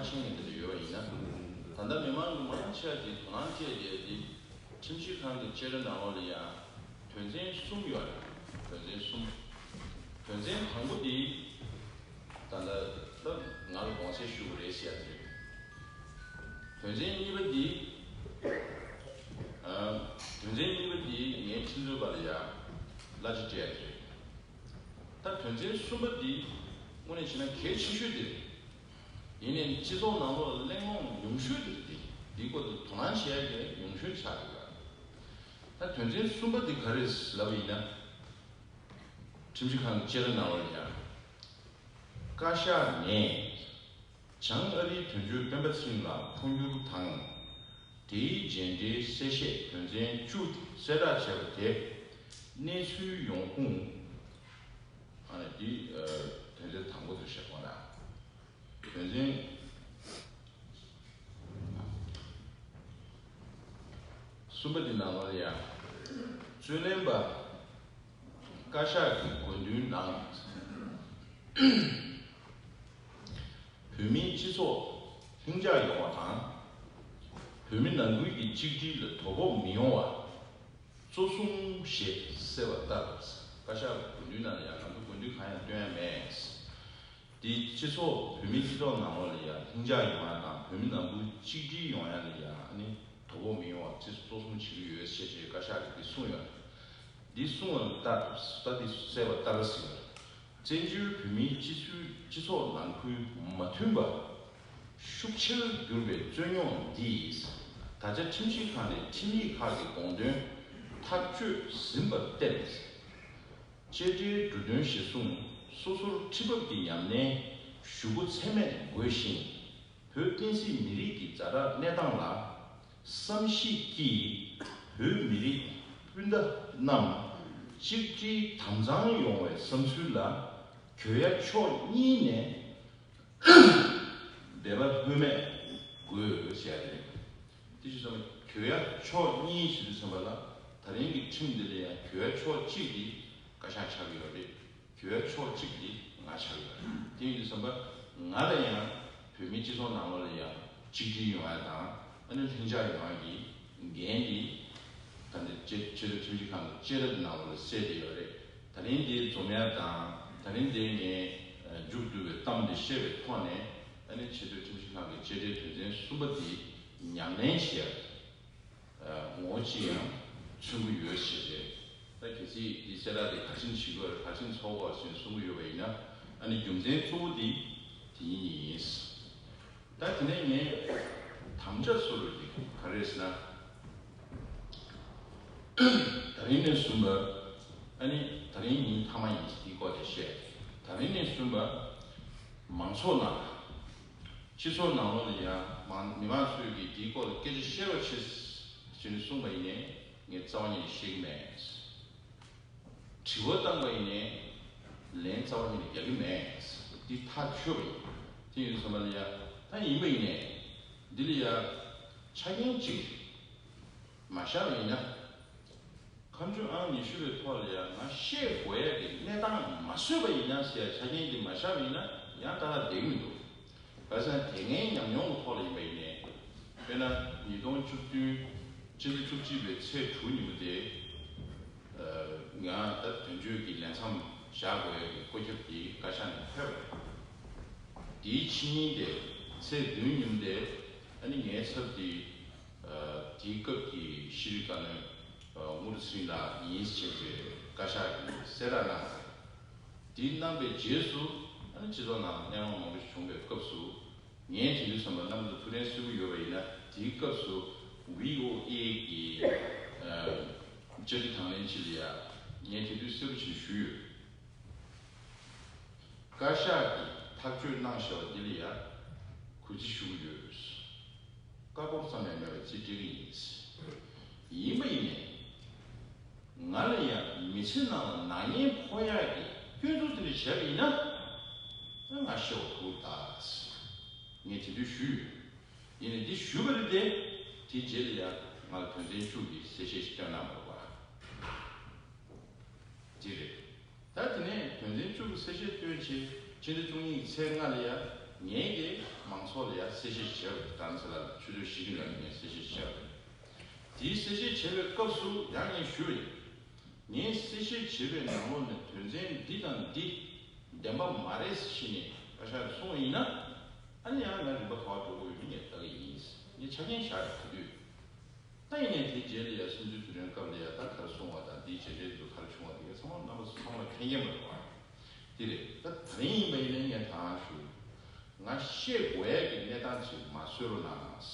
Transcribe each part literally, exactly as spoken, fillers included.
ཆེན་ནས་འདི་འདྲ་ཡོད་པ་ཡིན་ན། ད་ལྟ་མི་མང་གི་མང་ཆེ་བ་གིས་དོ་སྣང་བྱས་ཏེ་འདི་ཁྲིམས་ཞིབ་ཁང་གི་བཅད་ཁྲ་ནང་ལོགས་ལ་ཡང་དོན་ཚན་གསུམ་ཡོད་རེད། དོན་ཚན་གསུམ། དོན་ཚན་དང་པོ་འདི་ད་ལྟ་ད་ང་ལ་དགོངས་སེལ་ཞུ་དགོས་རེད་ཟེར་ཡ་དེ་རེད། དོན་ཚན་གཉིས་པ་འདི་ཨ། དོན་ཚན་གཉིས་པ་འདི་ངས་ཁྲིམས་རྩོད་པ་ལ་ཡང་གླ་ཆ་སྤྲད་ཡ་དེ་རེད། ད་དོན་ཚན་གསུམ་པ་འདི་དངོས་གནས་བྱས་ན་གལ་ཆེ་ཤོས་དེ་རེད། ཡིན་ནའི་སྤྱི་ཚོགས་ནང་ལོགས་ལ་གླེང་སློང་ཉུང་ཤོས་དེ་རེད། འདི་སྐོར་དུ་དོ་སྣང་བྱེད་ཡ་གི་ཉུང་ཤོས་ཆགས་ཡོད་པ། ད་དོན་ཚན་གསུམ་པ་འདི་ག་རེ་ལབ་པ་ཡིན་ན། ཁྲིམས་ཞིབ་ཁང་གི་བཅད་ཁྲ་ནང་ལོགས་ལ་ཡང་། བཀའ་ཤག་ནས་བྱང་ཨ་རིའི་དོན་གཅོད་སྤེན་པ་ཚེ་རིང་ལགས་འཕོ་འགྱུར་དང་། དེའི་རྗེས་འབྲེལ་གསལ་བཤད་དོན་ཚན་བཅུ་གསལ་བསྒྲགས་བྱས་པ་དེ་གནས་ཚུལ་ཡོང་ཁུངས། ཨ་ནི་འདི་ཨ། དོན་ཚན་དང་པོ་དེ་བཤད་དགོས་ན། དོན་ཚན་གསུམ་པ་འདི་ནང་ལོགས་ལ་ཡང་། རྩོད་ལེན་པ། བཀའ་ཤག་གི་དགོས་འདུན་ནང་། བོད་མིའི་སྤྱི་ཚོགས་ལྷིང་འཇགས་ཡོང་བ་དང་། བོད་མི་ནང་ཁུལ་གྱི་གཅིག་སྒྲིལ་ལ་དོ་ཕོག་མི་ཡོང་བ་གཙོ་བཟུང་ཞེས་གསལ་བ་ལྟར། བཀའ་ཤག་གི་དགོས་འདུན་ནང་ལ་ཡང་ང་ཚོ་དགོས་འདུན་གང་ཡང་བཏོན་ཡ་མེད། འདི་སྤྱི་ཚོགས་བོད་མིའི་སྤྱི་ཚོགས་ནང་ལོགས་ལ་ཡང་ལྷིང་འཇགས་ཡོང་ཡ་དང་བོད་མི་ནང་ཁུལ་གཅིག་སྒྲིལ་ཡོང་ཡ་ལ་ཡང་ཨ་ནི་དོ་ཕོག་མི་ཡོང་བ་གཙོ་བཟུང་བྱེད་ཀྱི་ཡོད་ཅེས་བཀའ་ཤག་གིས་འདི་གསུངས་ཡོད། འདི་གསུངས་པ་ལྟར་ད་འདི་གསལ་བ་ལྟར་ཟེར་བ། བཙན་བྱོལ་བོད་མིའི་སྤྱི་ཚོགས་སྤྱི་ཚོགས་ནང་ཁུལ་མ་མཐུན་པ་ཤུགས་ཆེར་གྱུར་པའི་རྩོད་རྙོག་འདིས་ད་ཆ་ཁྲིམས་ཞིབ་ཁང་ནས་ཁྲིམས་ཡིག་ཁག་གི་དགོངས་དོན་ཐག་གཅོད་ཟིན་པར་བརྟེན། བཅད་ཁྲའི་འབྲུ་དོན་གཞིར་བཟུང་སོ་སོར་ཁྲི་འབབ་ཀྱི་ཉམས་ལེན་ཞུ་སྒོ་ཚད་མེད་དགོས་ཤིང་། བོད་བསྟན་སྲིད་མི་རིགས་ཀྱི་ཛ་དྲག་གནས་སྟངས་ལ་བསམ་གཞིག་གིས་བོད་མི་རིགས་སྤུན་ཟླ་རྣམས་གཅིག་སྒྲིལ་དམ་གཙང་ཡོང་བའི་བསམ་ཚུལ་ལ་གྱོད་ཡ་ཕྱོགས་གཉིས་ནས་འབད་པ་ལྷོད་མེད་དགོས་ཟེར་ཡ་རེད། དེ་བཞིན་ཙམ་གྱོད་ཡ་ཕྱོགས་གཉིས་ཞེས་དུས་ཙམ་པ་ལ་ད་རིང་གི་ཁྲིམས་འདི་ལ་ཡང་གྱོད་ཡ་ཕྱོགས་གཅིག་འདི་བཀའ་ཤག་ཆགས་ཀྱི་ཡོད་རེད། གྱོད་ཡ་ཕྱོགས་གཅིག་འདི་ང་ཆགས་ཀྱི་ཡོད་རེད། དེ་ཡིན་དུས་ཙམ་པ་ང་ལ་ཡང་བོད་མིའི་སྤྱི་ཚོགས་ནང་ལོགས་ལ་ཡང་གཅིག་སྒྲིལ་ཡོང་ཡ་དང་ཨ་ནི་ལྷིང་འཇགས་ཡོང་ཡ་གི་འགན་འདི་ད་ལྟ་ཆེས་མཐོའི་ཁྲིམས་ཞིབ་ཁང་གི་བཅད་ཁྲ་ནང་ལོགས་ལ་གསལ་བསྡད་ཡོད་རེད། ད་རིང་འདི་འཛོམས་ཡ་དང་ད་རིང་འདི་ངས་མཇུག་བསྡུ་བའི་གཏམ་འདི་བཤད་པའི་ཐོག་ནས་ཨ་ནི་ཆེས་མཐོའི་ཁྲིམས་ཞིབ་ཁང་གི་བཅད་ཁྲའི་དོན་ཚན་གསུམ་པ་འདི་ཉམས་ལེན་བྱེད་ཡ། ངོ་གཅིག་ཡང་མཚོན་གྱི་ཡོད་ཞེས་རེད། ད་གལ་སྲིད་འདི་གསལ་བསྒྲགས་དེ་ག་ཅིན་བྱེད་དགོས་རེད་ག་ཅིན་ཚོགས་དགོས་ཟེར་གསུང་གི་ཡོད་པ་ཡིན་ན་ཨ་ནི་རྒྱུ་མཚན་གཙོ་བོ་དེ་དེ་ཡིན་ཡིན། ད་དེ་ནས་ངས་དམ་བཅའ་བཟོ་རྒྱུ་དེ་ག་རེ་རེད་ཟེར་ན། ད་རིང་ནས་བཟུང་བར་ཨ་ནི་ད་རིང་ཉིན་མཐའ་མ་ཡིན་ཞེས་དེའི་སྐོར་དེ་བཤད། ད་རིང་ནས་བཟུང་བར་མང་ཚོགས་ནང་སྤྱི་ཚོགས་ནང་ལོགས་ལ་ཡང་མང་མི་མང་ཚོས་ཀྱིས་དེའི་སྐོར་ལ་སྐད་ཆ་བཤད་རོགས་བྱེད་ཅེས་ནས་གསུངས་པ་ཡིན་ནའི་ངས་རྩ་བ་ཉིད་ནས་བཤད་ཀྱི་མེད། དྲི་བ་བཏང་པ་ཡིན་ནའི་ལན་རྩ་བ་ཉིད་ནས་རྒྱག་གི་མེད། འདི་ཐག་ཆོད་པ་ཡིན། དེ་ཡིན་དུས་ཙམ་པ་ལ་ཡ་ད་ཡིན་པ་ཡིན་ནའི་འདི་ལ་ཡ་ཆ་རྐྱེན་གཅིག་མ་བཞག་པ་ཡིན་ན། ཁ་མཆུ་ཨང་ཉི་ཤུ་པའི་ཐོག་ལ་ཡང་ང་བཤད་དགོས་ཡ་གི་གནས་སྟངས་མ་བཟོས་པ་ཡིན་ན་ཟེར་ཡ་ཆ་རྐྱེན་འདི་མ་བཞག་པ་ཡིན་ན་ཡང་ད་ལྟ་བསྡད་ཀྱི་མི་འདུག་ག་རེ་ཟེར་ན་དེ་སྔའི་ཉམས་མྱོང་གི་ཐོག་ལ་ཡིན་པ་ཡིན་ནའི། དཔེར་ན་ཉིས་སྟོང་བཅུ་བདུན་སྤྱི་ཟླ་བཅུ་གཅིག་པའི་ཚེས་དྲུག་ཉིན་མོ་དེ། ང་ད་དོན་གཅོད་ཀྱི་ལས་མཚམས་བཞག་དགོས་ཡ་གི་བཀོད་ཁྱབ་དེ་བཀའ་ཤག་ནས་ཕེབས་པ་རེད། དེའི་ཕྱི་ཉིན་དེ་ཚེས་བདུན་ཉིན་མོ་དེ་ཨ་ནི་ངའི་ཚབ་དེ། དེའི་སྐབས་ཀྱི་ཤེས་རིག་བཀའ་བློན་དངོས་གྲུབ་ཚེ་རིང་ལགས་ཡིན་ཞེས་པའི་བཀའ་ཤག་གིས་གསལ་བསྒྲགས་གནང་སོང་། དེ་གནང་པའི་རྗེས་སུ་ཨ་ནི་སྤྱི་ཚོགས་ནང་གླེང་སློང་མང་པོ་ཞིག་བྱུང་བའི་སྐབས་སུ་ངས་དེ་དུས་ཙམ་པ་རྣམ་པ་ཚོ་ཐུགས་ཕན་གསོས་ཀྱི་ཡོད་པ་ཡིན་ན་དེའི་སྐབས་སུ་བྷི་ཨོ་ཨེ་གི་བཅར་འདྲི་དང་ལེན་ཅིག་ལ་ཡ་ངས་དེ་དུས་གསལ་པོ་ཅིག་ཞུས་ཡོད། བཀའ་ཤག་གིས་ཐག་གཅོད་གནང་བཞག་པ་འདི་ལ་ཡང་གུས་བརྩི་ཞུ་གི་ཡོད། ཀ་ཀོར་ཙམ་ཡང་མེད་པའི་རྩིས་སྤྲད་ཀྱི་ཡིན། ཡིན་པ་ཡིན་ནའི། ང་ལ་ཡང་མི་ཚེ་ནང་ལ་ནག་ཉེས་ཕོག་ཡག་གི་སྐྱོན་འཛུགས་དེ་འདྲ་བྱས་པ་ཡིན་ན། ང་ཤི་བ་ཐུག་ད། ངས་དེ་དུས་ཞུས་ཡོད། ཡིན་ནའི་འདི་ཞུས་པ་རེད་དེ། དེ་རྗེས་ལ་ཡང་ང་ལ་དོན་ཚན་བཅུ་གི་གསལ་བཤད་ཞིག་བཏོན་གནང་བ་རེད་པ། དེ་རེད། ད་དེ་ནས་དོན་ཚན་བཅུ་གི་གསལ་བཤད་བཏོན་བྱས་ཕྱི་ཟླ་བཅུ་གཉིས་ཀྱི་ཚེས་ལྔ་ལ་ཡང་ངས་དེ་མང་ཚོགས་ ཚོགས་ལ་ཡང་གསལ་བཤད་བྱས་པ་རེད། རྡ་རམ་ས་ལ་ལ་ཆུ་ཚོད་བཞི་གི་ནང་ནས་ངས་གསལ་བཤད་བྱས་པ་རེད། དེའི་གསལ་བཤད་བྱས་པའི་སྐབས་སུ་ཡང་ངས་ཞུས་པ་ཡིན། ངས་གསལ་བཤད་བྱས་པའི་ནང་ལོགས་ནས་དོན་ཚན་འདི་དང་འདི་བདེན་པ་མ་རེད་ཟེར་ནས་བཀའ་ཤག་གིས་གསུངས་པ་ཡིན་ན། ཨ་ནི་ཡང་ང་རིམ་པ་ག་པར་འགྲོ་དགོས་ཡོད་མེད་ངས་ལྟ་གི་ཡིན། ངས་ཆ་རྐྱེན་བཞག་རེད། ག་དུས། ད་ཡིན་ནའི་དེའི་རྗེས་ལ་ཡང་སུམ་ཅུ་དུས་དྲན་སྐབས་ལ་ཡང་ད་ག་རེ་གསུངས་པ་དང་དེའི་རྗེས་འབྲེལ་དུ་ག་རེ་བྱུང་བ་དེ་ག་ཚང་མ་རྣམ་པ་ཚོ་ཚང་མ་ལ་མཁྱེན་མཁྱེན་པ་རེད་བ། དེ་རེད། ད་ད་རིང་ཡིན་པ་ཡིན་ནའི་ངས་ད་ཞུ། ང་བཤད་དགོས་ཡས་ཀྱི་གནས་སྟངས་ཅིག་མ་བཟོས་རོགས་གནང་། བྱས་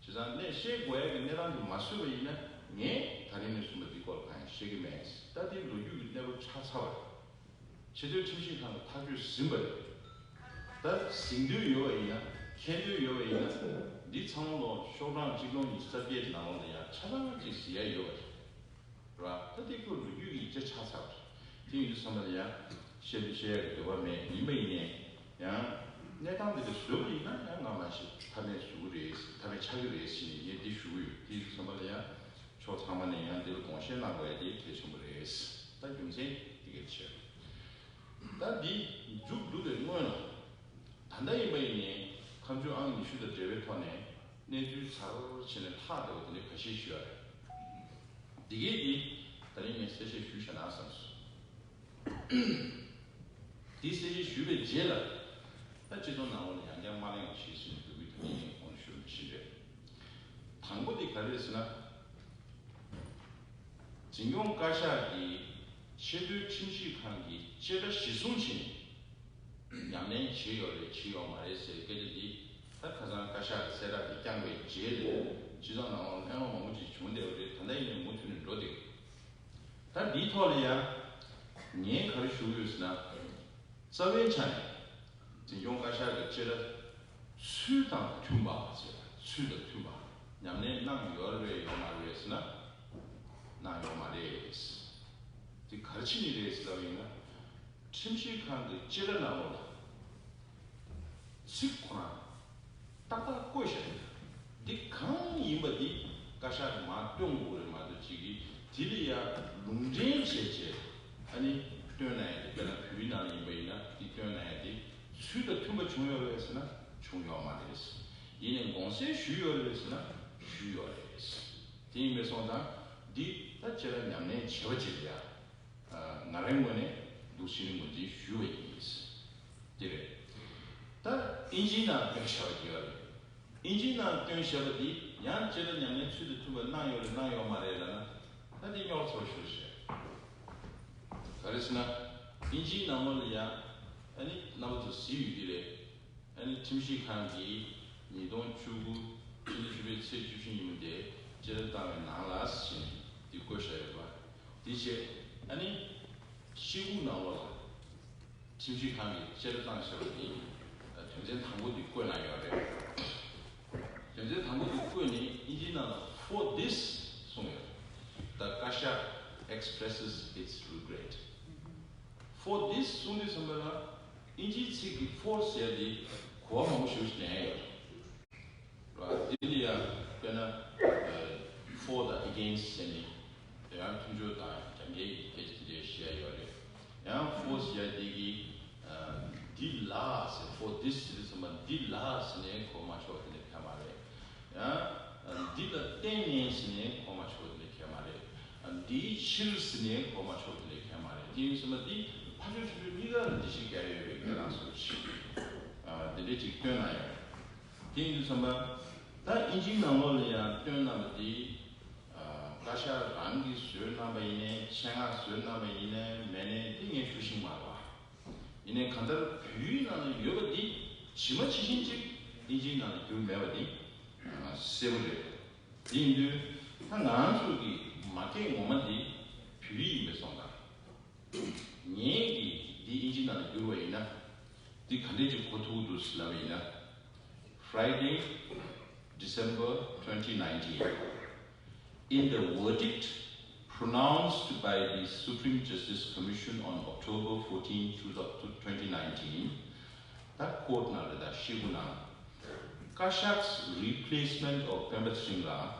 ཙང་གནས་བཤད་དགོས་ཡས་ཀྱི་གནས་སྟངས་ཅིག་མ་བཟོས་པ་ཡིན་ན་ངས་ད་རིང་ནས་བཟུང་པ་འདི་སྐོར་ལ་གང་ཡང་བཤད་ཀྱི་མེད། ད་འདི་ལོ་རྒྱུས་ཀྱི་གནས་བབ་ཆགས་ཚར་བ་རེད། ཆེས་མཐོའི་ཁྲིམས་ཞིབ་ཁང་གིས་ཐག་གཅོད་ཟིན་པ་རེད། ད་ཟིན་འདོད་ཡོད་པ་ཡིན་ན། མཁྱེན་འདོད་ཡོད་པ་ཡིན་ན། འདི་ཚང་མ་ལོ་ཤོག་གྲངས་གཅིག་སྟོང་ཉི་ཤུ་རྩ་བརྒྱད་ནང་ལོགས་ལ་ཡང་ཆ་ཚང་གཅིག་གཟིགས་ཡ་ཡོད་པ་རེད། ར། ད་འདི་ཁོ་ལོ་རྒྱུས་ཀྱི་ཡིག་ཆ་ཆགས་ཚར་བ་རེད། དེ་ཡིན་དུས་ཙམ་པ་ལ་ཡང་བཤད་བཤད་ཡ་གི་འདོད་པ་མེད། ཡིན་པ་ཡིན་ནའི་ཡང་གནས་སྟངས་འདི་འདྲ་བཟོས་པ་ཡིན་ན་ཡང་ང་མ་ཤི་ཐ་མལ་བཟོ་གི་རེད། ཐ་མལ་ཆགས་ཀྱི་རེད་ཟེར་ནས་ངས་འདི་ཞུ་གི་ཡོད། དེ་ཡིན་དུས་ཙམ་པ་ལ་ཡང་ཕྱོགས་ཚང་མ་ནས་ཡང་འདི་ལ་དགོངས་བཞེས་གནང་དགོས་ཡ་དེ་གལ་ཆེན་པོ་རེད། ད་རྒྱུ་མཚན་འདི་གལ་ཆེ། ད་འདི་མཇུག་བསྡུ་བའི་སྔོན་ལ། ད་ལྟ་ཡིན་པ་ཡིན་ནའི་ཁ་མཆུ་ཨང་ཉི་ཤུ་དང་འབྲེལ་བའི་ཐོག་ནས་གནས་ཚུལ་ཚར་བྱས་ནས་ལྷག་བསྡད་པ་དེ་འདྲ་ཁ་ཤས་ཤིག་ཡོད་རེད། འདི་གས་འདི་ད་རིང་ངས་གསལ་བཤད་ཞུས་བཞག་ན་བསམ་སོང་། འདི་གསལ་བཤད་ཞུས་པའི་རྗེས་ལ་ད་སྤྱི་ཚོགས་ནང་ལོགས་ལ་ཡང་བསྐྱར་མ་གླེང་བ་ཞེས་ཟེར་ནས་འབོད་སྐུལ་དེ་འདྲ་ངས་གོང་དུ་ཞུས་པ་ནང་བཞིན་རེད། དང་པོ་དེ་ག་རེ་རེད་ཟེར་ན། འཛིན་སྐྱོང་བཀའ་ཤག་གིས་ཆེས་མཐོའི་ཁྲིམས་ཞིབ་ཁང་གི་བཅད་ཁྲ་གཞིར་བཟུང་བྱས་ནས་ཉམས་ལེན་བྱས་ཡོད་རེད་བྱས་ཡོད་མ་རེད་ཟེར་སྐད་ཆ་འདི་ད་ཁ་སང་བཀའ་ཤག་གིས་གསལ་བསྒྲགས་དེ་བསྐྱངས་པའི་རྗེས་ལ་སྤྱི་ཚོགས་ནང་ལ་གླེང་སློང་མང་པོ་ཅིག་བྱུང་བསྡད་པ་རེད། ད་ལྟ་ཡིན་ནའི་མུ་མཐུད་ནས་འགྲོ་བསྡད་ཡོད། ད་འདིའི་ཐོག་ལ་ཡང་ངས་ག་རེ་ཞུ་གི་ཡོད་ཟེར་ན། རྩ་བའི་ཆ་ནས་འཛིན་སྐྱོང་བཀའ་ཤག་གི་བཅད་ཁྲ་ཚུལ་དང་མཐུན་པ་ཟེར། ཚུལ་དང་མཐུན་པ་ཉམས་ལེན་གནང་ཡོད་རེད་ཡོད་མ་རེད་ཟེར་ན། གནང་ཡོད་མ་རེད། དེ་ག་རེ་བྱས་ནས་རེད་ཟེར་ལབ་པ་ཡིན་ན། ཁྲིམས་ཞིབ་ཁང་གི་བཅད་ཁྲ་ནང་ལོགས་ལ་ཚིག་ཁོ་རང་ཏག་ཏག་བཀོད་བཞག་ཡོད། འདི་གང་ཡིན་པ་འདི་བཀའ་ཤག་གིས་མར་སྟོན་དགོས་རེད་མ་གཏོགས་ཅིག་གིས་དེ་ལ་ཡང་ལུང་འདྲེན་བྱས་བྱས་ཨ་ནི་སྟོན་གནང་ཡ་དེ། དཔེར་ན་བོད་ཡིག་ནང་ལ་ཡིན་པ་ཡིན་ན་འདི་སྟོན་གནང་ཡ་དེ་ཚུལ་དང་མཐུན་པ་བྱུང་ཡོད་རེད་ཟེར་ན་བྱུང་ཡོད་མ་རེད། ཡིན་ནའི་དགོངས་སེལ་ཞུས་ཡོད་རེད་ཟེར་ན་ཞུས་ཡོད་རེད། དེ་ཡིན་པའི་སོང་ཙང་འདི་ད་བཅད་ཁྲ་ཉམས་ལེན་བྱས་པ་ཅིག་ལ་ཡ། ང་རའི་ངོས་ནས་འདུག་སེ་ངོས་འཛིན་ཞུས་པ་ཡིན། དེ་རེད། ད་ཨིན་ཇིའི་ནང་སྟོན་བཞག་པ་དེ་ཡོད་རེད། ཨིན་ཇིའི་ནང་སྟོན་བཞག་པ་དེ་ཡང་བཅད་ཁྲ་ཉམས་ལེན་ཚུལ་དང་མཐུན་པ་གནང་ཡོད་རེད་གནང་ཡོད་མ་རེད་ལབ་ན། ད་དེ་རྙོག་ཚ་པོ་ཞིག་རེད། ག་རེ་ཟེར་ན། ཨིན་ཇིའི་ནང་ལོགས་ལ་ཡང་ཨ་ནི་རྣམ་པ་ཚོ་གཟིགས་ཡོད་ཀྱི་རེད། ཨ་ནི་ཁྲིམས་ཞིབ་ཁང་གིས་ཉིས་སྟོང་བཅུ་དགུ་ཕྱི་ཟླ་བཅུ་པའི་ཚེས་བཅུ་བཞི་ཉིན་མོ་དེ་བཅད་ཁྲ་བཏང་བའི་ནང་ལ་ཟེར་ནས་འདི་བཀོད་བཞག་ཡོད་པ། དེ་བྱས་ཨ་ནི་ཤེལ་སྒོ་ནང་ལོགས་ལ་ཁྲིམས་ཞིབ་ཁང་གིས་བཅད་ཁྲ་བཏང་བཞག་པ་དེ་དོན་ཚན་དང་པོ་འདི་བཀོད་གནང་ཡོད་རེད། དོན་ཚན་དང་པོ་འདི་བཀོད་ནས་ཨིན་ཇིའི་ནང་ལ་for this གསུངས་ཡོད་རེད། The Kashak expresses its regret. For this གསུང་དུས་ཙམ་པ་ལ་ཨིན་ཇིའི་ཚིག་གི་for ཟེར་དེ་གོ་བ་མང་པོ་ཞིག་ལེན་ཡོད་རེད། དེ་ལ་ཡང་དཔེར་ན་for དང་against ཟེར་ནས་ཡང་མཐུན་སྦྱོར་དང་རྒྱབ་འགལ་གྱི་སྐད་ཆ་དེ་འདྲ་བཤད་ཡོད་རེད། ཡང་for ཟེར་དེ་གི་འདི་ལ་ཟེར། for this ཟེར་དུས་ཙམ་པ་འདི་ལ་ཟེར་ནས་གོ་མ་ཆོག་དེ་ལས་ཕན་མ་རེད། ཡང་འདི་ལ་བརྟེན་ནས་ཟེར་ནས་གོ་མ་ཆོག་དེ་ལས་ཕན་མ་རེད། འདིའི་ཕྱིར་ཟེར་ནས་གོ་མ་ཆོག་དེ་ལས་ཕན་མ་རེད། དེ་ཡིན་ཙམ་པ་འདི་ཕར་ཕྱོགས་ཚུར་ཕྱོགས་གཉིས་ཀ་ལ་འགྲེལ་བཤད་རྒྱག་ཡོད་པའི་ཁྱེད་རང་ཚོར་ཞིག་དེ་འདྲས་ཅིག་སྟོན་གནང་ཡོད། དེ་ཡིན་དུས་ཙམ་པ་ད་ཨིན་ཇིའི་ནང་ལོགས་ལ་ཡང་སྟོན་གནང་བ་འདི་བཀའ་ཤག་རང་གིས་བཟོས་གནང་བ་ཡིན་ནའི་ཆེད་མངགས་བཟོས་གནང་བ་ཡིན་ནའི་མེད་ནའི་དེ་ངས་ཞུ་ཤེས་མ་རེད་པ། ཡིན་ནའི་གང་ལྟར་བོད་ཡིག་ནང་ལ་ཡོད་པ་འདི་ཇི་མ་ཇི་བཞིན་ཅིག་ཨིན་ཇིའི་ནང་ལ་བསྒྱུར་མེད་པ་འདི་གསལ་པོ་རེད། དེ་ཡིན་དུས་ད་ང་ཚོ་གི་མ་སྐད་ངོ་མ་འདི་བོད་ཡིག་ཡིན་པའི་སོང་ཙང་། ངས་ཀྱིས་འདི་ཨིན་ཇི་ནང་ལ་བསྒྱུར་བ་ཡིན་ན། འདི་ག་འདྲས་ཅིག་གོ་ཐུབ་ཀྱི་འདུག་ཟེར་ལབ་པ་ཡིན་ན། Friday, December twenty nineteen. In the verdict pronounced by the Supreme Justice Commission on October fourteen, two thousand, twenty nineteen, the court ནང་ལ་ད་ཤེལ་སྒོ་ནང་བཀའ་ཤག replacement of སྤེན་པ་ཚེ་རིང་ལགས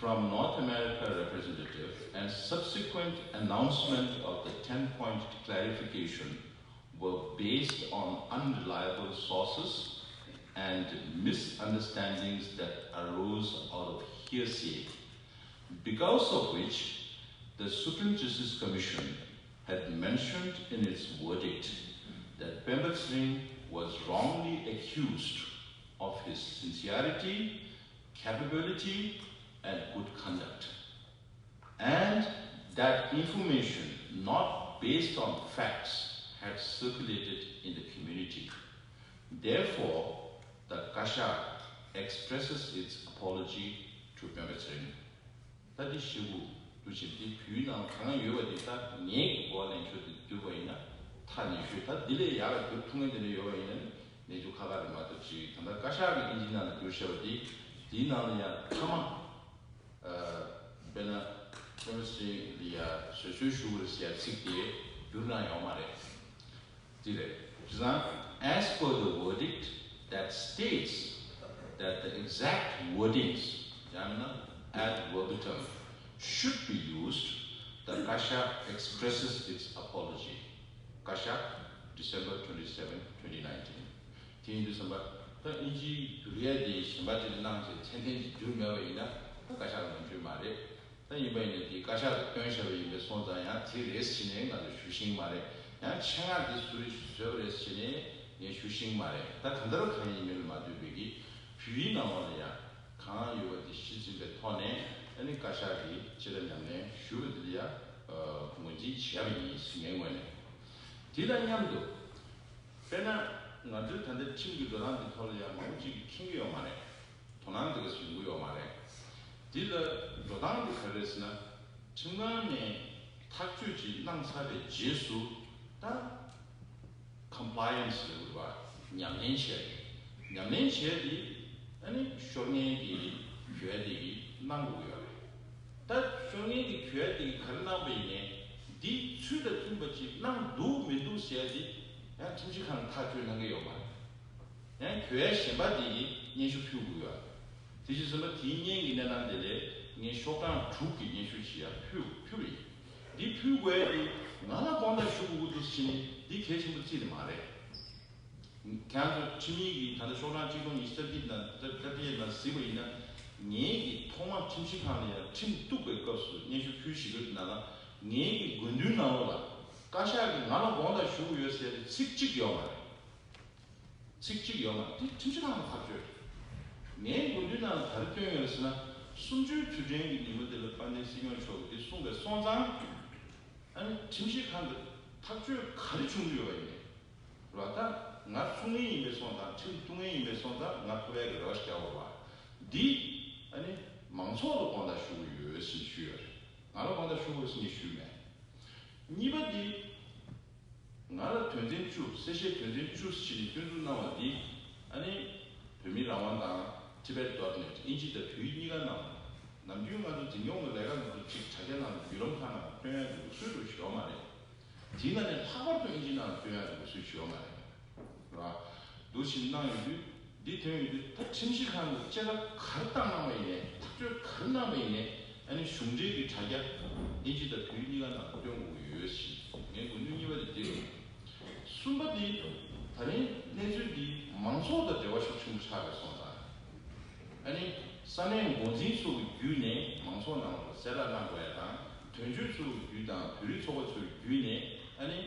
from North America representative and subsequent announcement of the ten point clarification were based on unreliable sources and misunderstandings that arose out of hearsay, because of which the Supreme Justice Commission had mentioned in its verdict that Pemba Tsering was wrongly accused of his sincerity, capability, and good conduct, and that information not based on facts had circulated in the community. Therefore, the Kashak expresses its apology to Pemba Tsering. ད་འདི་ཞུ་དགོས་འདུག་ཅེས། འདི་བོད་ནང་གང་ཡོད་པ་འདི་ད་ངའི་གི་གོ་བ་ལེན་ཕྱོགས་འདི་བསྒྱུར་བ་ཡིན་ན་ཐག་ཉེ་ཤོས། ད་འདི་ལས་ཡག་ལ་བསྒྱུར་ཐུབ་མཁན་དེ་འདྲ་ཡོད་པ་ཡིན་ན་ནི་གནས་ཚུལ་ཁག་ཁག་རེད་མ་གཏོགས། ཅིག་ད་ལྟ་བཀའ་ཤག་གི་ཨིན་ཇི་ནང་ལ་བསྒྱུར་བཞག་པ་འདི་འདིའི་ནང་ལ་ཡང་མཐའ་མ་དཔེར་ན་ཀྲོ་མི་སི་ལ་ཡ་བཟོད་གསོལ་ཞུ་དགོས་རེད་ཟེར་ཡ་ཚིག་དེ་བསྒྱུར་གནང་ཡོད་མ་རེད། འདི་རེད། བྱས་ཙང་། As per the verdict that states that the exact wordings, ཡང་ན་ad verbatim, should be used, the Kashak expresses its apology. བཀའ་ཤག December twenty seven, twenty nineteen. དེ་ཡིན་དུས་ཙམ་པ་ད་ཨིན་ཇིའི་བསྒྱུར་ཡས་དེ་གཞན་པ་དེ་ལ་གནང་བྱས་མཚན་ལྡན་གྱི་བསྒྱུར་མེད་པ་ཡིན་ན་ད་བཀའ་ཤག་ལ་ནོར་འཁྲུལ་མ་རེད། ད་ཡིན་པ་ཡིན་ན་དེ་བཀའ་ཤག་ལ་བཏོན་བཞག་པ་ཡིན་པས་སོང་ཙང་ཡང་དེ་རེད་ཟེར་ནས་ང་ཚོ་ཞུ་ཤེས་མ་རེད། ཡང་ཆེད་མངགས་དེ་སུ་རེད་བཟོས་པ་རེད་ཟེར་ནས་ངས་ཞུ་ཤེས་མ་རེད། ད་གང་ལྟར་གང་ཡིན་མིན་ལ་མ་ལྟོས་པའི་གི་བོད་ཡིག་ནང་ལོགས་ལ་ཡང་གང་ཡོད་པ་དེ་གཞི་འཛིན་པའི་ཐོག་ནས་ཨ་ནི་བཀའ་ཤག་གིས་ཕྱི་དྲིལ་ཉམས་ལེན་ཞུ་བ་དེ་ལ་ཡང་ངོས་འཛིན་བྱས་པ་ཡིན་ཟེར་ངའི་ངོས་ནས། དེ་དང་མཉམ་དུ། དཔེར་ན། ང་ཚོའི་ད་ལྟའི་ཁྲིམས་ཀྱི་འགྲོ་སྟངས་འདི་ཐོག་ལ་ཡང་མང་པོ་ཅིག་གིས་མཁྱེན་གྱི་ཡོད་མ་རེད། དོ་སྣང་འདི་ག་ཡོང་གི་ཡོད་མ་རེད། འདི་ལ་འགྲོ་སྟངས་འདི་ག་རེ་རེད་ཟེར་ན། ཁྲིམས་ཁང་ནས་ཐག་གཅོད་ཅིག་གནང་ཚར་བའི་རྗེས་སུ་ད་compliance་ལབ་དགོས་རེད་པ། ཉམས་ལེན་བྱས། ཉམས་ལེན་བྱས་ཏེ་ཨ་ནི་ཤོར་མཁན་གྱི་གྱོད་དེ་གིས་གནང་དགོས་ཀྱི་ཡོད་རེད། ད་ཤོར་མཁན་གྱི་གྱོད་དེ་གིས་ག་རེ་གནང་པ་ཡིན་ནའི་འདི་ཚུལ་དང་མཐུན་པ་ཅིག་གནང་འདུག་མི་འདུག་ཟེར་ཡ་དེ་ཡང་ཁྲིམས་ཞིབ་ཁང་གིས་ཐག་གཅོད་གནང་གི་ཡོད་མ་རེད། ཡང་གྱོད་གཞན་པ་དེ་གིས་སྙན་ཞུ་ཕུལ་དགོས་ཡོད། དེ་བཞིན་ཟིན་པ་དེའི་སྙན་གྱི་གནས་སྟངས་དེ་ལས་ངས་ཤོག་གྲངས་དྲུག་གི་སྙན་ཞུ་ཞིག་ཡང་ཕུལ་ཕུལ་བ་ཡིན། འདི་ཕུལ་དགོས་ཡ་དེ་ང་ལ་དགོངས་དག་ཞུ་དགོས་ཀྱི་འདུག་ཟེར་ནས་འདི་གལ་ཆེན་པོ་བརྩིས་ནས་མ་རེད། ཁྱེད་ཚོ་ཁྲིམས་ཡིག་གི་ད་ལྟ་ཤོག་གྲངས་གཅིག་སྟོང་ཉི་ཤུ་རྩ་བརྒྱད་ནང་ད་ལྟ་དེ་ནང་གཟིགས་པ་ཡིན་ན། ངེད་ཀྱིས་ཐོག་མར་ཁྲིམས་ཞིབ་ཁང་ལ་ཡང་ཁྲིམས་གཏུག་པའི་སྐབས་སུ་སྙན་ཞུ་ཕུལ་བཞིན་པའི་ནང་ལ་ངེད་ཀྱི་དགོས་འདུན་ནང་ལོགས་ལ་བཀའ་ཤག་གིས་ང་ལ་དགོངས་དག་ཞུ་གི་ཡོད་ཟེར་ཏེ་ཚིག་གཅིག་ཡོད་མ་རེད། ཚིག་གཅིག་ཡོད་མ་རེད། དེ་ཁྲིམས་ཞིབ་ཁང་ལ་ཐག་གཅོད་རེད། ངའི་དགོས་འདུན་ནང་ལ་ག་རེ་བཏོན་ཡོད་ཟེར་ན། གསུམ་བཅུའི་དུས་དྲན་གྱི་ཉིན་མོ་དེ་ལ་དཔལ་ལྡན་སྲིད་སྐྱོང་མཆོག་གིས་དེ་གསུངས་པའི་སོང་ཙང་། ཨ་ནི་ཁྲིམས་ཞིབ་ཁང་གི་ཐག་གཅོད་ག་རེ་བྱུང་གི་ཡོད་པ་ཡིན་ནའི། རེད་བ། ད་ང་ཚུགས་མཁན་ཡིན་པའི་སོང་ཙང་། ཁྲིམས་གཏུག་མཁན་ཡིན་པའི་སོང་ཙང་ང་ཐོབ་ཡག་གི་རེ་བ་ཞིག་རྒྱག་དགོས་པ། འདི་ཨ་ནི་མང་ཚོགས་ལ་དགོངས་དག་ཞུ་གི་ཡོད་ཟེར་ཞུས་ཡོད་རེད། ང་ལ་དགོངས་དག་ཞུ་དགོས་ཟེར་ངས་ཞུས་མེད། གཉིས་པ་འདི། ང་ལ་དོན་ཚན་བཅུ། གསལ་བཤད་དོན་ཚན་བཅུ་ཞེས་ནས་སྐྱོན་འཛུགས་གནང་བ་འདི། ཨ་ནི་བོད་མི་རང་དབང་དང་Tibet dot net། ཨིན་ཇི་དང་བོད་ཡིག་གཉིས་ཀ་ནང་། ནམ་རྒྱུན་ང་ཚོ་འཛིན་སྐྱོང་གི་ལས་ཀ་ནང་དུ་ཅིག་དྲ་རྒྱ་ནང་བརྒྱུད་ལམ་ཁག་ནང་སྟོན་ཡག་གི་ལུགས་སྲོལ་འདྲ་ཞིག་ཡོད་མ་རེད། དེའི་ནང་ནས་ལྷག་པར་དུ་ཨིན་ཇི་ནང་སྟོན་ཡག་གི་ལུགས་སྲོལ་ཞིག་ཡོད་མ་རེད། ར། འདུག་ཕྱིན་གནང་ཡོད་དུས། འདི་ཐོན་ཡོད་དུས་ད་ཁྲིམས་ཞིབ་ཁང་གིས་བཅད་ཁྲ་ག་རེ་བཏང་གནང་བ་ཡིན་ནའི། ཐག་གཅོད་ག་རེ་གནང་བ་ཡིན་ནའི། ཨ་ནི་གཞུང་འབྲེལ་གྱི་དྲ་རྒྱ་ཨིན་ཇི་དང་བོད་ཡིག་གཉིས་ཀ་ནང་སྟོན་དགོས་ཀྱི་ཡོད་ཞེས་ངའི་དགོས་འདུན་གཉིས་པ་དེ་འདི་རེད། གསུམ་པ་དེ། ད་རིང་གནས་ཚུལ་འདི་མང་ཚོགས་དང་འབྲེལ་བ་ཤུགས་ཆེན་པོ་ཆགས་པའི་སོང་ཙང་། ཨ་ནི་ས་གནས་འགོ་འཛིན་ཚོ་གི་བརྒྱུད་ནས། མང་ཚོགས་ནང་ལ་གསལ་བསྒྲགས་གནང་དགོས་ཡ་དང་། དོན་གཅོད་ཚོ་གི་བརྒྱུད་དང་། བོད་རིགས་ཚོགས་པ་ཚོ་གི་བརྒྱུད་ནས། ཨ་ནི་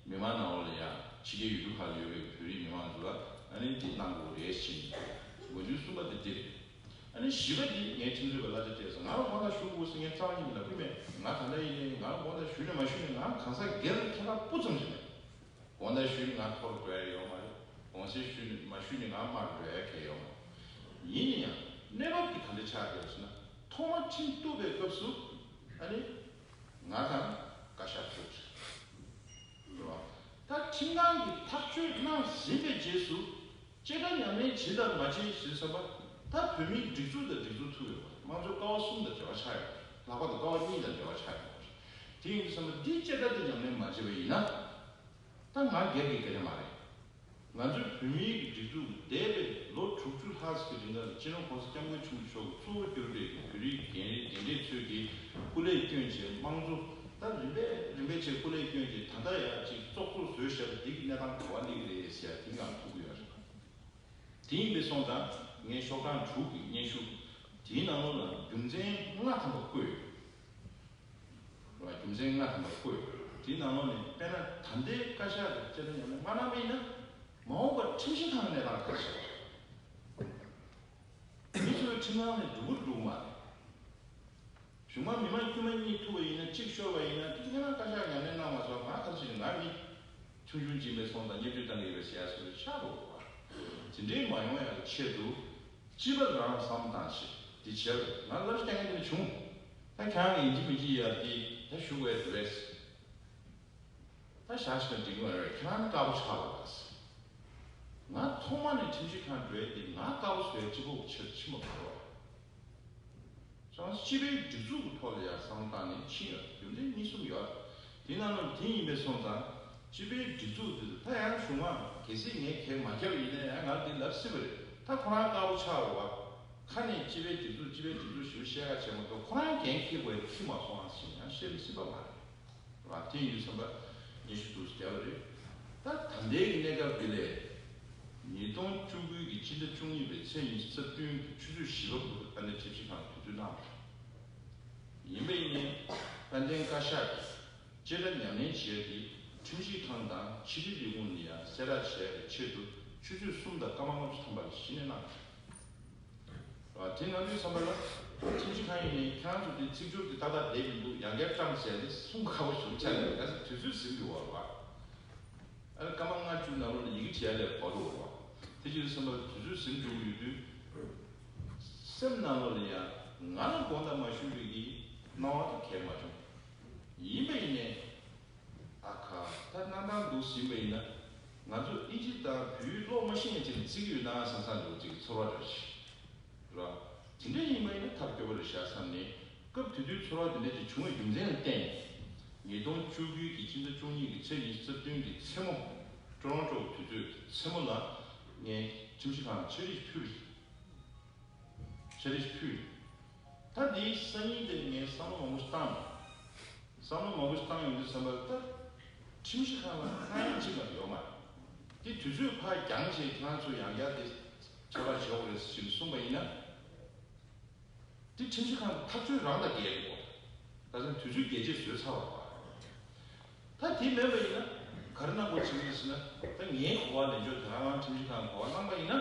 མི་མང་ནང་ལོགས་ལ་ཡང་ཕྱི་རྒྱལ་ཡུལ་གྲུ་ཁག་ལ་ཡོད་པའི་བོད་རིགས་མི་མང་ཚོ་ལ་ཨ་ནི་འདི་གནང་དགོས་རེད་ཟེར་ནས། འགོ་འཛིན་གསུམ་པ་དེ་འདི་རེད། ཨ་ནི་བཞི་པ་འདི་ངས་ཁྲིམས་རྩོད་པའི་གླ་ཆ་སྤྲད་སོང་། ང་ལ་དགོངས་དག་ཞུ་དགོས་ཟེར་ངས་རྩ་བ་ཉིད་ནས་ལབ་ཀྱི་མེད། ང་ད་ལྟ་ཡིན་ནའི་ང་ལ་དགོངས་དག་ཞུས་ནས་མ་ཞུས་ནས་ང་གང་ཟག་སྒེར་ལ་ཁྱད་པར་སྤུ་ཙམ་ཞིག་མེད། དགོངས་དག་ཞུས་ནས་ང་འཐོར་འགྲོ་ཡ་ཡོད་མ་རེད། དགོངས་སེལ་ཞུས་ནས་མ་ཞུས་ནས་ང་དམར་འགྲོ་ཡ་གང་ཡང་ཡོད་མ་རེད། ཡིན་ན་ཡང་གནས་བབ་འདི་ག་འདྲ་ཆགས་བསྡད་ཟེར་ན། ཐོག་མར་ཁྲིམས་གཏུགས་པའི་སྐབས་སུ་ཨ་ནི་ང་དང་བཀའ་ཤག་ཚུགས་རེད་བ། ད་ཁྲིམས་ཁང་གིས་ཐག་གཅོད་གནང་ཟིན་པའི་རྗེས་སུ་བཅད་ཁྲ་ཉམས་ལེན་བྱེད་དང་མ་བྱེད་ཟེར་བསམ་པ། ད་བོད་མིའི་སྒྲིག་འཛུགས་དང་སྒྲིག་འཛུགས་ཐུག་ཡོད་པ། དམངས་གཙོའི་ཀ་བ་གསུམ་དང་འབྲེལ་བ་ཆགས་ཡོད་པ། ལྷག་པར་དུ་ཀ་བ་གཉིས་དང་འབྲེལ་བ་ཆགས་ཡོད་པ་རེད། དེ་ཡིན་དུས་ཙམ་པ་འདི་བཅད་ཁྲ་དེ་ཉམས་ལེན་མ་བྱས་པ་ཡིན་ན། ད་ང་སྒེར་གྱི་སྐད་ཆ་མ་རེད། ང་ཚོའི་བོད་མིའི་སྒྲིག་འཛུགས་འདས་པའི་ལོ་དྲུག་ཅུ་ལྷག་ཙམ་གྱི་རིང་ལ་སྤྱི་ནོར་༸གོང་ས་༸སྐྱབས་མགོན་ཆེན་པོ་མཆོག་གིས་གཙོ་བོ་གྱུར་པའི་བོད་རིགས་རྒན་རྒན་གྲས་ཚོས་ཀྱིས་སྐུ་ལས་བསྐྱོན་བྱས། དམངས་གཙོ་ད་རིམ་པས་རིམ་པས་བྱས་སྐུ་ལས་བསྐྱོན་བྱས། ད་ལྟ་ཡང་ཅིག་བཙོག་བཙོག་བཟོས་བཞག་པ་འདི་གི་གནས་སྟངས་ག་པར་སླེབས་ཀྱི་རེད་ཟེར་ཡ་དེ་ཡང་ཐུག་གི་ཡོད་རེད། དེ་ཡིན་པའི་སོང་ཙང་ངས་ཤོག་གྲངས་དྲུག་གི་སྙན་ཞུ་དེའི་ནང་ལོགས་ལ་རྒྱུ་མཚན་ལྔ་ཐམ་པ་བཀོད་ཡོད། རྒྱུ་མཚན་ལྔ་ཐམ་པ་བཀོད་ཡོད། དེའི་ནང་ལོགས་ནས་དཔེར་ན་ད་ལྟའི་བཀའ་ཤག་གི་བཅད་ཁྲ་ཉམས་ལེན་མ་གནང་པ་ཡིན་ན། མ་འོངས་པར་ཁྲིམས་ཞིབ་ཁང་གནས་སྟངས་ག་རེ་ཆགས། མི་ཚོས་ཁྲིམས་ཁང་ནས་སྒྲུག་གི་འགྲོ་གི་མ་རེད། གཞུང་མང་མི་མང་དཀྱུས་མ་གཉིས་ཐུག་པ་ཡིན་ན། གཅིག་ཤོར་བ་ཡིན་ན། དེ་ཁྱེད་རང་བཀའ་ཤག་ཉམས་ལེན་གནང་མ་སོང་། ང་ག་རེ་བྱེད། ང་མི་ཆུང་ཆུང་ཅིག་མེད་སོང་ཙང་བརྙས་བཅོས་བཏང་གི་ཡོད་པའི་ཟེར་ཡ་སུ་རེད་ཆགས་འགྲོ་གི་རེད་བ། དེ་འདྲའི་མ་ཡོང་ཡག་གི་ཆེད་དུ་སྤྱི་པ་རང་བསམ་བློ་བཏང་བྱས་དེ་བྱས་པ་རེད། ང་ལབ་རྒྱག་མཁན་དེ་འདྲ་བྱུང་། ད་ཁྱེད་རང་གི་ཡིན་གཅིག་མིན་གཅིག་ཡ་དེ་ད་ཞུ་དགོས་ཡ་དེ་རེད། ད་བཞག་ཤིག་དང་འགྲིག་མ་རེད། ཁྱེད་རང་ནི་དཀར་པོ་ཆགས་པ་རེད། ང་ཐོག་མ་ནས་ཁྲིམས་ཞིབ་ཁང་འགྲོ་ཡ་དེ་ང་དཀར་པོ་བཟོ་ཡ་གཅིག་པོ་གི་ཆེད་དུ་ཕྱིན་པ་མ་རེད་བ། སོང་སྤྱི་པའི་སྒྲིག་འཛུགས་ཀྱི་ཐོག་ལ་ཡང་བསམ་བློ་བཏང་ནས་ཕྱིན་ཡོད། རྒྱུ་མཚན་གཉིས་གསུམ་ཡོད། དེ་ནང་ལ་དེ་ཡིན་པའི་སོང་ཙང་སྤྱི་པའི་སྒྲིག་འཛུགས་དེ་ད་ཡང་གཞུང་མང་གལ་སྲིད་ངས་གལ་མ་བརྒྱབ་ཡིན་ན་ཡང་ང་དེ་ལབ་སྲིད་པ་རེད། ད་ཁོ་རང་དཀར་པོ་ཆགས་རེད་བ། ཁ་ནས་སྤྱི་པའི་སྒྲིག་འཛུགས་སྤྱི་པའི་སྒྲིག་འཛུགས་ཞེས་པ་བཤད་ག་བྱས་མ་གཏོགས་ཁོ་རང་འགན་འཁྱེར་དགོས་ཡ་འཁྱེར་མ་སོང་ཨ་ཟེར་ཡང་བཤད་མི་སྲིད་པ་མ་རེད། ར་དེ་ཡིན་དུས་ཙམ་པ་སྙན་ཞུ་འདུག་བརྒྱབ་པ་རེད། ད་ད་ལྟའི་གི་གནས་སྐབས་འདི་ལས་ཉིས་སྟོང་བཅུ་དགུ་གི་སྤྱི་ཟླ་བཅུ་གཉིས་པའི་ཚེས་ཉི་ཤུ་རྩ་བདུན་གྱི་ཆུ་ཚོད་བཞི་པ་བར་དུ་དཔལ་ལྡན་ཁྲིམས་ཞིབ་ཁང་ལ་དུས་ཚོད་གནང་བ་རེད། ཡིན་པ་ཡིན་ནའི་དཔལ་ལྡན་བཀའ་ཤག་གིས་བཅད་ཁྲ་ཉམས་ལེན་བྱས་ཏེ་ཁྲིམས་ཞིབ་ཁང་དང་ཕྱི་དྲིལ་ལས་ཁུངས་ནས་ཡང་གསལ་བསྒྲགས་བྱས་པའི་ཆེད་དུ་ཆུ་ཚོད་གསུམ་དང་སྐར་མ་ལྔ་བཅུ་ཐམ་པ་ལ་གཞི་ནས་གནང་བ་རེད། དེ་ང་ཚོའི་བསམ་པ་ལ་ཁྲིམས་ཞིབ་ཁང་ཡིན་ནའི་ཁྱེད་རང་ཚོ་དེ་ཚིག་སྦྱོར་དེ་ཏག་ཏག་བསྡད་མི་འདུག་ཡང་བསྐྱར་བཀྲམ་བྱས་ནས་གསུང་ཁག་པོ་བྱུང་ཆ་ནས་ག་ཚོད་དུས་ཚོད་ཟིན་འགྲོ་བ་རེད་བ། ཨ་ནི་སྐར་མ་ལྔ་བཅུ་ནང་ལོགས་ལ་ཡི་གེ་བྲིས་ཡ་ལས་བར་འགྲོ་བ་རེད་བ། དེ་ཅིག་བསམ་པ་ལ་དུས་ཚོད་ཟིན་འགྲོ་གི་ཡོད་དུས། སེམས་ནང་ལོགས་ལ་ཡང་ང་ལ་དགོངས་དག་མ་ཞུ་བའི་གི་སྣང་བ་དེ་གས་མ་བྱུང་། ཡིན་པ་ཡིན་ནའི། ཨ་ཁ། ད་གནང་སྟངས་འདུག་ཟིན་པ་ཡིན་ན། ང་ཚོ་ཨིན་ཇི་དང་བོད་ཡིག་ཀློག་མ་ཤེས་མཁན་ཅིག་ལ་བརྩི་གི་ཡོད་ན་བསམ་བསམ་འདུག་ཅིག་ཚོར་བ་འདྲ་ཞིག་ར། དེ་འདྲ་ཡིན་པ་ཡིན་ན་ཐབས་སྐྱོ་པོ་རེད་ཤག་བསམ་ནས་སྐབས་དེ་དུས་ཚོར་བ་དེ་འདྲ་ཅིག་བྱུང་བའི་རྒྱུ་མཚན་ལ་བརྟེན་ནས། ཉིས་སྟོང་བཅུ་དགུ་གི་སྤྱི་ཟླ་བཅུ་གཉིས་ཀྱི་ཚེས་ཉི་ཤུ་རྩ་བདུན་གྱི་མཚན་མོ། ཀྲོ་རོན་ཀྲོ་གི་དུས་ཚོད་མཚན་མོ་ལ་ངས་ཁྲིམས་ཞིབ་ཁང་ལ་འཆར་གཞི་ཕུལ། འཆར་གཞི་ཕུལ། ད་འདིའི་སང་ཉིན་དེར་ངས་བསམ་བློ་མང་པོ་ཞིག་བཏང་། བསམ་བློ་མང་པོ་ཞིག་བཏང་ཡོང་དུས་ཙམ་པ་ད་ཁྲིམས་ཞིབ་ཁང་ལ་ཁང་ཡང་གཅིག་མ་ཡོད་མ་རེད། དེ་དུས་ཚོད་ཕར་འགྱངས་བྱས་ཁྱེད་རང་ཚོ་ཡང་བསྐྱར་དེ་ཆ་ལག་བྱེད་དགོས་རེད་ཟེར་གསུངས་པ་ཡིན་ན། དེ་ཁྲིམས་ཞིབ་ཁང་གི་ཐག་གཅོད་རང་དང་འགལ་འགྲོ། ད་ཆ་དུས་ཚོད་རྒྱས་བཅད་བཟོས་ཚར་བ་རེད། ད་དེ་མེད་པ་ཡིན་ན་ག་རེ་གནང་དགོས་བྱུང་ཡོད་ཟེར་ན། ད་ངའི་གོ་བ་ལེན་ཕྱོགས་དེ་རང་རང་ཁྲིམས་ཞིབ་ཁང་གི་གོ་བ་གནང་པ་ཡིན་ན།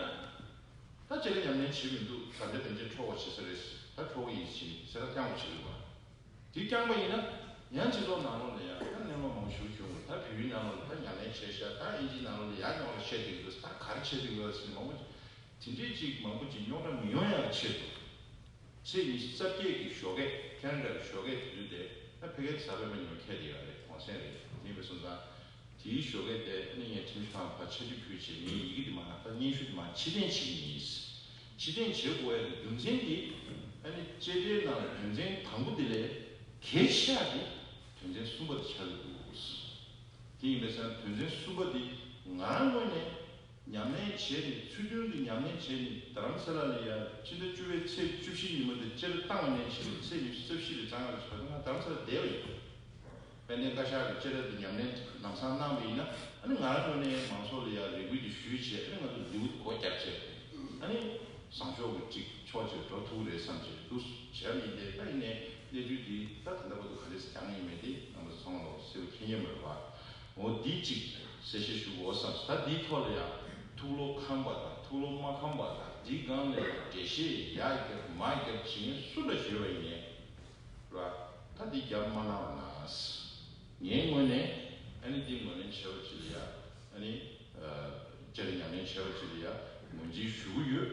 ད་བཅད་ཁྲ་ཉམས་ལེན་བྱེད་མི་འདུག་ད་ལྟ་དོན་ཆེན་འཕྲོ་བརླག་བྱེད་ས་རེད། ད་འཕྲོ་བརླག་ཡིན་ཕྱིན་གསལ་བསྒྲགས་རྐྱང་པ་བྱེད་དགོས་པ། དེ་རྐྱང་པ་ཡིན་ན་ཡང་སྤྱི་ཚོགས་ནང་ལོགས་ལ་ཡང་ད་གནས་ལུགས་མང་པོ་ཞིག་བྱུང་། ད་བོད་ཡིག་ནང་ལོགས་ལ་ད་ཉམས་ལེན་བྱས་ཤག་ད་ཨིན་ཇིའི་ནང་ལོགས་ལ་ཡར་རྙོག་དྲ་བཤད་བསྡད་ཀྱི་འདུག་ད་ག་རེ་བྱས་བསྡད་ཀྱི་ཡོད་ཟེར་ནས་མང་པོ། དེ་འདྲའི་ཅིག་མང་པོ་ཅིག་རྙོག་དྲ་མི་ཡོང་ཡག་ཆེད་དུ། ཚེས་ཉི་ཤུ་རྩ་བརྒྱད་ཀྱི་ཞོགས་ཀས་ཁེ་ན་ཌ་གི་ཞོགས་ཀས་དེ་དུས་དེ་ད་ཕ་གིར་གཟའ་སྤེན་པ་ཉི་མ་འཁེལ་བསྡད་ཡོད་རེད། གུང་སེང་རེད། དེ་ཡིན་པ་སོང་ཙང་དེའི་ཞོགས་ཀས་དེ་ཨ་ནི་ངས་ཁྲིམས་ཞིབ་ཁང་ཕར་འཆར་གཞི་ཕུལ་བྱས་ངའི་ཡི་གེ་དེ་མར་ད་སྙན་ཞུ་དེ་མར་ཕྱིར་འཐེན་བྱེད་ཀྱི་ཡིན། ཕྱིར་འཐེན་བྱེད་དགོས་ཡག་གི་རྒྱུ་མཚན་དེ་ཨ་ནི་བཅད་ཁྲའི་ནང་ལ་དོན་ཚན་དང་པོ་དེ་ལས་གལ་ཆེ་ཡག་དེ་དོན་ཚན་གསུམ་པ་དེ་ཆགས་ཀྱི་འདུག་དེ་ཡིན་པས་ན་དོན་ཚན་གསུམ་པ་དེ་ང་རང་ངོས་ནས་ཉམས་ལེན་བྱས་ནས་ཚུལ་མཐུན་དུ་ཉམས་ལེན་བྱས་ནས་རྡ་རམ་ས་ལ་ལ་ཡ་ཕྱི་ཟླ་བཅུ་པའི་ཚེས་བཅུ་བཞི་ཉིན་མོ་དེ་བཅད་ཁྲ་བཏང་བ་ནས་བྱས་ནས་ཚེས་ཉི་ཤུ་རྩ་བཞི་རེ་གཙང་རེ་བྱས་པ་དེ་ང་རྡ་རམ་ས་ལ་བསྡད་པ་ཡིན། དཔལ་ལྡན་བཀའ་ཤག་གི་བཅད་ཁྲ་དེ་ཉམས་ལེན་ལམ་སང་གནང་བ་ཡིན་ན་ཨ་ནི་ང་རང་ངོས་ནས་མང་ཚོགས་ལ་ཡ་རེ་སྐུལ་དེ་ཞུས་བྱས་ཨ་ནི་ང་ཚོ་ལེའུ་དེ་སྒོ་བརྒྱབ་བྱས་ཨ་ནི་བཟང་ཕྱོགས་ཀྱི་ཅིག་ཕྱོགས་གཅིག་འགྲོ་ཐུབ་རེད་བསམ་བྱས་འདུག་བྱས་པ་ཡིན་ཏེ། ད་ཡིན་ནའི་གནས་ཚུལ་འདི་ད་ད་ལྟ་བར་དུ་ག་འདྲས་སེ་རྒྱག་ཡིན་མེད་དེ་རྣམ་པ་ཚོ་ཚང་མ་ལ་གསལ་པོ་མཁྱེན་མཁྱེན་མ་རེད་བ། འོ་འདི་གཅིག་གསལ་བཤད་ཞུ་དགོས་བསམ། ད་འདིའི་ཐོག་ལ་ཡང་ཐུགས་བློ་ཁེངས་པ་དང་ཐུགས་བློ་མ་ཁེངས་པ་དང་འདིའི་སྒང་ལ་ཡང་འགྲེལ་བཤད་ཡར་རྒྱབ་མར་རྒྱབ་བྱེད་མཁན་སུ་འདྲ་ཞིག་ཡོད་པ་ཡིན་ནའི་ར། ད་འདི་རྒྱབ་མ་གནང་བ་ན། ངའི་ངོས་ནས་ཨ་ནི་འདི་ངོས་ལེན་བྱས་པ་ཅིག་ལ་ཡ་ཨ་ནི་བཅད་ཁྲ་ཉམས་ལེན་བྱས་པ་ཅིག་ལ་ཡ་ངོས་འཛིན་ཞུ་གི་ཡོད།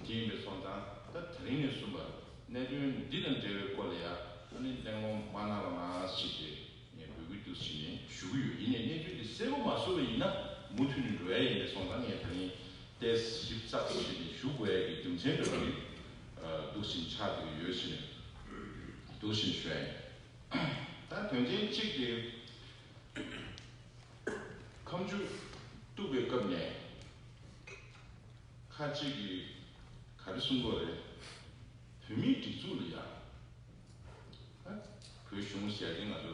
དེ་ཡིན་པའི་སོང་ཙང་ད་དེ་རིང་ནས་བཟུང་བར་གནད་དོན་འདི་དང་འབྲེལ་བའི་སྐོར་ལ་ཡ་ཨ་ནི་གླེང་སློང་མ་གནང་བ་ན་ཞེས་ཏེ་ངས་འབོད་སྐུལ་འདུག་སེ་བྱས་ནས་ཞུ་གི་ཡོད། ཡིན་ནའི་གནས་ཚུལ་འདི་གསལ་པོ་མ་བཟོས་པ་ཡིན་ན་མུ་མཐུད་ནས་འགྲོ་ཡ་ཡིན་པས་སོང་ཙང་ངས་ད་རིང་ཏོག་ཙམ་ཞིབ་ཚགས་པོ་བྱས་ནས་ཞུ་དགོས་ཡ་གི་རྒྱུ་མཚན་འདྲ་བོ་ཞིག་འདུག་སེ་ཆགས་བསྡད་ཀྱི་ཡོད་ཟེར་ནས་འདུག་སེ་ཞུ་ཡ་ཡིན། ད་དོན་ཚན་གཅིག་དེ། ཁ་མཆུ་གཏུགས་པའི་སྐབས་ནས་ཁ་ཅིག་གིས་ག་རེ་གསུང་གི་ཡོད་རེད། བོད་མིའི་སྒྲིག་འཛུགས་ལ་ཡང་། ཨ། བོད་གཞུང་ཟེར་གྱི་ང་ཚོ་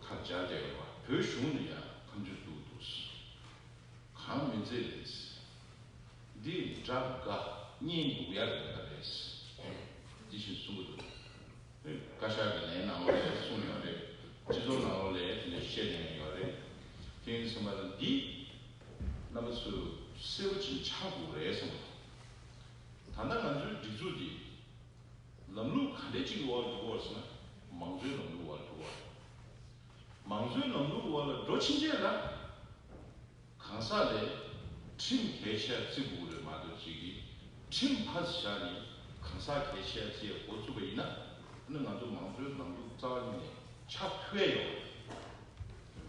ཁ་སྦྱར་བསྡད་ཡོད་པ། བོད་གཞུང་ལ་ཡང་ཁ་མཆུ་གཏུགས་འདུག་གང་མི་མཛད་རེད། འདི་དགྲ་དགའ་གཉེན་སྡུག་ཡ་རེད་ད་རེད། འདི་བཞིན་གསུང་གི་འདུག་བཀའ་ཤག་གི་ལན་ནང་ལོགས་ལ་གསུངས་ཡོད་རེད། སྤྱི་ཚོགས་ནང་ལོགས་ལ་དེ་འདྲ་བཤད་མཁན་ཡོད་རེད། དེ་ཡིན་ཙང་མ་ལ་འདི་རྣམ་པ་ཚོས་གསལ་པོ་ཅིག་ཆགས་དགོས་རེད་བསམ། ད་ལྟ་ང་ཚོའི་སྒྲིག་འཛུགས་འདི་ལམ་ལུགས་ག་འདྲ་ཅིག་གི་འོག་ལ་འགྲོ་གི་ཡོད་ཟེར་ན། མང་གཙོའི་ལམ་ལུགས་འོག་ལ་འགྲོ་གི་ཡོད། མང་གཙོའི་ལམ་ལུགས་འོག་ལ་འགྲོ་ཕྱིན་ཆད་ལ། གང་ཟག་ལ་ཁྲིམས་གལ་ཆེ་བརྩི་དགོས་རེད་མ་གཏོགས་ཅིག་གིས་ཁྲིམས་ཕར་བཞག་ནས་གང་ཟག་གལ་ཆེ་བརྩི་ཡ་འགོ་བཙུགས་པ་ཡིན་ན། ཨ་ནི་ང་ཚོ་མང་གཙོའི་ལམ་ལུགས་རྩ་བ་ཉིད་ནས་ཆགས་ཐུབ་ཡ་ཡོད་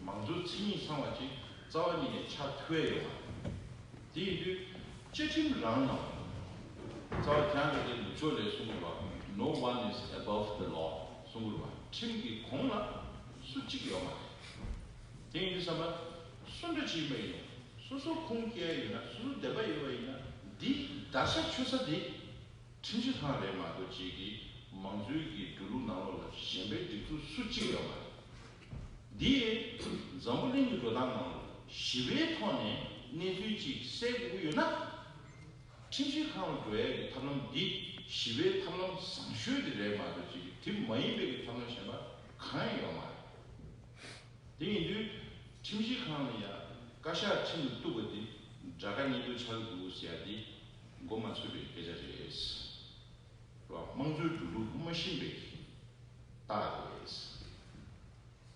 མ་རེད། མང་གཙོའི་མཚན་ཉིད་ཚང་བ་ཅིག་རྩ་བ་ཉིད་ནས་ཆགས་ཐུབ་ཡ་ཡོད་མ་རེད། དེ་ཡིན་དུས་བཅའ་ཁྲིམས་རང་ནང་རྩ་བ་ཁྱེད་རང་གིས་ནུབ་ཕྱོགས་ལ་གསུང་གི་རེད་པ། No one is above the law གསུང་གི་རེད་པ། ཁྲིམས་ཀྱི་གོང་ལ་སུ་གཅིག་ཡོད་མ་རེད། དེ་ཡིན་དུས་ཙམ་པ་སུ་འདྲ་ཅིག་ཡིན་པ་ཡིན་ནའང་སོ་སོ་ཁུངས་སྐྱེལ་ཡོད་ན། སོ་སོ་དད་པ་ཡོད་པ་ཡིན་ན། འདི་བརྡར་ཤ་ཆུ་ས་དེ་ཁྲིམས་ཞིབ་ཁང་རེད་མ་གཏོགས་ཅིག་གིས་མང་གཙོའི་གི་འགྲོ་ལུགས་ནང་ལོགས་ལ་གཞན་པའི་སྒྲིག་འཛུགས་སུ་གཅིག་ཡོད་མ་རེད། འདི་འཛམ་བུ་གླིང་གི་འགྲོ་སྟངས་ནང་ལ་ཞི་བའི་ཐོག་ནས་གནས་ཚུལ་ཅིག་གསལ་དགོས་ཀྱི་ཡོད་ན། ཁྲིམས་ཞིབ་ཁང་ལ་འགྲོ་ཡ་གི་ཐབས་ལམ་འདི་ཞི་བའི་ཐབས་ལམ་བཟང་ཤོས་དེ་རེད་མ་གཏོགས་ཅིག་གིས་དེ་མ་ཡིན་པའི་གི་ཐབས་ལམ་གཞན་པ་གང་ཡང་ཡོད་མ་རེད། དེ་ཡིན་དུས་ཁྲིམས་ཞིབ་ཁང་ལ་ཡ་བཀའ་ཤག་ཁྲིམས་ལ་གཏུགས་པ་འདི་དགྲ་དགའ་གཉེན་སྡུག་ཆགས་ཀྱི་འདུག་ཟེར་ཡ་འདི་མགོ་མ་ཚོད་པའི་སྐད་ཆ་རེད། རེད་བ། དམངས་གཙོའི་འགྲོ་ལུགས་མ་ཤེས་པའི་རྟགས་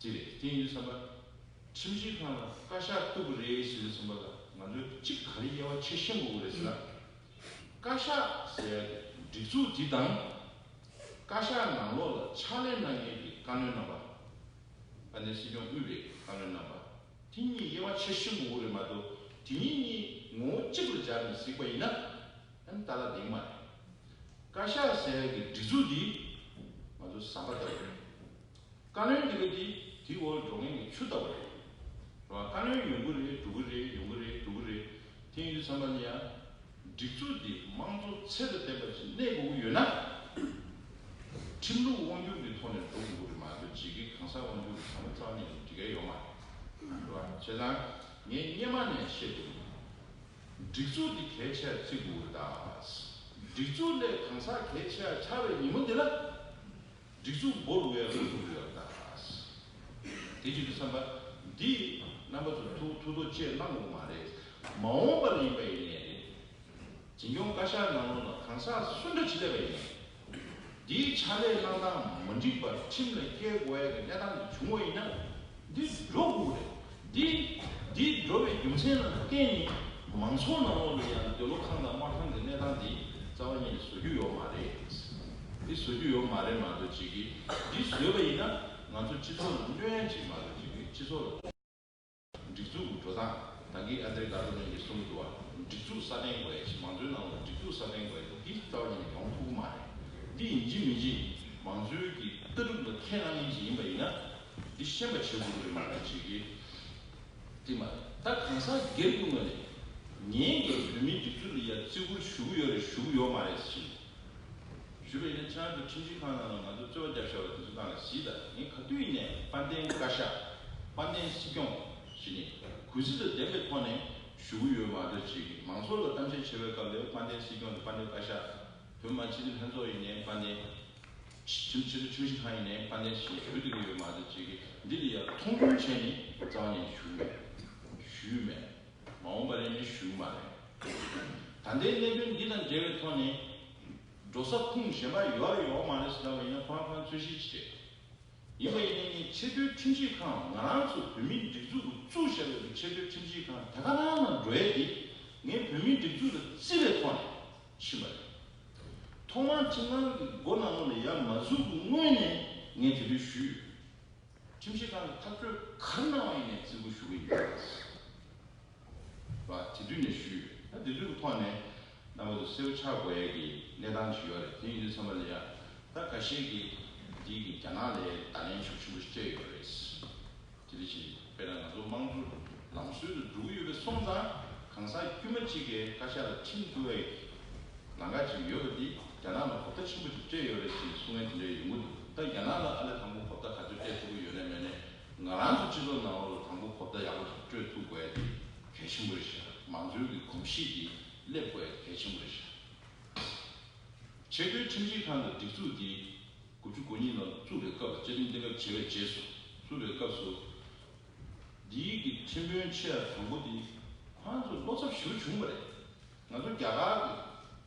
རེད། དེ་རེད། དེ་ཡིན་དུས་ཙམ་པ་ཁྲིམས་ཞིབ་ཁང་ལ་བཀའ་ཤག་གཏུགས་པ་རེད་ཟེར་དུས་ཙམ་པ་ལ་ང་ཚོས་གཅིག་ག་རེ་དབྱེ་བ་ཕྱེ་ཤེས་དགོས་ཀྱི་རེད་ཟེར་ན། བཀའ་ཤག་ཟེར་ཡ་གི་སྒྲིག་འཛུགས་འདི་དང་། བཀའ་ཤག་ནང་ལོགས་ལ་ཕྱག་ལས་གནང་མཁན་གྱི་བཀའ་བློན་རྣམ་པ། དཔལ་ལྡན་སྲིད་སྐྱོང་དབུས་པའི་བཀའ་བློན་རྣམ་པ། དེ་གཉིས་དབྱེ་བ་ཕྱེ་ཤེས་དགོས་ཀྱི་རེད་མ་གཏོགས། དེ་གཉིས་གཉིས་ངོ་བོ་གཅིག་ཏུ་སྦྱར་ནས་གཟིགས་པ་ཡིན་ན། ཨ་ནི་ཏག་ཏག་བདེན་མ་རེད། བཀའ་ཤག་ཟེར་ཡ་གི་སྒྲིག་འཛུགས་འདི་ང་ཚོ་ཟམ་པ་ལྟ་བུ་རེད། བཀའ་བློན་འདི་ག་འདི་དེའི་འོག་ལ་འགྲོ་མཁན་གྱི་ཆུ་ལྟ་བུ་རེད། རེད་བ། བཀའ་བློན་ཡོང་གི་རེད། འགྲོ་གི་རེད། ཡོང་གི་རེད། འགྲོ་གི་རེད། དེ་ཡིན་དུས་ཙམ་པ་ལ་ཡ། སྒྲིག་འཛུགས་འདི་དམངས་གཙོ་ཚད་དང་ལྡན་པ་ཞིག་གནས་དགོས་ཀྱི་ཡོད་ན། ཁྲིམས་ལུགས་དབང་སྒྱུར་གྱི་ཐོག་ནས་འགྲོ་དགོས་ཀྱི་རེད་མ་གཏོགས་ཅིག་གིས་གང་ཟག་དབང་སྒྱུར་གྱི་ཟམ་པ་རྩ་བ་ཉིད་ནས་འགྲིག་གི་ཡོད་མ་རེད། རེད་བ། བྱས་ཙང་ངས་སྔོན་མ་ནས་བཤད་འདུག་སྒྲིག་འཛུགས་འདི་གལ་ཆེ་བརྩི་དགོས་རེད་ད། སྒྲིག་འཛུགས་ལས་གང་ཟག་གལ་ཆེ་བ་ཆགས་པའི་ཉིན་མོ་འདི་ལ། སྒྲིག་འཛུགས་འབོར་བའི་རང་དུ་ཡོད་ད། དེ་བྱེད་དུས་ཙམ་པ་འདི་རྣམ་པ་ཚོ་ཐུགས་ཐུགས་ཐག་བཅད་གནང་དགོས་མ་རེད། མ་འོངས་པར་ཡིན་པ་ཡིན་ནའི་རེད། འཛིན་སྐྱོང་བཀའ་ཤག་ནང་ལོགས་ལ་གང་ཟག་སུ་འདྲ་ཅིག་སླེབས་པ་ཡིན་ནའི། འདིའི་ཕྱག་ལས་གནང་སྟངས་མ་འགྲིག་པར་ཁྲིམས་ལ་བཀལ་དགོས་ཡ་གི་གནས་སྟངས་ཅིག་བྱུང་བ་ཡིན་ན། འདི་འགྲོ་དགོས་རེད། འདི་འདི་འགྲོ་བའི་རྒྱུ་མཚན་ལ་བརྟེན་ནས་མང་ཚོགས་ནང་ལོགས་ལ་ཡང་འདོད་བློ་ཁེངས་དང་དམག་ཁེངས་ཀྱི་གནས་སྟངས་འདི་རྩ་བ་ཉིད་ནས་བཟོ་རྒྱུ་ཡོད་མ་རེད། འདི་བཟོ་རྒྱུ་ཡོད་མ་རེད་མ་གཏོགས་ཅིག་གིས་འདི་བཟོས་པ་ཡིན་ན་ང་ཚོ་སྤྱི་ཚོགས་ལ་གནོད་ཡ་ཅིག་མ་གཏོགས་ཅིག་གིས་སྤྱི་ཚོགས་ལ། སྒྲིག་འཛུགས་ཀྱི་འགྲོ་སྟངས་ད་གིན་ཨ་ཏེ་རི་ཀ་ཏོ་ལན་གྱིས་གསུངས་འདུག་བ། སྒྲིག་འཛུགས་སྲ་བརྟན་དགོས་ཡ་ཞིག་མང་གཙོའི་ནང་ལ་སྒྲིག་འཛུགས་སྲ་བརྟན་དགོས་ཡ་འདི་རྩ་བ་ཉིད་ནས་ཡོང་ཐུབ་ཀྱི་མ་རེད། འདི་ཡིན་གཅིག་མིན་གཅིག་མང་གཙོའི་གི་ལྟ་གྲུབ་ལ་ཁས་བླངས་མཁན་ཞིག་ཡིན་པ་ཡིན་ན། འདི་ཤེས་པ་བྱེད་དགོས་ཀྱི་རེད་མ་གཏོགས་ཅིག་གིས། དེ་མ་རེད། ད་གང་ཟག་སྒེར་གྱི་ངོས་ནས་ངའི་གི་བོད་མིའི་སྒྲིག་འཛུགས་ལ་ཡ་བརྩི་བཀུར་ཞུ་གི་ཡོད་རེད་ཞུ་གི་ཡོད་མ་རེད་ཟེར་ཞུས་པ་ཡིན་ན། ཁྱེད་རང་ཚོ་ཁྲིམས་ཞིབ་ཁང་ནང་ལ་ང་ཚོ་རྩོད་པ་རྒྱབ་བཞག་པ་དེ་ཚོ་སྒང་ལ་གཟིགས་དང་། ངས་ག་དུས་ཡིན་ནའི་དཔལ་ལྡན་བཀའ་ཤག་དཔལ་ལྡན་སྲིད་སྐྱོང་ཞེས་ནས་གུས་བརྩི་དང་ལྡན་པའི་ཐོག་ནས་ཞུ་གི་ཡོད་མ་གཏོགས་ཅིག་གིས་མང་ཚོགས་ལ་གཏམ་བཤད་བྱེད་པའི་སྐབས་ལ་དཔལ་ལྡན་སྲིད་སྐྱོང་དང་དཔལ་ལྡན་བཀའ་ཤག་བོད་མི་མང་སྤྱི་འཐུས་ལྷན་ཚོགས་ཡིན་ནའི་དཔལ་ལྡན། ཁྲིམས་ཁྲིམས་ཁྲིམས་ཞིབ་ཁང་ཡིན་ནའི་དཔལ་ལྡན་ཞེས་ཞུ་བསྡད་ཀྱི་ཡོད་མ་གཏོགས་ཅིག་གིས་འདི་ལ་ཡ་མཐོང་ཆུང་བྱས་ནས་རྩ་བ་ནས་ཞུ་མེད། ཞུས་མེད། མ་འོངས་པ་ལ་ནི་ཞུ་གི་མ་རེད། ད་ལྟའི་གནད་དོན་འདི་དང་འབྲེལ་བའི་ཐོག་ནས་འགྲོ་ས་ཁུངས་གཞན་པ་ཡོད་རེད་ཡོད་མ་རེད་ཟེར་ལབ་པ་ཡིན་ན་ཁོ་རང་ཁོ་རང་རྩོད་གཞི་ཅིག་རེད། ཡིན་པ་ཡིན་ནའི་ངས་ཆེས་མཐོའི་ཁྲིམས་ཞིབ་ཁང་ང་རང་ཚོ་བོད་མིའི་སྒྲིག་འཛུགས་ཀྱིས་བཙུགས་བཞག་པའི་ཆེས་མཐོའི་ཁྲིམས་ཞིབ་ཁང་དེ་ག་རང་ལ་འགྲོ་ཡས་དེ་ངས་བོད་མིའི་སྒྲིག་འཛུགས་ལ་བརྩི་བའི་ཐོག་ནས་ཕྱིན་པ་རེད། ཐོག་མར་ཁྲིམས་ཁང་གི་སྒོ་ནང་ལོགས་ལ་ཡར་མ་འཛུལ་གྱི་སྔོན་ནས་ངས་དེ་དུས་ཞུས་ཡོད། ཁྲིམས་ཞིབ་ཁང་གིས་ཐག་གཅོད་ག་རེ་གནང་བ་ཡིན་ནའི་བརྩི་བཀུར་ཞུ་གི་ཡིན། བ་དེ་དུས་ནས་ཞུས་ཡོད། ད་དེ་དུས་ཀྱི་ཐོག་ནས་རྣམ་པ་ཚོ་གསལ་པོ་ཆགས་དགོས་ཡས་ཀྱི་གནས་སྟངས་ཤིག་ཡོད་རེད། དེ་ཡིན་དུས་ཚང་མ་ལ་ཡ་ད་འགའ་ཤས་ཀྱིས་འདི་གི་རྒྱ་ནག་ལ་བརྡ་ལན་ཤུགས་ཆེན་པོ་ཞིག་སྤྲད་ཡོད་རེད། དེ་འདྲ་ཞིག་དཔེར་ན་ང་ཚོ་དམངས་གཙོ་ལམ་སྲོལ་དུ་འགྲོ་གི་ཡོད་པ་སོང་ཙང་གང་ཟག་དཀྱུས་མ་གཅིག་གིས་བཀའ་ཤག་ལ་ཁྲིམས་བསྐུར་བའི་ལམ་ཁ་ཅིག་ཡོད་པ་འདི་རྒྱ་ནག་ལ་གོ་བརྡ་ཆེན་པོ་ཞིག་སྤྲད་ཡོད་རེད་ཅེས་གསུང་མཁན་དེ་འདྲ་ཡོང་གི་འདུག་ད་རྒྱ་ནག་ལ་ཨ་ལས་དང་པོ་གོ་བརྡ་ག་ཚོད་སྤྲད་ཐུབ་ཀྱི་ཡོད་ན་མེད་ན་ང་རང་ཚོ་སྤྱི་ཚོགས་ནང་ལོགས་ལ་དང་པོ་གོ་བརྡ་ཡག་པོ་ཞིག་སྤྲོད་ཐུབ་དགོས་ཡ་དེ་གལ་ཆེན་པོ་རེད་ཤག་མང་གཙོའི་གི་གོམས་གཤིས་དེ་ སླེབས་དགོས་གལ་ཆེན་པོ་རེད་ཤག་ཆེས་མཐོའི་ཁྲིམས་ཞིབ་ཁང་གི་སྒྲིག་འཛུགས་འདི་དགུ་བཅུ་གོ་གཉིས་ནང་བཙུགས་པའི་སྐབས། བཅའ་ཁྲིམས་གཏན་འབེབས་བྱས་པའི་རྗེས་སུ་བཙུགས་པའི་སྐབས་སུ། འདིའི་གི་ཁྲིམས་དཔོན་ཆེས་དང་པོ་འདི་ཁོང་ཚོ་བློ་འཚབ་ཞེ་པོ་བྱུང་བ་རེད། ང་ཚོ་རྒྱ་གར་གྱི་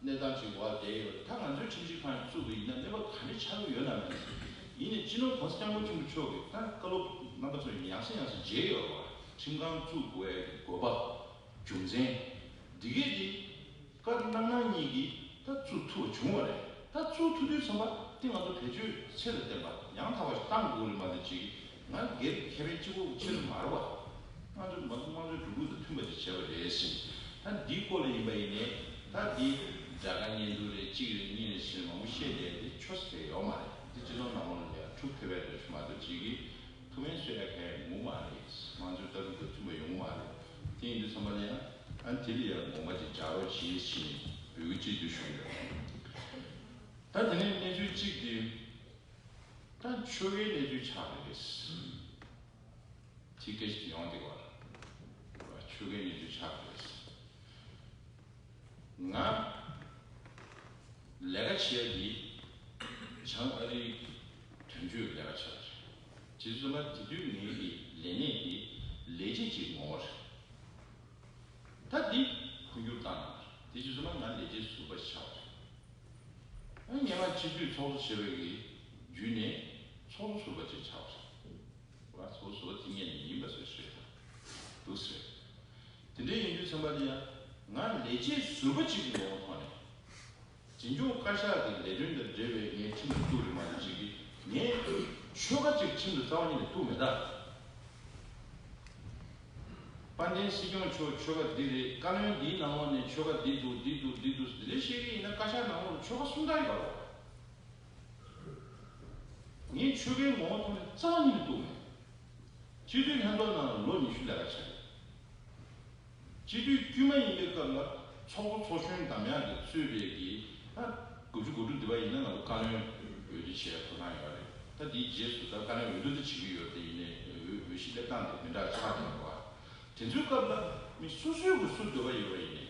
གནས་སྟངས་ཅིག་འོག་བསྡད་ཡོད་རེད། ད་ང་ཚོའི་ཁྲིམས་ཞིབ་ཁང་བཙུགས་པ་ཡིན་ན་གནས་བབ་ག་འདྲ་ཆགས་ཀྱི་ཡོད་ན་མེད། ཡིན་ནའི་སྤྱི་ནོར་༸གོང་ས་༸སྐྱབས་མགོན་ཆེན་པོ་མཆོག་གིས་ད་བཀའ་སློབ་རྣམ་པ་ཚོ་ཡང་སེ་ཡང་སེ་མཇལ་ཡོད་རེད་བ། ཁྲིམས་ཁང་བཙུགས་དགོས་ཡ་གི་དགོས་པ། རྒྱུ་མཚན། འདི་གས་འདི་བཀའ་གནང་གནང་གཉིས་ཀྱིས་ད་བཙུགས་ཐུབ་པ་བྱུང་བ་རེད། ད་བཙུགས་ཐུབ་དུས་ཙམ་པ་འདི་ང་ཚོ་བེད་སྤྱོད་ཚད་ལ་བརྟེན་པ་ཡང་དག་པ་ཞིག་གཏང་དགོས་རེད་མ་གཏོགས་ཅིག་ང་སྒེར་གྱི་ཁེ་ཕན་གཅིག་པོ་ཆེད་དུ་མ་རེད་བ། ང་ཚོས་ང་ཚོ་དམངས་གཙོའི་འགྲོ་ལུགས་དང་མཐུན་པ་ཅིག་བྱས་པ་རེད་ཟེར། ད་འདིའི་སྐོར་ལ་ཡིན་པ་ཡིན་ནའི་ད་འདི་དགྲ་དགའ་གཉེན་སྡུག་རེད། གཅིག་རེད་གཉིས་རེད་ཟེར་མང་པོ་བཤད་བསྡད་དེ་ཆོ་ས་དེ་ཡོད་མ་རེད། འདི་སྤྱི་ཚོགས་ནང་ལོགས་ལ་ཡང་འཁྲུག་ཐེབས་པའི་འདྲ་ཞིག་མ་གཏོགས་ཅིག་གིས་ཐུགས་ཕན་གསོས་ཡ་གང་ཡང་ཡོང་གི་མ་རེད། ང་ཚོའི་ལྟ་གྲུབ་དང་མཐུན་པ་ཡོང་གི་མ་རེད། དེ་ཡིན་དུས་ཙམ་པ་ལ་ཡང་ཨ་དེ་ལ་ཡང་དགོངས་པ་ཅིག་འཇགས་རོགས་གྱིས་ཟེར་ནས་འབོད་སྐུལ་ཅིག་ཏུ་ཞུ་ཡོད། ད་དེ་ནས་གནས་ཚུལ་གཅིག་དེ་ད་ཆོལ་ཁའི་གནས་ཚུལ་ཆགས་པ་རེད། དེ་སྐད་ཆ་དེ་ཡོང་བསྡད་ཀྱི་ཡོད་རེད། ཆོལ་ཁའི་གནས་ཚུལ་ཆགས་པ་རེད། ང་ལས་ཀ་བྱེད་ཡ་འདི་བྱང་ཨ་རིའི་དོན་གཅོད་ལས་ཀ་བྱེད་པ་རེད། དེ་ཚོ་ལ་དེ་དུས་ངའི་གི་ལས་གནས་འདི་ལས་བྱེད་ཅིག་ངོ་བོ་རེད། ད་འདི་འཕོ་འགྱུར་བཏང་ན་དེ་དུས་ཚོ་ལ་ང་ལས་བྱེད་ཟུར་པ་ཞིག་ཆགས་པ་རེད། ཨ་སྔོན་མ་སྤྱི་འཐུས་ཚོགས་གཙོ་བྱས་པའི་གི་བརྒྱུད་ནས་ཚོགས་གཙོ་ཟུར་པ་ཅིག་ཆགས་པ་རེད། ང་ཚོ་བཟོ་དེ་ངས་ནི་ཡིན་པ་བཟོས་ཤེས་དང་འདུག་ཟེར། དེ་འདྲའི་ཡིན་དུས་ཙམ་པ་ལ་ཡང་ང་ལས་བྱེད་ཟུར་པ་གཅིག་གི་ངོ་བོ་ཐོག་ནས་འཛིན་སྐྱོང་བཀའ་ཤག་གི་ལས་དོན་དང་འབྲེལ་བའི་ངའི་ཁྲིམས་ལ་གཏུག་རེད་མ་གཏོགས་གཅིག་གིས་ངས་ཆོལ་ཁ་གཅིག་ཁྲིམས་ལ་རྩ་བ་ཉིད་ནས་གཏུག་མེད་ད། དཔལ་ལྡན་སྲིད་སྐྱོང་མཆོག་ཆོལ་ཁ་འདི་རེད། བཀའ་བློན་འདིའི་ནང་ལོགས་ནས་ཆོལ་ཁ་འདི་འདུག་འདི་འདུག་འདི་འདུག་འདི་འདྲ་བཤད་ཀྱི་ཡིན་ན་བཀའ་ཤག་ནང་ལོགས་ལ་ཆོལ་ཁ་སུམ་རྟགས་ཡོད་རེད། ངས་ཆོལ་ཁའི་ངོ་བོ་ཐོག་ནས་རྩ་བ་ཉིད་ནས་གཏུག་མེད། སྤྱི་འཐུས་ལྷན་ཚོགས་ནང་ལ་ལོ་ཉི་ཤུ་ལས་ཀ་བྱས། སྤྱི་འཐུས་དཀྱུས་མ་ཡིན་པའི་སྐབས་ལ་ཚོགས་གཙོ་ཚོགས་གཞོན་འདེམས་ཡག་གིས་གཙོས་པའི་གི་ད་དགུ་བཅུ་གོ་དྲུག་འདི་པ་ཡིན་ན་ང་ཚོ་བཀའ་བློན་འོས་བསྡུ་བྱས་ཐོབ་ཐང་ཡོད་རེད། ད་དེའི་རྗེས་སུ་ད་བཀའ་བློན་འོས་བསྡུ་དེ་བྱེད་ཀྱི་ཡོད་དེ་ཡིན་ནའི་འོས་འོས་གཞི་སླེབས་སྟངས་དེ་མི་འདྲ་ཆགས་ཀྱི་ཡོད་པ། དེ་ཚོའི་སྐབས་ལ་མི་སོ་སོའི་གི་སུ་འདོད་པ་ཡོད་པ་ཡིན་ནའི་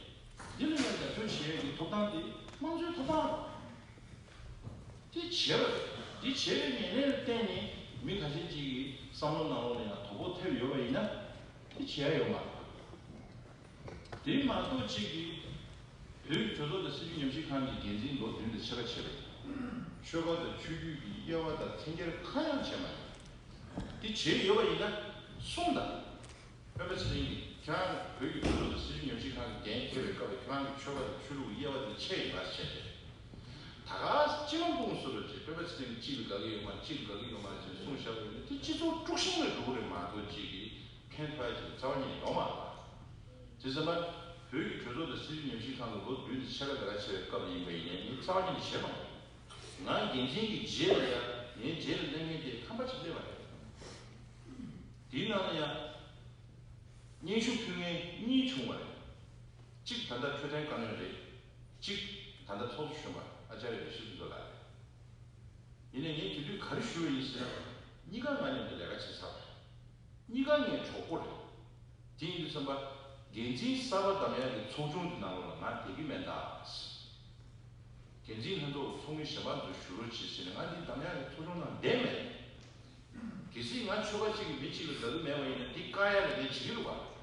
འདི་ལ་ཡང་རྒྱབ་སྐྱོར་བྱེད་ཡག་གི་ཐོབ་ཐང་དེ་དམངས་གཙོའི་ཐོབ་ཐང་རེད། དེ་བྱས་པ་རེད། དེ་བྱས་པའི་ངེས་ལེགས་ལ་བརྟེན་ནས་མི་ཁ་ཤས་ཅིག་གི་བསམ་བློ་ནང་ལོགས་ལ་ཡང་དོ་ཕོག་ཐེབས་ཡོད་པ་ཡིན་ན་དེ་བྱས་ཡ་ཡོད་མ་རེད། དེ་མ་གཏོགས་ཅིག་གིས་བོད་ཀྱི་གྲོས་ཚོགས་དང་སྲིད་བྱུས་ཉམས་ཞིབ་ཁང་གི་འགན་འཛིན་ལོ་བདུན་དང་ཕྱེད་ཀ་བྱས་པ་རེད། ཆོལ་ཁ་དང་ཆོས་བརྒྱུད་ཀྱི་དབྱེ་བ་དང་འཐེན་འཁྱེར་གང་ཡང་བྱས་མ་རེད། དེ་བྱས་ཡོད་པ་ཡིན་ན་གསུངས་དང་། སྤེན་པ་ཚེ་རིང་གིས་ཁྱེད་རང་བོད་ཀྱི་གྲོས་ཚོགས་དང་སྲིད་བྱུས་ཉམས་ཞིབ་ཁང་གི་འགན་འཁྱེར་བའི་སྐབས་ལ་ཁྱེད་རང་གི་ཆོལ་ཁ་དང་ཆོས་ལུགས་དབྱེ་བ་དེ་ཆད་ཡིན་པ་བཤད་དེ། ད་ག་སྤྱི་ནོར་གོང་ས་ལ་ཅིག་སྤེན་པ་ཚེ་རིང་གཅིག་ལ་དགའ་གི་ཡོད་མ་རེད། གཅིག་ལ་དགའ་གི་ཡོད་མ་རེད་ཅེས་གསུངས་བཞག་པ་ཡིན་ན་དེ་སྤྱི་ཚོགས་དཀྲུག་ཤིང་ལ་འགྲོ་གི་རེད་མ་གཏོགས་ཅིག་གིས་ཕན་ཐོགས་ཡ་ཅིག་རྩ་བ་ཉིད་ནས་ཡོད་མ་རེད་པ། དེ་ཙམ་པ་བོད་ཀྱི་གྲོས་ཚོགས་དང་སྲིད་བྱུས་ཉམས་ཞིབ་ཁང་གི་ལོ་བདུན་དང་ཕྱེད་ཀ་ལས་ཀ་བྱས་པའི་སྐབས་ལ་ཡིན་པ་ཡིན་ནའི་ངས་རྩ་བ་ཉིད་ནས་བྱས་མ་ཡོང་། ང་འགན་འཛིན་གྱི་རྗེས་ལ་ཡང་ངའི་རྗེས་ལ་སླེབས་མཁན་དེ་ཁམས་པ་ཅིག་སླེབས་པ་རེད། དེའི་ནང་ལ་ཡང་སྙན་ཞུ་ཕུལ་མཁན་གཉིས་བྱུང་བ་རེད། གཅིག་ད་ལྟ་འཕྲོད་བསྟེན་བཀའ་བློན་རེད། གཅིག་ད་ལྟ་ཚོགས་གཙོ་གཞོན་པ་ཨ་ཅཱརྱ་ཡོ་ཤི་ཧི་ཌེ་མཛོ་ལགས་རེད། ཡིན་ནའི་ངས་དེ་དུས་ག་རེ་ཞུས་པ་ཡིན་ཟེར་ན། གཉིས་ཀ་ང་མཉམ་དུ་ལས་ཀ་བྱེད་ཚར་བ་རེད། གཉིས་ཀ་ངའི་གྲོགས་པོ་རེད། དེ་ཡིན་དུས་ཙམ་པ་འགན་འཛིན་གསར་པ་འདེམས་ཡག་གི་ཚོགས་ཆུང་དེ་ནང་ལོགས་ལ་ང་བསྡད་ཀྱི་མེད་ད། འགན་འཛིན་ལྷན་ཚོགས་ཚོགས་མི་གཞན་པ་ཚོ་ཞུ་རོགས་བྱེད་ཟེར་ནས་ང་འདི་འདེམས་ཡག་གི་ཚོགས་ཆུང་ནང་བསྡད་མེད། གལ་སྲིད་ང་ཆོལ་ཁ་གཅིག་གི་མི་གཅིག་ལ་དགའ་གི་མེད་པ་ཡིན་ན་འདི་བཀག་ཡག་ལས་འགན་བྱེད་ཀྱི་རེད་བ།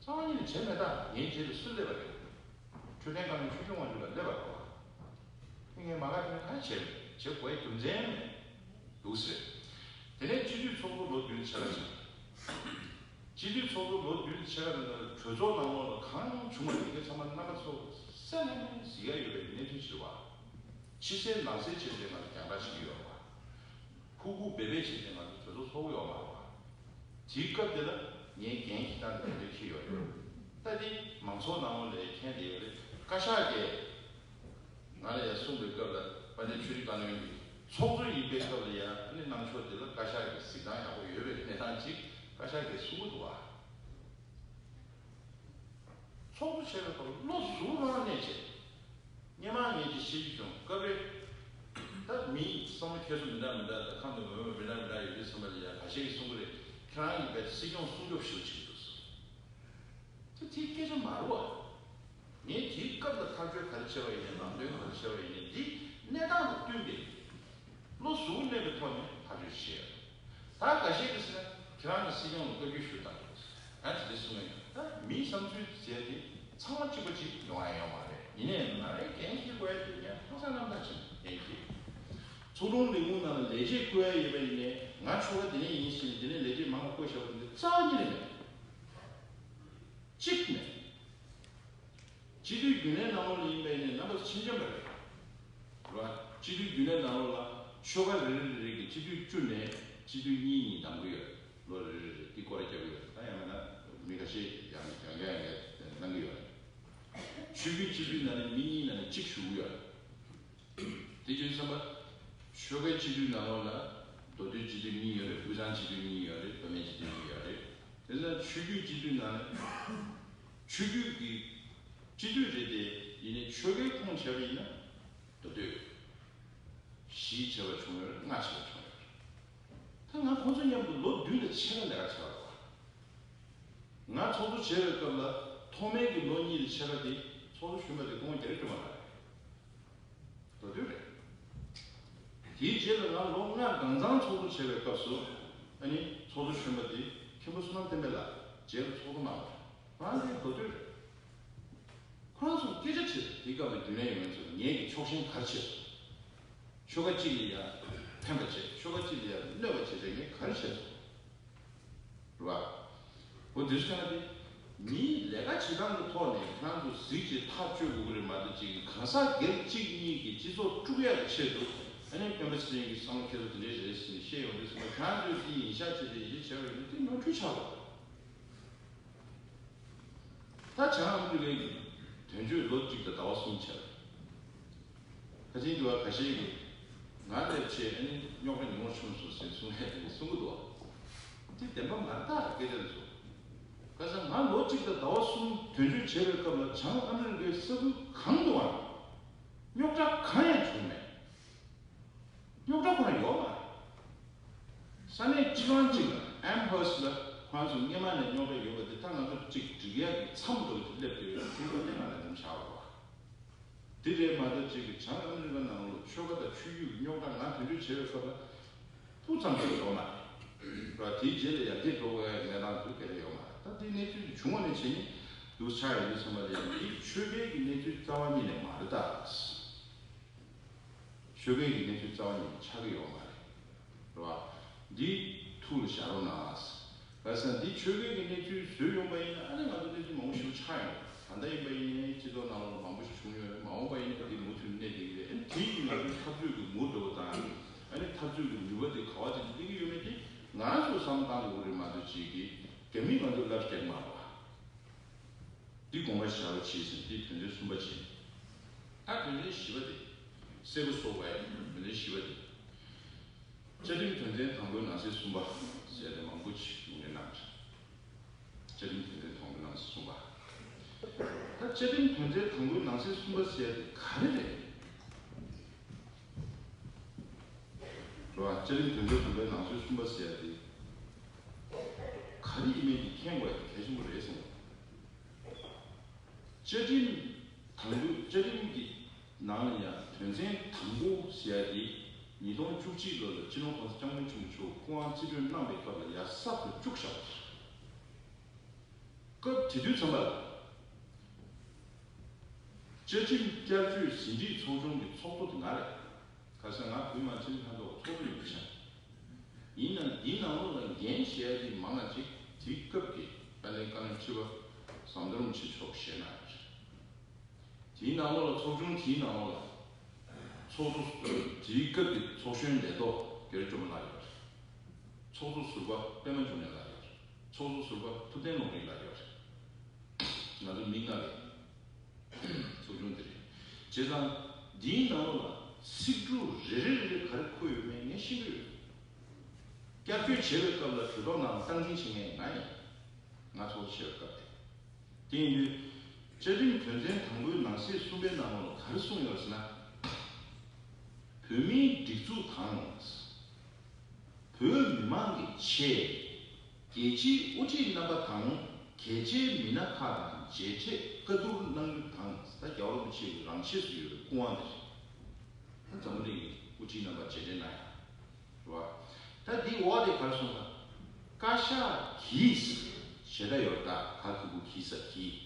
རྩ་བ་ཉིད་ནས་བྱས་མེད་ད། ངའི་རྗེས་ལ་སུ་སླེབས་པ་རེད། འཕྲོད་བསྟེན་བཀའ་བློན་ཆོས་སྐྱོང་དབང་ཕྱུག་ལགས་སླེབས་པ་རེད་བ། ངས་མ་དགའ་དེ་ནས་གང་བྱས་མེད། བྱེད་དགོས་ཡ་རྒྱུ་མཚན་མེད། འདུག་ཟེར། དེ་ནས་སྤྱི་འཐུས་ཚོགས་གཙོ་ལོ་བདུན་ཕྱེད་ཀ་བྱས། སྤྱི་འཐུས་ཚོགས་གཙོ་ལོ་བདུན་ཕྱེད་ཀ་རིང་ལ་གྲོས་ཚོགས་ནང་ལོགས་ལ་གང་བྱུང་བ་དེ་གའི་ཚང་མ་རྣམ་པ་ཚོ་གསལ་ལྷང་ལྷང་གཟིགས་ཡ་ཡོད་པའི་གནས་ཚུལ་ཞིག་རེད་བ། ཕྱི་གསལ་ནང་གསལ་བྱས་ཏེ་ང་ཚོ་རྒྱང་བསྒྲགས་བྱེད་ཀྱི་ཡོད་རེད་བ། ཧུར་ཐག་འབད་པས་བྱས་ཏེ་ང་ཚོ་གྲོས་ཚོགས་ཚོགས་ཀྱི་ཡོད་མ་རེད་བ། དེའི་སྐབས་དེ་ལ་ངས་འགན་འཁྱེར་སྟངས་དེ་འདྲ་འཁྱེར་ཡོད་རེད། ད་དེ་མང་ཚོགས་ནང་ལོགས་ལ་མཁྱེན་བསྡད་ཡོད་རེད། བཀའ་ཤག་གིས་ང་ལ་ཡང་གསུངས་པའི་སྐབས་ལ་དཔལ་ལྡན་ཆོས་རིག་བཀའ་བློན་གྱིས་ཚོགས་གཙོ་ཡིན་པའི་སྐབས་ལ་ཡང་ཨ་ནི་གནང་ཕྱོགས་དེ་ལ་བཀའ་ཤག་གི་གཟིགས་སྟངས་ཡག་པོ་ཡོད་པའི་གནས་སྟངས་ཅིག་བཀའ་ཤག་གིས་གསུང་གི་འདུག་བ། ཚོགས་གཙོ་བྱས་པའི་སྐབས་ལ་བློ་གཟུ་རང་གནས་བྱས། སྔོན་མ་ངས་ཅིག་བཤད་རྒྱུ་བྱུང་། སྐབས་རེ་ད་མིའི་བསམ་བློ་འཁྱེར་སོ་མི་འདྲ་མི་འདྲ་དང་ཁམས་དང་མོས་པ་མི་འདྲ་མི་འདྲ་ཡོད་དུས་ཙམ་པ་ལ་ཡང་ཁ་ཤས་ཀྱིས་གསུང་གི་རེད། ཁྱེད་རང་གིས་བས་སྲིད་སྐྱོང་སྲུང་སྐྱོབ་ཞེ་པོ་བྱེད་ཀྱི་འདུག་ཟེར། དེ་དེའི་སྐད་ཆ་མ་རེད་བ། ངས་དེའི་སྐབས་ལ་ཐག་གཅོད་ག་རེ་བྱས་པ་ཡིན་ནའི་ལམ་སྟོན་ག་རེ་བྱས་པ་ཡིན་ནའི་འདི་གནས་སྟངས་དང་བསྟུན་ཏེ། བློ་གཟུ་བོ་གནས་པའི་ཐོག་ནས་ཐག་གཅོད་བྱེད་ཡ། ད་འགའ་ཤས་ཀྱིས་ཟེར་ན་ཁྱེད་རང་གི་སྲིད་སྐྱོང་ལ་བཀའ་བཀྱོན་ཞུ་དང་། ད་དེ་འདྲ་གསུང་གི་ཡོད། ད་མིའི་བསམ་ཚུལ་ཟེར་དེ་ཚང་མ་གཅིག་པ་གཅིག་ཡོང་ཡ་ཡོད་མ་རེད། ཡིན་ནའི་ང་རའི་འགན་འཁྱེར་དགོས་ཡ་དེ་ངས་ཧང་སང་རྣམ་དག་ཅིག་འགན་འཁྱེར། ཚོགས་དྲུང་ལས་ཁུངས་ནང་ལ་ལས་བྱེད་བསྐོ་ཡ་ཡོད་པ་ཡིན་ནའི་ང་ཆོ་ག་དེ་ནས་ཡིན་ཟེར་ནས་དེ་ནས་ལས་བྱེད་མང་བ་བསྐོ་བཞག་པ་དེ་འདྲ་རྩ་བ་ཉིད་ནས་མེད། གཅིག་མེད། སྤྱི་འཐུས་རྒྱུན་ལས་ནང་ལོགས་ལ་ཡིན་པ་ཡིན་ནའི་རྣམ་པ་ཚོ་ཤེས་ཀྱི་ཡོད་པ་རེད། རེད་བ། སྤྱི་འཐུས་རྒྱུན་ལས་ནང་ལོགས་ལ་ཆོལ་ཁ་རེ་རེ་རེ་རེ་གི་སྤྱི་འཐུས་བཅུ་ནས་སྤྱི་འཐུས་གཉིས་གཉིས་བདམས་ཀྱི་ཡོད་རེད། ལོ་རེ་རེ་རེ་འདི་སྐོར་ར་རྒྱབ་ཀྱི་ཡོད་རེད། ད་ཡང་མིན་ན་མི་ཁ་ཤས་ཡང་ཡང་ཡང་ཡང་གནང་གི་ཡོད་རེད། ཆོས་བརྒྱུད་སྤྱི་འཐུས་ནང་ནས་མི་གཉིས་ནང་ནས་གཅིག་ཞུགས་ཀྱི་ཡོད་རེད། དེ་བྱས་ཙང་ཆོལ་ཁའི་སྤྱི་འཐུས་ནང་ལོགས་ལ་མདོ་སྟོད་སྤྱི་འཐུས་གཉིས་ཡོད་རེད། ཀུན་བཟང་སྤྱི་འཐུས་གཉིས་ཡོད་རེད། བླ་སྨན་སྤྱི་འཐུས་གཉིས་ཡོད་རེད། དེ་ཚོ་ཆོས་བརྒྱུད་སྤྱི་འཐུས་ནང་ནས་ཆོས་བརྒྱུད་ཀྱི་སྤྱི་འཐུས་རེད་དེ། ཡིན་ནའི་ཆོལ་ཁའི་ཁོངས་བྱས་པ་ཡིན་ན་མདོ་སྟོད་བཞི་བྱས་པ་བྱུང་ཡོད་རེད། ལྔ་བྱས་པ་བྱུང་ཡོད་རེད། ད་ང་ཁོང་ཚོ་མཉམ་དུ་ལོ་བདུན་དང་ཕྱེད་ཀ་ལས་ཀ་བྱས་པ་རེད། ང་ཚོགས་གཙོ་བྱས་པའི་སྐབས་ལ་ཐོག་མའི་གི་ལོ་གཉིས་དང་ཕྱེད་ཀ་དེ་ཚོགས་གཙོ་གཞོན་པ་དེ་སྐུ་ངོ་རྒྱ་རི་སྒྲོལ་མ་ལགས་རེད། མདོ་སྟོད་རེད། དེའི་རྗེས་ལ་ང་ལོ་ལྔ་གང་ཚང་ཚོགས་གཙོ་བྱས་པའི་སྐབས་སུ། ཨ་ནི་ཚོགས་གཙོ་གཞོན་པ་དེ་མཁན་པོ་བསོད་ནམས་བསྟན་འཕེལ་ལགས་རྗེས་ལ་ཚོགས་གཙོ་གནང་བ་རེད། ང་དེ་མདོ་སྟོད་རེད། ཁོ་རང་ཚོ་སྐད་ཆ་བྱེད། དེའི་སྐབས་ལ་རྒྱུན་ལས་ཡོད་མཁན་ཚོ་ལ་ངས་ཀྱི་ཕྱོགས་ཞེན་ག་རེ་བྱས་སོང་། ཆོལ་ཁ་གཅིག་ལ་ཡ་ཕན་པ་བྱས། ཆོལ་ཁ་གཅིག་ལ་ཡ་གནོད་པ་བྱས་བྱས་ངས་ག་རེ་བྱས་སོང་། རེད་བ། འོ་དེ་སོང་ན་དེ་མིའི་ལས་ཀ་བྱེད་སྟངས་ཀྱི་ཐོག་ནས་ཁྱེད་རང་ཚོ་གཟིགས་བྱས་ཐག་གཅོད་དགོས་ཀྱི་རེད་མ་གཏོགས། ཅིག་གང་ཟག་སྒེར་གཅིག་གཉིས་ཀྱིས་སྤྱི་ཚོགས་དཀྲུག་ཡག་གི་ཆེད་དུ། ཨ་ནི་སྤེན་པ་ཚེ་རིང་གི་བསམ་བློ་ཁྱེད་ཚོ་དེ་འདྲས་རེད་ཟེར་ནས་བཤད་ཡོང་དུས་ཙམ་པ། ཁྱེད་རང་ཚོས་དེ་ཡིན་ཤག་བྱས་ཏེ་ཡིན་བྱས་བྱས་པ་ཡིན་ན་དེ་ནོར་འཁྲུལ་ཆགས་པ་རེད། ད་བྱང་ཨ་མི་རི་ཀའི་དོན་གཅོད་ལོ་གཅིག་དང་ཟླ་བ་གསུམ་བྱས། ད་ཅིང་དུ་བ་ཁ་ཤས་ཀྱིས་ང་ལས་ཆེ་ཨ་ནི་རྙོག་དྲ་ཉུང་བ་བྱུང་སོང་ཟེར་གསུང་ཡས་དེ་གསུང་གི་འདུག་བ། དེ་བདེན་པ་མ་རེད། ད་སྐད་ཆ་རེད་སོ། ཁ་སང་ང་ལོ་གཅིག་དང་ཟླ་བ་གསུམ་དོན་གཅོད་བྱས་པའི་སྐབས་ལ་བྱང་ཨ་མི་རི་ཀའི་ས་ཁུལ་གང་དུའང་རྙོག་དྲ་གང་ཡང་བྱུང་མེད། རྙོག་དྲ་ཁོ་རང་ཡོད་མ་རེད། ས་གནས་སྤྱི་བཏང་གཅིག་ལ་ཨེམ་ཧར་སི་ལ་ཁོ་རང་ཚོ་སྔོན་མ་ནས་རྙོག་དྲ་ཡོད་པ་དེ། ད་ང་ཚོ་གཅིག་སྒྲིག་ཡག་གི་མཚམས་འདྲ་བོ་དེ་སླེབས་བསྡད་ཡོད་དུས་ཁོ་གནས་ང་ལ་འཛེམ་བཞག་རོགས། དེ་རེད་མ་གཏོགས་གཅིག་གི་བྱང་ཨ་མི་རི་ཀ་ནང་ལོགས་ཆོལ་ཁ་དང་ཆོས་བརྒྱུད་ཀྱི་རྙོག་དྲ་ང་དོན་གཅོད་བྱས་པའི་སྐབས་ལ་སྤུ་ཙམ་ཞིག་ཡོད་མ་རེད། དེའི་རྗེས་ལ་ཡར་རྒྱས་འགྲོ་དགོས་ཡག་གི་གནས་སྟངས་དེ་ག་རེ་ཡོད་མ་རེད། ད་དེའི་གནས་ཚུལ་དེ་བྱུང་བ་ནས་བྱས་ནས་འདུག་ཆགས་ཡོང་དུས་ཙམ་པ་ལ་ཡང་འདི་ཆོལ་ཁའི་གི་གནས་ཚུལ་རྩ་བ་ཉིད་ནས་མ་རེད་ད། ཆོལ་ཁའི་གི་གནས་ཚུལ་རྩ་བ་ཉིད་ནས་ཆགས་ཀྱི་ཡོད་མ་རེད། རེད་བ། འདི་ཐུགས་ལ་བཞག་རོགས་གནང་། ག་ས་འདི་ཆོལ་ཁའི་གི་གནས་ཚུལ་བཟོས་ཡོང་པ་ཡིན་ན། ཨ་ནི་ང་ཚོ་གནས་ཚུལ་མང་པོ་ཞིག་ཆགས་ཡོང་། ད་ལྟ་ཡིན་པ་ཡིན་ནའི་སྤྱི་ཚོགས་ནང་ལ་མང་པོ་ཞིག་བྱུང་ཡོད་རེད། མ་འོངས་པ་ཡིན་ན་འདི་མུ་མཐུད་གནས་བསྡད་ཀྱི་རེད། ཨ་ནི་དེ་ཡིན་ན་འཐབ་རྩོད་ཀྱི་མུ་འགྲོ་བ་དང་། ཨ་ནི་འཐབ་རྩོད་ཀྱི་ནུས་པ་དེ་ག་བ་དེ་གླེང་གི་ཡོད་མེད་དེ་ང་ཚོ་བསམ་བློ་བཏང་དགོས་རེད་མ་གཏོགས། ཅིག་གིས་རྒྱ་མིས་ང་ཚོ་ལབ་རྒྱག་མ་རེད་བ། འདི་དགོངས་པ་བཞག་རོགས་བྱེད་ཟེར། འདི་དོན་ཚན་གསུམ་པ་བྱེད། ད་དོན་ཚན་བཞི་པ་དེ། གསལ་པོ་བཟོ་བའི་དོན་ཚན་བཞི་པ་དེ། བཅའ་ཁྲིམས་དོན་ཚན་དང་པོའི་ནང་གསེས་གསུམ་པ་ཟེར་ཏེ་མང་པོ་ཅིག་གསུང་མཁན་གནང་། བཅའ་ཁྲིམས་དོན་ཚན་དང་པོའི་ནང་གསེས་གསུམ་པ། ད་བཅའ་ཁྲིམས་དོན་ཚན་དང་པོའི་ནང་གསེས་གསུམ་པ་ཟེར་ཏེ་ག་རེ་རེད། རེད་བ། བཅའ་ཁྲིམས་དོན་ཚན་དང་པོའི་ནང་གསེས་གསུམ་པ་ཟེར་ཏེ་ག་རེ་ཡིན་མིན་དེ་མཁྱེན་དགོས་ཡག་གལ་ཆེན་པོ་རེད་བསམ། བཅའ་ཁྲིམས་དང་པོའི། བཅའ་ཁྲིམས་ཀྱི་ནང་ལ་ཡང་དོན་ཚན་དང་པོ་ཟེར་ཡ་དེ་ཉིས་སྟོང་བཅུ་གཅིག་ལོ་ལ་སྤྱི་ནོར་༸གོང་ས་༸སྐྱབས་མགོན་ཆེན་པོ་མཆོག་སྐུ་དབང་རྩིས་སྤྲོད་གནང་བའི་སྐབས་ལ་ཡར་གསར་དུ་བཅུག་བཞག་པ་རེད། སྐབས་དེ་དུས་ཙམ་པ་ལ་བཅའ་ཁྲིམས་བསྐྱར་བཅོས་ཟིན་བྲིས་ཚོགས་ཆུང་གི་ཚོགས་གཙོ་དེ་ང་རེད། ག་ས་ང་བོད་མི་མང་སྤྱི་འཐུས་ལྷན་ཚོགས་ཚོགས་གཙོ་ཡིན་པ་བྱས། ཡིན་ནའང་འདིའི་ནང་ལོགས་ལ་འགན་བཞེས་ཡ་དེ་མང་ང་ཅིག་དེའི་སྐབས་ཀྱི་དཔལ་ལྡན་བཀའ་བློན་ཁྲི་པ་ཟམ་གདོང་རིན་པོ་ཆེ་མཆོག་བཞེས་གནང་ཡོད་རེད། དེའི་ནང་ལོགས་ལ་ཚོགས་ཆུང་དེའི་ནང་ལོགས་ལ་ཚོགས་གཙོ། དེའི་སྐབས་ཀྱི་ཚོགས་གཞོན་ལས་ཐོག་རྒྱ་རི་སྒྲོལ་མ་ལགས་ཡོད་རེད། ཚོགས་གཙོ་ཟུར་པ་པད་མ་འབྱུང་གནས་ལགས་ཡོད་རེད། ཚོགས་གཙོ་ཟུར་པ་ཐུབ་བསྟན་ལུང་རིགས་ལགས་ཡོད་རེད། ང་ཚོ་མི་ལྔ་རེད། ཚོགས་ཆུང་འདི་རེད། བྱས་ཙང་འདིའི་ནང་ལ་ཚིག་འབྲུ་རེ་རེ་རེ་རེ་ག་རེ་འཁོད་ཡོད་མེད་ངས་ཤེས་ཀྱི་ཡོད། བསྐྱར་བཅོས་བྱེད་པའི་སྐབས་ལ་གྲོས་ཚོགས་ནང་སྟངས་འཛིན་བྱེད་མཁན་ང་ཡིན། ང་ཚོགས་གཙོ་བྱེད་པའི་སྐབས་དེ། དེ་ཡིན་དུས་བཅའ་ཁྲིམས་དོན་ཚན་དང་པོའི་ནང་གསེས་གསུམ་པའི་ནང་ལ་ག་རེ་གསུངས་ཡོད་ཟེར་ན། བོད་མིའི་སྒྲིག་འཛུགས་དང་། བོད་མི་མང་གི་ཆེད། རྒྱལ་སྤྱིའི་དབུ་ཁྲིད་རྣམ་པ་དང་གལ་ཆེའི་མི་སྣ་ཁག་དང་ རྗེས་འབྲས་བཀའ་བསྡུར་གནང་རྒྱུ་དང་། ད་རྒྱལ་བ་རིན་པོ་ཆེ་གི་རང་ཆས་སུ་ཡོད་པའི་སྐུ་དབང་དེ་རེད། ད་འཛམ་བུ་གླིང་གི་དབུ་ཁྲིད་རྣམ་པ་རྗེས་དྲན་གནང་ཡ་རེད་བ། ད་འདི་འོག་དེ་ག་རེ་གསུངས་ན། བཀའ་ཤག་གིས་ཞེ་དྲག་ཡོད་རེད། ད་ག་གི་གུ་གིས་ས་གིས།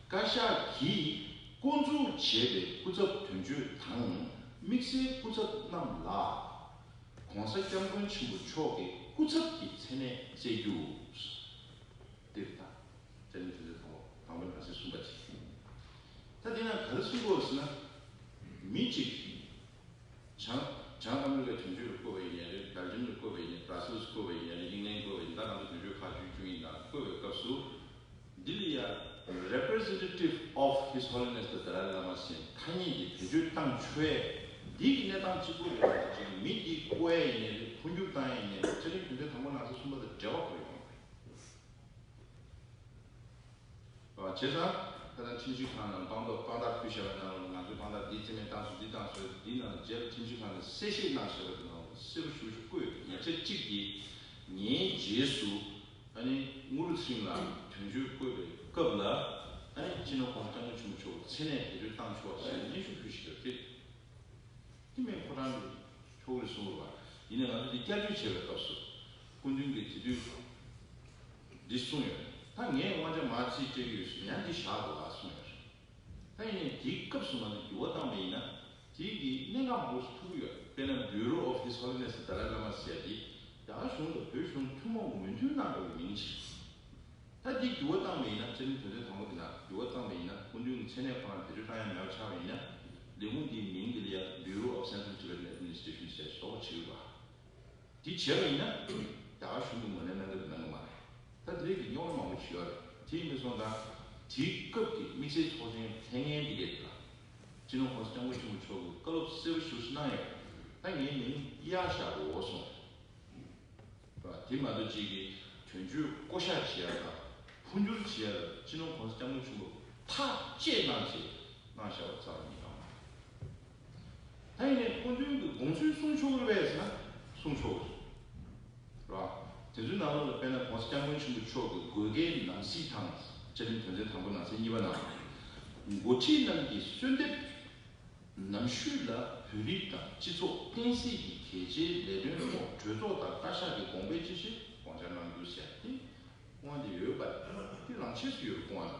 བཀའ་ཤག་གིས་བསྐོ་འཛུགས་བྱས་པའི་སྐུ་ཚབ་དོན་གཅོད་དང་དམིགས་བསལ་སྐུ་ཚབ་རྣམས་ལ་༸གོང་ས་༸སྐྱབས་མགོན་ཆེན་པོ་མཆོག་གི་སྐུ་ཚབ་ཀྱི་མཚན་གནས་བསྩལ་རྒྱུ། འདིར་ད་བཅའ་ཁྲིམས་དོན་ཚན་དང་པོ་དང་པོའི་ནང་གསེས་གསུམ་པ་དེ། ད་འདི་ན་ག་རེ་གསུང་གི་ཡོད་ཟེར་ན། མི་གཅིག་བྱང་བྱང་ཨ་མི་རི་ཀའི་དོན་གཅོད་ལ་བསྐོས་པ་ཡིན་ནའི་རེད། སྦེལ་ཇམ་ལ་བསྐོས་པ་ཡིན་ནའི། བྷ་ར་སེལ་ལ་བསྐོས་པ་ཡིན་ནའི་རེད། ཨིང་ལན་བསྐོས་པ་ཡིན་ནའི། ད་ང་ཚོ་དོན་གཅོད་ཁག་བཅུ་བཅུ་གཉིས་ནང་བསྐོས་པའི་སྐབས་སུ། འདི་ལ་ཡ་Representative of His Holiness the Dalai Lama ཟེར་ཐ་སྙད་དེ་བེད་སྤྱོད་བཏང་ཆོག་ཡས། འདི་གི་གནས་སྟངས་གཅིག་པུ་རེད་ཅེས། མི་འདི་བསྐོ་ཡས་ཡིན་ནའི་རེད། འཕོ་འགྱུར་བཏང་ཡས་ཡིན་ནའི་རེད། བཅའ་ཁྲིམས་དོན་ཚན་དང་པོ་ནང་གསེས་གསུམ་པ་དང་འབྲེལ་བ་ཁོ་ཡོང་བ་རེད། བྱས་ཙང་ད་ལྟ་ཁྲིམས་ཞིབ་ཁང་ནང་དཔང་རྟགས་དཔང་རྟགས་ཕུལ་བཞག་པའི་ནང་ལ་ང་ཚོས་དཔང་རྟགས་འདི་རྩིས་མེད་བཏང་སོང་། འདི་བཏང་སོང་། འདི་ནང་རྗེས་ལ་ཁྲིམས་ཞིབ་ཁང་ནས་གསལ་བཤད་གནང་བཞག་པའི་ནང་ལ་གསལ་པོ་ཞེ་པོ་ཅིག་བཀོད་ཡོད། ཉེར་གཅིག་གི་ཉིན་རྗེས་སུ་ཨ་ནི་དངུལ་ཚིང་ལ་དོན་གཅོད་བསྐོས་པའི་སྐབས་ལ་ཨ་ནི་སྤྱི་ནོར་༸གོང་ས་༸སྐྱབས་མགོན་ཆེན་པོ་མཆོག་མཚན་གནས་བེད་སྤྱོད་བཏང་ཆོག་ཅེས་སྙན་ཞུ་ཕུལ་བཞག་ཡོད་རེད། དེ་མིན་ཁོ་རང་གིས་ཆོག་རེད་གསུངས་པ་རེད། ཡིན་ནའི་ང་ཚོ་འདི་བསྐྱར་བཅོས་བྱེད་པའི་སྐབས་སུ་སྐུ་མདུན་གྱིས་དེ་དུས་འདི་གསུངས་ཡོད། ད་ངས་དབང་ཆ་མར་རྩིས་སྤྲད་ཀྱི་ཡོད་ཟེར། ཡང་འདི་བཞག་དགོས་ལ་གསུངས་ཡོད་རེད། ད་ཡིན་ནའི་དེའི་སྐབས་སུ་ང་ཚོ་འགྱུར་བ་བཏང་བ་ཡིན་ན། དེ་གི་གནད་འགག་མང་པོ་ཞིག་ཐུག་གི་ཡོད། དཔེར་ན་Bureau of His Holiness the Dalai Lama ཟེར་ཡ་དེ་རྒྱ་གར་གཞུང་དང་བོད་གཞུང་ཐུན་མོང་གི་མོས་མཐུན་གནང་དགོས་པའི་མིང་ཞིག་ད་འདི་འགྱུར་བ་བཏང་བ་ཡིན་ན། བཅའ་ཁྲིམས་དོན་ཚན་དང་པོ་འདི་ནང་འགྱུར་བ་བཏང་བ་ཡིན་ན། སྐུ་མདུན་གྱི་མཚན་གནས་ཁོ་རང་བེད་སྤྱོད་བཏང་ཡ་མེད་པ་ཆགས་པ་ཡིན་ན། ལས་ཁུངས་འདིའི་མིང་འདི་ལ་ཡ་Bureau of Central Tibetan Administration ཟེར་བཟོ་བྱེད་དགོས་པ། འདི་བྱས་པ་ཡིན་ན་རྒྱ་གར་གཞུང་གིས་ངོས་ལེན་གནང་གི་རེད་གནང་གི་མ་རེད། ད་འདི་རིགས་ཀྱི་རྙོག་དྲ་མང་པོ་ཞིག་ཡོད་རེད། དེ་ཡིན་པ་སོང་ཙང་དེའི་སྐབས་ཀྱི་དམིགས་བསལ་ཚོགས་ཆེན་ལྷན་ཁང་འདི་གས་དེ་ལ་སྤྱི་ནོར་༸གོང་ས་༸སྐྱབས་མགོན་ཆེན་པོ་མཆོག་གིས་བཀའ་སློབ་གསལ་པོ་ཞེ་པོ་ཞིག་གནང་ཡོད། ད་ངའི་མིང་གཡར་བཞག་དགོས་སོང་། རེད་བ། དེ་མ་གཏོགས་གཅིག་གིས་དོན་གཅོད་བསྐོ་གཞག་བྱེད་ཡ་དང་འཕོ་འགྱུར་བྱེད་ཡ་ལ་སྤྱི་ནོར་༸གོང་ས་༸སྐྱབས་མགོན་ཆེན་པོ་ཐག་བཅད་གནང་བྱས་གནང་བཞག་པ་རྩ་བ་ཉིད་ནས་མ་རེད། ད་ཡིན་ནའི་སྐུ་མདུན་གྱི་དགོངས་ཚུལ་གསུང་ཆོག་གི་རེད་པས་ཟེར་ན་གསུང་ཆོག་གི་རེད། རེད་བ། དེ་ཚོའི་ནང་ལོགས་ལ་དཔེར་ན་༸གོང་ས་༸སྐྱབས་མགོན་ཆེན་པོ་མཆོག་གི་དགོས་གལ་ནང་གསེས་དང་། བཅའ་ཁྲིམས་དོན་ཚན་དང་པོ་ནང་གསེས་གཉིས་པ་ནང་། འགོ་ཁྲིད་རྣམས་ཀྱིས་གསོལ་འདེབས། ནམ་ཞུས་ལ་བོད་རིགས་དང་སྤྱི་ཚོགས་བསྟན་སྲིད་ཀྱི་གལ་ཆེའི་ལས་དོན་ཐོག་གྲོས་ཚོགས་དང་བཀའ་ཤག་གི་དགོངས་པའི་ཆེད་དུ་དགོངས་འཆར་གནང་རྒྱུ་ཟེར་ཏེ། དབང་དེ་ཡོད་པ་རེད། དེ་རང་ཆས་སུ་ཡོད་པའི་དབང་རེད།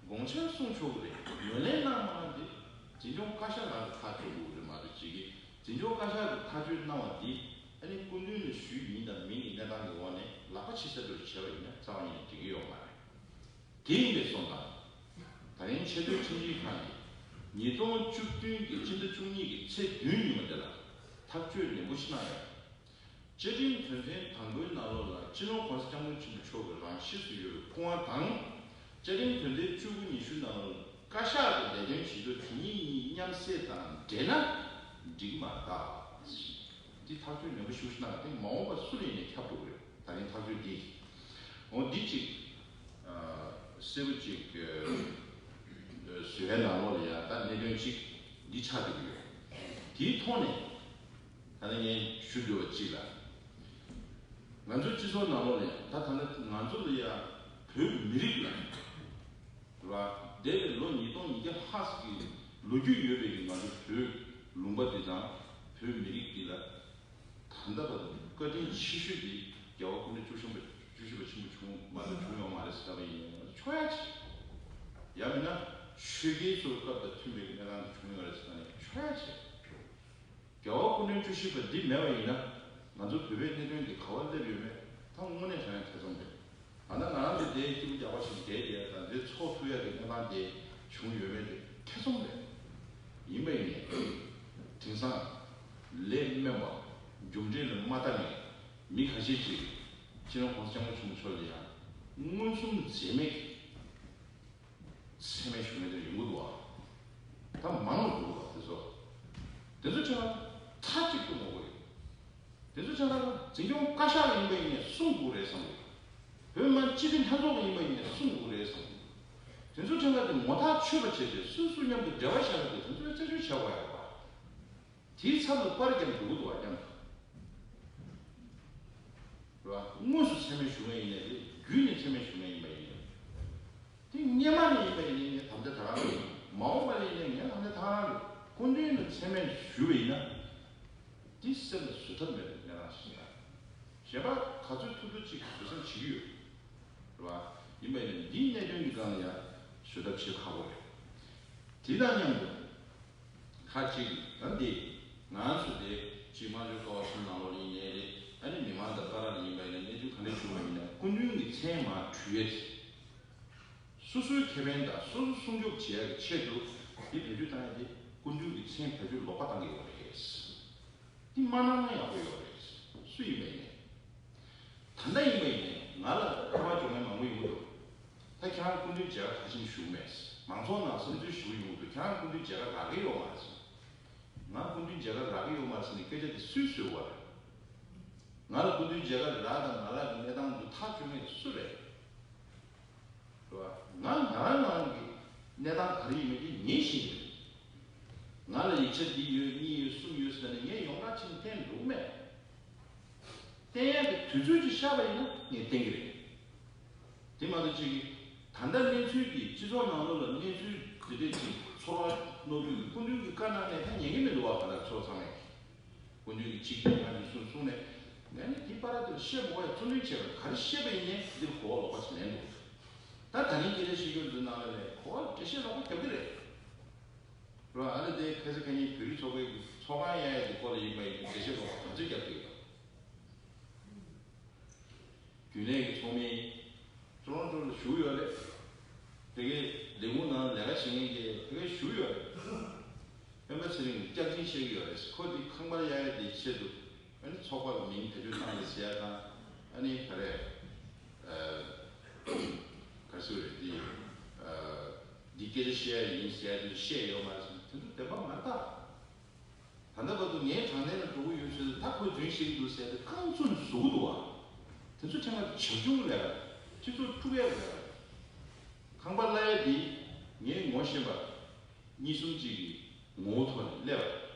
དགོངས་འཆར་གསུང་ཆོག་གི་རེད། ངོས་ལེན་གནང་མ་གནང་དེ་འཛིན་སྐྱོང་བཀའ་ཤག་ནང་དུ་ཐག་གཅོད་དགོས་ཀྱི་རེད་མ་གཏོགས། གཅིག་གིས་འཛིན་སྐྱོང་བཀའ་ཤག་གིས་ཐག་གཅོད་གནང་བ་འདི་ཨ་ནི་སྐུ་མདུན་ལ་ཞུས་ཡིན་དང་མིན་གྱི་གནས་སྟངས་ཀྱི་འོག་ནས་ལག་པ་ཕྱི་ས་འགྲོ་བྱས་པ་ཡིན་ན་རྩ་བ་ཉིད་ནས་འགྲིག་གི་ཡོད་མ་རེད། དེ་ཡིན་པས་སོང་ཙང་། ད་རིང་ཆེས་མཐོའི་ཁྲིམས་ཞིབ་ཁང་གིས་ཉིས་སྟོང་བཅུ་བདུན་གྱི་སྤྱི་ཟླ་བཅུ་གཉིས་ཀྱི་ཚེས་བདུན་ཉིན་མོ་དེ་ལ་ཐག་གཅོད་ནན་པོ་ཞིག་གནང་ཡོད། བཅའ་ཁྲིམས་དོན་ཚན་དང་པོའི་ནང་ལོགས་ལ་སྤྱི་ནོར་༸གོང་ས་༸སྐྱབས་མགོན་ཆེན་པོ་མཆོག་གི་རང་ཆས་སུ་ཡོད་པའི་སྐུ་དབང་དང་། བཅའ་ཁྲིམས་དོན་ཚན་བཅུ་དགུ་ཉི་ཤུ་ནང་ལོགས་ལ་བཀའ་ཤག་གི་ལས་དོན་བྱེད་ཕྱོགས་དེ་གཉིས་གཉིས་མཉམ་བསྲེས་དང་འབྲེལ་ན་འགྲིག་མ་རེད། འདི་ཐག་གཅོད་ནན་པོ་ཞེ་པོ་ཞིག་གནང་། དེ་མ་འོངས་པ་སུ་ལ་ཡིན་ནའི་ཁྱབ་འགྲོ་གི་རེད། ད་རིང་ཐག་གཅོད་འདི། འོ་འདི་གཅིག་ཨ་གསལ་པོ་གཅིག་ཨ་བཟོ་བའི་ནང་ལོགས་ལ་ཡང་ད་གནད་དོན་གཅིག་འདི་ཆགས་བསྡད་ཀྱི་ཡོད། དེའི་ཐོག་ནས་ད་ནི་ངས་ཞུ་འདོད་པ་གཅིག་ལ། ང་ཚོའི་སྤྱི་ཚོགས་ནང་ལོགས་ལ་ཡང་ད་ད་ལྟ་ང་ཚོ་ལ་ཡང་བོད་མི་རིགས་ལ། རེད་བ། འདས་པའི་ལོ་ཉིས་སྟོང་ཉིས་བརྒྱ་ལྷག་ཙམ་གྱི་ལོ་རྒྱུས་ཡོད་པའི་གི་ང་ཚོ་བོད་ལུང་པ་འདི་དང་བོད་མི་རིགས་འདི་ལ་ད་ལྟ་བར་དུ་བཀའ་དྲིན་ཆེ་ཤོས་འདི་རྒྱལ་བ་སྐུ་ཕྲེང་བཅུ་བཞི་པ་བཅུ་བཞི་པ་ཆེན་པོ་བྱུང་མ་གཏོགས་བྱུང་ཡོད་མ་རེད་ཟེར་བ་ཡིན་ན་ཆོག་ཡ་ཆེ། ཡང་མིན་ན་ཆོས་རྒྱལ་ཚོའི་སྐབས་དང་མཐུན་པའི་གནས་སྟངས་འདི་བྱུང་ཡོད་རེད་ཟེར་ན་ནི་ཆོག་ཡ་ཆེ། རྒྱལ་བ་སྐུ་ཕྲེང་བཅུ་བཞི་པ་འདི་མེད་པ་ཡིན་ན་ང་ཚོ་བོད་པའི་གནད་དོན་འདི་ག་པར་སླེབས་ཡོད་མེད་ད་དངོས་གནས་བྱས་ན་ཐེ་ཚོམ་རེད། ད་ལྟ་ང་རང་ཚོ་འདིར་སྐྱིད་པོ་རྒྱག་པ་ཞིག་བསྡད་བསྡད་དང་འདིར་ཚོགས་ཐུབ་ཡ་གི་གནས་སྟངས་དེ་བྱུང་ཡོད་མེད་དེ་ཐེ་ཚོམ་རེད། ཡིན་པ་ཡིན་ནའི་དེང་སང་ལས་དམན་པ་རྒྱུ་འབྲས་ལ་མ་ལྟ་ནས་མི་ཁ་ཤས་ཅིག་སྤྱི་ནོར་༸གོང་ས་༸སྐྱབས་མགོན་ཆེན་པོ་མཆོག་ལ་ཡང་མངོན་སུམ་འཛེམ་མེད་ཀྱི་མཚན་སྨད་ཞུ་མཁན་དེ་ཡོང་གི་འདུག་བ། ད་མང་བ་འདུག་བ་དེ་ཚོ། དེ་ཚོ་ཆ་ལ་མཐའ་གཅིག་ཏུ་ངོ་རྒོལ་ཡོད། དེ་ཚོ་ཆ་ལ་འཛིན་སྐྱོང་བཀའ་ཤག་ཡིན་པ་ཡིན་ནའི་གསུང་དགོས་རེད་བསམ་གི། བོད་མི་སྤྱི་བདེ་ལྷན་ཚོགས་ཡིན་པ་ཡིན་ནའི་གསུང་དགོས་རེད་བསམ་གི། དེ་ཚོ་ཁྲིམས་ཁང་དེ་ངོ་ཐག་ཆོད་པ་བྱས་ཏེ་སོ་སོ་མཉམ་དུ་འབྲེལ་བ་བཞག་ཡོད་དེ་དེ་ཚོ་རྩད་གཅོད་བྱ་དགོས་ཡོད་པ། དེའི་ཚབ་ལ་པར་རྒྱབ་འགྲོ་གི་འདུག་བ་མཉམ་དུ། རེད་བ། དངོས་སུ་མཚན་སྨད་ཞུ་མཁན་ཡིན་ནའི་རེད། བརྒྱུད་ནས་མཚན་སྨད་ཞུ་མཁན་ཡིན་པ་ཡིན་ནའི་རེད། དེ་སྔོན་མ་ནས་ཡིན་པ་ཡིན་ནའི་ངས་དམ་བཅའ་ད་ག་རང་རེད། མ་འོངས་པ་ནས་ཡིན་ནའི་ངས་དམ་བཅའ་ད་ག་རང་རེད། སྐུ་མདུན་ལ་མཚན་སྨད་ཞུས་པ་ཡིན་ན། དེ་སེམས་ལ་བཟོད་ཐབས་མེད་པའི་གནས་སྟངས་ཤིག་རེད། གཞན་པ་ག་ཚོད་ཐུབ་ཐུབ་ཅིག་བཟོད་བསྲན་བྱེད་ཀྱི་ཡོད། རེད་བ། ཡིན་པ་ཡིན་ནའི་འདིའི་གནད་དོན་གྱི་སྒང་ལ་ཡང་བཟོད་ཐབས་བྱེད་ཁག་པོ་རེད། དེ་དང་མཉམ་དུ། ཁ་ཅིག་གིས་ད་འདི་ང་ཚོ་དེ་གཅིག་དམངས་གཙོའི་ཀ་བ་གསུམ་ནང་ལོགས་ཡིན་ནའི་རེད། ཨ་ནི་མི་མང་དང་བར་ལ་ཡིན་པ་ཡིན་ན་གནས་ཚུལ་ག་འདྲ་བྱུང་བ་ཡིན་ན་སྐུ་མདུན་གྱི་མཚན་མར་བྲུས་ཡས་དེ། སོ་སོའི་ཁེ་ཕན་དང་སོ་སོ་སྲུང་སྐྱོབ་བྱེད་ཡག་གི་ཆེད་དུ་འདི་བེད་སྤྱོད་བཏང་ཡ་དེ་སྐུ་མདུན་གྱི་མཚན་བེད་སྤྱོད་ལོག་པ་བཏང་གི་ཡོད་རེད། འདི་མ་གནང་ན་ཡག་པོ་ཡོད་རེད། སུ་ཡིན་པ་ཡིན་ནའི། ད་ལྟ་ཡིན་པ་ཡིན་ནའི་ང་ལ་ཁ་པར་འབྱོར་མཁན་མང་པོ་ཡོང་གི་འདུག་ད་ཁྱེད་རང་སྐུ་མདུན་མཇལ་ཁ་ག་ཅིག་ཞུ་མེད། མང་ཚོགས་ནང་བསམ་ཚུལ་ཞུ་གི་ཡོང་གི་འདུག་ཁྱེད་རང་སྐུ་མདུན་མཇལ་ཁ་རག་གི་ཡོད་མ་རེད་ཟེར། ང་སྐུ་མདུན་མཇལ་ཁ་རག་གི་ཡོད་མ་རེད་ཟེར་ནས་སྐད་ཆ་དེ་སུས་གསོལ་བ་རེད། ང་ལ་སྐུ་མདུན་མཇལ་ཁ་རག་དང་མ་རག་གི་གནས་སྟངས་འདི་ཐག་གཅོད་མཁན་སུ་རེད། རེད་བ། ང་ང་རང་རང་གི་གནས་སྟངས་ག་རེ་ཡིན་མིན་དེ་ངས་ཤེས་ཀྱི་རེད། ང་ལ་ཡིག་ཆ་འདི་ཡོད་གཉིས་ཡོད་གསུམ་ཡོད་ཟེར་ནས་ངས་ཡོངས་གྲགས་ཕྱིན་བསྟན་འགྲོ་གི་མེད། བསྟན་ཡག་གི་དུས་ཚོད་ཅིག་ཤར་བ་ཡིན་ན་ངས་བསྟན་གྱི་རེད། དེ་མ་གཏོགས་ཅིག་གིས་ད་ལྟ་གནས་ཚུལ་གྱི་སྤྱི་ཚོགས་ནང་ལོགས་ལ་གནས་ཚུལ་འདི་འདྲས་ཅིག་ཚོར་བ་རྣོ་པོའི་སྐུ་མདུན་གྱི་བཀའ་གནང་ནས་ད་ཉན་གྱི་མི་འདུག་བ། ག་ལ་ཚོ་ཚང་མས་སྐུ་མདུན་གྱི་ཆིག་སྒྲིལ་ཁང་གི་གསུང་གསུང་ནས་ངས་ནི་དེ་པར་དེར་བཤད་མ་དགོས་ཡ་བརྩོན་འགྲུས་བྱས་པ་ག་རེ་བཤད་པ་ཡིན་ནའི་འདིར་གོ་བ་ལོག་པ་ཞིག་ལེན་འདུག་ད་ད་རིང་སྐད་ཆ་བཤད་རྒྱུ་འདི་ནང་ལ་ནས་གོ་བ་འགྲེལ་བཤད་ལོག་པ་རྒྱབ་ཀྱི་རེད། རོ་ཨ་ནི་དེ་ཁ་སང་ཁ་ཉིན་བོད་རིགས་ཚོགས་པའི་ཚོགས་ཁང་གཡར་ཡས་དེ་སྐོར་ལ་ཡིན་པ་ཡིན་འགྲེལ་བཤད་ལོག་པ་ག་ཚོད་རྒྱབ་ཀྱི་ཡོད། རྒྱུན་ལས་ཀྱི་ཚོགས་མི་ཀྲོ་རོན་ཀྲོ་ལ་བཞུགས་ཡོད་རེད། དེ་གའི་ལས་ཁུངས་ནང་ལས་ཀ་བྱེད་མཁན་གྱི་དེ་གའི་བཞུགས་ཡོད་རེད། སྤེན་པ་ཚེ་རིང་གིས་བསྐྱར་འཛིན་བཤད་ཀྱི་ཡོད་རེད། ཁོ་འདི་ཁང་པར་གཡར་ཡས་དེའི་ཆེད་དུ་ཨ་ནི་ཚོགས་པ་ལ་མིང་བེད་སྤྱོད་བཏང་རེད་ཟེར་ཡ་དང་ཨ་ནི་ག་རེ་ག་རེ་ཟེར་རེད། འདི་འདི་སྐད་ཆ་བཤད་ཡ་ཡིན་ཟེར་ཡ་དེ་བཤད་ཡོད་མ་རེད་ཟེར་ན་དེ་ཚོ་བདེན་པ་མ་རེད་ད། ད་ལྟ་བར་དུ་ངས་དྲང་བདེན་ལ་འགྲོ་གི་ཡོད་ཟེར་ད་ཁོས་རྫུན་བཤད་ཀྱི་འདུག་ཟེར་ཏེ་རྐང་བཙུགས་ནས་བཟོ་གི་འདུག་བ། དེ་ཚོ་ཕྲན་ལ་བྱབ་ཆུང་ལས་ར་སྤྱི་ཚོགས་དཀྲུག་ཡ་ལས་ར། ཁང་པ་གླ་ཡ་འདི་ངས་ངོ་ཤེས་པ་གཉིས་གསུམ་གཅིག་གི་ངོ་བོ་ཐོག་ནས་སླེབས་པ་རེད།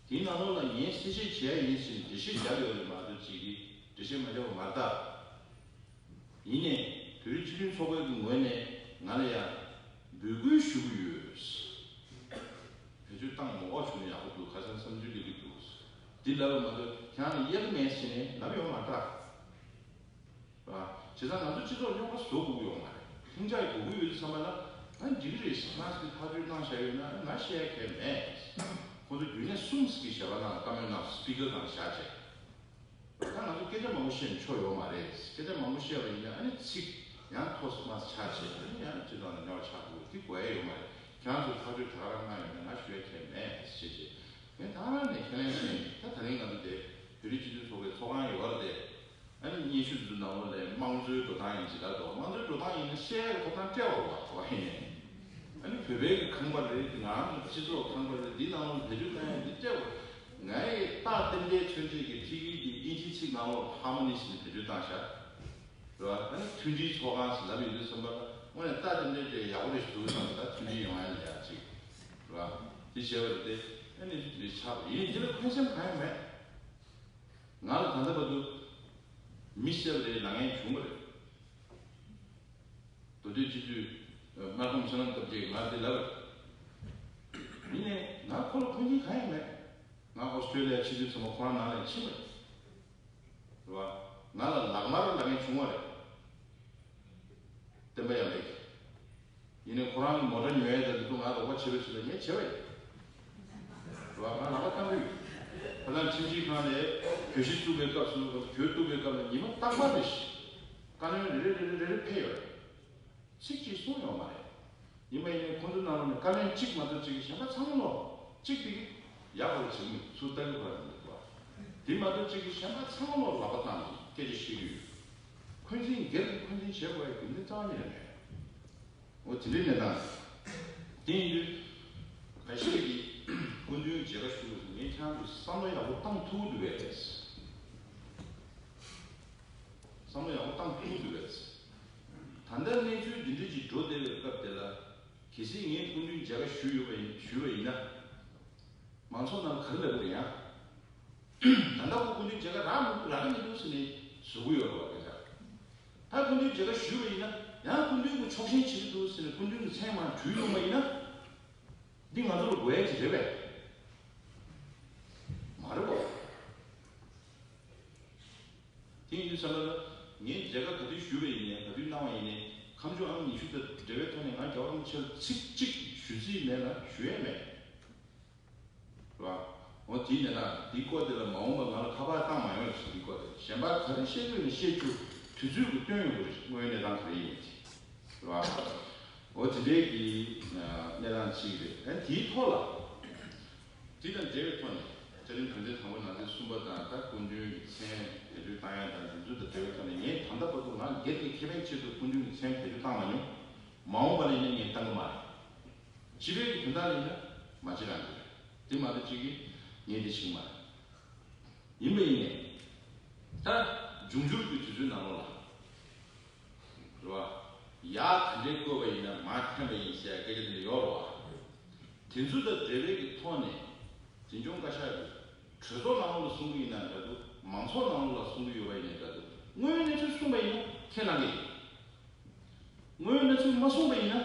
དེའི་ནང་ལོགས་ལ་ངས་གསལ་བཤད་བྱས་ཡིན་ཟེར་ནས་འགྲེལ་བཤད་བརྒྱབ་ཡོད་རེད་མ་གཏོགས་གཅིག་གིས་འགྲེལ་བཤད་མ་བརྒྱབ་པ་མ་རེད་ད། ཡིན་ནའི་བོད་རིགས་སྤྱི་མཐུན་ཚོགས་པའི་གི་ངོས་ནས་ང་ལ་ཡང་འབོད་སྐུལ་ཞུ་གི་ཡོད། བེད་སྤྱོད་བཏང་མ་དགོས་བྱུང་ན་ཡག་པོ་འདུག་ཁ་སང་བསམ་ཚུལ་སླེབས་ཀྱི་འདུག་འདི་ལབ་པ་མ་གཏོགས་ཁྱེད་རང་ལ་གཡར་གི་མེད་ཟེར་ནས་ལབ་ཡོང་མ་ཐག་ར། བྱས་ཙང་ང་ཚོ་སྤྱི་ཚོགས་རྙོག་དྲ་བཟོ་དགོས་ཀྱི་ཡོད་མ་རེད། ལྷིང་འཇགས་དགོས་ཀྱི་ཡོད་དུས་ཙམ་པ་ལ་ང་འགྲིག་གི་རེད་ཟེར་ང་ཚོས་ཐག་གཅོད་བཏང་བཞག་ཡོད་ན་ང་བཤད་ཡ་གལ་མེད། ཁོང་ཚོ་རྒྱུན་ལས་གསུམ་ཟེར་གྱི་བྱ་བ་ནང་བཀའ་མོལ་གནང་སྤི་ཀར་ནང་བཞག་བྱས། ད་ང་ཚོ་སྐད་ཆ་མང་པོ་བཤད་ནས་ཆོ་ཡོད་མ་རེད། སྐད་ཆ་མང་པོ་བཤད་པ་ཡིན་ན་ཨ་ནི་ཚིག་ཡང་མཐོ་དམའ་ཆག་བྱས་ཨ་ནི་ཡང་སྤྱི་ཚོགས་ནང་རྙོག་ཆགས་འདུག་འདི་དགོས་ཡ་ཡོད་མ་རེད། ཁྱེད་རང་ཚོས་ཐག་གཅོད་ད་ག་རང་གནང་ཡོད་ན་ང་ཞུ་ཡ་གལ་མེད་ཟེར་བྱས། ངས་ད་ག་རང་ནས་ཁས་ལེན་བྱས་ནས་ད་ད་རིང་ང་ཚོ་དེ་བོད་རིགས་སྤྱི་མཐུན་ཚོགས་པའི་ཚོགས་ཁང་ཡོད་རེད་དེ། ཨ་ནི་སྙན་ཞུ་འདི་ནང་ལོགས་ལ་དམངས་གཙོའི་འགྲོ་སྟངས་ཡིན་ཅི་ལབ་འདུག་དམངས་གཙོའི་འགྲོ་སྟངས་ཡིན་ན་བཤད་ཡ་གི་ཐོབ་ཐང་སྤྲད་པ་རེད་བ། གོ་བ་ཡིན་ནའི། ཨ་ནི་བོད་པའི་གི་ཁང་པ་རེད། ང་རང་ཚོ་སྤྱི་ཚོགས་ཁང་པ་རེད། འདི་ནང་ལོགས་བེད་སྤྱོད་བཏང་ཡ་འདི་སྤྲད་པ་རེད། ང་ཡི་རྟགས་རྟེན་འབྲེལ་མཚོན་བྱེད་ཀྱི་ཐིག་ཡིག་འདི་དབྱིན་ཇིའི་ཚིག་ནང་ལོགས་ཧར་མོ་ནི་ཟེར་ནས་བེད་སྤྱོད་བཏང་ཤག་རེད་བ། ཨ་ནི་མཐུན་སྒྲིལ་ཚོགས་ཁང་ཟེར་ལབ་ཡོང་དུས་ཙམ་པ་ལ་དངོས་གནས་རྟགས་རྟེན་འབྲེལ་སྤྲད་ཡག་པོ་རེད་ཞུ་འདུག་བསམ། ད་མཐུན་སྒྲིལ་ཡོང་ཡ་ལ་ཡག་ཅིག་རེད་བ། འདི་བྱས་པ་རེད་དེ། ཨ་ནི་འདི་ཆགས་པ་ཡིན། འདི་ལ་འཁོན་སེམས་གང་ཡང་མེད། ང་ལ་ད་ལྟ་བར་དུ་མི་བསད་པ་རེད། ལངས་མཁན་བྱུང་བ་རེད། མདོ་སྟོད་སྤྱི་འཐུས་སྨར་ཁམས་ཚེ་རིང་སྐབས་རྗེས་ང་འདི་ལབ་པ་རེད། ཡིན་ནའི་ང་ཁོ་ལ་འཁོན་འཛིན་གང་ཡང་མེད། ང་ཨོ་སི་ཀྲོ་ལི་ཡ་ཕྱིན་དུས་ཙམ་པ་ཁོ་རང་ནང་ལ་ཕྱིན་པ་རེད། རེད་བ། ང་ལ་ལག་དམར་ལབ་མཁན་བྱུང་བ་རེད། བསྟན་པ་ཡར་འཕེལ་གྱིས། ཡིན་ནའི་ཁོ་རང་གི་མོ་ཊ་ཉོ་ཡས་དང་དེ་ཚོ་ང་རོགས་པ་བྱེད་རོགས་བྱེད་ལ་ངས་བྱས་པ་ཡིན། རེད་བ། ང་ལག་པ་བཏང་གི་ཡོད། ཁ་སང་ཁྲིམས་ཞིབ་ཁང་ནས་གྱོད་གཞི་བཙུགས་པའི་སྐབས་སུ་གྱོད་བཏུགས་པའི་སྐབས་ལ་ཉི་མ་རྟག་པར་རེ་བཞིན་བཀའ་བློན་རེ་རེ་རེ་རེ་རེ་རེ་ཕེབས་ཡོད་རེད། ཚིག་གཅིག་གསུངས་ཡོད་མ་རེད། ཡིན་པ་ཡིན་ནའི་ཁོང་ཚོའི་ནང་ལོགས་ནས་བཀའ་བློན་གཅིག་མ་གཏོགས་གཅིག་གིས་གཞན་པ་ཚང་མ་ལོག་གཅིག་དེ་གི་ཡག་པོ་བྱེད་མི་ཚུར་ལྟ་གི་ཁོ་རང་མི་འདུག་བ། དེ་མ་གཏོགས་གཅིག་གིས་གཞན་པ་ཚང་མ་ལོག་ལག་པ་བཏང་ནས་སྐད་ཆ་བཤད་ཀྱི་ཡོད། འཁོན་འཛིན་སྒེར་གྱི་འཁོན་འཛིན་བྱེད་དགོས་ཡ་རྒྱུ་མཚན་རྩ་བ་ཉིད་ནས་མེད། འོ་དེ་འདྲའི་གནས་སྟངས། དེ་ཡིན་དུས་ཁ་ཤས་ཀྱིས་སྐུ་མདུན་མཇལ་ཁ་ཞུ་དགོས་སུ་ངས་ཁྱེད་རང་ཚོ་བསམ་བློ་ཡག་པོ་བཏང་ཐུབ་ཀྱི་འདུག་གས། བསམ་བློ་ཡག་པོ་བཏང་ཐུབ་ཀྱི་འདུག་གས། ད་ལྟ་གནས་ཚུལ་འདི་འདྲ་ཅིག་འགྲོ་བསྡད་པའི་སྐབས་དེ་ལ་གལ་སྲིད་ངས་སྐུ་མདུན་མཇལ་ཁ་ཞུས་ཡོད་པ་ཡིན་ཞུས་པ་ཡིན་ན། མང་ཚོགས་ནང་ག་རེ་ལབ་ཀྱི་རེད་ཡང་། ད་ལྟ་ཁོ་སྐུ་མདུན་མཇལ་ཁ་རག་མི་འདུག་རག་གི་མི་འདུག་ཟེར་ནས་བཟོ་གི་ཡོད་རེད་བ་སྐད་ཆ། ད་སྐུ་མདུན་མཇལ་ཁ་ཞུས་པ་ཡིན་ན་ ཡང་སྐུ་མདུན་གྱི་ཕྱོགས་ཞེན་བྱེད་ཀྱི་འདུག་ཟེར་ནས་སྐུ་མདུན་གྱི་མཚན་མར་བྲུས་ཡོང་བ་ཡིན་ན། འདི་ང་ཚོ་ལ་དགོས་ཡ་ཅིག་རེད་པས། མ་རེད་པ། དེ་ཡིན་དུས་ཙམ་པ་ལ། ངས་མཇལ་ཁ་ག་དུས་ཞུས་པ་ཡིན་ནའི་ག་དུས་གནང་བ་ཡིན་ནའི་ཁམས་ཆུ་ཨང་ཉི་ཤུ་དང་འབྲེལ་བའི་ཐོག་ནས་ང་རྒྱལ་བ་རིན་པོ་ཆེར་ཚིག་གཅིག་ཞུ་རྩིས་མེད་ལ་ཞུ་ཡས་མེད། རེད་པ། འོ་དེ་ཡིན་ན་འདིའི་སྐོར་དེ་ལ་མ་འོངས་པ་ང་ལ་ཁ་པར་བཏང་མ་ཡོང་ཞིག་འདིའི་སྐོར་དེ་གཞན་པ་ག་རེ་བཤད་དགོས་ནས་བཤད་རྒྱུ་དུས་ཚོད་ཀྱི་བཏོན་ཡོང་གི་རེད། དངོས་ཡོད་གནས་སྟངས་ག་རེ་ཡིན་མིན་དེ། རེད་པ། འོ་དེ་འདྲའི་གི་གནས་སྟངས་གཅིག་རེད། ཨ་དེའི་ཐོག་ལ། དེ་དང་འབྲེལ་བའི་ཐོག་ནས་བཅའ་ཁྲིམས་དོན་ཚན་དང་པོ་ནང་གསེས་གསུམ་པ་དང་ད་སྐུ་མདུན་གྱི་མཚན་བེད་སྤྱོད་བཏང་ཡ་དང་འདི་ཚོ་དང་འབྲེལ་བའི་ཐོག་ནས་ངས་ད་ལྟ་བར་དུ་ང་སྒེར་གྱི་ཁེ་ཕན་ཆེད་དུ་སྐུ་མདུན་གྱི་མཚན་བེད་སྤྱོད་བཏང་མ་མྱོང་། མ་འོངས་པ་ལ་ཡིན་ན་ངས་བཏང་གི་མ་རེད། སྤྱི་པའི་གི་དོན་དག་ལ་ཡིན་ན་མ་བྱེད་རང་གི་རེད། དེ་མ་གཏོགས་གཅིག་གིས་ངས་འདི་བྱེད་ཀྱི་མ་རེད། ཡིན་པ་ཡིན་ནའི། ད་འབྱུང་འགྱུར་གྱི་དུས་ཚོད་ནང་ལོགས་ལ། རེད་པ། ཡར་ག་འདྲའི་བཀོད་པ་ཡིན་ན་མར་འཐེན་པ་ཡིན་ཟེར་སྐད་ཆ་དེ་འདྲ་ཡོད་རེད་པ། དེ་ཚོ་དང་འབྲེལ་བའི་གི་ཐོག་ནས་འཛིན་སྐྱོང་བཀའ་ཤག་གི་གྲོས་ཚོགས་ནང་ལོགས་ལ་གསུང་གི་ཡིན་ན་འདྲ་འདུག་མང་ཚོགས་ནང་ལོགས་ལ་གསུང་གི་ཡོད་པ་ཡིན་ན་འདྲ་འདུག་དངོས་ཡོད་གནས་ཚུལ་གསུངས་པ་ཡིན་ན་ཁས་བླངས་ཀྱི་ཡིན། དངོས་ཡོད་གནས་ཚུལ་མ་གསུངས་པ་ཡིན་ན་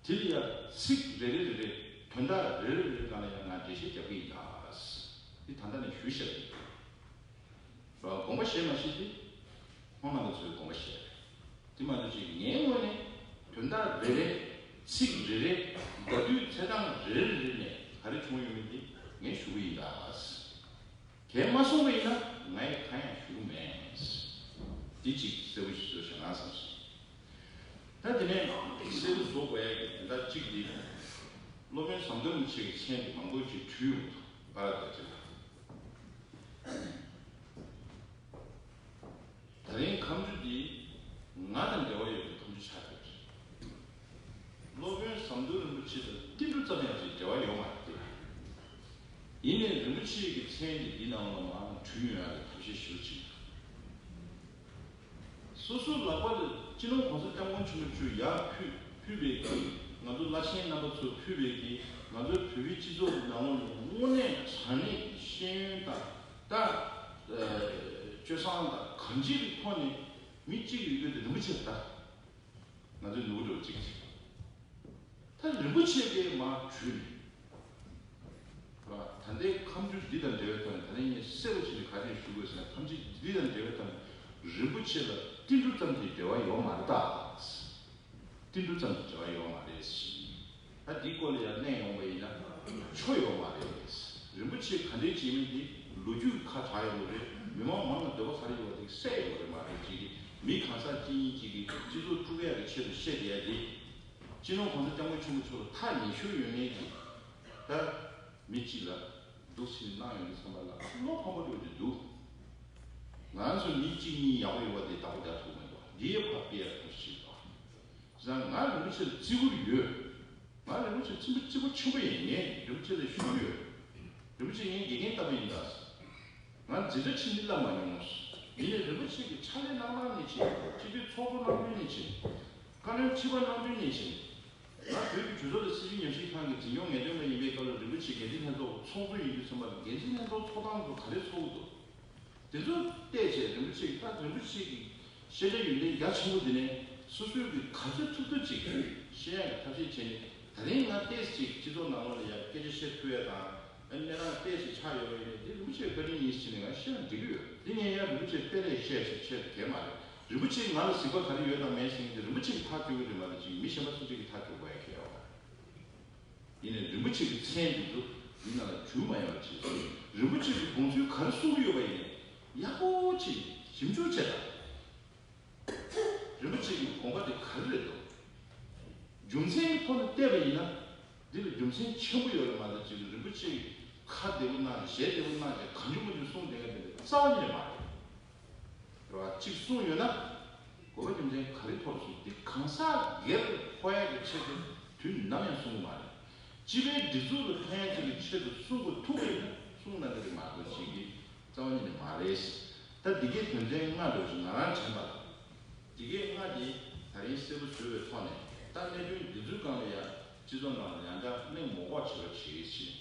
དེ་ལ་ཡང་ཚིག་རེ་རེ་རེ་རེ་དོན་དག་རེ་རེ་རེ་རེ་སྒང་ལ་ཡང་ང་འགྲེལ་བཤད་རྒྱབ་ཀྱི་ཡིན་ད། འདི་ད་ལྟ་ནས་ཞུས་བཞག་གི་ཡིན། དགོངས་པ་བཞེས་མ་བཞེས་དེ་ཁོང་རྣམ་པ་ཚོའི་དགོངས་པ་བཞེས་རེད། དེ་མ་གཏོགས་ཅིག་ངའི་ངོས་ནས་དོན་དག་རེ་རེ་ཚིག་རེ་རེ་ཟླ་དུས་ཚེས་གྲངས་རེ་རེ་རེ་ནས་ག་རེ་བྱུང་ཡོད་མེད་དེ་ངས་ཞུ་གི་ཡིན་ད། གལ་མ་སོང་བ་ཡིན་ན་ང་ཡི་ཁ་ཡང་ཞུ་གི་མེད། འདི་གཅིག་གསལ་པོ་ཞིག་བཟོ་བཞག་ན་བསམ་སོང་། ད་དེ་ནས་གསལ་པོ་བཟོ་དགོས་ཡ་གི་དོན་དག་གཅིག་འདི། སློབ་དཔོན་ཟམ་གདོང་རིན་པོ་ཆེ་གི་མཚན་དེ་མང་པོ་ཅིག་བྲུས་ཡོང་འདུག་པར་དང་ཅི་ལ། ད་རིང་ཁ་མཆུ་འདི་ང་དང་འབྲེལ་བ་ཡོད་པའི་ཁ་མཆུ་ཆགས་ཡོད་རེད། སློབ་དཔོན་ཟམ་གདོང་རིན་པོ་ཆེ་དང་ཏིལ་འབྲུ་ཙམ་ཡང་ཅིག་འབྲེལ་བ་ཡོད་མ་རེད་དེ། ཡིན་ནའི་རིན་པོ་ཆེ་གི་མཚན་འདི་འདི་ནང་ལ་མར་བྲུས་ཡོང་ཡ་གི་ཐབས་ཤེས་ཞེ་པོ་ཅིག་འདུག་སོ་སོའི་ལག་པ་ལ་སྤྱི་ནོར་༸གོང་ས་༸སྐྱབས་མགོན་ཆེན་པོ་མཆོག་ཡར་ཕུལ་ཕུལ་བའི་གི་ང་ཚོ་བླ་ཆེན་རྣམ་པ་ཚོ་ཕུལ་བའི་གི་ང་ཚོའི་བོད་པའི་སྤྱི་ཚོགས་ཀྱི་ནང་ལོགས་ནས་དངོས་གནས་དྲང་གནས་ཀྱི་ཤེས་ཡོན་དང་ད་སྤྱོད་བཟང་དང་གང་ཅིའི་ཐོག་ནས་མི་གཅིག་ཡོད་རྒྱུ་དེ་རིན་པོ་ཆེ་རེད་ད། ང་ཚོའི་ནུ་བོ་འདྲ་བོ་གཅིག་གཅིག་ད་རིན་པོ་ཆེ་གིས་མར་བྲུས་ནས། ད་ལྟའི་ཁ་མཆུ་འདི་དང་འབྲེལ་བའི་ཐོག་ནས་ད་ནི་ངས་གསལ་པོ་བྱས་ནས་ག་རེ་ཞུ་དགོས་ཟེར་ན། ཁ་མཆུ་འདི་དང་འབྲེལ་བའི་ཐོག་ནས་རིན་པོ་ཆེ་ལ་ཏིལ་འབྲུ་ཙམ་གྱི་འབྲེལ་བ་ཡོད་མ་རེད་ད། ཏིལ་འབྲུ་ཙམ་གྱི་འབྲེལ་བ་ཡོད་མ་རེད་ཟེར། ད་འདིའི་སྐོར་ལ་ཡང་གླེང་ཡོང་བ་ཡིན་ན་ཆོ་ཡོད་མ་རེད། རིན་པོ་ཆེ་ག་འདྲའི་བྱེད་མིན་དེ་ལོ་རྒྱུས་ཁ་གྲག་ཡོད་མ་རེད། མི་མང་མང་ལ་འདོད་པ་ག་རེ་ཡོད་པ་དེ་གསལ་ཡོད་རེད་མ་རེད། ཅིག་གིས་མི་གང་ཟག་གཅིག་གཉིས་ཅིག་གིས་སྤྱི་ཚོགས་དཀྲུག་ཡག་གི་ཆེད་དུ་བཤད་བསྡད་ཡ་དེ། སྤྱི་ནོར་༸གོང་ས་༸སྐྱབས་མགོན་ཆེན་པོ་མཆོག་ལ་ཐག་ཉེ་ཤོས་ཡོད་མཁན་གྱི་ད་མི་གཅིག་ལ་སྡུག་ཕྱིན་གནང་ཡོང་དུས་ཙམ་པ་ལ་བློ་ཕམ་པོ་འགྲོ་གི་འདུག་ང་ཚོ་མི་གཅིག་གཉིས་ཡག་པོ་ཡོད་པ་དེ་བདག་པོ་རྒྱག་ཐུབ་མི་འདུག་འདི་ཡི་བར་དཔེ་ཡག་པོ་ཞིག་འདུག་བྱས་ཙང་ང་རིན་པོ་ཆེ་ལ་བརྩི་བཀུར་ཡོད། ང་རིན་པོ་ཆེ་ལ་བརྩི་བཀུར་ཆེན་པོ་ཡིན། ངས་རིན་པོ་ཆེ་ལ་ཞུ་གི་ཡོད། རིན་པོ་ཆེ་ངའི་དགེ་རྒན་ལྟ་བུ་ཡིན་ད། ང་འཛིན་གྲྭ་ཕྱིན་ཏེ་བསླབ་མ་མྱོང་། ཡིན་ནའི་རིན་པོ་ཆེ་གི་ཕྱག་ལས་གནང་སྟངས་ནས་བྱས། སྤྱི་འཐུས་ཚོགས་གཙོ་གནང་དུས་ནས་བྱས། བཀའ་བློན་ཁྲི་པ་གནང་དུས་ནས་བྱས། ང་བོད་ཀྱི་གྲོས་ཚོགས་དང་སྲིད་བྱུས་ཉམས་ཞིབ་ཁང་གི་འཛིན་སྐྱོང་ངེས་སྟོན་པ་ཡིན་པའི་སྐབས་ལ་རིན་པོ་ཆེ་འགན་འཛིན་ལྷན་ཚོགས་ཚོགས་གཙོ་ཡིན་དུས་ཙམ་པ་ལ་འགན་འཛིན་ལྷན་ཚོགས་ཚོགས་སྟངས་དེ་ཚོ་ག་རེ་ཚོགས་ཀྱི་འདུག་དེ་ཚོ་བལྟས་བྱས་རིན་པོ་ཆེ་གི་ད་རིན་པོ་ཆེ་གི་ཤེས་བྱ་ཡོན་ཏན་རྒྱ་ཆེན་པོ་འདི་ནས་སོ་སོའི་གི་ག་ཚོད་ཐུབ་ཐུབ་ཅིག་ཤེས་ཡག་གི་ཐབས་ཤེས་བྱས་ནས། ད་རིང་ང་ཏོག་ཙམ་ཅིག་སྤྱི་ཚོགས་ནང་ལོགས་ལ་ཡང་སྐད་ཆ་བཤད་ཐུབ་ཡ་དང་། ཨ་ནི་གནས་སྟངས་ཏོག་ཙམ་ཆགས་ཡོད་པ་ཡིན་ནའི་འདི་རིན་པོ་ཆེའི་བཀའ་དྲིན་ཡིན་ཟེར་ནས་ང་བཤད་ན་འགྲིག་གི་ཡོད། འདི་ངས་ཡང་རིན་པོ་ཆེ་དཔེ་ལས་བཤད་ཅིག་བཤད་དགོས་མ་རེད། རིན་པོ་ཆེས་ང་ལ་གཟིགས་པ་ག་རེ་ཡོད་དང་མེད་ཟེར་མཁན་དེ་རིན་པོ་ཆེ་གིས་ཐག་གཅོད་ཀྱི་རེད་མ་གཏོགས་ཅིག་མི་གཞན་པ་སུ་གཅིག་གིས་ཐག་གཅོད་དགོས་ཡ་གང་ཡང་ཡོད་མ་རེད། ཡིན་ནའི་རིན་པོ་ཆེ་གི་མཚན་འདི་ཚོ་འདི་ནང་ལ་འཇུག་མ་ཡོང་བ་བྱས་ཟིན། རིན་པོ་ཆེ་གི་དགོངས་ཚུལ་ག་རེ་གསུང་གི་ཡོད་པ་ཡིན་ཡག་པོ་ཅིག་ཞིབ་འཇུག་བྱས་དང་། རིན་པོ་ཆེ་གི་དགོངས་པ་དེ་ག་རེ་རེད་འདུག་རྒྱུ་མཚན་གྱི་ཐོག་ནས་བལྟས་པ་ཡིན་ན། འདི་ལ་རྒྱུ་མཚན་ཆེན་པོ་ཡོད་རེད་མ་གཏོགས་ཅིག་རིན་པོ་ཆེ་གི་ཁ་བདེ་པོ་གནང་ཞལ་བདེ་པོ་གནང་ཞེས་གང་བྱུང་མང་བྱུང་གསུངས་བསྡད་མཁན་དེ་འདྲ་རྩ་བ་ཉིད་ནས་མ་རེད། རེད་བ། གཅིག་གསུངས་ཡོད་ན། དགོས་པ་རྒྱུ་མཚན་ག་རེ་ཐོག་ལ་གསུངས། འདི་གང་ཟག་སྒེར་ལ་ཕོག་ཡག་གི་ཆེད་དུ་དུས་ནམ་ཡང་གསུང་གི་མ་རེད། སྤྱི་པའི་སྒྲིག་འཛུགས་ལ་ཕན་ཡག་ཅིག་གི་ཆེད་དུ་གསུང་དགོས་ཐུག་པ་ཡིན་ན་གསུང་གནང་གི་རེད་མ་གཏོགས་ཅིག་གི་རྩ་བ་ཉིད་ནས་མ་རེད། ད་འདི་གའི་དོན་ཚན་ལྔ་འདྲ་བོ་ཞིག་ང་རང་དྲན་པ་ལ། འདི་གའི་ལྔ་འདི་ད་རིང་གསལ་པོ་བཟོས་པའི་ཐོག་ནས་ད་གནད་དོན་འདི་ཚོའི་སྒང་ལ་ཡང་སྤྱི་ཚོགས་ནང་ལ་ཡང་བསྐྱར་གླེང་མོ་འགོག་བྱེད་པ་བྱེད་ཅེས་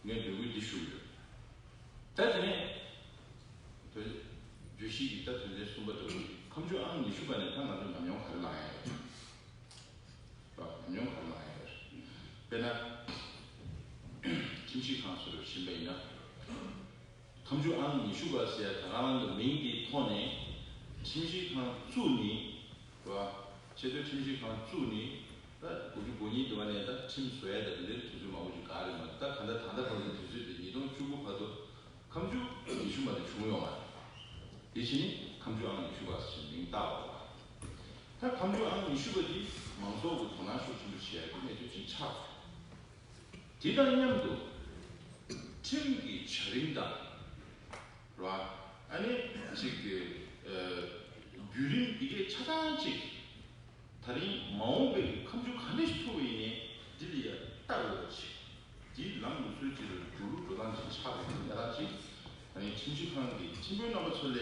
ངས་འབོད་སྐུལ་འདི་ཞུ་གི་ཡོད། ད་དེ་ནས་བོད་བརྗོད་གཞི་གི་ད་དོན་ཚན་གསུམ་པ་འདྲ་བོ་ཁ་མཆུ་ཨང་ཉི་ཤུ་པ་ནས་ད་ང་ཚོ་ཉམས་མྱོང་ག་རེ་བླངས་ཡ་ཡོད། ཉམས་མྱོང་ག་རེ་གནང་ཡོད་རེད། དཔེར་ན། ཁྲིམས་ཞིབ་ཁང་སོགས་ལ་ཕྱིན་པ་ཡིན་ན། ཁམས་ཆུ་ཨང་ཉི་ཤུ་པ་ཟེར་ད་ག་རང་གི་མིང་དེའི་ཐོག་ནས་ཁྲིམས་ཞིབ་ཁང་བཙུགས་ནས། རེད་བ། ཆེས་མཐོའི་ཁྲིམས་ཞིབ་ཁང་བཙུགས་ནས་ད་དགུ་བཅུ་གོ་གཉིས་དུ་བ་ནས་ད་ཁྲིམས་བཟོ་ཡ་ད་དེ་འདྲའི་དུས་ཚོད་མང་པོ་ཞིག་ག་རེ་མ་རེད། ད་ག་འདྲ་ད་ལྟ་བར་གྱི་དུས་ཚོད་དེ་ཉིས་སྟོང་བཅུ་དགུ་བར་དུ་ཁམས་ཆུ་ཉི་ཤུ་མ་གཏོགས་བྱུང་ཡོད་མ་རེད། དེ་བྱས་ནས་ཁམས་ཆུ་ཨང་ཉི་ཤུ་པ་ཟེར་མིང་བཏགས་པ་རེད་བ། ད་ཁམས་ཆུ་ཨང་ཉི་ཤུ་པ་འདི་མང་ཚོགས་ཀྱི་དོ་སྣང་ཤུགས་ཆེན་པོ་བྱེད་ཡ་གི་གནས་ཚུལ་ཅིག་ཆགས་སོང་། དེ་དང་མཉམ་དུ་ཁྲིམས་ཀྱི་བྱ་རིམ་དང་། རེད་བ། ཨ་ནི་གཅིག་གི་ཨ་བརྒྱུད་རིམ་འདི་གའི་ཆ་ཚང་གཅིག་ད་རིང་མ་འོངས་པའི་ཁམས་ཆུ་ག་འདྲ་ཞིག་ཐུག་པ་ཡིན་ནའི་འདི་ལ་ཡ་ལྟ་དགོས་པ་ཅིག་འདིའི་ལམ་ལུགས་སྲོལ་གཅིག་ལ་འགྲོ་ལུགས་འགྲོ་སྟངས་ཅིག་ཆགས་པའི་གནས་སྟངས་ཅིག་ད་ནི་ཁྲིམས་ཞིབ་ཁང་གི་ཁྲིམས་དཔོན་རྣམ་པ་ཚོ་ལས་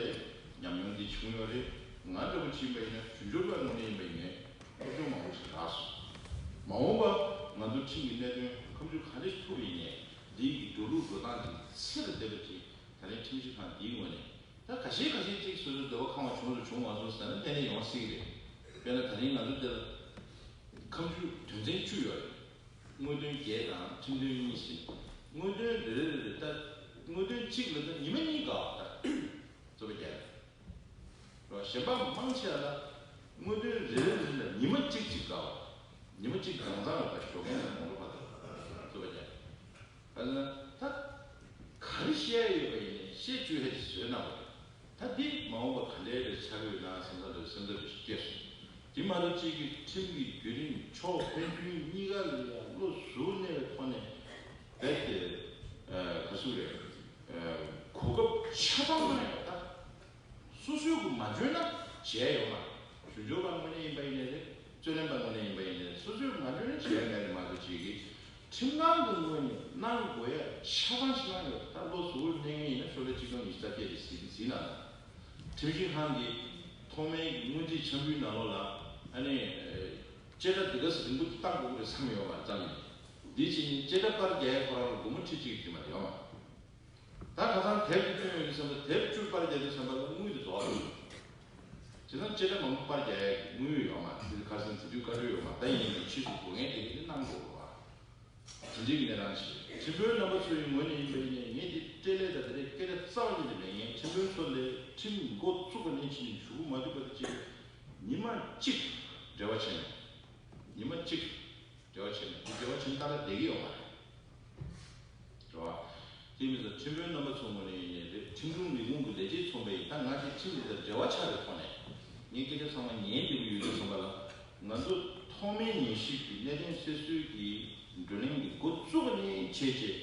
ཉམས་མྱོང་འདི་བྱུང་ཡོད་རེད། ང་འདྲ་པོ་ཕྱིན་པ་ཡིན་ན་རྒྱུ་འབྱོར་པ་ངོས་ནས་ཡིན་པ་ཡིན་ནའི་སློབ་སྦྱོང་མང་པོ་ཞིག་རག་སོང་། མ་འོངས་པ་ང་ཚོ་ཁྲིམས་ཀྱི་གནད་དོན་ཁམས་ཆུ་ག་འདྲ་ཞིག་ཐུག་པ་ཡིན་ནའི་འདི་གི་འགྲོ་ལུགས་འགྲོ་སྟངས་འདི་ཚེ་ལ་བསྡད་པ་ཅིག་ད་རིང་ཁྲིམས་ཞིབ་ཁང་འདིའི་ངོས་ནས་ད་ཁ་ཤས་ཁ་ཤས་ཅིག་སོ་སོའི་འདོད་པ་ཁེངས་པ་བྱུང་སོང་བྱུང་མ་སོང་ཟེར་ན་གཏན་ནས་ཡོང་སྲིད་ཀྱི་རེད། དཔེར་ན་ད་རིང་ང་ཚོ་འདིར་ཁམས་ཆུ་དོན་ཚན་བཅུ་ཡོད་རེད། དངོས་དོན་བརྒྱད་དང་ཁྲིམས་དོན་གཉིས་ཟེར། དངོས་དོན་རེ་རེ་རེ་རེ་ད་དངོས་དོན་གཅིག་ལ་ད་ཉི་མ་གཉིས་དགའ་བ་ད་རྩོད་པ་རྒྱག་རེད། གཞན་པ་མང་ཆེ་བ་ལ་དངོས་དོན་རེ་རེ་རེ་ལ་ཉི་མ་གཅིག་གཅིག་དགའ་བ། ཉི་མ་གཅིག་གང་ཚང་ལ་ད་ཞོགས་ཀས་ནས་དགོང་དྲོ་བར་དུ་རྩོད་པ་རྒྱག་རེད། ད་ག་རེ་བཤད་ཡོད་པ་ཡིན་ནའི་བཤད་བཅུག་ཡ་ཅིག་བཟོས་གནང་བ་རེད། ད་འདི་མ་འོངས་པ་ག་འདྲའི་རེ་ཆགས་ཡོད་ན་བསམ་ས་རེ་སེམས་འཚབ་ཅིག་སྐྱེས་སོང་། དེ་མ་གཏོགས་གཅིག་གི་ཁྲིམས་ཀྱི་བརྒྱུད་རིམ་ཕྱོགས་ཕན་ཚུན་གཉིས་ཀ་ལ་ཡང་བློ་གཟུ་བར་གནས་པའི་ཐོག་ནས་རྦད་དེ་ག་ཚོད་རེད། གོ་སྐབས་ཆ་ཚང་གནང་ཡོད་ད། སོ་སོའི་གི་མ་འཇོན་ན་བྱས་ཡོད་མ་རེད། ཞུ་སྦྱོར་པ་དངོས་གནས་ཡིན་པ་ཡིན་ནའི་རེད། རྩོད་ལེན་པ་དངོས་གནས་ཡིན་པ་ཡིན་ནའི་རེད། སོ་སོའི་མ་འཇོན་ན་བྱས་མེད་རེད་མ་གཏོགས་གཅིག་གི་ཁྲིམས་ཁང་གི་ངོས་ནས་གནང་དགོས་ཡ་ཆ་ཚང་ཞིག་གནང་ཡོད། ད་བློ་གཟུ་བོར་གནས་ངེས་ཡིན་ན་ཤོག་ལྷེ་གཅིག་སྟོང་ཉི་ཤུ་རྩ་བརྒྱད་དེ་གཟིགས་གཟིགས་གནང་དང་། ཁྲིམས་ཞིབ་ཁང་གི་ཐོག་མའི་སྔོན་རྩིས་འཆར་འབུལ་ནང་ལོགས་ལ་ཨ་ནི་བཅད་ཁྲ་འདི་ག་ས་རིང་པོ་བཏང་དགོས་ཀྱི་རེད་བསམ་ཡོད་མ་རེད་ཙང་། འདི་ཕྱིན་ནས་བཅད་ཁྲ་པར་རྒྱག་ཡ་ཁོ་རང་ལ་སྒོར་མོ་ཁྲི་གཅིག་རེད་མ་རེད་ཡོད་མ། ད་ཁ་སང་དེབ་ཀྱི་སྐྱོན་ཡོད་དུས་བསམ་པ་དེབ་བཅུ་པར་རྒྱག་དུས་བསམ་པ་ལ་དངུལ་དེ་རྫོགས་རེད། བྱས་ཙང་བཅད་ཁྲ་མང་པོ་པར་རྒྱག་ཡ་དངུལ་ཡོད་མ་རེད། དེ་ཁ་སང་དེ་དུས་བཀའ་འཁྲོལ་ཡོད་མ་རེད། ད་ཡིན་ནའི་ཕྱིས་སུ་དགོས་ངེས་དེ་གི་དེ་གནང་དགོས་རེད་བ། དེ་འདྲའི་གི་གནས་སྟངས་ཤིག་ཁྲིམས་དཔོན་རྣམ་པ་ཚོའི་ངོས་ནས་ཡིན་པ་ཡིན་ནའི་ངས་འདི་སྤྲེལ་ལད་ད་དེ་རེད་སྐད་ཆ་རྩ་བ་ཉིད་ནས་མེད། ངས་ཁྲིམས་དཔོན་ཚོ་ལས་ཁྲིམས་འགོ་བཙུགས་པ་ནས་ཕྱིན་ནས་གཞུག་གུ་མ་ཐུག་པ་དེ་ཅིག་ཉི་མ་གཅིག་འབྲེལ་བ་བྱས་མེད། ཉི་མ་གཅིག་འབྲེལ་བ་བྱས་ནས་དེ་འབྲེལ་བ་བྱས་ནས་ཏག་ཏག་བསྡད་ཀྱི་ཡོད་མ་རེད། རེད་བ། དེ་མིན་ཙང་ཁྲིམས་དཔོན་རྣམ་པ་ཚོ་ངོས་ནས་ཡིན་ནའི་རེད། ཁྲིམས་དྲུང་ལས་ཁུངས་ཀྱི་ལས་བྱེད་ཚོགས་པ་ཡིན་ད་ང་ཚོའི་ཁྲིམས་འདི་དང་འབྲེལ་བ་ཆགས་པའི་ཐོག་ནས་ངས་སྐད་ཆ་ཚང་མ་ཉན་བསྡད་ཀྱི་ཡོད་དུས་ཙམ་པ་ལ་ང་ཚོ་ཐོག་མའི་ཉན་ཞིབ་ཀྱི་གནད་དོན་སེལ་སྲོལ་གྱི་བགྲོ་གླེང་གི་འགོ་བཙུགས་པ་ནས་བྱས་རྗེས་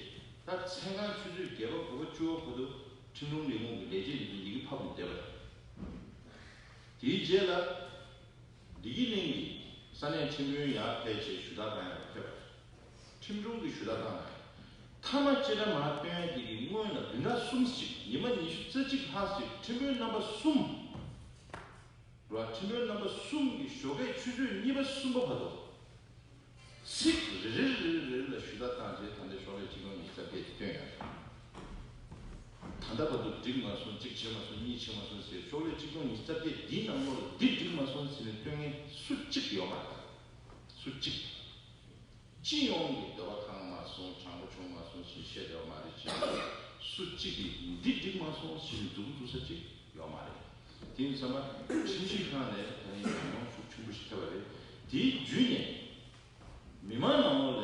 ད་མཚན་གང་ཆུ་ཚོད་བརྒྱད་པ་དགུ་པ་བཅུ་པ་བར་དུ་ཁྲིམས་དྲུང་ལས་ཁུངས་ཀྱི་ལས་བྱེད་འདི་ཚོ་ཡི་གེ་ཕབ་ནས་བསྡད་པ་རེད། དེའི་རྗེས་ལ། བདེ་སྐྱིད་གླིང་གི་ས་གནས་ཁྲིམས་དཔོན་ཡར་ཕེབས་བྱས་ཞུ་དག་བཏང་ཡག་ཕེབས་པ་རེད། ཁྲིམས་དྲུང་གིས་ཞུ་དག་བཏང་བ་རེད། མཐའ་མ་བཅད་ཁྲ་མར་བཏོན་ཡག་དེ་གི་སྔོན་ལ་བདུན་ཕྲག་གསུམ་ཞིག་ཉི་མ་ཉི་ཤུ་རྩ་གཅིག་ལྷག་ཞིག་ཁྲིམས་དཔོན་རྣམ་པ་གསུམ་རེད་བ། ཁྲིམས་དཔོན་རྣམ་པ་གསུམ་གྱིས་ཞོགས་ཀས་ཆུ་ཚོད་གཉིས་པ་གསུམ་པ་བར་དུ། ཚིག་རེ་རེ་རེ་རེ་རེ་ལ་ཞུ་དག་བཏང་རྗེས་ད་ལྟའི་ཤོག་ལྷེ་གཅིག་སྟོང་ཉི་ཤུ་རྩ་བརྒྱད་དེ་བཏོན་ཡོད་རེད། ད་ལྟ་བར་དུ་འགྲིག་མ་སོང་། གཅིག་བྱས་མ་སོང་། གཉིས་བྱས་མ་སོང་ཟེར་ཤོག་ལྷེ་གཅིག་སྟོང་ཉི་ཤུ་རྩ་བརྒྱད་འདིའི་ནང་ལོགས་ལ་འདི་འགྲིག་མ་སོང་ཟེར་ནས་བཏོན་མཁན་སུ་གཅིག་ཡོད་མ་རེད། སུ་གཅིག་སྤྱི་ཡོངས་ཀྱི་འདོད་པ་ཁེངས་མ་སོང་། དྲང་པོ་བྱུང་མ་སོང་ཞེས་བཤད་ཡོད་མ་རེད་ཅེས་སུ་གཅིག་གིས་འདི་འགྲིག་མ་སོང་ཞེས་མཛུབ་གུ་འཛུགས་ས་གཅིག་ཡོད་མ་རེད། དེ་ཡིན་ཙང་ཁྲིམས་ཞིབ་ཁང་ནས་ད་རིང་ཉམས་མྱོང་ཤུགས་ཆེན་པོ་ཞིག་ཐེབས་པ་རེད། དེའི་བརྒྱུད་ནས། མི་མང་ནང་ལོགས་ལ་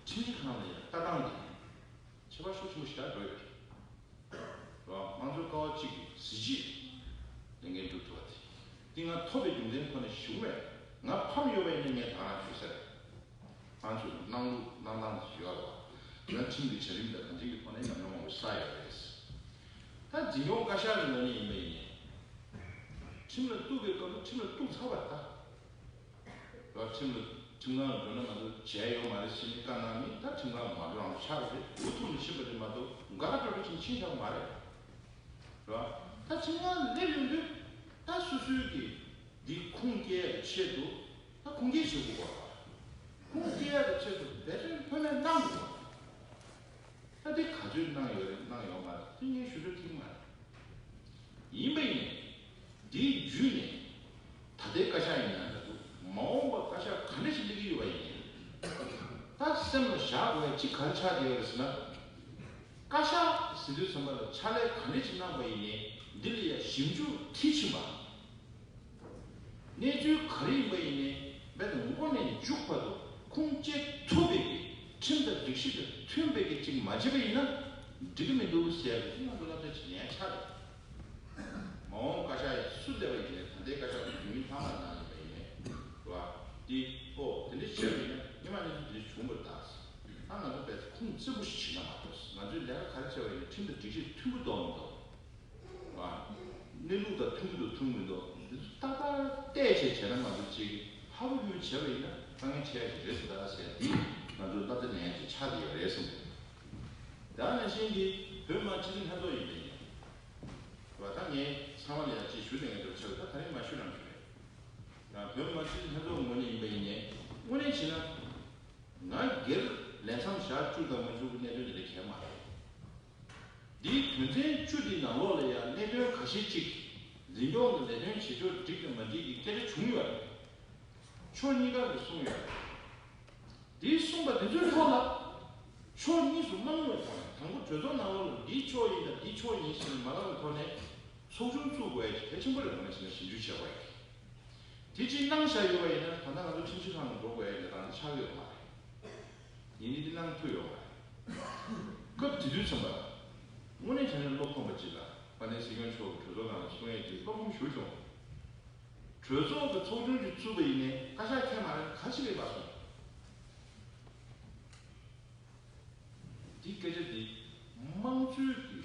ཁྲིམས་ཞིབ་ཁང་ལ་ཡང་ལྟ་སྟངས་དེ་ཁྱད་པར་ཤུགས་ཆེན་པོ་ཞིག་ཆགས་འགྲོ་ཡོད་རེད། རེད་བ། དམངས་གཙོའི་ཀ་བ་གཅིག་གི་གཟི་བརྗིད་ལས་འགན་སྒྲུབ་ཐུབ་པ་དེ། འདི་ང་ཐོབ་པའི་རྒྱུ་མཚན་ཁོ་ནས་ཞུ་གི་མེད། ང་ཕམ་ཡོད་པ་ཡིན་ན་ངས་ད་རང་ཞུ་ས་རེད། ང་ཚོས་གནང་ལུགས་གནང་སྟངས་ཞིག་ཡོད་རེད་བ། ང་ཁྲིམས་ཀྱི་བྱ་རིམ་དང་གང་ཅིའི་ཐོག་ནས་ཉམས་མྱོང་མང་པོ་བསགས་ཡོད་རེད། ད་འཛིན་སྐྱོང་བཀའ་ཤག་གི་ངོས་ནས་ཡིན་པ་ཡིན་ནའི། ཁྲིམས་ལ་གཏུག་པའི་སྐབས་ལ་ཁྲིམས་ལ་གཏུག་ཚར་བ་རེད་ད། ར་ཁྲིམས་ལ་ཁྲིམས་ཁང་ལ་འགྲོ་ན་མ་གཏོགས་བྱས་ཡོད་མ་རེད་ཟེར་ནས་བཀའ་གནང་མིན་ད་ཁྲིམས་ཁང་ལ་མ་འགྲོ་རང་ཆགས་རེད། འུ་ཐུག་ནས་ཕྱིན་པ་རེད་མ་གཏོགས་དགའ་སྤྲོ་རེ་ཕྱིན་ཕྱིན་ཆགས་མ་རེད། ར་ད་ཁྲིམས་ཁང་ལ་སླེབས་ཡོང་དུས་ད་སོ་སོའི་གི་འདི་ཁུངས་སྐྱེལ་ཡག་གི་ཆེད་དུ་ད་ཁུངས་སྐྱེལ་བྱེད་དགོས་པ། ཁུངས་སྐྱེལ་ཡག་གི་ཆེད་དུ་བེད་སྤྱོད་ལྷོད་མེད་གནང་དགོས་པ། ད་དེ་ག་ཚོད་གནང་ཡོད་རེད་གནང་ཡོད་མ་རེད་དེ་ངས་ཞུ་རྒྱུ་ཐིག་མ་རེད། ཡིན་པ་ཡིན་ནའི། དེའི་བརྒྱུད་ནས། ད་ལྟའི་བཀའ་ཤག་ཡིན་ན་འདྲ་འདུག་མ་འོངས་པ་བཀའ་ཤག་ག་འདྲ་ཞིག་སླེབས་ཀྱི་ཡོད་པ་ཡིན་ སེམས་ལ་བཞག་དགོས་ཡ་གཅིག་ག་རེ་ཆགས་བསྡད་ཡོད་རེད་ཟེར་ན། བཀའ་ཤག་ཟེར་དུས་ཙམ་པ་ལ་ཕྱག་ལས་ག་འདྲ་ཅིག་གནང་པ་ཡིན་ནའི་འདི་ལ་ཡ་ཞིབ་འཇུག་མཐིལ་ཕྱིན་པ། གནས་ཚུལ་ག་རེ་ཡིན་པ་ཡིན་ནའི་རྦད་དེ་མགོ་ནས་མཇུག་བར་དུ་ཁུངས་སྐྱེལ་ཐུབ་པའི་གི་ཁྲིམས་དང་སྒྲིག་གཞི་དང་མཐུན་པའི་གི་ཅིག་མ་བྱས་པ་ཡིན་ན་འགྲིག་གི་མི་འདུག་ཟེར་ཡ་གི་དེ་ང་ཚོ་སློབ་གྲྭ་ཅིག་ལེན་ཆགས་རེད། མ་འོངས་བཀའ་ཤག་ཡིན་སུ་སླེབས་པ་ཡིན་ནའི་ད་ལྟའི་བཀའ་ཤག་གི་དུས་ཡུན་ལྷག་མ་ནང་ཡིན་པ་ཡིན་ནའི་རེད་བ། འདི་ཨོ་དེ་འདྲ་བྱས་པ་ཡིན་ན་སྔོན་མ་ནས་འདི་འདྲ་བྱུང་བར་གདའ། ད་ང་ཚོ་བས་ཁུངས་བཙན་པོ་ཞིག་བྱེད་ན་མ་གཏོགས་ང་ཚོས་ལས་ཀ་ག་རེ་བྱས་པ་ཡིན་ནའི་ཁྲིམས་དང་སྒྲིག་གཞི་མཐུན་པོ་འདུག་མི་འདུག་གནས་ལུགས་དང་མཐུན་གྱི་འདུག་མཐུན་མི་འདུག་འདི་ཚོ་ཏག་ཏག་བལྟས་བྱས་བྱས་ན་ང་ཚོ་གཅིག་ཧ་གོ་གི་བྱས་པ་ཡིན་ན་དཀའ་ངལ་འཕྲད་ཀྱི་རེད་ཟེར་ད་ཟེར་འདི་ང་ཚོ་སློབ་གྲྭ་ནས་ཀྱི་ཆགས་ཀྱི་ཡོད་རེད་གསུངས། ད་ནང་བཞིན་གྱི་བོད་མི་མང་སྤྱི་འཐུས་ལྷན་ཚོགས་ཡིན་པ་ཡིན་ནའི་བ་ད་ངས་ཚང་མ་ལ་ཡང་ཅིག་ཞུ་ལས་ངེས་འདུག་ཆགས་ཀྱི་ད་ད་རིང་མ་ཞུ་རང་ཞུ་རེད། ཡང་བོད་མི་མང་སྤྱི་འཐུས་ལྷན་ཚོགས་ངོས་ནས་ཡིན་པ་ཡིན་ནའི་དངོས་གནས་བྱས་ན་ང་སྒེར་ལས་མཚམས་བཞག་བཅུག་དང་མ་བཅུག་གི་གནད་དོན་དེ་འདྲ་གལ་མ་རེད། འདིའི་དོན་ཚན་བཅུ་འདི་ནང་ལོགས་ལ་ཡང་གནད་དོན་ཁ་ཤས་གཅིག་འཛིན་སྐྱོང་གི་ལས་དོན་བྱེད་ཕྱོགས་འགྲིག་དང་མ་འགྲིག་གི་སྐད་ཆ་བྱུང་ཡོད་རེད། ཕྱོགས་གཉིས་ཀ་གིས་གསུངས་ཡོད་རེད། འདིའི་གསུངས་པ་འདི་ཚོའི་ཐོག་ལ་ཕྱོགས་གཉིས་སུ་མ་ལྷུང་བའི་ཐོག་ནས་དང་པོ་གྲོས་ཚོགས་ནང་ལོགས་ལ་འདིའི་ཕྱོགས་ཡིན་དང་འདིའི་ཕྱོགས་ཡིན་ཟེར་ནས་མ་ལབ་པའི་ཐོག་ནས་ཚོགས་ཆུང་བཙུགས་དགོས་ཡ་གལ་ཆེན་པོ་རེད། ང་ནས་བྱས་ན་ཞིབ་འཇུག་བྱེད་དགོས་ཡ་དེ་གཅིག་གནང་བཞག་ཡོད་པ་ཡིན་ན་ད་ལྟ་ང་ཚོ་ཁྲིམས་ཞིབ་ཁང་ལ་འགྲོ་དགོས་ཡ་ལས་སྟངས་དེ་ཆགས་ཡོད་མ་རེད། ཡིན་ནའི་འདི་གནང་ཐུབ་ཡོད་མ་རེད། སྐབས་དེ་དུས་ཙམ་པ་དངོས་གནས་དྲང་གནས་བློ་ཕམ་པ་གཅིག་ལ་དཔལ་ལྡན་སྲིད་སྐྱོང་མཆོག་གིས་གྲོས་ཚོགས་ནང་ལ་གསུང་ཡས་ཀྱི་བློ་ཕམ་ཞུ་བྱུང་། གྲོས་ཚོགས་ཀྱི་ཚོགས་ཆུང་ཅིག་བཙུགས་པ་ཡིན་ནའི་བཀའ་ཤག་ཁྱད་མ་རེད་ག་ཞིག་རེད་པ་གསུངས། འདི་སྐད་ཆ་འདི་དམངས་གཙོའི་གི་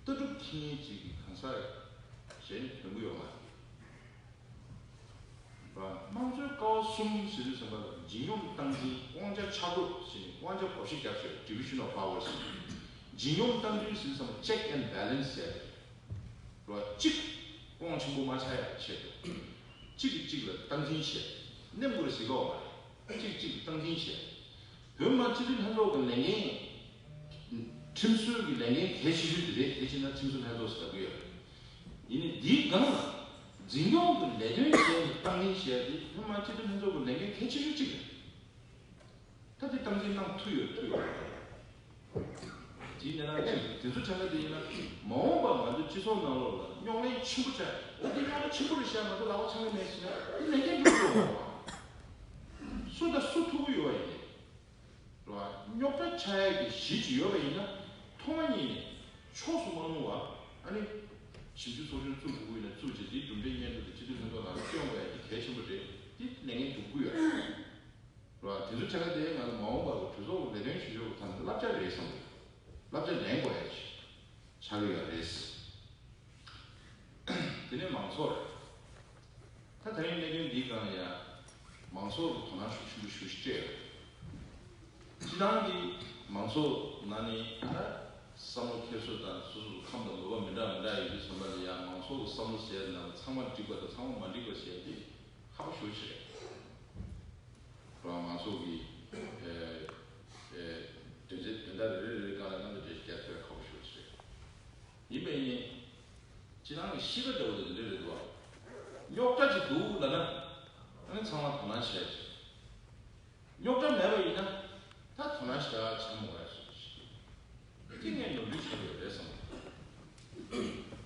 ལྟ་གྲུབ་འཐེན་ཡས་ཅིག་གི་གང་ཟག་གཞན་ཐོན་གི་ཡོད་མ་རེད། དམངས་གཙོའི་ཀ་བ་གསུམ་ཟེར་དུས་ཙམ་པ་ལ་ལྗིད་སྙོམས་སྟངས་འཛིན་དབང་ཆ་ཆ་བགོས་ཟེར་ནས་དབང་ཆ་བགོ་བཤའ་རྒྱབ་ཤོག division of power ཟེར། ལྗིད་སྙོམས་སྟངས་འཛིན་ཟེར་དུས་ཙམ་པ་check and balance ཟེར། རོ་གཅིག་དབང་ཆེན་པོ་མ་ཆགས་ཡག་ཆེད་དུ། གཅིག་གིས་གཅིག་ལ་སྟངས་འཛིན་བྱེད། ནེམ་དགོས་ཟེར་གོ་མ་རེད། གཅིག་གཅིག་ལ་སྟངས་འཛིན་བྱེད། བོད་མི་མང་སྤྱི་འཐུས་ལྷན་ཚོགས་ཀྱི་ལས་འགན། ཁྲིམས་སྲོལ་གྱི་ལས་འགན་གལ་ཆེ་ཤོས་དེ་རེད། དེ་བྱས་ན་ཁྲིམས་བཟོ་ལྷན་ཚོགས་ཟེར་གྱི་ཡོད་རེད། ཡིན་ནའི་འདིའི་སྒང་ལ་འཛིན་སྐྱོང་གི་ལས་དོན་བྱས་ནས་སྟངས་འཛིན་བྱས་ཏེ་བོད་མི་མང་སྤྱི་འཐུས་ལྷན་ཚོགས་ཀྱི་ལས་འགན་གལ་ཆེ་ཤོས་གཅིག་རེད། ད་དེ་སྟངས་འཛིན་གནང་ཐུབ་ཡོད་ཐུབ་ཡོད་རེད། དེའི་གནས་སྟངས་གཅིག་དེ་ཚོ་ཆ་ནས་དེ་ཡིན་ན་མ་འོངས་པར་ང་ཚོའི་སྤྱི་ཚོགས་ནང་ལོགས་ལ་རྙོག་གླེང་ཆེན་པོ་ཆགས། འོ་དེ་རྙོག་གླེང་ཆེན་པོ་རེད་ཤག་ང་ཚོ་ལག་པ་འཆང་གི་མེད་ཟེར་ན་དེ་ལས་འགན་སྒྲུབ་དགོས་མ་རེད། སུ་དང་སུ་ཐུག་གི་ཡོད་པ་ཡིན་ནའི་རེད་བ། རྙོག་དྲ་ཆགས་ཡག་གི་གཞི་ཅིག་ཡོད་པ་ཡིན་ན་ཐོག་མ་ཉིད་ནས་ཕྱོགས་སུ་མ་ལྷུང་བ་ཨ་ནི་ཞིབ་འཇུག་ཚོགས་ཆུང་བཙུགས་དགོས་ཀྱི་ཡིན་ན་བཙུགས་བྱས་དེའི་གྲུབ་འབྲས་སྙན་ཐོ་དེ་སྤྱི་འཐུས་ལྷན་ཚོགས་ནང་ལ་སྟོན་དགོས་ཡག་དེ་གལ་ཆེན་པོ་རེད། དེ་ལས་འགན་སྒྲུབ་དགོས་ཡོད་རེད་བ། དེ་ཚོ་བྱ་དགའ་དེ་ང་ཚོ་མ་འོངས་པར་གྲོས་ཚོགས་ཀྱི་ལས་དོན་བྱེད་ཕྱོགས་ཀྱི་ཐད་ནས་བསླབ་བྱ་རེད་བསམ་གྱི། བསླབ་བྱ་ལེན་དགོས་ཡག་ཅིག་ཆགས་ཀྱི་ཡོད་རེད། དེ་ནས་མང་ཚོགས་རེད། ད་ད་རིང་གནད་དོན་འདིའི་སྒང་ལ་ཡང་མང་ཚོགས་ཀྱི་དོ་སྣང་ཤུགས་ཆེན་པོ་ཞེ་པོ་ཅིག་སྤྲད་ཡོད། སྤྱིར་བཏང་གི་མང་ཚོགས་ནང་ནས་ད་བསམ་བློ་འཁྱེར་སོ་དང་སོ་སོ་ཁམས་དང་མོས་པ་མི་འདྲ་མི་འདྲ་ཡོད་དུས་ཙམ་པ་ལ་ཡང་མང་ཚོགས་ཀྱི་བསམ་བློ་ཟེར་ཡག་ནང་ཚང་མ་འགྲིག་པ་དང་ཚང་མ་མ་འགྲིག་པ་ཟེར་ཡག་དེ་ཁག་པོ་ཞེ་པོ་ཅིག་རེད། རང་མང་ཚོགས་ཀྱི་ཨེ་ཨེ་དོན་ཚན་དོན་དག་རེ་རེ་རེ་རེ་སྒང་ལ་རྣམ་པ་འགྲེལ་བཤད་རྒྱག་ཐུབ་ཡག་ཁག་པོ་ཞེ་པོ་ཅིག་རེད། ཡིན་པ་ཡིན་ནའི་སྤྱིར་བཏང་གི་གཤིས་ཀ་འདྲ་བོ་དེ་འདྲ་རེད་འདུག་རྙོག་དྲ་ཅིག་འདུག་ལབ་ན་ཨ་ནི་ཚང་མ་དོ་སྣང་བྱས་ཅིག་རྙོག་དྲ་མེད་པ་ཡིན་ན་ད་དོ་སྣང་ཞེ་དྲག་བྱེད་མ་དགོས་ཡག་བཟོ་ཅིག་དེ་ངས་ནོར་འཁྲུལ་ཆགས་ཡོད་རེད་བསམ།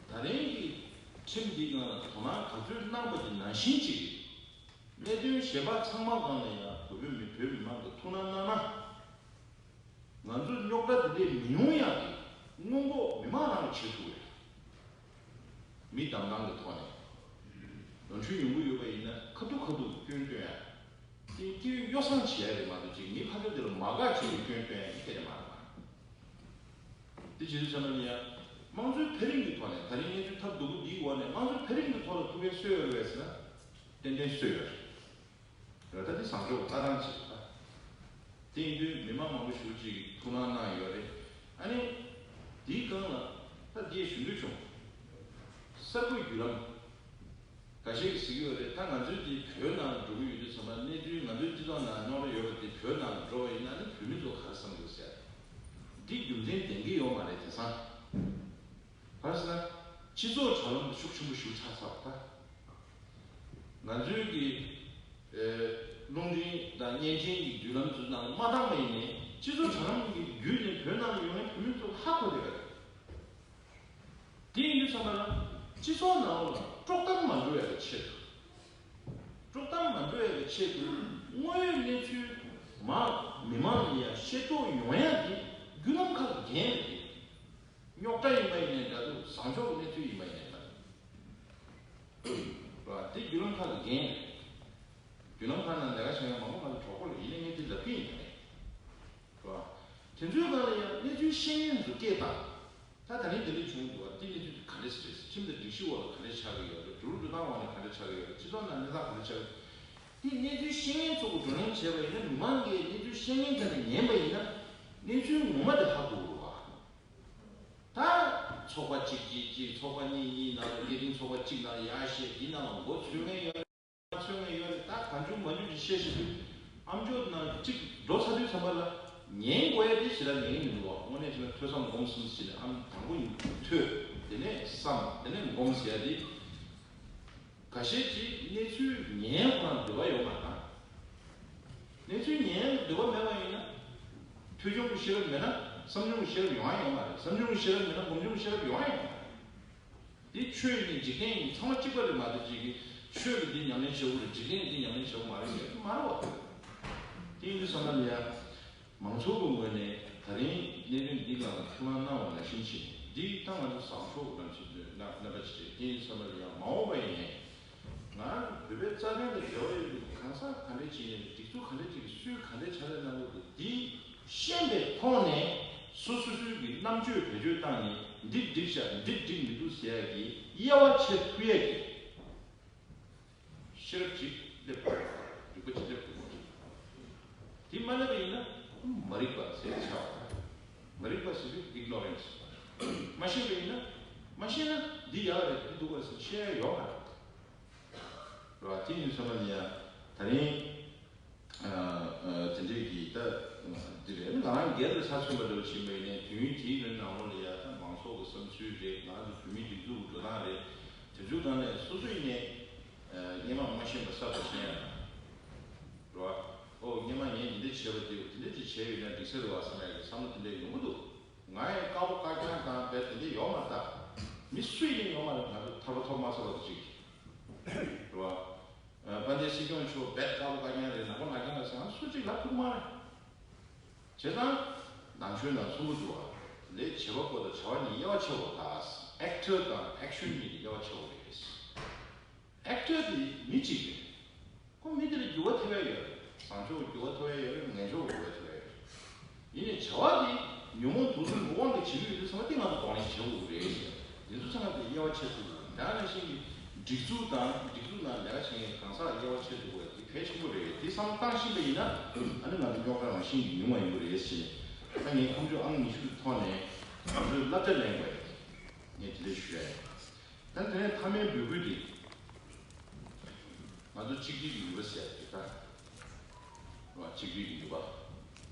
ད་རིང་གི་ཁྲིམས་འདིའི་སྒང་ལ་དོ་སྣང་ག་ཚོད་གནང་པ་དེ་ནང་བཞིན་ཅིག་རེད། གནད་དོན་གཞན་པ་ཚང་མ་སྒང་ལ་ཡང་བོད་མི་བོད་མི་མང་གི་ཐུགས་སྣང་གནང་ན། ང་ཚོས་རྙོག་དྲ་འདི་འདྲས་མི་ཡོང་ཡག་གི་སྔོན་འགོག་མི་མང་རང་གིས་བྱེད་ཐུབ་རེད། མི་གདམ་སྟངས་ཀྱི་ཐོག་ནས་ནོར་འཁྲུལ་ཡོང་གི་ཡོད་པ་ཡིན་ན་ཁ་ཐུག་ཁ་ཐུག་སྐྱོན་སྟོན་ཡག་དེ་སྐྱེ་བོ་ཡོ་བསྲང་བྱེད་ཡག་རེད་མ་གཏོགས་ཅིག་མི་ཁ་ཐུག་དེ་ལ་མ་དགའ་བྱེད་ཀྱི་སྐྱོན་སྟོན་ཡག་གི་སྐད་ཆ་མ་རེད་མ། དེ་བྱེད་དུས་ཙམ་པ་ལ་ཡང་དམངས་གཙོའི་འཕེལ་རིམ་གྱི་ཐོག་ནས་ད་རིང་གནས་ཚུལ་ཐབས་སྡུག་པོ་འདིའི་འོག་ནས་དམངས་གཙོའི་འཕེལ་རིམ་གྱི་ཐོག་ལ་ཐུགས་ཕན་གསོས་ཡོད་རེད་པས་ཟེར་ན་ཏན་ཏན་གསོས་ཡོད་རེད། ད་འདི་བཟང་ཕྱོགས་ལྟ་སྟངས་ཅིག་རེད་ད། དེ་ཡིན་དུས་མི་མང་མང་པོ་ཞེ་པོ་ཅིག་གིས་ཐུགས་སྣང་གནང་ཡོད་རེད། ཨ་ནི་དེའི་སྒང་ལ་ད་འདི་ཞུ་འདོད་བྱུང་། གསར་འགོད་བརྒྱུད་ལམ་འགའ་ཤས་ཀྱིས་ཟེར་གྱི་ཡོད་རེད། ད་ང་ཚོས་འདི་བོད་ནང་ལ་འགྲོ་གི་ཡོད་དུས་ཙམ་པ་གནས་ཚུལ་ང་ཚོའི་སྤྱི་ཚོགས་ནང་རྙོག་དྲ་ཡོད་པ་འདི་བོད་ནང་ལ་འགྲོ་བ་ཡིན་ན་ནི་བོད་མི་ཚོ་ག་རེ་བསམ་གྱི་འདུག་ཟེར། འདི་རྒྱུ་མཚན་ལྡན་གྱི་ཡོད་མ་རེད་དེང་སང་། ག་རེ་ཟེར་ན། སྤྱི་ཚོགས་དྲ་ལམ་དུ་ཤུགས་ཆེན་པོ་ཞིག་ཆགས་ཚར་བ་ད། ང་ཚོའི་གི་ཨེ་ རླུང་འཕྲིན་དང་བརྙན་འཕྲིན་གྱི་བརྒྱུད་ལམ་ཚོའི་ནང་ལ་མ་བཏང་བ་ཡིན་ནའི་སྤྱི་ཚོགས་དྲ་ལམ་གྱི་བརྒྱུད་ནས་བོད་ནང་ལ་ཡོང་མཁན་བོད་མི་ཚོ་ཧ་གོ་བསྡད་པ་རེད། དེ་ཡིན་དུས་ཙམ་པ་ལ་སྤྱི་ཚོགས་ནང་ལ་དཀྲོག་གཏམ་མ་འགྲོ་ཡ་གི་ཆེད་དུ། དཀྲོག་གཏམ་མ་འགྲོ་ཡ་གི་ཆེད་དུ་དངོས་ཡོད་གནས་ཚུལ་མ་མི་མང་ལ་ཡ་ཤེས་རྟོགས་ཡོང་ཡ་དེ་བརྒྱུད་ལམ་ཁག་གི་འགན་རེད། རྙོག་དྲ་ཡིན་པ་ཡིན་ནའི་འདྲ་འདུག་བཟང་ཕྱོགས་ཀྱི་གནས་ཚུལ་ཡིན་པ་ཡིན་ནའི་འདྲ་འདུག་བ། དེ་བརྒྱུད་ལམ་ཁག་གི་འགན་རེད། བརྒྱུད་ལམ་ཁག་ནང་ལས་ཀ་བྱེད་མཁན་མང་པོ་ང་ཚོ་གྲོགས་པོ་ལ་ཡིན་ནའི་ངས་དེ་ལབ་ཀྱི་ཡིན་ད་རེད། བ། དེ་ཚོའི་སྒང་ལ་ཡང་གནས་ཚུལ་ཤེས་མཁན་ཚོ་སྐད་བཏང་། ད་ད་རིང་དེ་འདྲ་བྱུང་འདུག་བ། དེ་གནས་ཚུལ་དེ་ག་འདྲ་ཞིག་རེད། ཁྲིམས་དང་སྒྲིག་གཞི་འོག་ལ་ག་འདྲ་ཆགས་ཀྱི་ཡོད་རེད། འགྲོ་ལུགས་འགྲོ་སྟངས་འོག་ནས་ག་འདྲ་ཆགས་ཀྱི་ཡོད་རེད། སྤྱི་ཚོགས་ནང་གནས་སྟངས་ག་འདྲ་ཆགས་ཀྱི་ཡོད། དེ་གནས་ཚུལ་ཤེས་མཁན་ཚོ་གིས་བགྲོ་གླེང་བྱས་པ་ཡིན་ན། མི་མང་གིས་གནས་ཚུལ་ཤེས་མཁན་དེ་ལ་ཉན་པ་ཡིན་ན། གནས་ཚུལ་ངོ་མ་དེ་ཧ་གོ་དགོས་རེད་བ། ད་ཚོགས་པ་གཅིག་གིས་གཅིག་ཚོགས་པ་གཉིས་གཉིས་ནང་ལ་སྐད་འཕྲིན་ཚོགས་པ་གཅིག་ནང་ལ་ཡར་བཤད། འདི་ནང་ལ་མགོ་འཚོས་མཁན་ཡོད་རེད། མ་འཚོས་མཁན་ཡོད་རེད། ད་གང་བྱུང་མ་བྱུང་ཅིག་བཤད་བཤད་དུས། ཨ་མཆོག་ནང་གཅིག་འགྲོ་ཚར་དུས་ཙམ་པ་ལ་ཉན་དགོས་ཡ་དེ་ཞེ་དྲག་ཉན་གྱི་མི་འདུག་བ། དངོས་གནས་བྱས་ན་ཐོས་བསམ་སྒོམ་གསུམ་བྱས་ནས། ཨ། དང་པོ་ཐོས། དེ་ནས་བསམ། དེ་ནས་སྒོམ་ཟེར་ཡ་དེ། འགའ་ཤས་ཀྱིས་གནས་ཚུལ་ཉན་ཁོ་རང་འདོད་པ་ཡོད་མ་རེད། གནས་ཚུལ་ཉན་འདོད་པ་མེད་པ་ཡིན་ན། ཐོས་བྱུང་གི་ཤེས་རབ་མེད་ན། བསམ་བྱུང་གི་ཤེས་རབ་ཡོང་ཡ་ཡོད་མ་རེད། བསམ་བྱུང་གི་ཤེས་རབ་མེད་ན་སྒོམ་བྱུང་གི་ཤེས་རབ་ཡོང་ཡ་ཡོད་མ་རེད། དེ་ཆོས་ཡིན་འཇིག་རྟེན་ཡིན་ཚང་མ་གཅིག་པ་རེད་མ་གཏོགས། ཅིག་གིས་ཆོས་ལ་འདི་ཉམས་ལེན་བྱེད་དགོས་རེད། འཇིག་རྟེན་ལ་འདི་ཉམས་ལེན་བྱེད་དགོས་མ་རེད་ཟེར་གྱི་མ་རེད་བ། དེ་ཡིན་དུས་ཙམ་པ་ལ་ཡ། མང་ཚོགས་ཀྱི་ངོས་ནས་ད་རིང་གནད་དོན་འདི་སྒང་ལ་ཐུགས་སྣང་གནང་བ་ནང་བཞིན་བྱས། འདི་ད་ང་ཚོ་བཟང་ཕྱོགས་ཀྱི་ལམ་ཞིག་ཏུ་གནང་གནང་པ་ཅིག་རེད། དེ་ཡིན་དུས་ཙམ་པ་ལ་ཡ་མ་འོངས་པ་ཡིན་ནའི། ང་ཚོ་བོད་པའི་རྩ་དོན་དང་འབྲེལ་བ་ཡོད་པའི་གང་ཟག་ག་འདྲས་ཅིག་ཡིན་ནའི། སྒྲིག་འཛུགས་ག་འདྲས་ཅིག་གིས་སུས་ག་འདྲས་ཕྱག་ལས་གནང་དགོས་འདུག་འདི་ཤེས་པའི་ཐོག་ནས་སོ་སོ་སོའི་གི་རྣམ་དཔྱོད་བེད་སྤྱོད་བཏང་ནས་འདི་འགྲིག་ཤག་འདི་འགྲིག་མི་འདུག་ཟེར་ཡ་གི་དབྱེ་བ་ཕྱེ་ཐུབ་ཡ་གི་ཤེས་རབ་ཅིག་སླེབས་དགོས། རིག་པ་ཅིག་སླེབས་དགོས། དེ་མ་སླེབས་པ་ཡིན་ན་མ་རིག་པ་ཟེར་བྱ་བ། མ་རིག་པ་ཟེར་དུས་ignorance། མ་ཤེས་པ་ཡིན་ན། མ་ཤེས་ན་འདི་ཡག་རེད་འདི་སྡུག་རེད་ཟེར་ཤེས་ཡ་ཡོད་མ་རེད། རེད་བ། དེ་ཡིན་དུས་ཙམ་པ་ལ་ཡ་ད་རིང་། ཨ། ཨ། དེ་འདྲའི་གི་ད་འདི་རེད། ང་རང་སྒེར་ལ་ཆ་མཚོན་པ་འདྲ་བོ་བྱེད་པ་ཡིན་ནའི། དུས་ཡུན་དེའི་རིང་ནང་ལོགས་ལ་ཡ་ད་མང་ཚོགས་ཀྱི་བསམ་ཚུལ་རེད། ང་རང་ཚོ་བོད་མིའི་སྒྲིག་འཛུགས་ཀྱི་འགྲོ་སྟངས་རེད། དེ་ཚོའི་སྒང་ནས་སོ་སོ་ཡིན་ནའི། ཨ། སྔོན་མ་མ་ཤེས་པ་གསར་དུ་ཤེས་ཡ་དང་། རེད་བ། ཨོ། སྔོན་མ་ངས་འདི་འདྲ་བྱས་པ་དེ་འདི་འདྲ་ཅིག་བྱས་ཡོད་ན་འགྲིག་ས་རེད་བ་བསམ་ཡ་གི་བསམ་བློ་དེ་འདྲ་ཡོང་གི་འདུག་ང་ཡང་དཀར་པོ་དཀར་རྐྱང་དང་བས་དེ་འདྲ་ཡོད་མ་རེད་ད། མི་སུ་ཡིན་ཡོད་མ་རེད། ང་ཚོ་ཐར་པ་ཐོབ་མ་ཚར་བ་དེ་ཅིག་རེད་བ། ཨ། དཔལ་ལྡན་སྲིད་སྐྱོང་མཆོག་རྦད་དཀར་པོ་དཀར་རྐྱང་རེད། ནག་པོ་ནག་རྐྱང་རེད་ཟེར་ན་སུ་གཅིག་ལབ་ཐུབ་ཀྱི་མ་རེད། བྱས་ཙང་ནང་ཆོས་ནང་གསུང་གི་འདུག་བ། ལས་བྱེད་པ་པོ་དང་བྱ་བ་གཉིས་དབྱེ་བ་ཕྱེ་དགོས། ད་actor་དང་action་གཉིས་ཀྱི་དབྱེ་བ་ཕྱེ་དགོས་རེད། Actor་དེ་མི་གཅིག་རེད། ཁོ་མི་དེ་ལ་འགྱུར་བ་ཐེབས་ཡ་ཡོད་རེད། བཟང་ཕྱོགས་འགྱུར་བ་ཐེབས་ཡ་ཡོད་རེད། ངན་ཕྱོགས་འགྱུར་བ་ཐེབས་ཡ་ཡོད་རེད། ཡིན་ནའི་བྱ་བ་དེ་ཉོན་མོངས་དུག་གསུམ་གྱི་དབང་གིས་བྱེད་ཀྱི་ཡོད་དུས་ཙམ་པ་དེ་ང་ཚོ་གདོང་ལེན་བྱེད་དགོས་ཀྱི་རེད། འདི་ཚོ་ཚང་མ་དེ་དབྱེ་བ་ཕྱེ་ཐུབ་དགོས། དེ་ནང་བཞིན་གྱི་སྒྲིག་འཛུགས་དང་སྒྲིག་འཛུགས་ནང་ལས་ཀ་བྱེད་མཁན་གང་ཟག་དབྱེ་བ་ཕྱེ་ཐུབ་དགོས། དེ་གལ་ཆེན་པོ་རེད། དེ་བསམ་བློ་བཏང་ཤེས་པ་ཡིན་ན། ཨ་ནི་ང་ཚོ་རྙོག་དྲ་རང་བཞིན་གྱིས་ཉུང་བ་ཡིན་པ་རེད་ཟེར་ནས། ད་ངས་ཁ་མཆུ་ཨང་ཉི་ཤུ་གི་ཐོག་ནས་ང་ཚོས་བསླབ་བྱ་ལེན་དགོས། ངས་དེ་འདྲ་ཞུ་ཡ་ཡིན། ད་དེ་ནས་མཐའ་མའི་འབོད་སྐུལ་དེ། ང་ཚོ་གཅིག་སྒྲིལ་གྱི་ནུས་པ་ཟེར་ཡ་དེ་ད། རེད་བ། གཅིག་སྒྲིལ་གྱི་ནུས་པ།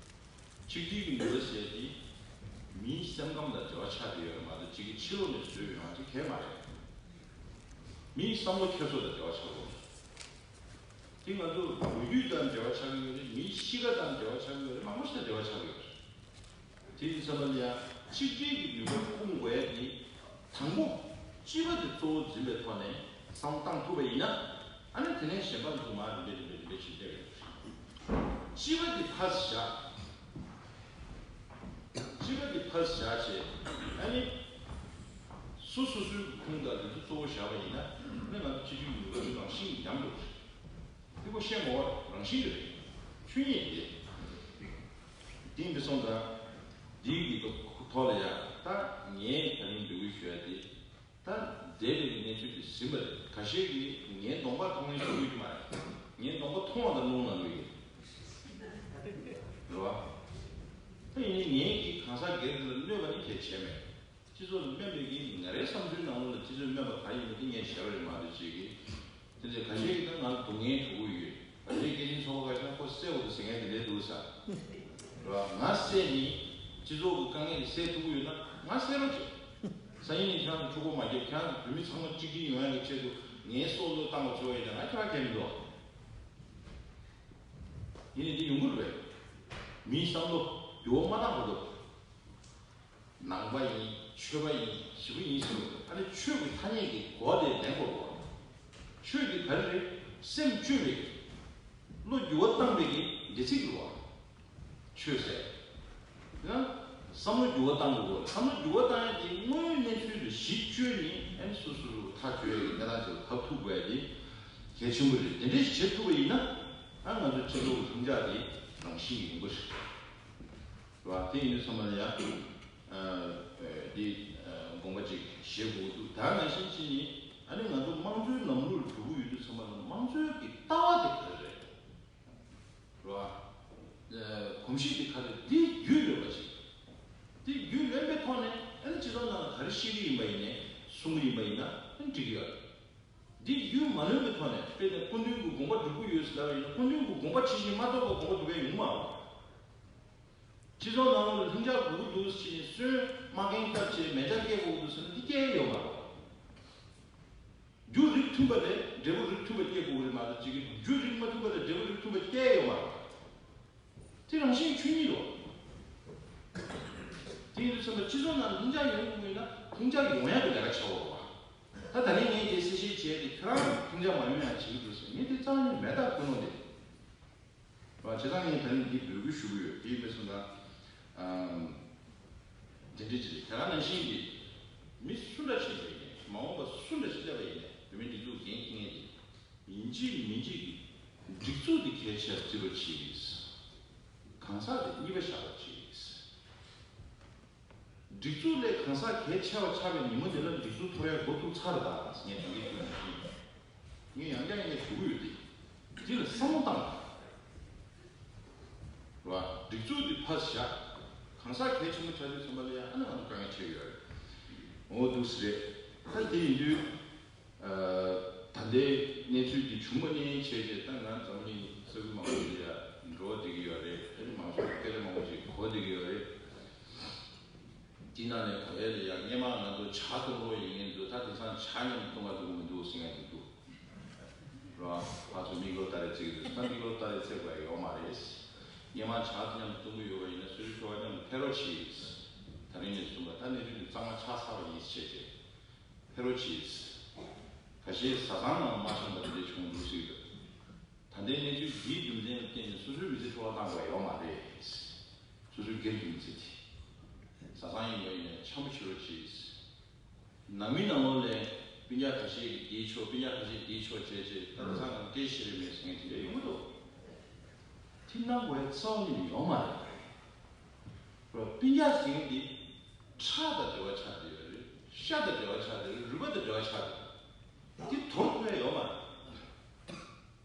གཅིག་སྒྲིལ་གྱི་ནུས་པ་ཟེར་ཡ་དེ། མིའི་སེམས་ཁམས་དང་འབྲེལ་བ་ཆགས་བསྡད་ཡོད་རེད་མ་གཏོགས། གཅིག་གི་ཕྱི་ལོགས་ནས་བཟོས་ཡོད་ཡོད་ཅིག་གང་ཡང་མ་རེད། མིའི་བསམ་བློ་འཁྱེར་སོ་དང་འབྲེལ་བ་ཆགས་ཡོད་རེད། དེ་ང་ཚོ་ལོ་རྒྱུས་དང་འབྲེལ་བ་ཆགས་ཀྱི་ཡོད་རེད། མིའི་གཤིས་ཀ་དང་འབྲེལ་བ་ཆགས་ཀྱི་ཡོད་རེད། མང་པོ་ཞིག་དང་འབྲེལ་བ་ཆགས་ཀྱི་ཡོད་རེད། དེ་ཡིན་ཙམ་པ་ལ་ཡང་གཅིག་སྒྲིལ་གྱི་ནུས་པ་སྐུང་དགོས་ཡ་དེ། དང་པོ་སྤྱི་པ་དེ་གཙོ་བོ་འཛིན་པའི་ཐོག་ནས་བསམ་བློ་བཏང་ཐུབ་པ་ཡིན་ན། ཨ་ནི་དེ་ནས་གཞན་པ་ཚོ་མར་རིམ་པས་རིམ་པས་རིམ་པས་ཤིག་སླེབས་ཡོང་གི་རེད། སྤྱི་པ་དེ་ཕར་བཞག་སྤྱི་པ་དེ་ཕར་བཞག་བྱས། ཨ་ནི་སོ་སོ་སོའི་ཁུངས་དང་དེ་ཚོ་གཙོ་བོ་བཞག་པ་ཡིན་ན། ཨ་ནི་ང་ཚོ་སྤྱི་སྤྱོད་ཀྱི་ནུས་པ་ཚོ་རང་བཞིན་ཉམས་འགྲོ་གི་རེད། འདི་ཁོ་བཤད་མ་དགོས་རང་བཞིན་གྱི་རེད། ཆོས་ཉིད་རེད། འདི་འདི་སོང་ཙང་། འདིའི་གི་ཐོག་ལ་ཡང་ད་ངས་ད་རིང་འབོད་སྐུལ་ཞུ་ཡ་དེ། ད་འདས་པའི་གནས་ཚུལ་དེ་ཟིན་པ་རེད། ཁ་ཤས་ཀྱིས་ངའི་གདོང་པ་མཐོང་མཁན་ཞིག་ཡོད་ཀྱི་མ་རེད། ངའི་གདོང་པ་མཐོང་བ་དང་རླུང་ལངས་ཀྱི་ཡོད། རེད་བ། ད་ཡིན་ནའི་ངས་ཀྱིས་གང་ཟག་སྒེར་དེ་ལ་གནོད་པ་ནི་གལ་ཆེ་མེད། སྤྱི་ཚོགས་ལ་སྨན་པའི་གི་ང་རའི་བསམ་ཚུལ་ནང་ལོགས་ལ་སྤྱི་ཚོགས་སྨན་པ་ག་ཡིན་པ་དེ་ངས་ཞེ་པོ་རེད་མ་གཏོགས་ཅིག་གི། དེ་ཚོ་ཁ་ཤས་ཀྱིས་ད་ང་ལ་སྡུག་བསྔལ་འགྲོ་གི་ཡོད། ཁ་ཤས་སྐད་འཕྲིན་ཚོགས་པ་ཁ་ཤས་ཁོ་བསད་དགོས་འདུག་ཟེར་མཁན་དེ་འདྲས་འདུག་ས། རེད་བ། ང་བསད་ནི་སྤྱི་ཚོགས་ཀྱི་དཀའ་ངལ་དེ་སེལ་ཐུབ་ཀྱི་ཡོད་ན་ང་བསད་རོགས་བྱེད། སང་ཉིན་ནས་ཁྱེད་རང་ཚོ་འཁྲུག་པ་མ་བརྒྱབ། ཁྱེད་རང་ཚོ་བོད་མི་ཚང་མ་གཅིག་སྒྲིལ་ཡོང་ཡ་གི་ཆེད་དུ་ངའི་སྲོག་བློས་བཏང་བ་བྱོས་ཡིན་ན་ང་ཁྱེད་རང་གལ་མི་འདུག་ཡིན་ནའི་འདི་ཡོང་གི་རེད་པས། མིའི་བསམ་བློ་འགྱུར་བ་མ་བཏང་བར་དུ། ནང་པ་ཡིན། ཆོས་པ་ཡིན། ཞི་བ་ཡིན་ཟེར་བ་ཨ་ནི་ཆོས་ཀྱི་ཐ་སྙད་ཀྱི་གོ་བ་དེ་ལེན་དགོས་པ། ཆོས་ཀྱི་ག་རེ་རེད། སེམས་བཅོས་པའི་བློ་འགྱུར་བ་བཏང་བའི་གི་འདྲི་ཚིག་རེད་པ། ཆོས་ཟེར། ཡང་བསམ་བློ་འགྱུར་བ་བཏང་དགོས། བསམ་བློ་འགྱུར་བ་བཏང་ཡ་དེ་དངོས་ཡོད་གནས་ཚུལ་དུ་གཞི་བཅོལ་ནས་ཨ་ནི་སོ་སོ་ཐག་གཅོད་ཡ་གི་གནས་སྟངས་ཅིག་ལ་བབས་ཐུབ་དགོས་ཡ་དེ་གལ་ཆེན་པོ་རེད། དེ་འདྲས་བྱེད་ཐུབ་པ་ཡིན་ན་ཨ་ང་ཚོ་སྤྱི་ཚོགས་ཀྱི་ལྷིང་འཇགས་དེ་རང་བཞིན་གྱིས་ཡོང་གི་རེད། རེད་པ། དེ་ཡིན་དུས་ཚང་མ་ལ་ཡ། ཨ། འདི་དགོངས་པ་ཅིག་བཞེས་དགོས་འདུག་ད་ནང་བཞིན་བྱས་ནས་ཨ་ནི་ང་ཚོ་དམངས་གཙོའི་ལམ་ལུགས་ལ་འགྲོ་གི་ཡོད་དུས་ཚང་མ་ལ་དམངས་གཙོའི་གི་ལྟ་བ་དེ་ག་རེ་རེད། རེད་པ། ཨ། གོམས་གཤིས་དེ་ག་རེ་རེད། འདི་རྒྱུས་ལོན་པ་ཅིག་འདི་རྒྱུས་ལོན་པའི་ཐོག་ནས་ཨ་ནི་སྤྱི་ཚོགས་ནང་ལ་ག་རེ་བཤད་ཀྱི་ཡིན་པ་ཡིན་ནའི་གསུང་གི་ཡིན་པ་ཡིན་ན་ཨ་ནི་འགྲིག་གི་ཡོད་རེད། འདི་རྒྱུས་མ་ལོན་པའི་ཐོག་ནས་དཔེར་ན་སྐུ་མདུན་གྱི་དགོངས་པ་སྒྲུབ་ཀྱི་ཡོད་ཟེར་ལབ་པ་ཡིན་ན་སྐུ་མདུན་གྱི་དགོངས་པ་ཇི་བཞིན་མ་རྟོགས་པར་དགོངས་པ་སྒྲུབ་ཡ་ཡོང་མ་རེད། སྤྱི་ཚོགས་ནང་ལ་ལྷིང་འཇགས་དགོས་ཀྱི་འདུག་ཟེར་ནས་སོན་མ་རྐྱེན་བཏབ་བྱས་མེ་མདའ་སྐྱེལ་དགོས་ཀྱི་འདུག་ཟེར་ན་འདི་སྐྱེལ་ཡ་ཡོད་མ་རེད། རྒྱུ་རིགས་མཐུན་པ་ལས་འབྲས་བུ་རིགས་མཐུན་པ་སྐྱེ་དགོས་ཀྱི་རེད་མ་གཏོགས་ཅིག་གི་རྒྱུ་རིགས་མ་མཐུན་པ་ལས་འབྲས་བུ་རིགས་མཐུན་པ་སྐྱེ་ཡོད་མ་རེད། དེ་རང་བཞིན་ཆོས་ཉིད་རེད། དེ་ཡིན་དུས་ཚང་མ་སྤྱི་ཚོགས་ནང་ལྷིང་འཇགས་ཡོང་དགོས་ན་ལྷིང་འཇགས་ཡོང་ཡག་གི་ལས་ཀ་བྱ་དགོས་པ། ད་ད་ནི་ངས་དེ་གསལ་བཤད་བྱས་ཏེ་ཁྱོད་རང་ལྷིང་འཇགས་མ་ཡོང་ཡག་བྱེད་ཀྱི་འདུག་ཟེར་ངས་དེ་རྩ་བ་ཉིད་མེད་ཐག་ཀུན་སློང་དེ། བྱས་ཙང་ངས་ད་ནི་འདི་འབོད་སྐུལ་ཞུ་གི་ཡོད། དེ་ཡིན་པས་སོང་ཙང་། དེ་འདྲ་ཅིག་རེད། དེ་ག་ནང་བཞིན་གྱི་མི་སུ་འདྲ་ཞིག་ཡིན་ནའི་མ་འོངས་པ་སུ་འདྲ་ཞིག་སླེབས་པ་ཡིན་ནའི་བོད་མིའི་སྒྲིག་འཛུགས་འགན་འཁྱེར་མཁན་དེ་ཡིན་གཅིག་མིན་གཅིག་གི་སྒྲིག་འཛུགས་དེ་གལ་ཆེར་བརྩི་བར་བྱེད་ཀྱི། གང་ཟག་དེ་གཉིས་པ་བཞག་པར་བྱེད་ཀྱི། སྒྲིག་འཛུགས་ལས་གང་ཟག་གལ་ཆེ་བ་ཆགས་པའི་ཉིན་མོ་དེ་ལ་སྒྲིག་འཛུགས་འཐོར་ཡ་འགོ་ཚུགས་ཚར་རེད་ད། ངས་དེ་འདྲའི་ཞུ་ཡ་ཡིན། ངས་ཡང་བསྐྱར་ཡང་བསྐྱར་ཞུ་གི་ཡོད་དེ། དེ་ལ་བསམ་བློ་བཏང་། རེད་བ། སྒྲིག་འཛུགས་དེ་ཕར་བཞག་གང་ཟག་གལ་ཆེན་པོ་ཆགས་དུས་ཙམ་པ་ལ་ཡང་ཨ་ནི་ང་ཚོ་དཀའ་ངལ་འཕྲད་ཀྱི་ཡོད་རེད། འོ་འདུག་སེ་རེད། ད་དེ་ཡིན་དུས། ད་ལྟའི་གནས་ཚུལ་འདི་བྱུང་བ་ནས་བྱས་རྗེས་ད་ང་འཛམ་གླིང་ས་ཁུལ་མང་པོ་ཞིག་ལ་ཡ་འགྲོ་བསྡད་ཀྱི་ཡོད་རེད། ཨ་ནི་མང་ཚོགས་སྐད་ཆ་མང་པོ་ཞིག་གོ་བསྡད་ཀྱི་ཡོད་རེད། དེ་ནང་ནས་གོ་ཡ་ལ་ཡ་སྔས་མ་ང་ཚོ་ཇ་འཐུང་རོགས་ཡིན་ངེས་འདུག་ད་དེང་སང་ཇ་མཉམ་དུ་འཐུང་བ་འདུག་མི་འདུག་ཟེར་མཁན་ཞིག་འདུག་ར། ཕར་ཚུར་མིག་ལོག་ལྟ་རེ་བྱེད་ཀྱི་འདུག་ད་མིག་ལོག་ལྟ་རེ་བྱེད་དགོས་ཡོད་མ་རེད། སྔས་མ་ཇ་མཉམ་དུ་འཐུང་གི་ཡོད་པ་ཡིན་ན་སོ་སོའི་ཁྱོ་ག་མཉམ་དུ་ཕེབས་རོགས་གྱིས། ད་རིང་ནས་བཟུང་བ་ད་གནས་ཚུལ་འདི་གཙང་མ་ཆགས་ཚར་བ་ཡིན་ཟེར་བྱས་རྗེས། ཕེབས་རོགས་གྱིས། ཁ་ཤས་བཟའ་ཚང་ནང་མ་འཆམ་པ་དེ་འདྲ་བྱུང་འདུག་ཟེར་གྱི་འདུག་ད་ལྟའི་གནས་ཚུལ་འདིའི་རྒྱུ་མཚན་ལ་བརྟེན་ནས་སོ་སོའི་མི་ཚེ་འཕྲོ་བརླག་བཏང་དགོས་ཡོད་མ་རེད། སོ་སོའི་སྒེར་གྱི་མི་ཚེ་དེ། བཟའ་ཚང་ཡིན་པ་ཡིན་ནའི་འཆམ་པོ་བྱེད་རོགས་གྱིས། ནང་མི་ནང་ལོགས་ལ་སྤུན་ཀྱག་ཁ་ཤས་ཀྱིས་འདིའི་ཕྱོགས་སྤུན་ཀྱག་ཁ་ཤས་འདིའི་ཕྱོགས་བྱས་བྱས་ད་ལྟ་ཚང་ནང་སྐད་བཤད་རེ་མེད་ཟེར་མཁན་དེ་འདྲ་ཡོང་གི་འདུག་དེ་གནང་དགོས་རྩ་བ་ནས་ཡོད་མ་རེད། རོ། སྤུན་ཀྱག་ཟེར་མཁན་དེ་ཁྲག་དང་འབྲེལ་བ་ཆགས་བསྡད་ཡོད་རེད། ཤ་དང་འབྲེལ་བ་ཆགས་བསྡད་རེད། རུས་པ་དང་འབྲེལ་བ་ཆགས་བསྡད་རེད། དེ་དོར་ཐུབ་ཡ་ཡོད་མ་རེད།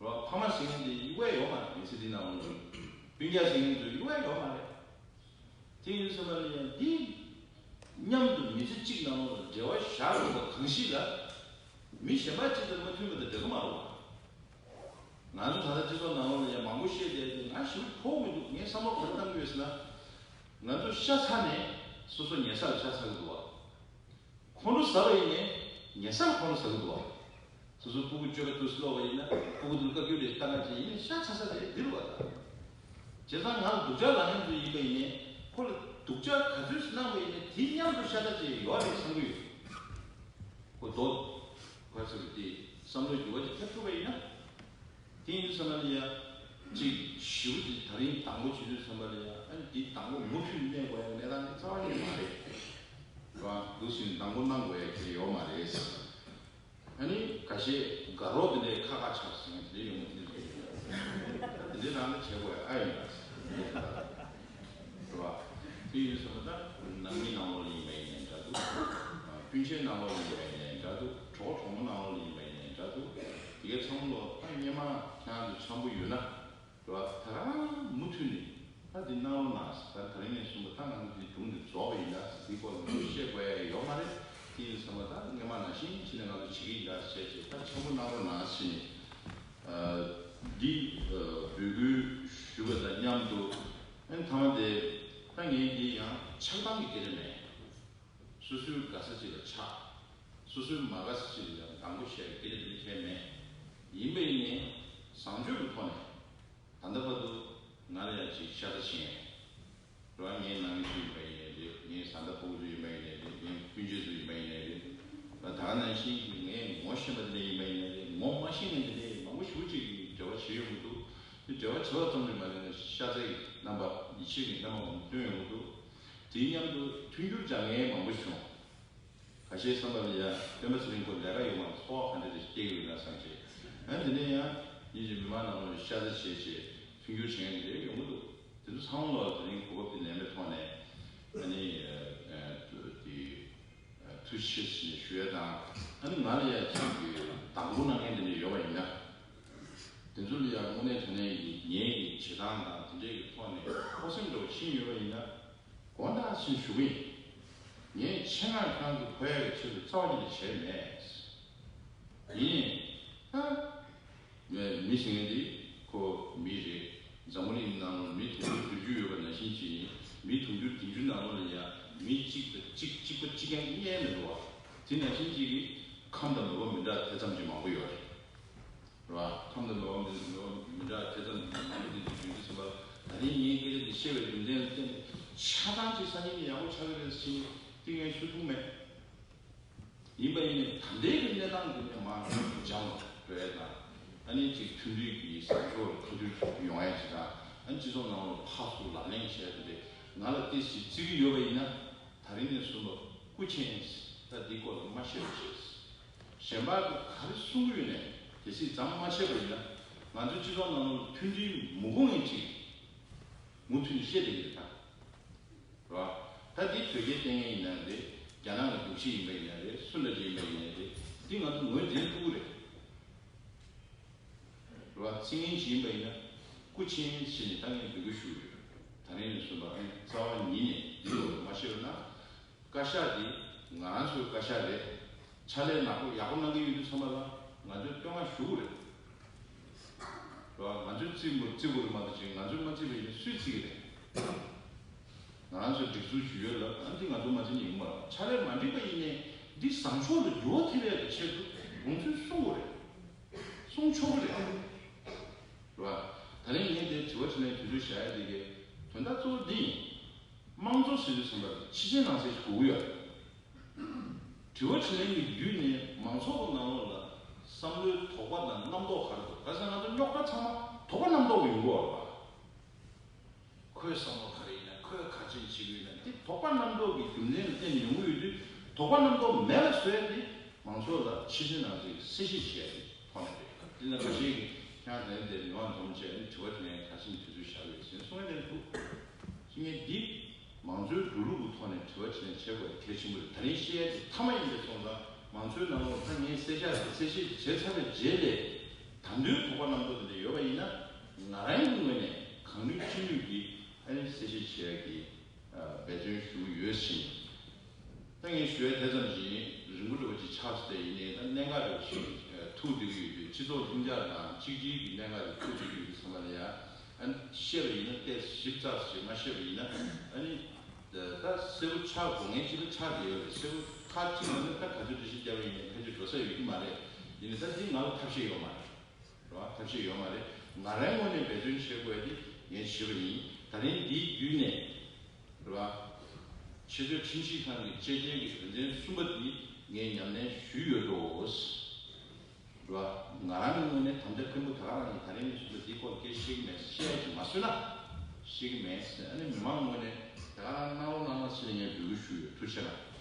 རོ། ཕ་མ་ཟེར་མཁན་དེ་གཡུག་ཡ་ཡོད་མ་རེད། མི་ཚེ་འདི་ནང་ལོགས་ལ་སྤུན་ཀྱག་ཟེར་མཁན་ཚོ་གཡུག་ཡ་ཡོད་མ་རེད། དེ་ཡིན་ཙམ་པ་ལ་ཡང་འདི་མཉམ་དུ་མི་ཚེ་གཅིག་ནང་ལོགས་ལ་འབྲེལ་བ་བཞག་དགོས་པ་གང་ཞིག་ལ་མི་གཞན་པ་གཅིག་དང་མ་མཐུན་པ་དང་འབྲེལ་གི་མ་རེད་བ། ང་ཚོ་ད་ལྟ་སྤྱི་ཚོགས་ནང་ལོགས་ལ་ཡང་མང་པོ་བཤད་བསྡད་དེ་ང་ཞེ་པོ་ཕོག་མི་འདུག་ངས་བསམ་བློ་ག་རེ་བཏང་གི་ཡོད་ཟེར་ན། ང་ཚོ་ཤ་ཚ་ནས་སོ་སོ་ཉལ་ས་ལ་ཤ་ཚ་གི་འདུག་བ། ཁོང་ཁྲོ་ཟ་བ་ཡིན་ནའི་ཉལ་ས་ལ་ཁོང་ཁྲོ་ཟ་གི་འདུག་བ། སོ་སོ་སྤུ་གུ་སྤྱོད་པ་དུས་སུ་ལོག་པ་ཡིན་ན་སྤུ་གུ་དེ་ལ་བཀའ་བཀྱོན་རེ་བཏང་ཡ་ཅིག་ཡིན་ནའི་ཤ་ཚ་ས་དེ་འདི་རེད་བ་ད། བྱས་ཙང་ང་ལ་སྡུག་ཅག་ལབ་མཁན་ཚོ་ཡིན་པ་ཡིན་ནའི་ཁོ་ལ་སྡུག་ཅག་ག་ཚོད་ཅིག་གནང་བ་ཡིན་ནའི་དེ་མཉམ་དུ་ཤ་ཚ་ཅིག་ཡོད་རེད་བསམ་གི་ཡོད། ཁོ་རྡོ། ག་ཚོད་རེད་དེ་བསམ་བློ་འགྱུར་བ་ཅིག་ཐེབས་ཐུབ་པ་ཡིན་ན། དེ་ཡིན་དུས་ཙམ་པ་ལ་ཡ། གཅིག་ཞེ་པོ་ཅིག་ད་རིང་དང་པོ་བྱེད་དུས་ཙམ་པ་ལ་ཡ་ཨ་ནི་འདི་དང་པོ་མུ་མཐུད་གནས་དགོས་ཡ་གནས་སྟངས་ནི་རྩ་བ་ཉིད་མ་རེད། ར། འདུག་ཟིན་དང་པོ་གནང་དགོས་ཡ་གལ་ཡོད་མ་རེད། ཨ་ནི་འགའ་ཤས་དགའ་རོགས་དེ་འདྲའི་ཁ་ཁ་ཆགས་ཟིན་དེ་འདྲའི་ཡོང་གི་འདུག་དེ་འདྲའི་ནང་ལ་བྱེད་དགོས་ཡ་ཨ་ཡིན་ད། ར། དེ་ཡིན་དུས་ཙམ་པ་ད་ནང་མི་ནང་ལོགས་ལ་ཡིན་པ་ཡིན་ནའི་འདྲ་འདུག་སྤུན་མཆེད་ནང་ལོགས་ལ་ཡིན་པ་ཡིན་ནའི་འདྲ་འདུག་གྲོགས་གྲོགས་མོ་ནང་ལོགས་ལ་ཡིན་པ་ཡིན་ནའི་འདྲ་འདུག་དེ་གའི་ཚང་མ་ལོ་ད་སྔས་མ་ཁྱེད་རང་ཚོ་འཆམ་པོ་ཡོད་ན། རེད་བ། ད་ག་རང་མུ་མཐུད་ནས་ད་འདི་གནང་རོགས་གནང་ཟེར། ད་དེ་རིང་ནས་བཟུང་བ་ད་ང་ཚོ་འདི་སྒྲུང་འདི་རྫོགས་པ་ཡིན་ད་ཟེར། འདི་སྐོར་ལ་ང་ཚོ་བཤད་དགོས་ཡ་ཡོད་མ་རེད། དེ་ཡིན་ཙམ་པ་ད་སྔས་མ་ནང་བཞིན་ཕྱི་ནས་ང་ཚོ་བྱེད་ཀྱི་ཡིན་ད་ཟེར་བྱས་ད་འཆམ་པོ་གནང་རོགས་གནང་ཟེར་ནས། འདི་འབོད་སྐུལ་ཞུ་བ་དང་མཉམ་དུ་ཨ་ནི་མཐའ་མ་དེ་ད་ངས་འདི་ཡང་ཆགས་སྡང་གི་སྐད་ཆ་མེད། སོ་སོའི་དགའ་ས་ཅིག་ལ་ཆགས། སོ་སོའི་མ་དགའ་ས་ཅིག་ལ་ཡང་སྡང་པོ་བྱས་སྐད་ཆ་འདི་འདྲ་བཤད་མེད། ཡིན་པ་ཡིན་ནའི་བཟང་སྤྱོད་ཀྱི་ཐོག་ནས། ད་ལྟ་བར་དུ་ ང་ལ་ཡང་ཅིག་ཤ་ཚ་ཆེན། རེད་བ། ངའི་ནང་མི་ཚོ་ཡིན་པ་ཡིན་ནའི་རེད། ངའི་བཟའ་ཟླ་ཕྲུ་གུ་ཚོ་ཡིན་པ་ཡིན་ནའི་རེད། ངའི་སྤུན་མཆེད་ཚོ་ཡིན་པ་ཡིན་ནའི་རེད། ད་ག་ནང་བཞིན་གྱི་ངས་ངོ་ཤེས་པ་དེ་འདྲ་ཡིན་པ་ཡིན་ནའི་རེད། ངོ་མ་ཤེས་མཁན་དེ་འདྲ་མང་པོ་ཞེ་པོ་ཅིག་གིས་འབྲེལ་བ་བྱེད་ཡོང་གི་འདུག་དེ་འབྲེལ་བ་བྱེད་པ་ཙམ་གྱིས་མ་ཟད་ནས་ཤ་ཚའི་རྣམ་པ་ཡིད་ཆེས་ཀྱི་རྣམ་པ་མང་པོ་སྟོན་ཡོང་གི་འདུག་དེའི་མཉམ་དུ་མཐུན་འགྱུར་སྦྱང་མཁན་མང་པོ་བྱུང་། ཁ་ཤས་བསམ་པ་ལ་ཡ་སྟོན་པ་ཚེ་རིང་ཁོ་ལས་ཀ་ཡོད་མ་རེད། འཚོ་བ་ག་འདྲ་རེ་སྐྱེལ་གི་ཡོད་ན་བསམ་བྱས། ཨ་དེ་ནས་ཡང་ཉིད་ཀྱི་མི་མང་ནང་ལོགས་ཤ་ཚ་བྱས་བྱས་མཐུན་འགྱུར་བྱེད་མཁན་དེ་འདྲ་ཡོང་གི་འདུག་དེ་ཚོ་ཚང་མ་ལ་དེ་རིང་གོ་སྐབས་དེ་ལེན་པའི་ཐོག་ནས་ཨ་ནི་ཨ་ཨ་དེ་ཨ་ཐུགས་རྗེ་ཆེ་ཞུ་ཡ་དང་། ཨ་ནི་ང་ལ་ཡ་ཅིག་གི་བདག་པོ་གནང་མཁན་དེ་འདྲ་ཡོད་པ་ཡིན་ན། དེ་ཚོ་ལ་ཡང་དངོས་གནས་དྲང་གནས་ཀྱི་ངེད་ཀྱི་བྱེད་སྟངས་དང་དེ་འདྲའི་གི་ཐོག་ནས་ཁོ་སེམས་འདྲ་བོ་ཕྱིན་ཡོད་པ་ཡིན་ན། དགོངས་དག་ཞེས་ཞུ་གི་ཡིན། ངས་ཆེད་མངགས་ཁྱེད་རང་ཚོ་གོ་ཡག་གི་ཆེད་དུ་རྩ་བ་ཉིད་ནས་བྱས་མེད། ཡིན། ད་མི་ཟེར་མཁན་འདི་ཁོ་མི་རེད། འཛམ་བུ་གླིང་ནང་ལ་མི་དུང་ཕྱུར་བདུན་ཅུ་ཡོད་པ་ནང་བཞིན་ཅིག་ཡིན། མི་དུང་ཕྱུར་བདུན་ཅུ་ནང་ལོགས་ལ་ཡང་མི་གཅིག་དང་གཅིག་གཅིག་པ་གཅིག་རྐྱང་གཉིས་མི་འདུག་བ། དེ་ནང་བཞིན་ཅིག་གིས་ཁམས་དང་མོས་པ་མི་འདྲ་དེ་ཙམ་གྱིས་མང་པོ་ཡོད་རེད། རེད་བ། ཁམས་དང་མོས་པ་མི་མི་འདྲ་དེ་ཙམ་མང་པོ་དེ་འདྲ་ཡོད་དུས་ཙམ་པ། ད་རིང་ངས་སྐད་ཆ་འདི་བཤད་པའི་རྒྱུ་མཚན་ལ་བརྟེན་ནས་ཆ་ཚང་ཅིག་སང་ཉིན་ནས་ཡག་པོ་ཆགས་ཀྱི་རེད་ཟེར་ནས་ཏིང་ངེ་ཤུ་ཐུག་མེད། ཡིན་པ་ཡིན་ནས་ད་ལྟའི་གི་གནས་སྟངས་འདི་ནས་མར་འཇམ་འགྲོ་ཡ་དང་། ཨ་ནི་ཅིག་མཐུན་སྒྲིལ་གྱི་བཟང་ཕྱོགས་ལ་ཁ་ཐུག་ཡོང་ཡ་ཅིག་དང་། ཨ་ནི་སྤྱི་ཚོགས་ནང་ལ་ཕར་ཚུར་ལག་ལེན་བྱས་ཏེ་ང་ལ་ཏོག་ཙམ་བརྩི་གི་ཡོད་པ་ཡིན་ན། ད་རིང་ནས་བཟུང་བ་སྐུ་མཁྱེན། ད་འདི་སྐོར་ལ་མ་བཤད་པ་བྱས། གཞན་པ་གིས་ག་རེ་གསུང་གི་ཡོད་ནས་གལ་སྲིད་ཙམ་མ་བཤད་པ་ཡིན་ན། ང་ཚོའི་སྤྱི་ཚོགས་ནང་ལ་མཐུན་སྒྲིལ་མི་དགོས་མཁན་ཅིག་མུ་མཐུད་ནས་བཤད་བསྡད་ཀྱི་རེད་ད། རེད་བ། ད་འདི་དོལ་རྒྱལ་བསྟེན་མཁན་ཡིན་ན་རེད། རྒྱ་ནག་གི་རྒྱུག་ཁྱི་ཡིན་པ་ཡིན་ན་རེད། སུ་འདྲ་ཅིག་ཡིན་པ་ཡིན་ན་རེད། འདི་ང་ཚོ་ངོས་འཛིན་ཐུབ་ཀྱི་རེད། རེད་བ། ཚིག་ངན་ཞིག་ཡིན་པ་ཡིན་ན་སྐུ་མཁྱེན་ཞེས་ནས་ད་ངས་འབོད་སྐུལ་ཞུ་གི་ཡོད། ད་རིང་ནས་བཟུང་བ་ཨ་ནི་རྩ་བ་ཉིད་ནས་འདི་ལོ་མ་བཤད་པ་ན། བཀའ་ཤག་འདི་ང་རང་ཚོའི་བཀའ་ཤག་རེད། ཕྱག་ལས་ནག་པོ་ཡག་པོ་གནང་གི་ཡོད་དུས་ཚང་མ་ལ་ང་ཚོས་བསྟོད་བསྔགས་ཞུ་དགོས་རེད། རེད་བ། ང་ཚོས་བརྩི་དགོས་བརྩི་དགོས་རེད་མ་གཏོགས་ཅིག་ང་ཚོས་མ་བརྩིས་པ་ཡིན་ན་སུས་བརྩི་གི་རེད། ང་རང་ཚོས་སྒྲིག་འཛུགས་ཞུས་ཡོད་ལ། ཨ་འདི་ང་ཚོས་མ་བརྩིས་ན་ཡོང་གི་མ་རེད། ཕྱག་ལས་མ་འགྲིག་པ་ཡིན་ནའི་འདི་བཟང་ཕྱོགས་ལ་འགྱུར་བ་ཐེབས་ཡག་གི་ཆེད་དུ་དགོངས་ཚུལ་གསུང་དགོས་རེད། གསུང་ཆོག་གི་རེད། རེད་བ། ད་རིང་ངས་དེ་དྲི་བ་དྲིས་ལན་དུས་ཚོད་བཞག་ཡ་དེ་གའི་དོན་དག་གཙོ་བོ་འདི་ཡིན། དམངས་གཙོ་ཟེར་དུས་ཙམ་པ་ཕྱི་ཆེན་ནང་གསེས་ཤིག་དགོས་ཀྱི་ཡོད་རེད། དྲི་བ་དྲིས་ལན་གྱི་བརྒྱུད་ནས་མང་ཚོགས་ཀྱི་ནང་ལོགས་ལ་བསམ་བློའི་དོགས་པ་དང་རྣམ་རྟོག་ག་རེ་འདུག་ག་ཟེར་ན་ང་ཚོ་རྙོག་དྲ་ཚང་མ་དོགས་པ་རྣམ་རྟོག་གིས་ཡོང་གི་ཡོད་རེད་བ། ཁོའི་བསམ་བློ་ག་རེ་ཡིན་ན། ཁོས་ག་ཅིག་བྱེད་ཀྱི་ཡོད་ན། འདི་དོགས་པ་རྣམ་རྟོག་གི་རྒྱུ་མཚན་ལ་བརྟེན་ནས་ཡོང་གི་ཡོད་དུས། དོགས་པ་རྣམ་རྟོག་མེད་པ་བཟོ་ཡ་དེ་མང་ཚོགས་ལ་ཕྱི་ཆེན་ནང་གསེས་ཀྱི་གསལ་བཤད་བྱེད་ཡ་དེ་ཐོག་ནས་རེད། འདི་ན་ཁ་ཤས་ཀྱིས་ཁྱེད་རང་དེ་རིང་འདིར་མི་མང་འཛོམས་བྱས་ནས་དྲི་བ་དྲིས་ལན་ག་ཅིག་དུས་ཚོད་བཞག་ཡོད་ཟེར་གསུང་ཡ་དེ་འདུག་ཅི་ངས་འདི་མང་གཙོའི་འགྲོ་ལུགས་ཀྱི་ཐོག་ནས་དྲི་བ་དྲིས་ལན་བྱེད་དགོས་ཡ་གལ་ཆེན་པོ་རེད། ད་རིང་བཤད་ཡ་དེ་མཐའ་མ་ཡིན་པའི་སོང་ཙང་། མང་གཙོའི་ནང་ལོགས་ད་ངས་གསལ་བཤད་དེ་གསལ་བཤད་བྱས་ཚར་བའི་རྗེས་ལ། ད་དུང་དོགས་པ་རྣམ་རྟོག་དེ་འདྲ་ཡོད་པ་ཡིན་ན། ང་རང་གི་ངོས་ནས་གང་ནུས་ཅི་ནུས་ཀྱིས་ཨ་ནི་གསལ་བཤད་བྱེད་ཡ་གི་འབད་བརྩོན་ཞུ་གི་ཡོད་ཟེར། ད་ངས་ཞུ་ཡ་དེ་ཙམ་ཞིག་ཡིན། རིང་པོ་འདྲ་བོ་ཅིག་ཆགས་སོང་སྟེ། ཡིན་ནའི་ད་གནད་འགག་འདྲ་བོ་ཞིག་ཐུག་བསྡད་ཀྱི་ཡོད་དུས། སྤྱི་ཚོགས་ལྷིང་འཇགས་དང་གཅིག་སྒྲིལ་གྱི་གནད་འགག་ཅིག་ཐུག་བསྡད་ཀྱི་ཡོད་དུས་ཙམ་པ་ལ་ཡ། ཨ་ནི་བཤད་པ་ཡིན་ན་ཏོག་ཙམ་ཞིབ་ཚགས་ཤིག་མ་བཤད་པ་ཡིན་ན། ཨ་ནི་ད་གསལ་པོ་ཆགས་དགོས་མཁན་ཅིག་ལ་ཆགས་བསྡད་ཡོད་རེད། གསལ་པོ་ཁ་ཅིག་མ་ནི་ད་ག་ཚོད་འགྲེལ་བཤད་བརྒྱབ་པ་ཡིན་ནའི་ཕལ་ཆེར་འགྲོ་ས་ཡོད་ཀྱི་མ་རེད། ཡིན་ནའི་ད་འདི་ང་ལ་ཐབས་ཤེས་ཡོད་མ་རེད། རེད་བ། ཐབས་ཤེས་ཡོད་མ་རེད། ང་རའི་ངོས་ནས་འབད་བརྩོན་བྱེད་དགོས་ཡ་དེ་ངས་བྱས་པ་ཡིན། ད་རིང་འདིའི་བརྒྱུད་ནས། རེད་བ། ཆེས་མཐོའི་ཁྲིམས་ཞིབ་ཁང་གི་བཅའ་ཁྲིམས་ཀྱི་རིམ་བྱོན་གསུམ་པ་འདི་ངས་ཉམས་ལེན་ཞུས་ཡོད་འགྲོ། རེད་བ། ང་རང་གི་ངོས་ནས་དམ་བཅའ་བརྟན་པོ། ད་ག་རང་གིས་ད་རིང་ནས་བཟུང་སྟེ་འདིའི་སྐོར་སྐད་ཆ་བཤད་ཀྱི་མེད། བཤད་ཀྱི་མ་བཟོས་ན་བཤད་ཀྱི་མེད་ཟེར། ཨ་ནི་མི་མང་ངོས་ནས་ད་ག་རང་གནང་རོགས་གནང་ཟེར་ནས་ངས་འབོད་སྐུལ་ཞུས་ཡོད། ཐུགས་རྗེ་ཆེ་གནང་།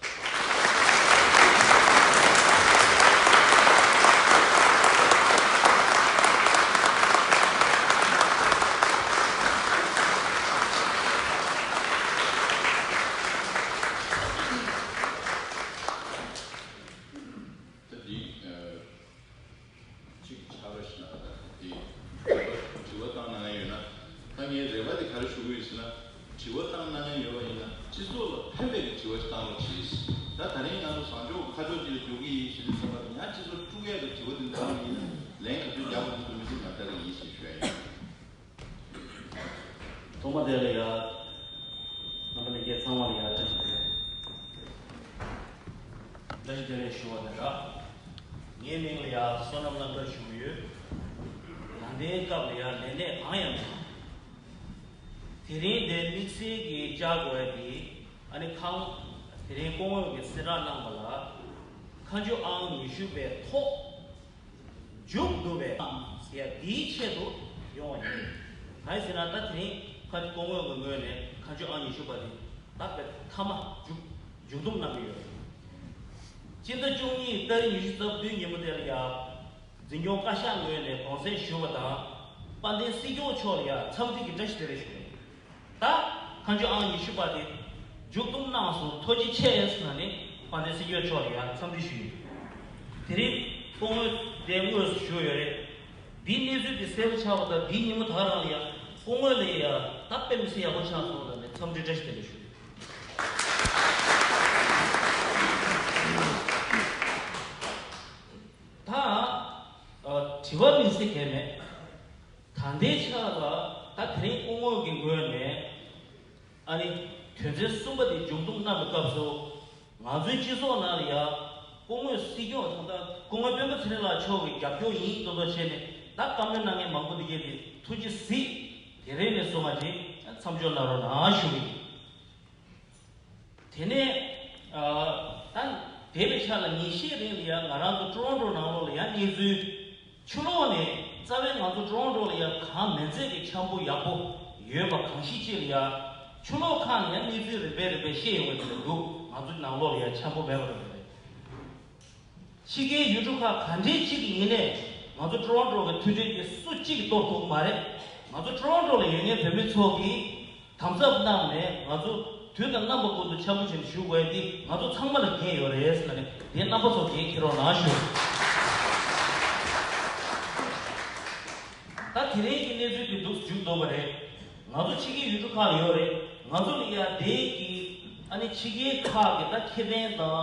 ད་འདི་ཨ་གཅིག་ཆ་རོགས་ཞུ་ན། ད་འདི་དྲི་བ་དྲི་བ་བཏང་གནང་ཡ་ཡོད་ན། ད་ངས་རེ་བ་དེ་ག་རེ་ཞུ་གི་ཡོད་ཟེར་ན། དྲི་བ་བཏང་གནང་ཡ་ཡོད་པ་ཡིན་ན་སྤྱི་ཚོགས་ལ་ཕན་པའི་གི་དྲི་བ་ཞིག་བཏང་རོགས་གྱིས། ད་ད་རིང་ང་ཚོ་བཟང་ཕྱོགས་ཁ་ཕྱོགས་གཅིག་ལ་འགྱུར་གྱི་ཡིན་ཟེར་དུས་ཙམ་པ། ཡང་སྤྱི་ཚོགས་དཀྲུག་ཡ་གི་དྲི་བ་དེ་འདྲ་བཏང་གི་ཡིན་ན་ལན་ག་ཚོད་རྒྱག་དགོས་ཀྱི་འདུག་མི་ཤེས། ང་ལྟ་གི་ཡིན་ཞེས་ཞུ་ཡ་ཡིན། ཐོག་མ་དེ་ལ་ཡ། རྣམ་པ་ལྷན་རྒྱས་ཚང་མ་ལ་ཡ་བཀྲ་ཤིས་བདེ་ལེགས། བཀྲ་ཤིས་བདེ་ལེགས་ཞུ་བ་དང་སྦྲགས། ངའི་མིང་ལ་ཡ་བསོད་ནམས་རྣམ་དཀར་ཞུ་གི་ཡོད། ནང་བསྟན་སྐབས་ལ་ཡ་ལས་གནས་གང་ཡང་མེད། དེ་རིང་འདིར་དམིགས་བསལ་གྱི་བཅར་དགོས་པའི་ཨ་ནི་ཁང་དེ་རིང་སྐུ་ངོ་གིས་གསལ་བསྒྲགས་གནང་བ་ལ། མཁའ་འགྲོ་ཨང་ཉི་ཤུ་པའི་ཐོག་མཇུག་བསྡུ་བའི་ཟེར་ཡ་འདིའི་ཆེད་དུ་ཡོང་བ་ཡིན། གང་ཡིན་ཟེར་ན། ད་དེ་རིང་ཁ་སྐུ་ངོ་གི་ངོས་ནས་མཁའ་འགྲོ་ཨང་ཉི་ཤུ་པ་དེ་ད་དཔེ་མཐའ་མ་མཇུག་མཇུག་བསྡོམས་གནང་གི་ཡོད་རེད། སྤྱི་ཟླ་བཅུ་གཉིས་ཏ་རིག་ཉི་ཤུ་རྩ་བདུན་ཉིན་མོ་དེ་ལ་ཡ། འཛིན་སྐྱོང་བཀའ་ཤག་ངོས་ནས་དགོངས་སེལ་ཞུ་བ་དང་། དཔལ་ལྡན་སྲིད་སྐྱོང་མཆོག་ལ་ཡ་འཚམས་འདྲི་གི་བཀྲ་ཤིས་བདེ་ལེགས་ཞུ་བ་ཡིན། ད་མཁའ་འགྲོ་ཨང་ཉི་ཤུ་པ་དེ་མཇུག་བསྡོམས་གནང་སོང་། ཐུགས་རྗེ་ཆེ་ཟེར་ནས་དཔལ་ལྡན་སྲིད་སྐྱོང་མཆོག་ལ་ཡ་འཚམས་འདྲི་ཞུ་ཡིན། དེ་རིང་སྐུ་ངོ་དེ་དངོས་སུ་བཞུགས་ཡོད་རེད། འདིའི་གནས་ཚུལ་དེ་གསལ་པོ་ཆགས་པ་དང་། འདིའི་ཉིན་མོ་ད་རང་ལ་ཡ་སྐུ་ངོ་ལ་ཡ་ད་དཔེ་མི་སྲིད་ཡག་པོ་ཆགས་སོང་ལབ་ནས་འཚམས་འདྲི་བཀྲ་ཤིས་བདེ་ལེགས་ཞུ་ཡིན། ད། ཨ། དྲི་བ་དམིགས་བསལ་གང་ཡང་མེད། ད་ལྟའི་ཆར་ལ་ད་དེ་རིང་སྐུ་ངོ་གི་ངོས་ནས་ཨ་ནི་དོན་ཚན་གསུམ་པ་དེ་མཇུག་བསྡོམས་གནང་བའི་སྐབས་སུ། ང་ཚོའི་སྤྱི་ཚོགས་ནང་ལ་ཡ་སྐུ་ངོ་སྲིད་སྐྱོང་ད་ལྟ་སྐུ་ངོ་སྤེན་པ་ཚེ་རིང་ལགས་མཆོག་གི་རྒྱབ་སྐྱོར་ཡིན་མདོག་མདོག་བྱས་ནས། ད་བཀའ་མོལ་གནང་མཁན་མང་པོ་འདུག་གས། དེ་ཐུགས་རྗེ་གཟིགས། དེ་རིང་ནས་བཟུང་བ་ཅིག་མཚམས་འཇོག་གནང་རོགས་གནང་ཞུ་གི་ཡིན། དེ་ནས་ཨ་ད་འདས་པའི་ཆ་ལ་ཉིན་ཤས་རིང་ལ་ཡ་ང་རང་ཚོ་ཀྲོ་རོན་ཀྲོ་ནང་ལོགས་ལ་ཡ་གནས་ཚུལ། ཕྱི་ལོགས་ནས་རྩ་བའི་ང་ཚོ་ཀྲོ་རོན་ཀྲོ་ལ་ཡ་གང་མིན་ཚད་ཀྱི་འཆམ་པོ་ཡག་པོ་ཡོད་པ་གང་ཤེས་ཅིག་ལ་ཡ། ཕྱི་ལོགས་ཁག་ནས་ཡ་གནས་ཚུལ་རིམ་པས་རིམ་པས་བཤད་ཡོང་གི་འདུག་ང་ཚོ་ནང་ལོགས་ལ་ཡ་འཆམ་པོ་མེད་པ་རེད། ཕྱི་རྒྱལ་ཡུལ་གྲུ་ཁག་ག་འདྲའི་ཅིག་ཡིན་ནའི། ང་ཚོ་ཀྲོ་རོན་ཀྲོ་གི་མཐུན་སྒྲིལ་དེ་སུ་གཅིག་གིས་གཏོར་ཐུབ་ཀྱི་མ་རེད། ང་ཚོ་ཀྲོ་རོན་ཀྲོ་ལ་ཡོད་མཁན་བོད་མི་ཚོ་གིས་དམ་ཟབ་གནང་ནས། ང་ཚོ་དུས་དང་རྣམ་པ་ཀུན་ཏུ་འཆམ་པོ་བྱས་ནས་བཞུགས་དགོས་ཡ་འདི་ང་ཚོ་ཚང་མ་ལ་འགན་ཡོད་རེད་ཟེར་ནས། དེ་རྣམ་པ་ཚོ་འགན་འཁྱེར་རོགས་གནང་ཞུ། ད་དེ་རིང་གི་གནས་ཚུལ་དེ་འདུག་མཇུག་བསྡུ་བ་རེད། ང་ཚོ་ཕྱི་རྒྱལ་ཡུལ་གྲུ་ཁག་ལ་ཡོད་རེད། ང་ཚོ་ལ་ཡ་དེ་གི་ཨ་ནི་ཕྱི་རྒྱལ་ཁག་གི་ད་ཁེ་ཕན་དང་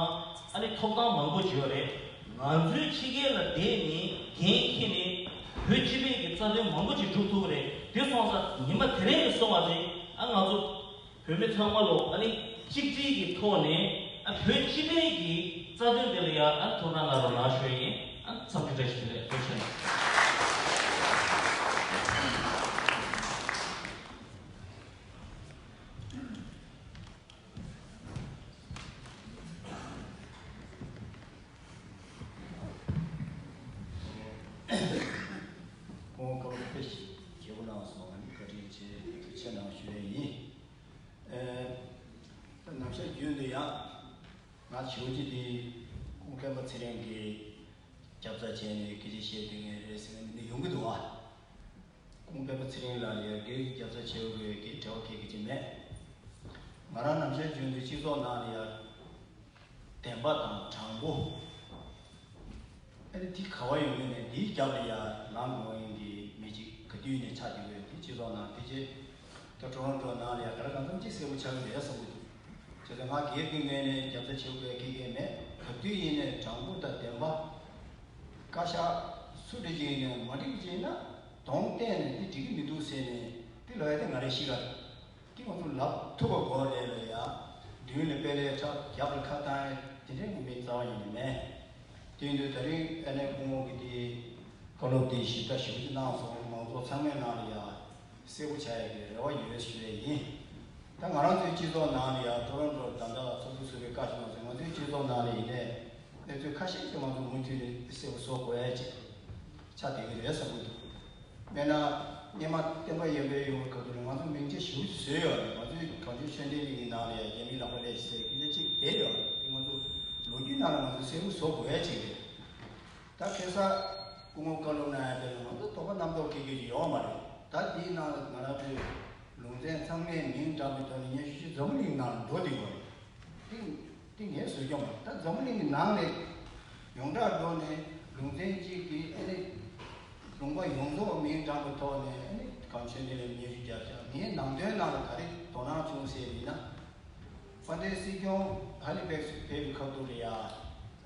ཨ་ནི་ཐོབ་ཐང་མང་པོ་ཅིག་ཡོད་རེད། ང་ཚོའི་ཕྱི་རྒྱལ་ལ་བསྡད་ནས་འགན་འཁྱེར་ནས་བོད་སྤྱི་པའི་གི་རྩ་དོན་མང་པོ་ཅིག་སྒྲུབ་ཐུབ་ཀྱི་རེད། དེ་སོང་ཙང་ཉི་མ་དེ་རིང་ནས་བཟུང་བ་ཅིག་ཨ་ང་ཚོ་བོད་མི་ཚང་མ་ལོ་ཨ་ནི་གཅིག་སྒྲིལ་གྱི་ཐོག་ནས། ཨ་བོད་སྤྱི་པའི་གི་རྩ་དོན་དེ་ལ་ཡ་ཨ་ཐུགས་སྣང་གནང་རོགས་གནང་ཞུ་ཡ་ཡིན། ཨ་འཚམས་འདྲི་བཀྲ་ཤིས་བདེ་ལེགས། ཐུགས་རྗེ་ཆེ། ཁོང་སྐུ་ལུགས་དཔེ་ཞིག་རྒྱས་པོ་གནང་སོང་། ཨ་ནི་བཀའ་དྲིན་ཆེ། ཐུགས་རྗེ་ཆེ་གནང་ཞུ་ཡ་ཡིན། ཨེ། ད་ནམ་ཞག་རྒྱུན་དུ་ཡང་ང་ཞེ་པོ་ཅིག་འདི་སྐུ་ངོ་སྤེན་པ་ཚེ་རིང་གིས་རྒྱབ་རྩ་བྱས་ནས་སྐད་ཆ་བཤད་བསྡད་མཁན་རེད་ཟེར་ནས་མི་ཡོང་གི་འདུག་བ། སྐུ་ངོ་སྤེན་པ་ཚེ་རིང་ལགས་ལ་ཡ་སྒེར་གྱི་རྒྱབ་རྩ་བྱེད་དགོས་ཀྱི་འབྲེལ་བ་གང་ཡང་ཅིག་མེད། ང་རང་ནམ་ཞག་རྒྱུན་དུ་སྤྱི་ཚོགས་ནང་ལ་ཡ་བདེན་པ་དང་དྲང་པོ། ཨ་ནི་དེ་ག་བ་ཡོད་མེད་ནས་འདིའི་རྒྱབ་ལ་ཡ་ལངས་དགོས་ཡིན་གྱི་མི་གཅིག་ག་དུས་ནས་ཆགས་བསྡད་ཡོད། དེ་སྤྱི་ཚོགས་ནང་དེ་རྗེས་ད་ཊོ་རོན་ཊོ་ནང་ལ་ཡ་ག་རེ་གང་འཚམ་ཅིག་གསལ་པོ་ཆགས་ཀྱི་རེད་བསམ་གྱི་འདུག་བྱས་ཙང་ང་སྒེར་གྱི་ངོས་ནས་རྒྱབ་རྩ་བྱེད་དགོས་ཡ་གང་ཡང་མེད། ག་དུས་ཡིན་ནའི་དྲང་པོ་དང་བདེན་པ། བཀའ་ཤག་སུ་འགྲིག་གི་ཡིན་ནའི་མ་འགྲིག་གི་ཡིན་ན་གདོང་གཏད་ནས་འདི་འགྲིག་གི་མི་འདུག་ཟེར་ནས་འདི་ལབ་ཡ་དེ་ང་རའི་གཤིས་ཀ་རེད། དེ་ང་ཚོ་ལབ་ཐུབ་པ་དགོས་རེད་ལ་ཡ། མདུན་ལ་དཔེ་ལས་ཁྲབ་རྒྱབ་ལ་ཁ་བཏང་ཡ་དེ་འདྲའི་ངོ་མའི་རྩ་བ་ཉིད་ནས་མེད། དེ་ཡིན་དུས་ད་རིང་ཨ་ནེ་སྐུ་ངོ་གི་དེ་བཀའ་སློབ་དེ་ཞིབ་ཕྲ་ཞིབ་ཕྲ་གནང་སོང་། མང་ཚོགས་ཚང་མའི་ནང་ལ་ཡ་གསལ་པོ་ཆགས་ཡ་གི་རེ་བ་ཡོད་ཞུ་ཡ་ཡིན། ད་ང་རང་ཚོའི་སྤྱི་ཚོགས་ནང་ལ་ཡ་ཊོ་རོན་ཊོ་ད་ལྟ་ཚོགས་འདུ་ཚོགས་པའི་བཀའ་ཞིག་གནང་སོང་། ང་ཚོའི་སྤྱི་ཚོགས་ནང་ལ་ཡིན་ནའི་གནས་ཚུལ་ཁ་ཤས་ཀྱི་ང་ཚོ་མུ་མཐུད་ནས་གསལ་པོ་བཟོ་དགོས་ཡ་ཅིག་ཆགས་བསྡད་ཀྱི་རེད་བསམ་གྱི་འདུག་དཔེར་ན་སྔོན་མ་བསྟན་པ་ཡོད་པའི་ཡོང་བའི་སྐབས་དུ་ནས་ང་ཚོ་མིང་ཆད་ཞིབ་བཟོས་ཡོད་རེད། ང་ཚོའི་གངས་ལྗོངས་ཤེས་ལྡན་གླིང་གི་ནང་ལ་ཡང་རྒྱ་མིའི་ལག་པ་ལས་ཟེར་དེ་འདྲ་ཅིག་བསྡད་ཡོད་རེད། དེ་ང་ཚོ་ལོ་རྒྱུས་ནང་ལ་ང་ཚོ་གསལ་པོ་བཟོ་དགོས་ཡ་ཅིག་རེད། ད་ཁ་སང་སྐུ་ངོ་བཀའ་སློབ་གནང་ཡ་དེ་ལ་ང་ཚོ་དོགས་པ་རྣམ་རྟོག་སྐྱེ་རྒྱུ་ཅིག་ཡོད་མ་རེད། ད་དེའི་ནང་ལ་ང་རང་ཚོའི་ལུང་ཚན་ཚང་མའི་མིང་བགྲངས་པའི་ཐོག་ནས་ཉི་ཤུ་བཞི་འཛམ་བུ་གླིང་ནང་ལ་འགྲོ་བསྡད་ཡོད་རེད། དེ་དེ་ངས་བཟོས་ཀྱང་མ་རེད། ད་འཛམ་བུ་གླིང་གི་ནང་ནས་ཡོངས་གྲགས་འགྲོ་ནས་ལུང་ཚན་གཅིག་གིས་ཨ་ནི་ལུང་པ་ཡོངས་རྫོགས་མིང་བགྲངས་པའི་ཐོག་ནས་ཨ་ནི་གངས་ཅན་དེ་ལ་མཉེས་རྒྱུ་རྒྱབ་ཤག་ངའི་ནང་དོན་ནང་ལ་ག་རེ་དོ་སྣང་བྱུང་ཟེར་ཡིན་ན། དཔལ་ལྡན་སྲིད་སྐྱོང་ཧ་ལི་ཕེག་སུ་ཕེབས་པའི་སྐབས་དུ་ལ་ཡ་ཨ་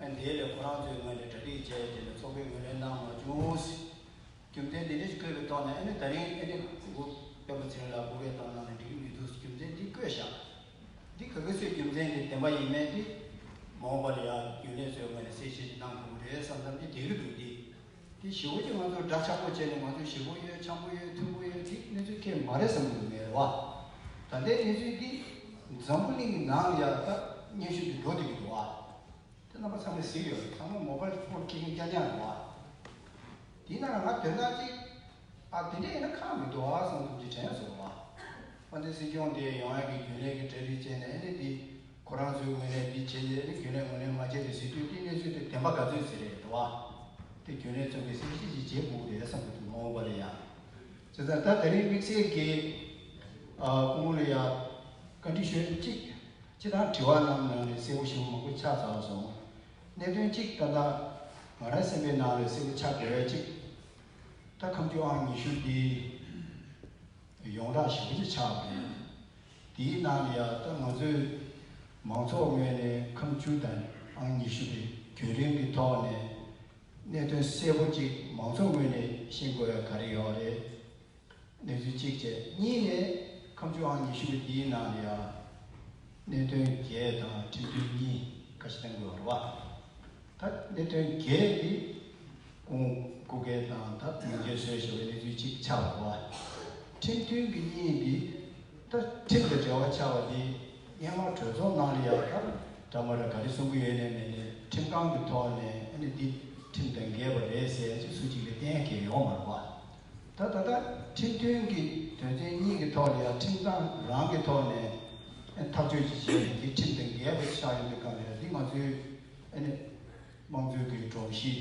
འདིའི་ལས་ཁོ་རང་ཚོའི་ངོས་ནས་གྲ་སྒྲིག་བྱས་དེ་ནས་ཚོགས་པའི་ངོས་ལེན་གནང་མ་བྱུང་། རྒྱུ་མཚན་དེ་འདྲ་ཞིག་བཀོད་པའི་ཐོག་ནས་ཨ་ནི་ད་རིང་ཨ་ནི་སྐུ་ངོ་སྤེན་པ་ཚེ་རིང་ལགས་སྐུ་སྒེར་བཏང་གནང་ནས་འགྲིག་གི་མི་འདུག་རྒྱུ་མཚན་འདི་བཀོད་བཞག་འདི་ག་གི་སུའི་རྒྱུ་མཚན་དེ་བདེན་པ་ཡིན་མིན་དེ་མ་འོངས་པ་ལ་ཡང་རྒྱུན་ལས་ཚོའི་ངོས་ནས་གསལ་བཤད་ཅིག་གནང་དགོས་ཀྱི་རེད་བསམ་བསམ་གྱི་བསྡད་ཀྱི་འདུག་འདི་དེ་ཞེ་པོ་ཅིག་ང་ཚོ་འདྲ་ཆགས་པོ་བྱས་ནས་ང་ཚོ་ཞེ་པོ་ཡོད་འཆམ་པོ་ཡོད་མཐུན་པོ་ཡོད་དེ་གནས་ཚུལ་ཁེལ་མ་རེད་བསམ་གྱི་འདུག་ངས་རེད་བ། ད་ལྟའི་གནས་ཚུལ་འདི་འཛམ་བུ་གླིང་གི་ནང་ལ་ཡང་ད་སྙན་ཞུ་འདི་འགྲོ་བསྡད་ཀྱི་འདུག་བ། དེ་རྣམ་པ་ཚང་མས་གཟིགས་ཡོད་རེད། ཚང་མས་མོ་བལ་ཕོན་འཁྱེར་མཁན་རྐྱང་རྐྱང་རེད་བ། དེའི་ནང་ལ་ང་དོན་དག་ཅིག་ཨ་དེ་འདྲ་ཡིན་ན་ཁག་མི་འདུག་ཨ་བསམ་ཐུབ་ཀྱི་དྲན་སོང་བ། ཨ་འདི་སྲིད་སྐྱོང་དེ་ཡོང་ཡག་གི་རྒྱུན་ལས་ཀྱི་གྲ་སྒྲིག་བྱས་ནས་ཨ་ནི་འདི་ཁོ་རང་ཚོའི་ངོས་ནས་འདི་བྱས་རྗེས་ཨ་ནི་རྒྱུན་ལས་ངོས་ནས་མ་བྱས་པའི་ཟེར་དུས་དེ་གནས་ཚུལ་དེ་བདེན་པ་ག་ཚོད་ཟེར་རེད་འདུག་བ། དེ་རྒྱུན་ལས་ཚོ་གིས་གསལ་བཤད་ཅིག་བྱེད་དགོས་རེད་བསམ་གྱི་འདུག་མ་འོངས་པ་ལ་ཡང་། བྱས་ཙང་ད་དེ་རིང་དམིགས་བསལ་གྱི་ཨ་སྐུ་ངོ་ལ་ཡང་བཀའ་འདྲི་ཞུ་ཡ་གཅིག་སྤྱི་བཏང་དྲི་བ་གནང་ནང་ནས་གསལ་པོ་ཞེ་པོ་མང་པོ་ཆགས་ཚར་སོང་། གནད་དོན་གཅིག་ད་ལྟ་ང་རང་སེམས་པའི་ནང་ལ་གསལ་པོ་ཆགས་དགོས་ཡ་གཅིག་ད་ཁ་མཆུ་ཨང་ཉི་ཤུ་འདི་ཡོངས་གྲགས་ཞེ་པོ་ཅིག་ཆགས་པ་རེད། དེའི་ནང་ལ་ཡང་ད་ང་ཚོའི་མང་ཚོགས་ངོས་ནས་ཁ་མཆུ་དང་ཨང་ཉི་ཤུ་དེ་རྒྱུན་རིང་གི་ཐོག་ནས་གནད་དོན་གསལ་པོ་ཅིག་མང་ཚོགས་ངོས་ནས་ཤེས་དགོས་ཡ་ག་རེ་ཡོད་རེད། གནས་ཚུལ་གཅིག་བྱས། གཉིས་ནས་ཁ་མཆུ་ཨང་ཉི་ཤུ་པའི་འདིའི་ནང་ལ་ཡང་གནད་དོན་བརྒྱད་དང་ཁྲིམས་མཐུན་གཉིས་ཁ་ཤས་གཏང་དགོས་པ་རེད་བ། ད་གནད་དོན་བརྒྱད་འདི་སྐུ་སྒེར་དང་ད་མི་སྒེར་བཟོས་བཞག་པའི་གནས་ཚུལ་གཅིག་ཆགས་པ་རེད་བ། ཁྲིམས་མཐུན་གྱི་གཉིས་འདི་ད་ཁྲིམས་དང་འབྲེལ་བ་ཆགས་པ་འདི་སྔོན་མ་གྲོས་ཚོགས་ནང་ལ་ཡང་ད་འདྲ་མ་འདྲ་ག་རེ་གསུང་གི་ཡོད་ནས་མེད་ནས་ཁྲིམས་ཁང་གི་ཐོག་ནས་ཨ་ནི་འདི་ཁྲིམས་དང་འགལ་བ་རེད་ཟེར་ཅིག་སུ་གཅིག་ལ་བསྟན་མཁན་ཡོད་མ་རེད་བ། ད་ད་ལྟ་ཁྲིམས་མཐུན་གྱི་དོན་ཚན་གཉིས་ཀྱི་ཐོག་ལ་ཡང་ཁྲིམས་ཁང་རང་གི་ཐོག་ནས་ཐག་གཅོད་ཅིག་བྱས་ནས་འདི་ཁྲིམས་དང་འགལ་བ་ཆགས་ཡོད་པའི་སྐབས་ལ་ཡང་འདི་ང་ཚོའི་ཨ་ནི་དམངས་གཙོའི་གི་སྒྲོམ་གཞི་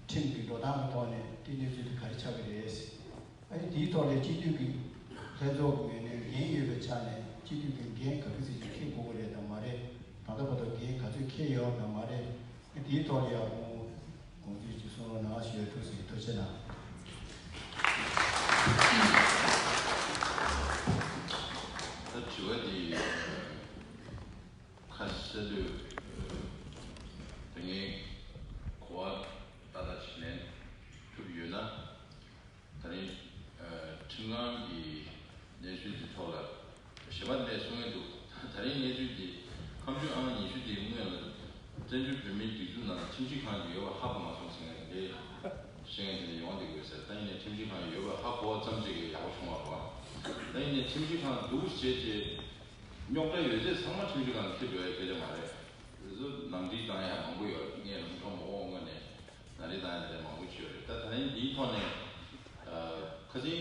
ཁྲིམས་ཀྱི་འགྲོ་སྟངས་ཀྱི་ཐོག་ནས་འདི་གནས་ཚུལ་དེ་ག་རེ་ཆགས་ཀྱི་རེད། ཨ་ནི་དེའི་ཐོག་ལ་སྤྱི་འཐུས་ཀྱི་ལྷན་ཚོགས་ཀྱི་ངོས་ནས་འགན་ཡོད་པའི་ཆ་ནས་སྤྱི་འཐུས་ཀྱི་འགན་ག་ཚོད་ཅིག་འཁྱེར་དགོས་ཀྱི་རེད་དམ་མ་རེད། ད་ལྟ་བར་དུ་འགན་ག་ཚོད་འཁྱེར་ཡོད་དམ་མ་རེད། དེའི་ཐོག་ལ་ཡང་དགོངས་དགོངས་ཚུལ་ཅིག་གསུང་རོགས་གནང་ཞུ་ཡ་འདུག་ཟེར། ཐུགས་རྗེ་གནང་། ད་དྲི་བ་འདི་ཁ་གསལ་དུ་དེ་ངས་གོ་བ་ཏག་ཏག་ཅིག་ལེན་ཐུབ་ཡོད་ན། ད་རིང་ཁྲིམས་ཁང་གི་གནས་ཚུལ་གྱི་ཐོག་ལ་ཞེ་པོ་ནས་གསུང་ཡས་འདུག་ད་རིང་གནས་ཚུལ་འདི་ཁ་མཆུ་ཨང་ཉི་ཤུ་དེ་སྔོན་ལ་བཙན་བྱོལ་བོད་མིའི་སྒྲིག་འཛུགས་ནང་ལ་ཁྲིམས་ཞིབ་ཁང་གི་ཡོད་པ་ཧ་གོ་མ་སོང་ཟེར་མཁན་དེ་བཤད་མཁན་དེ་འདྲ་ཡོང་བསྡད་ཡོད་ཟེར། ད་ཡིན་ནའི་ཁྲིམས་ཞིབ་ཁང་ཡོད་པ་ཧ་གོ་བ་ཙམ་ཅིག་གིས་ཡག་པོ་བྱུང་བ་རེད་བ། ད་ཡིན་ནའི་ཁྲིམས་ཞིབ་ཁང་འདུག་བྱས་རྗེས་རྙོག་དྲ་ཡོད་ཚད་ཚང་མ་ཁྲིམས་ཞིབ་ཁང་ལ་འཁྱེར་འགྲོ་ཡ་སྐད་ཆ་མ་རེད། དེ་ཚོ་ནང་འགྲིག་བཏང་ཡ་མང་པོ་ཡོད་རེད། ངས་རང་ཁྲོམ་འོག་ངོས་ནས། ནང་རེ་དང་ཡང་དེ་མང་པོ་བྱས་ཡོད་རེད། ད་ད་རིང་འདིའི་ཐོག་ནས་ཁ་སང་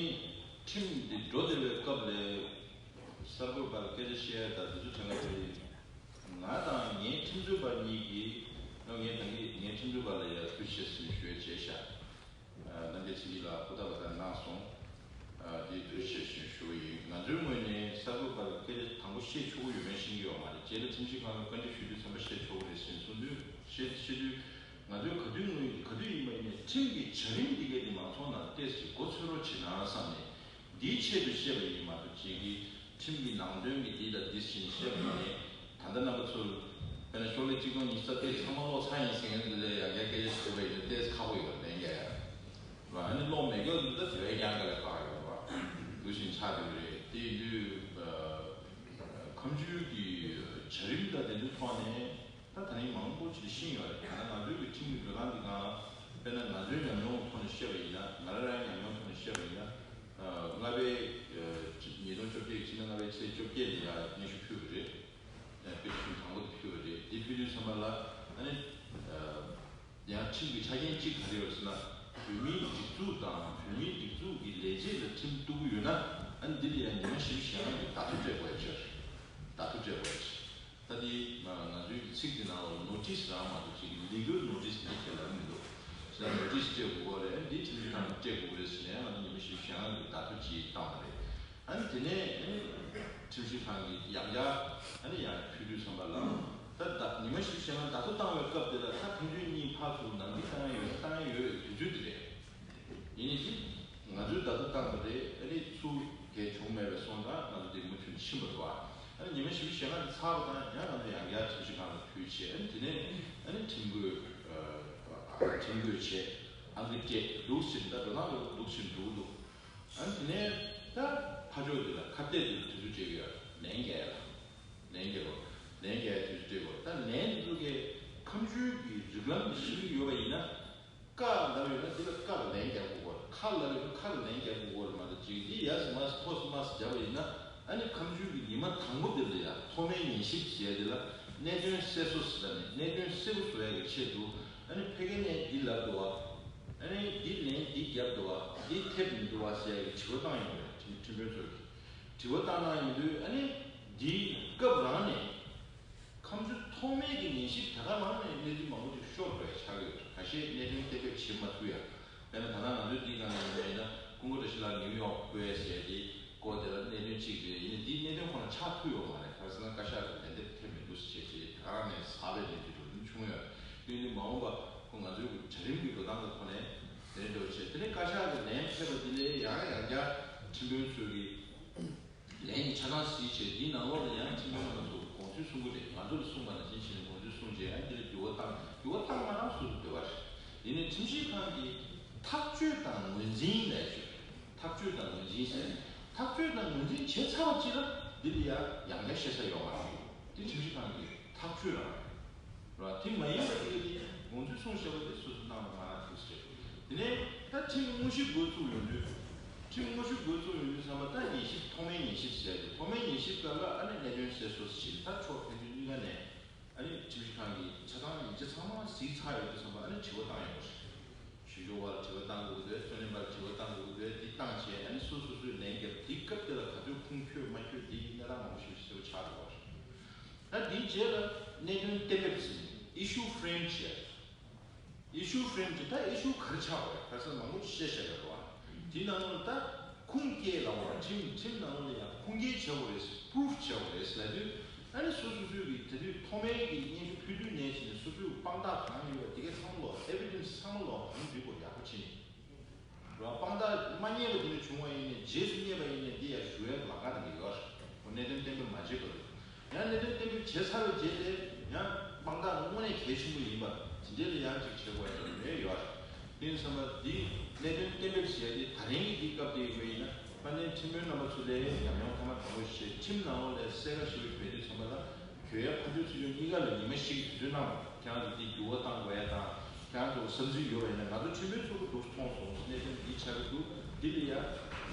ཁྲིམས་འདི་འགྲོ་བསྡད་པའི་སྐབས་ལ་གསར་འགོད་པར་སྐད་ཆ་བཤད་ཡ་ད་དེ་ཚོ་དྲན་ག་དེ་ང་དང་ངའི་ཁྲིམས་རྩོད་པ་གཉིས་ཀྱིས་ང་ངས་ད་གིན་ངའི་ཁྲིམས་རྩོད་པ་ལ་ཡ་ཐུགས་རྗེ་ཆེ་ཞུ་ཞུ་ཡ་བྱས་ཤག་རྣམ་རྒྱལ་ཚེ་སྐྱིད་ལགས་ཧུར་ཐག་པ་དང་གནང་སོང་། དེ་ཐུགས་རྗེ་ཆེ་ཞུ་ཞུ་བ་ཡིན། ང་ཚོའི་ངོས་ནས་གསར་འགོད་པར་སྐད་ཆ་དང་པོ་བཤད་ཆོག་གི་ཡོད་མེད་ཤེས་ཀྱི་ཡོད་མ་རེད། རྗེས་ལ་ཁྲིམས་ཞིབ་ཁང་ལ་བཀའ་འདྲི་ཞུ་དུས་ཚན་པ་བཤད་ཆོག་གི་རེད་ཟེར་གསུངས་དུས་བཤད་བཤད་དུས། ང་ཚོའི་ག་དུས་ངོས་ག་དུས་ཡིན་པ་ཡིན་ནའི་ཁྲིམས་ཀྱི་བྱ་རིམ་འདི་གའི་འདི་མང་ཚོགས་ནང་ཏོག་ཙམ་གོ་ཚོད་རོགས་བྱེད་ན་བསམ་ནས་འདིའི་ཆེད་དུ་བཤད་པ་ཡིན་མ་གཏོགས་ཅིག་གི་ཁྲིམས་ཀྱི་ནང་དོན་གྱི་འདི་དང་འདི་བཞིན་བཤད་པ་ཡིན་ནའི་ད་ལྟ་རྣམ་པ་ཚོར་དཔེར་ན་ཤོག་ལྷེ་གཅིག་སྟོང་ཉི་ཤུ་རྩ་བརྒྱད་ཚང་མ་ཀློག་ཚར་ཡིན་ཟེར་མཁན་འདི་ལས་ཡང་བསྐྱར་སྐད་ཆ་ཞིག་དྲིས་པ་ཡིན་ན་ཏོག་ཙམ་ཁག་པོ་ཡོད་པ་ལན་རྒྱག་ཡ་རེད་བ། ཨ་ནི་ཀློག་མེད་སྐབས་འདི་ལྟ་དེ་བས་ཀྱང་དཀའ་ལས་ཁག་ཡོད་རེད་བ། འདུག་བཞིན་ཆགས་བསྡད་ཀྱི་རེད། དེ་ཡིན་དུས་ཁ་མཆུ་གི་བྱ་རིམ་དང་དེ་ཚོའི་ཐོག་ནས། ད་ད་རིང་མང་པོ་ཅིག་ཤེས་ཡོད་རེད། ཡང་ན་ང་ཚོའི་གི་ཁྲིམས་ཀྱི་འགྲོ་སྟངས་འདི་གང་། དཔེར་ན་ང་ཚོའི་ཉམས་མྱོང་ཐོག་ནས་བཤད་པ་ཡིན་ན། ང་རང་རང་ཉམས་མྱོང་ཐོག་ནས་བཤད་པ་ཡིན་ན། ལྔ་པའི་ཉིས་སྟོང་བཅོ་བརྒྱད་ཀྱི་ཕྱི་ཟླ་ལྔ་པའི་ཚེས་བཅོ་བརྒྱད་ནས་ཡར་སྙན་ཞུ་ཕུལ་བ་རེད། དཔེ་ཆ་ཤིང་དང་པོ་དེ་ཕུལ་བ་རེད། འདི་ཕུལ་དུས་ཚང་མ་ལ་ཨ་ནི། ཡང་ཁྲིམས་ཀྱི་ཆ་རྐྱེན་གཅིག་ག་རེ་ཡོད་ཟེར་ན། བོད་མིའི་སྒྲིག་འཛུགས་དང་བོད་མིའི་སྒྲིག་འཛུགས་ཀྱི་ལས་བྱེད་ལ་ཁྲིམས་གཏུག་གི་ཡོད་ན། ཨ་ནི་འདི་ལ་ཡང་ཉི་མ་བཞི་བཅུ་ཞེ་ལྔ་གི་བརྡ་ཐོ་སྤྲད་དགོས་ཡ་ཅིག་ཡོད་རེད། བརྡ་ཐོ་སྤྲད་དགོས་ཡ་ཅིག་ད་འདི་ང་ང་ཚོའི་ཚིག་འདི་ནང་ལ་ནོ་ཊིས་རང་མ་གཏོགས་ཅིག་ལི་གལ་ནོ་ཊིས་འདི་ཁས་ལེན་མི་འདུག་ཅིག་ནོ་ཊིས་སྤྲད་དགོས་ཀྱི་རེད། འདི་ཁྲིམས་ཞིབ་ཁང་ལ་སྤྲད་དགོས་ཀྱི་རེད་ཟེར་ནས་ང་ཚོ་ཉི་མ་བཞི་བཅུ་ཞེ་ལྔ་གི་བརྡ་ཐོ་ཅིག་བཏང་བ་རེད། ཨ་ནི་དེ་ནས་ཨ་ནི་ཁྲིམས་ཞིབ་ཁང་གིས་ཡང་བསྐྱར་ཨ་ནི་ཡང་ཕུལ་དུས་ཙམ་པ་ལ་ད་ད་ཉི་མ་བཞི་བཅུ་ཞེ་ལྔ་བརྡ་ཐོ་བཏང་བའི་སྐབས་དེ་ལ་ད་ཕན་ཚུན་གཉིས་ཕར་ཚུར་ནང་འགྲིག་བཏང་ཡ་ཡོད་བཏང་ཡ་ཡོད་པའི་དུས་ཚོད་དེ་རེད། ཡིན་ནའི་ཅི། ང་ཚོས་བརྡ་ཐོ་བཏང་པ་རེད། ཨ་ནི་ཚུར་གས་བྱུང་མེད་པའི་སོང་ཙང་ང་ཚོ་དེ་མུ་མཐུད་ཕྱིན་པ་རེད་བ། ཨ་ནི་ཉི་མ་བཞི་བཅུ་ཞེ་ལྔ་དེ་ཚར་བ་དང་ཡང་ང་ཚོ་ཡང་བསྐྱར་ཁྲིམས་ཞིབ་ཁང་ལ་ཕུལ་བྱས། ཨ་ནི་དེ་ནས་ཨ་ནི་ཁྲིམས་བཀོད་ཨ་ཁྲིམས་བཀོད་བྱས། ཨང་ཀི་སྤྲད་འདུག་ཕྱིན། ད་འགྲོ་སྟངས་འདུག་ཕྱིན་འགྲོ་གི་འདུག་ཨ་ནི་དེ་ནས་ད་ཕར་ཕྱོགས་དེ་ལ་ཁ་གཏད་དེ་ལ་དུས་ཚོད་སྤྲད་གི་ཡོད། ལན་རྒྱག་ཡ་ལ། ལན་རྒྱག་རོགས། ལན་རྒྱག་ཡ་དུས་ཚོད་སྤྲད་དགོས། ད་ལན་དེ་ཚོ་གི་ཁ་མཆུ་གི་རིགས་ལམ་དེ་ཤེས་ཀྱི་ཡོད་པ་ཡིན་ན། ཀ་ལབ་ཡོད་ན་དེ་ལ་ཀ་ལ་ལན་རྒྱག་དགོས་ཀྱི་རེད། ཁ་ལབ་ཡོད་ན་ཁ་ལ་ལན་རྒྱག་དགོས་ཀྱི་རེད་མ་གཏོགས་ཅིག་འདི་ཡ་ཟི་མ་ཟི་ཐོ་ཟི་མ་ཟི་བརྒྱབ་པ་ཡིན་ན། ཨ་ ཨ་ནི་ཁ་མཆུ་གི་ཉི་མ་དང་པོ་དེ་ལ་ཡ་ཐོག་མའི་ཉན་ཞིབ་ཟེར་ཡ་དེ་ལ་གནད་དོན་གསལ་བཟོ་ཟེར་ནས་གནད་དོན་གསལ་པོ་བཟོ་ཡ་གི་ཆེད་དུ། ཨ་ནི་ཕ་གི་ནས་འདི་ལབ་འདུག་བ། ཨ་ནི་འདི་ལན་འདི་བརྒྱབ་འདུག་བ། འདི་ཐེབས་མི་འདུག་བ་ཟེར་ཡ་གི་དྲི་བ་བཏང་ཡོང་བས། ཁྲིམས་ཁྲིམས་དཔོན་ཚོས་དྲི་བ་བཏང་གནང་ཡོང་དུས། ཨ་ནི་འདི་སྐབས་རང་ནས། ཁ་མཆུ་ཐོག་མའི་གི་ཉན་ཞིབ་དེ་ག་རང་ནས་གནས་ཚུལ་མང་པོ་ཅིག་ཤོར་འགྲོ་ཡ་ཆགས་ཀྱི་ཡོད། ཁ་ཤས་གནད་དོན་གཏན་འབེབས་བྱེད་མ་ཐུབ་ཡ། དཔེར་ན་ད་ལྟ་ང་ཚོའི་འདི་སྒང་ལ་ཡིན་པ་ཡིན་ན། ཀུན་དགའ་བཀྲ་ཤིས་ལགས་ནིའུ་ཡོག་བསྐོས་ཟེར་དེ་སྐོར་དེ་ལ་གནད་དོན་གཅིག་རེད། ཡིན་ནའི་འདིའི་གནད་དོན་ཁོ་ན་ཆགས་ཐུབ་ཡོད་མ་རེད། ག་རེ་ཟེར་ན་བཀའ་ཤག་གི་ལན་འདེབས་ཐེབས་མི་འདུག་ཟེར་བྱས་བྱས་དེ་ག་རང་ནས་ཟག་པའི་གནས་ཚུལ་འགྲོ་རིམ་བྱུང་ཡོད། དེ་ཡིན་དུས་མ་འོངས་པ་ཁོ་ང་ཚོའི་གྲལ་རིམ་གྱི་འགྲོ་སྟངས་ཀྱི་ཐོག་ནས་དེ་འདྲ་འགྲོ་བྱས། དེ་ནས་བཀའ་ཤག་གི་ལན་ཐེབས་པ་དེ་ལས་ཡང་ཡང་བསྐྱར་ཁྲིམས་དཔོན་ཚོས་ཀྱི་ལན་གྱི་ཆ་ཚང་གཟིགས་བྱས། འདིའི་ནང་ལོགས་ལ་ཡང་ཁྲིམས་དཔོན་རྣམ་པ་ཚོ་དགོངས་ཚུལ་གསུང་གི་རེད། ང་ཚོ་ལ་གསུངས་པ་ནང་བཞིན་བྱས་ནས་དགོངས་ཚུལ་གསུངས་བྱས། ཡང་འདི་ལ་འགྱུར་བ་བཏང་། འགྱུར་བ་བཏང་མ་བཏང་སོ་སོའི་འདོད་པ་རེད། ཡིན་ནའི་ཁྲིམས་ཞིབ་ཁང་གིས་ཐག་གཅོད་དང་ངོས་འཛིན་ལས་བྱོས། ཐག་གཅོད་དང་ངོས་འཛིན་ཟེར། ཐག་གཅོད་དང་ངོས་འཛིན་བྱས་ཚར་བ་ཅིག་ལ་འདི་ལ་ཡང་ཡང་བསྐྱར་བཤད་ས་ཡོད་མ་རེད། འདི་ཁྲིམས་ཞིབ་ཁང་གི་ཐག་གཅོད་རང་རེད། ར། དེ་མ་ཡིན་པ་དེ་ག་དེ་དགོངས་ཚུལ་གསུངས་བཞག་པ་དེ་སོ་སོ་གནང་བ་མ་གནང་ཐུགས་སུ་ཆེ། དེ་ནས་ད་ཁྲིམས་དངོས་གཞི་འགོ་བཙུགས་ཡོང་དུས། ཁྲིམས་དངོས་གཞི་འགོ་བཙུགས་ཡོང་དུས་ཙམ་པ། ད་ཉན་ཞིབ་ཐོག་མའི་ཉན་ཞིབ་ཟེར་ཏེ། ཐོག་མའི་ཉན་ཞིབ་སྐབས་ལ་ཨ་ནི་གནད་དོན་གསལ་བཟོ་ཟེར་བྱས། ད་ཕྱོགས་ཕན་ཚུན་གཉིས་ཀ་ནས་ཨ་ནི་ཁྲིམས་ཞིབ་ཁང་གི་ཆ་ཚང་ཡིག་ཆ་ཚང་མ་གཟིགས་ཚར་ཡོང་དུས་ཙམ་པ། ཨ་ནི་དྲི་བ་བཏང་ཡོང་བ་རེད། ཞུ་སྦྱོར་བ་ལ་དྲི་བ་བཏང་དགོས་ཀྱི་འདུག། རྩོད་ལེན་པ་ལ་དྲི་བ་བཏང་དགོས་ཀྱི་འདུག། འདི་བཏང་བྱས་ཨ་ནི་སོ་སོ་སོས་ལན་བརྒྱབ། འདི་སྐབས་དེ་ལ་ག་ཚོད་ཁུངས་འཁྱོལ་མ་འཁྱོལ། འདི་གི་གནས་སྟངས་མང་པོ་ཞིག་གསལ་པོ་ཆགས་འགྲོ་བ་རེད། ད་འདིའི་རྗེས་ལ་གནད་དོན་གཏན་འབེབས་ཟེར་ནས་issue frame བྱས། issue frame བྱས། ད་issue ག་རེ་ཆགས་པ་རེད། ག་རེ་ཟེར་ན་མང་པོ་བཤད་བཞག་ཡོད་རེད་བ། དེའི་ནང་ལོགས་ལ་ད་ཁུངས་སྐྱེལ་ལབ་པ། ཁྲིམས་ཁྲིམས་ནང་ལོགས་ལ་ཡང་ཁུངས་སྐྱེལ་བྱེད་དགོས་རེད། proof བྱེད་དགོས་རེད་ལབ་དུས། ཨ་ནི་སོ་སོ་སོས་ཀྱིས་དེ་དུས་ཐོག་མའི་གི་སྙན་ཞུ་ཕུལ་དུས་ནས་བྱས་ནས་སོ་སོའི་དཔང་རྟགས་གང་ཡོད་པ་དེ་གའི་ཚང་མ་ལོག། evidence ཚང་མ་ལོག་གང་འགྲིག་གོ་ཡག་པོ་བྱས་ནས། ར། དཔང་རྟགས་མ་རྙེད་པ་དེ་འདྲ་བྱུང་བ་ཡིན་ནའི། རྗེས་སུ་རྙེད་པ་ཡིན་ནའི་འདི་ཡར་ཞུ་ཡའི་ལམ་ཁ་དེ་འདྲ་ཡོད་རེད། ཁོ་གནད་དོན་གཏན་འབེབས་མ་བྱས་བར་དུ། ཡང་གནད་དོན་གཏན་འབེབས་བྱས་ཚར་བའི་རྗེས་ལ་ཡང་དཔང་རྟགས་དངོས་གནས་གལ་ཆེན་པོ་ཡིན་པ་དེ་འདྲ་ལ་ཡང་ཅིག་བྱེད་དགོས་ཡ་ཡོད་རེད། དེ་ཡིན་ཙང་འདི་གནད་དོན་གཏན་འབེབས་བྱས་ཏེ། ད་རིང་གི་འདི་སྐབས་དེ་ཡིན་པ་ཡིན་ན། དཔལ་ལྡན་ཁྲིམས་དཔོན་རྣམ་པ་ཚོ་ལ་ཉམས་མྱོང་ཐོག་མ་དང་པོ་ཞིག་བྱས། ཁྲིམས་ནང་ལོགས་ལ་གསལ་ཁ་ཞེ་པོ་ཞིག་མེད་དུས་ཙམ་པ་ལ། གྱོད་ཡ་ཕར་ཕྱོགས་ཚུར་ཕྱོགས་གཉིས་ཀ་ལ་ཉི་མ་བཞིའི་དུས་ཚོད་གནང་བ། ཁྱེད་རང་ཚོ་འདི་འགྱུར་བ་གཏང་དགོས་ཡ་དང་། ཁྱེད་རང་ཚོ་བསམ་ཚུལ་ཡོད་པ་ཡིན་ན། ང་ཚོ་ཁྲིམས་དཔོན་ཚོ་གི་འདུག་མཐོང་སོང་། གནད་དོན་འདི་ཆགས་ཀྱི་འདུག། འདི་ལ་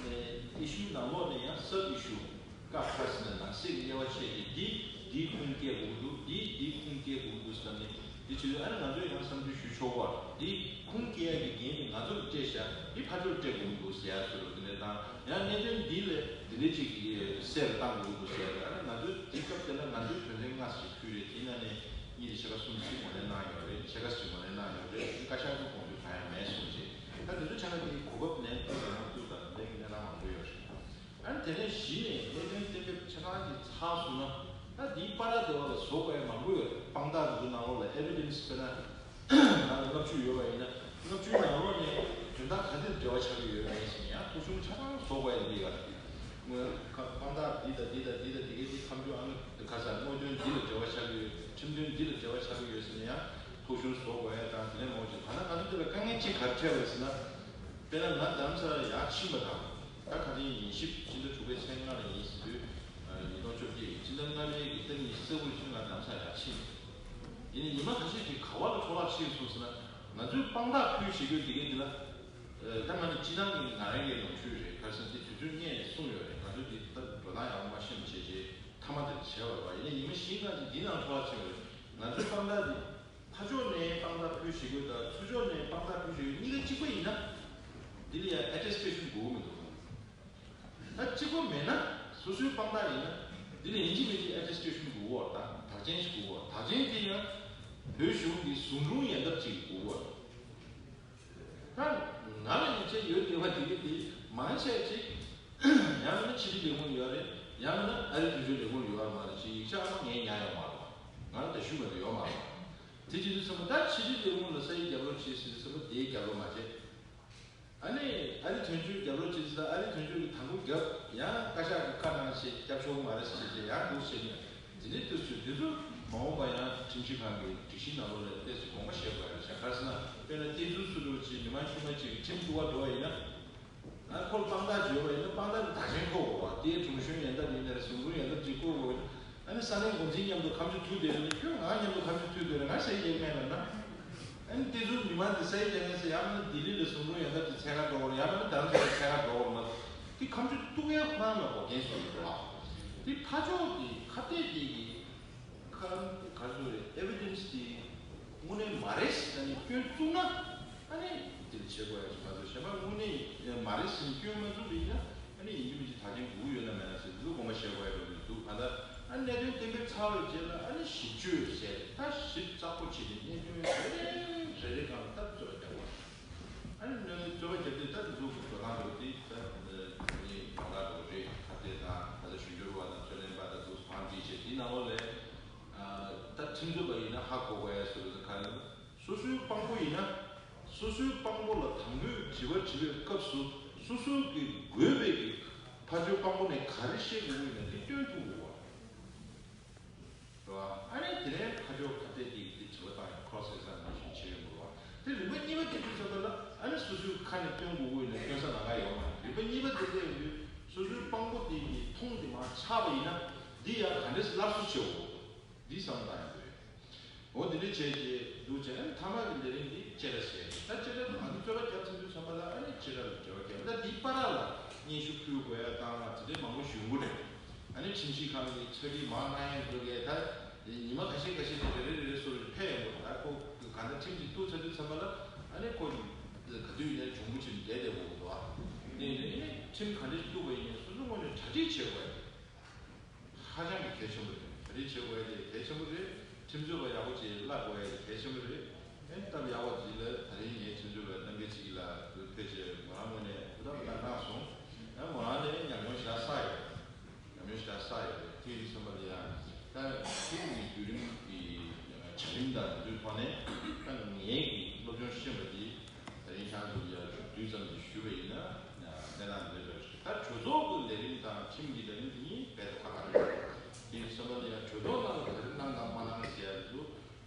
ཡ་issue ནང་ལོགས་ནས་ཡང་sub issue ཀ་ཁ་ཟེར་ན་ནང་གསེས་ཀྱི་དབྱེ་བ་ཕྱེ་སྟེ། འདི་འདིའི་ཁུངས་སྐྱེལ་དགོས་ཀྱི་འདུག། འདི་འདིའི་ཁུངས་སྐྱེལ་དགོས་ཀྱི་འདུག་ཟེར་ནས། འདི་བྱེད་དུས་ཨ་ནི་ང་ཚོས་ཡང་བསམ་ཚུལ་ཞུ་ཆོག་པ། འདི་ཁུངས་སྐྱེལ་ཡ་གི་འགན་དེ་ང་ཚོ་ལ་སྤྲད་བཞག། འདི་ཕར་ཕྱོགས་སྤྲད་དགོས་ཀྱི་འདུག་ཟེར་ཡ་ཚུལ་ལ་དེ་འདྲ་དང་། ཡང་གནད་དོན་འདི་ལས་འདི་འདྲ་ཅིག་གི་གསལ་བཏང་དགོས་ཀྱི་འདུག་ཟེར་ཡ། ཨ་ནི་ང་ཚོས་འདི་སྐབས་དེ་ལ་ང་ཚོའི་དོན་ཚན་ལྔ་ཞིག་ཕུལ་རེད། དེའི་ནང་ནས་གཉིས་དེ་ཕྱེད་ཀ་གསུམ་ཞིག་ངོས་ལེན་གནང་ཡོད་རེད། ཕྱེད་ཀ་ཞིག་ངོས་ལེན་གནང་ཡོད་རེད། བཀའ་ཤག་གི་དགོངས་ཚུལ་གང་ཡང་མེད་གསུངས་རྗེས། ད་དེ་ཚོ་ཆ་ནས་དེའི་གོ་སྐབས་ལེན་ཐུབ་པ་ཡོང་ཐུབ་དང་། དེ་འདྲའི་གནས་སྟངས་མང་པོ་ཡོད་རེད། ཨ་ནི་དེ་ནས་གཞི་ནས་གནད་དོན་གཏན་འབེབས་ཆ་ཚང་ཅིག་ཚར་སོང་ན། ད་འདིའི་པ་ར་དེ་བ་ལ་བཟོ་དགོས་ཡ་མང་པོ་ཡོད་རེད། དཔང་རྟགས་དེ་ཚོ་ནང་ལོགས་ལ་evidence དཔེར་ན་ང་ལ་ལྔ་བཅུ་ཡོད་པ་ཡིན་ན། ལྔ་བཅུའི་ནང་ལོགས་ནས་དོན་དག་ག་དེར་འབྲེལ་བ་ཆགས་ཀྱི་ཡོད་པ་ཡིན་ཟེར་ནས་ཡང་ཐོ་གཞུང་ཆ་ཚང་བཟོ་དགོས་ཡ་དེ་ཡོད་རེད། དཔང་རྟགས་འདི་དང་འདི་དང་འདི་དང་འདི་གའི་འདི་ཁ་མཆུ་ཨ་ནི་ག་ས་དངོས་དོན་འདི་ལ་འབྲེལ་བ་ཆགས་ཀྱི་ཡོད། ཁྲིམས་དོན་འདི་ལ་འབྲེལ་བ་ཆགས་ཀྱི་ཡོད་ཟེར་ནས་ཡང་ཐོ་གཞུང་བཟོ་དགོས་ཡ་དང་། དེ་ནས་མང་པོ་ཅིག། ད་ནང་ང་ཚོ་འདི་ལ་དཀའ་ངལ་གཅིག་ག་རེ་འཕྲད་པ་རེད་ཟེར་ན། དཔེར་ན་ང་རྡ་རམ་ས་ལ་ཡར་ཕྱིན་པ་དང་། ད་ག་དེ་ཡིན། ཕྱི་ཟླ་དྲུག་པའི་ཚེས་ལྔ་ལ་ཡིན་ཟེར་དུས། ཉིས་སྟོང་བཅོ་བརྒྱད་ཀྱི་ཕྱི་ཟླ་ལྔ་པའི་གི་ཏ་རིག་ཉི་ཤུ་རྩ་དགུ་ཕྱིན་ང་རྡ་རམ་ས་ལ་ཡར་ཕྱིན། ཡིན་ནའི་ཉི་མ་ཁ་ཤས་ཤིག་ག་བ་ལ་འཕྲོ་བརླག་ཕྱིན་སོང་ཟེར་ན། ང་ཚོའི་དཔང་རྟགས་ཕུལ་བྱེད་དགོས་དེ་གའི་འདི་ལ། ད་ང་ནི་སྤྱི་བཏང་གི་ང་རང་གི་ལོངས་སྤྱོད་རེད། ག་རེ་ཟེར་ན་དེ་དུས་ཚོད་སྔས་ནས་གསུངས་ཡོད་རེད། ང་ཚོ་འདི་ད་འགྲོ་སྟངས་ཡག་པོ་མ་ཤེས་པ་བྱས་རྗེས་མཐའ་མ་དེར་བྱས་པ་རེད་བ། ཡིན་ནའི་ཉི་མ་བཞིའི་ནང་གི་འདི་ནང་འཕྲོ་བརླག་ཕྱིན་པ་རེད། ང་ཚོའི་དཔང་རྟགས་འདི། ཕར་ཕྱོགས་ནས་དཔང་རྟགས་ཕུལ་བྱེད་དགོས་དང་ཚུར་ཕྱོགས་ནས་དཔང་རྟགས་ཕུལ་བྱེད་དགོས། གཉིས་ཀ་གཅིག་པ་ཡིན་ན། འདི་ལ་ཡང་attestation དགོས་མི་འདུག། ད་གཅིག་པ་མེད་ན་སོ་སོའི་དཔང་རྟགས་ཡིན་ན། འདི་ལ་ཡིན་གཅིག་མིན་གཅིག་attestation དགོས་པ་དང་དག་མཆན་ཞིག་དགོས་པ། དག་མཆན་དེ་ཡང་བོད་གཞུང་གི་ཟུང་དྲུང་ཡན་འདབ་ཅིག་དགོས་པ། ད་ང་ལ་ཡིག་ཆ་ཡོད་བསྡད་པ་དེ་གི་དེ་མང་ཆེ་ཅིག་ཡང་མིན་ན་ཕྱི་དྲིལ་ལས་ཁུངས་ཡོད་རེད། ཡང་མིན་ན་ཨ་རིའི་དོན་གཅོད་ལས་ཁུངས་ཡོད་རེད་མ་རེད། ཅིག་ཡིག་ཆ་ཨ་མ་ངས་ཉར་ཡོད་མ་རེད། ང་ལ་དེ་ཞུ་མ་ཐུབ་ཡོད་མ་རེད། དེ་བྱེད་དུས་ཙམ་པ་ད་ཕྱི་དྲིལ་ལས་ཁུངས་ལ་ས་ཡིག་རྒྱབ་རོགས་བྱེད་ཟེར་དུས་ཙམ་པ་དེའི་རྒྱབ་རོགས་མ་བྱེད། ཨ་ནི་ཨ་རི་དོན་གཅོད་རྒྱབ་རོགས་བྱེད་དུས་ཙམ་པ་ཨ་རི་དོན་གཅོད་ཀྱིས་དང་པོ་རྒྱབ། ཡང་བཀའ་ཤག་གི་བཀའ་གནང་བྱས་རྒྱབ་ཆོག་གི་མ་རེད་ཟེར་བྱས་ཡང་འདུག་བྱས་ནས། འདི་འདྲའི་དུས་ཚོད་འདི་ཚོ་མ་འོངས་པ་ཡང་ཁྲིམས་ཞིབ་ཁང་གི་སྒྲིག་གཞི་ནང་ལོགས་ལ་ཏོག་ཙམ་དགོངས་པ་བཞེས་དགོས་རེད་ཤག། ག་རེ་ཟེར་ན་དཔེར་ན་བསྟན་འཛིན་ཚུལ་ཁྲིམས་ཀྱིས་མི་མང་ཆུང་མ་གཅིག་གིས་ཁྲིམས་བསྐུར་བ་འགྲོ་བ་ཡིན་ན། ཨ་ཁོ་ལ་དཔང་རྟགས་བརྗོད་པ་ཡིན་ན་དཔང་རྟགས་དེ་དག་མཆན་བཀོད་དགོས་པ། དེའི་དྲུང་གཞོན་ཡན་འདབ་ཡིན་ནའི་རེད། ཟུང་དྲུང་ཡན་འདབ་ཅིག་བཀོད་དགོས་པ་ཡིན་ན། ཨ་ནི་ས་གནས་འགོ་འཛིན་མཉམ་དུ་ཁ་མཆུ་མཐུད་བསྡད་རེད། ཁྱོད་ང་མཉམ་དུ་ཁ་མཆུ་མཐུད་བསྡད་རེད། ང་ས་ཡིག་རྒྱག་མཁན་ལབ་ན། ཨ་ནི་དེ་ཚོ་མི་མང་དེ་ས་ཡིག་རྒྱག་མཁན་ཚོ་ཡང་མིན་ན་ལྡི་ལི་ལ་ཟུང་དྲུང་ཡན་འདབ་ཀྱི་འཚོལ་གར་འགྲོ་དགོས་རེད། ཡང་མིན་ན་རྡ་རམ་ས་ལ་འཚོལ་གར་འགྲོ་དགོས་རེད་མ་གཏོགས། དེ་ཁ་མཆུ་གཏུག་ཡས་ཁོ་རང་ལ་འགོག་རྐྱེན་བཟོ་ཡི་འདུག་ཨ། དེ་ཕ་ཕྱོགས་ཀྱི་ཁ་གཏད་དེ་གི་ཁ་ག་རེ་ཟེར་རེད། ཨེ་བི་ཌེན་སི་དེ་དངོས་གནས་མ་རེད་ཟེར་ནས་སྐྱོན་བཙུགས་ན། ཨ་ནི་དེ་བྱེད་དགོས་ཡ་ཞིག་མ་གཏོགས་གཞན་པ་དངོས་གནས་མ་རེད་ཟེར་ནས་སྐྱོན་མ་བཙུགས་པ་ཡིན་ན། ཨ་ནི་ཡིན་གཅིག་མིན་གཅིག་ད་ཐེངས་སྒུག་ཡོད་ན་མེད་ན་ཟེར་འདུག་དགོངས་པ་བཞེས་དགོས་ཡ་འགྲོ་གི་འདུག་གང་ལྟར་ཨ་ནི་གནད་དོན་གཏན་འབེབས་ཚར་བའི་རྗེས་ལ་ཨ་ནི་ཞིབ་དཔྱོད་ཟེར་ད་ཞིབ་ཚགས་པོ་བྱས་ནས་གནད་དོན་རེ་རེ་རེ་རེ་སྒང་ལ་ལྟ་རྩོད་པ་རྒྱག་དགོས། ཨ་ནི་གནོན་རྩོད་པ་རྒྱབ་དུས་ད་དེ་ཚོ་གི་འགྲོ་སྟངས་འགྲོ་དེ་ད་ནི་མ་ལག་འགྲོ་རེད། ཁ་གཏད་དང་ད་ལྟ་གཞུང་སྒྱུར་བ་དང་རྩོད་ལེན་པ་དང་དེ་ཚོ་བང་སྒྲིག་བྱས་དེའི་ནང་ལོགས་ལས་ད་ཁྲིམས་རྩོད་པ་ཡིན་ན་ཧ་གོ་དགོས་ཡ་སུ་རེད་ཟེར་ག་རེ་ལ་སོ་སོའི་དཔང་པོ་ཡིན་ན་སོ་སོའི་དཔང་པོ་ལ་དང་པོའི་དྲི་བ་དྲི་བའི་སྐབས་སུ་སོ་སོ་གི་དགོས་པའི་གི་ཕ་ཇོའི་དཔང་པོ་ནས་ག་རེ་བཤད་དགོས་ཡིན་ན་དེ་སྟོན་ཐུབ་དགོས་པ། རེད་བ། ཨ་ནི་དེ་ནས་ཕ་ཇོ་ཁ་གཏད་དེ་དེ་དྲི་བ་བཏང་ཡང་cross examination་བྱེད་ཡོང་དགོས་རེད་བ། དེ་རིམ་པ་གཉིས་པ་དེ་དུས་ཚོད་ལ་ཨ་ནི་སོ་སོའི་ཁ་ནས་སྟོན་དགོས་ཀྱི་ཡོད་ན་སྟོན་ས་ལམ་ཁ་ཡོད་མ་རེད། རིམ་པ་གཉིས་པ་དེ་དེ་ཡོད་དུས་སོ་སོའི་དཔང་པོ་དེ་གི་མཐོང་དེ་མར་ཆག་པ་ཡིན་ན་འདི་ཡང་ག་འདྲས་སླར་གསོ་བྱེད་དགོས་འདི་བསམ་བློ་བཏང་ཡོང་དགོས་རེད། འོ་དེ་འདྲས་བྱས་རྗེས་འདུག་བྱས་ཨ་ནི་མཐའ་མ་གི་ལས་རིམ་འདི་བཅད་ཁྲ་བྱས་རེད། ད་བཅད་ཁྲ་ང་ཚོ་རྩོད་པ་རྒྱབ་ཚར་དུས་ཙམ་པ་ལ་ཨ་ནི་བཅད་ཁྲ་ལ་འབྲེལ་བ་རྒྱབ་ད་འདི་བར་ལ་སྙན་ཞུ་ཕུལ་དགོས་ཡ་དང་དེ་འདྲས་མང་པོ་ཞུ་དགོས་རེད། ཨ་ནི་ཁྲིམས་ཞིབ་ཁང་གི་ཚོད་རིག་མར་གནང་ཡས་འགྲོ་གི་ད་ཉི་མ་ཁ་ཤས་ཁ་ཤས་ཀྱི་རེ་རེ་རེ་རེ་སོར་ཕེབས་ཡོང་གི་རེད། ད་ཁོ་གང་ལྟར་ཁྲིམས་ཅིག་གཏུག་ཚར་དུས་ཙམ་པ་ལ་ཨ་ནི་ཁོ་ག་དུས་ཡིན་ནའི་གྱོང་པོ་ཅིག་བསྡད་བསྡད་དགོས་ཀྱི་འདུག་ཨ་ནི་ནི་ནི་ཁྲིམས་ག་འདྲ་ཞིག་གཏུག་པ་ཡིན་ནའི་སོ་སོ་ངོས་ནས་གྲ་སྒྲིག་བྱེད་དགོས་ཡ་ཧ་ཅང་གི་གལ་ཆེན་པོ་རེད། གྲ་སྒྲིག་བྱེད་དགོས་ཡ་དེ་གལ་ཆེན་པོ་རེད། ཁྲིམས་རྩོད་པ་ཡག་པོ་ཅིག་བརླག་དགོས་ཡ་དེ་གལ་ཆེན་པོ་རེད། ཨེ་སྟབས་ཡག་པ་ཅིག་ལ་ད་རིང་ངའི་ཁྲིམས་རྩོད་པ་རྣམ་རྒྱལ་ཅིག་ལ་ཕེབས་བྱས་ང་རང་ངོས་ནས་ཐུགས་དམ་བཏང་གནང་སོང་། ཨ་ང་རང་ལ་ཉམས་མྱོང་ཞེ་དྲག་བསགས་ཡོད། ཉམས་མྱོང་ཞེ་དྲག་བསགས་ཡོད་རེད། དེ་ཡིན་ཙམ་པ་ལ་ཡང་ད་ཁྲིམས་ཀྱི་བརྒྱུད་རིམ་གྱི་བྱ་རིམ་དང་དེ་ཚོའི་ཐོག་ནས་ད་ངའི་གི་སློབ་སྦྱོང་ཤེས་པ་དེ་ད་རིང་ཁྱེད་རང་ཚོ་ལ་ཡང་བསྡུས་ཙམ་ཞིག་ཞུས་པ་ཡིན་ན་གནས་སྟངས་འདི་འདྲ་ཞིག་ད་གྲོས་ཚོགས་ཀྱི་ལས་རིམ་དང་ཁྲིམས་ཀྱི་ལས་རིམ་དེ་གཉིས་རྦད་དེ་ཁ་ཁ་རེད། དེ་ཡིན་ཙམ་པ་ལ་ཡང་གྲོས་ཚོགས་ནང་ལ་ག་རེ་གནང་དང་མ་གནང་ཟེར་ཡ་དེ་ཚོ་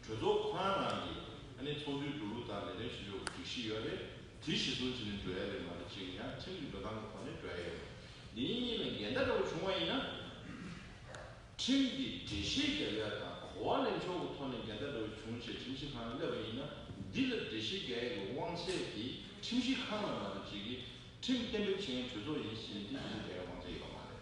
གྲོས་ཚོགས་ཁོ་རང་རང་གི་ཨ་ནི་ཚོགས་འདུའི་འགྲོ་ལུགས་དང་ལས་དོན་བྱེད་ཕྱོགས་ཀྱི་སྒྲིག་གཞི་ཡོད་རེད། དེ་གཞི་བཟུང་བྱས་ནས་འགྲོ་ཡ་རེད་མ་གཏོགས་ཅིག་ཡང་ཁྲིམས་ཀྱི་འགྲོ་སྟངས་ཀྱི་ཐོག་ནས་འགྲོ་ཡ་ཡོད་རེད། འདི་གཉིས་ལ་འགལ་ཟླ་འདྲ་བོ་བྱུང་བ་ཡིན་ན། ཁྲིམས་ཀྱི་འགྲེལ་བཤད་རྒྱག་ཡ་དང་གོ་བ་ལེན་ཕྱོགས་ཀྱི་ཐོག་ནས་འགལ་ཟླ་འདྲ་བོ་བྱུང་བྱས་ཁྲིམས་ཞིབ་ཁང་ལ་སླེབས་པ་ཡིན་ན་འདི་ལ་འགྲེལ་བཤད་རྒྱག་ཡ་གི་དབང་ཚད་དེ་ཁྲིམས་ཞིབ་ཁང་ལ་མ་གཏོགས་ཅིག་གིས་ཁྲིམས་གཏན་འབེབས་བྱེད་མཁན་གྲོས་ཚོགས་ཡིན་ཟེར་ནས་འདི་འགྲེལ་བཤད་རྒྱག་ཡ་དབང་ཚད་ཡོད་པ་མ་རེད།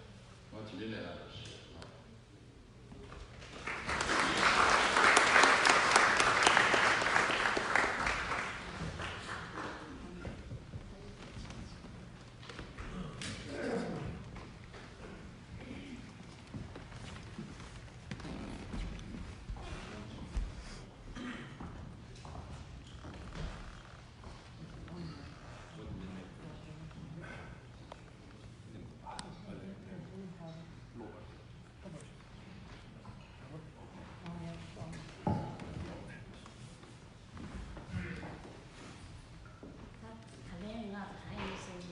འོ་དེ་འདྲའི་གནས་སྟངས་འདྲ་བོ་ཞིག་ཡོད། ད་ད་ལན་ང་ག་ཡིན་ཟེར་ན་ད་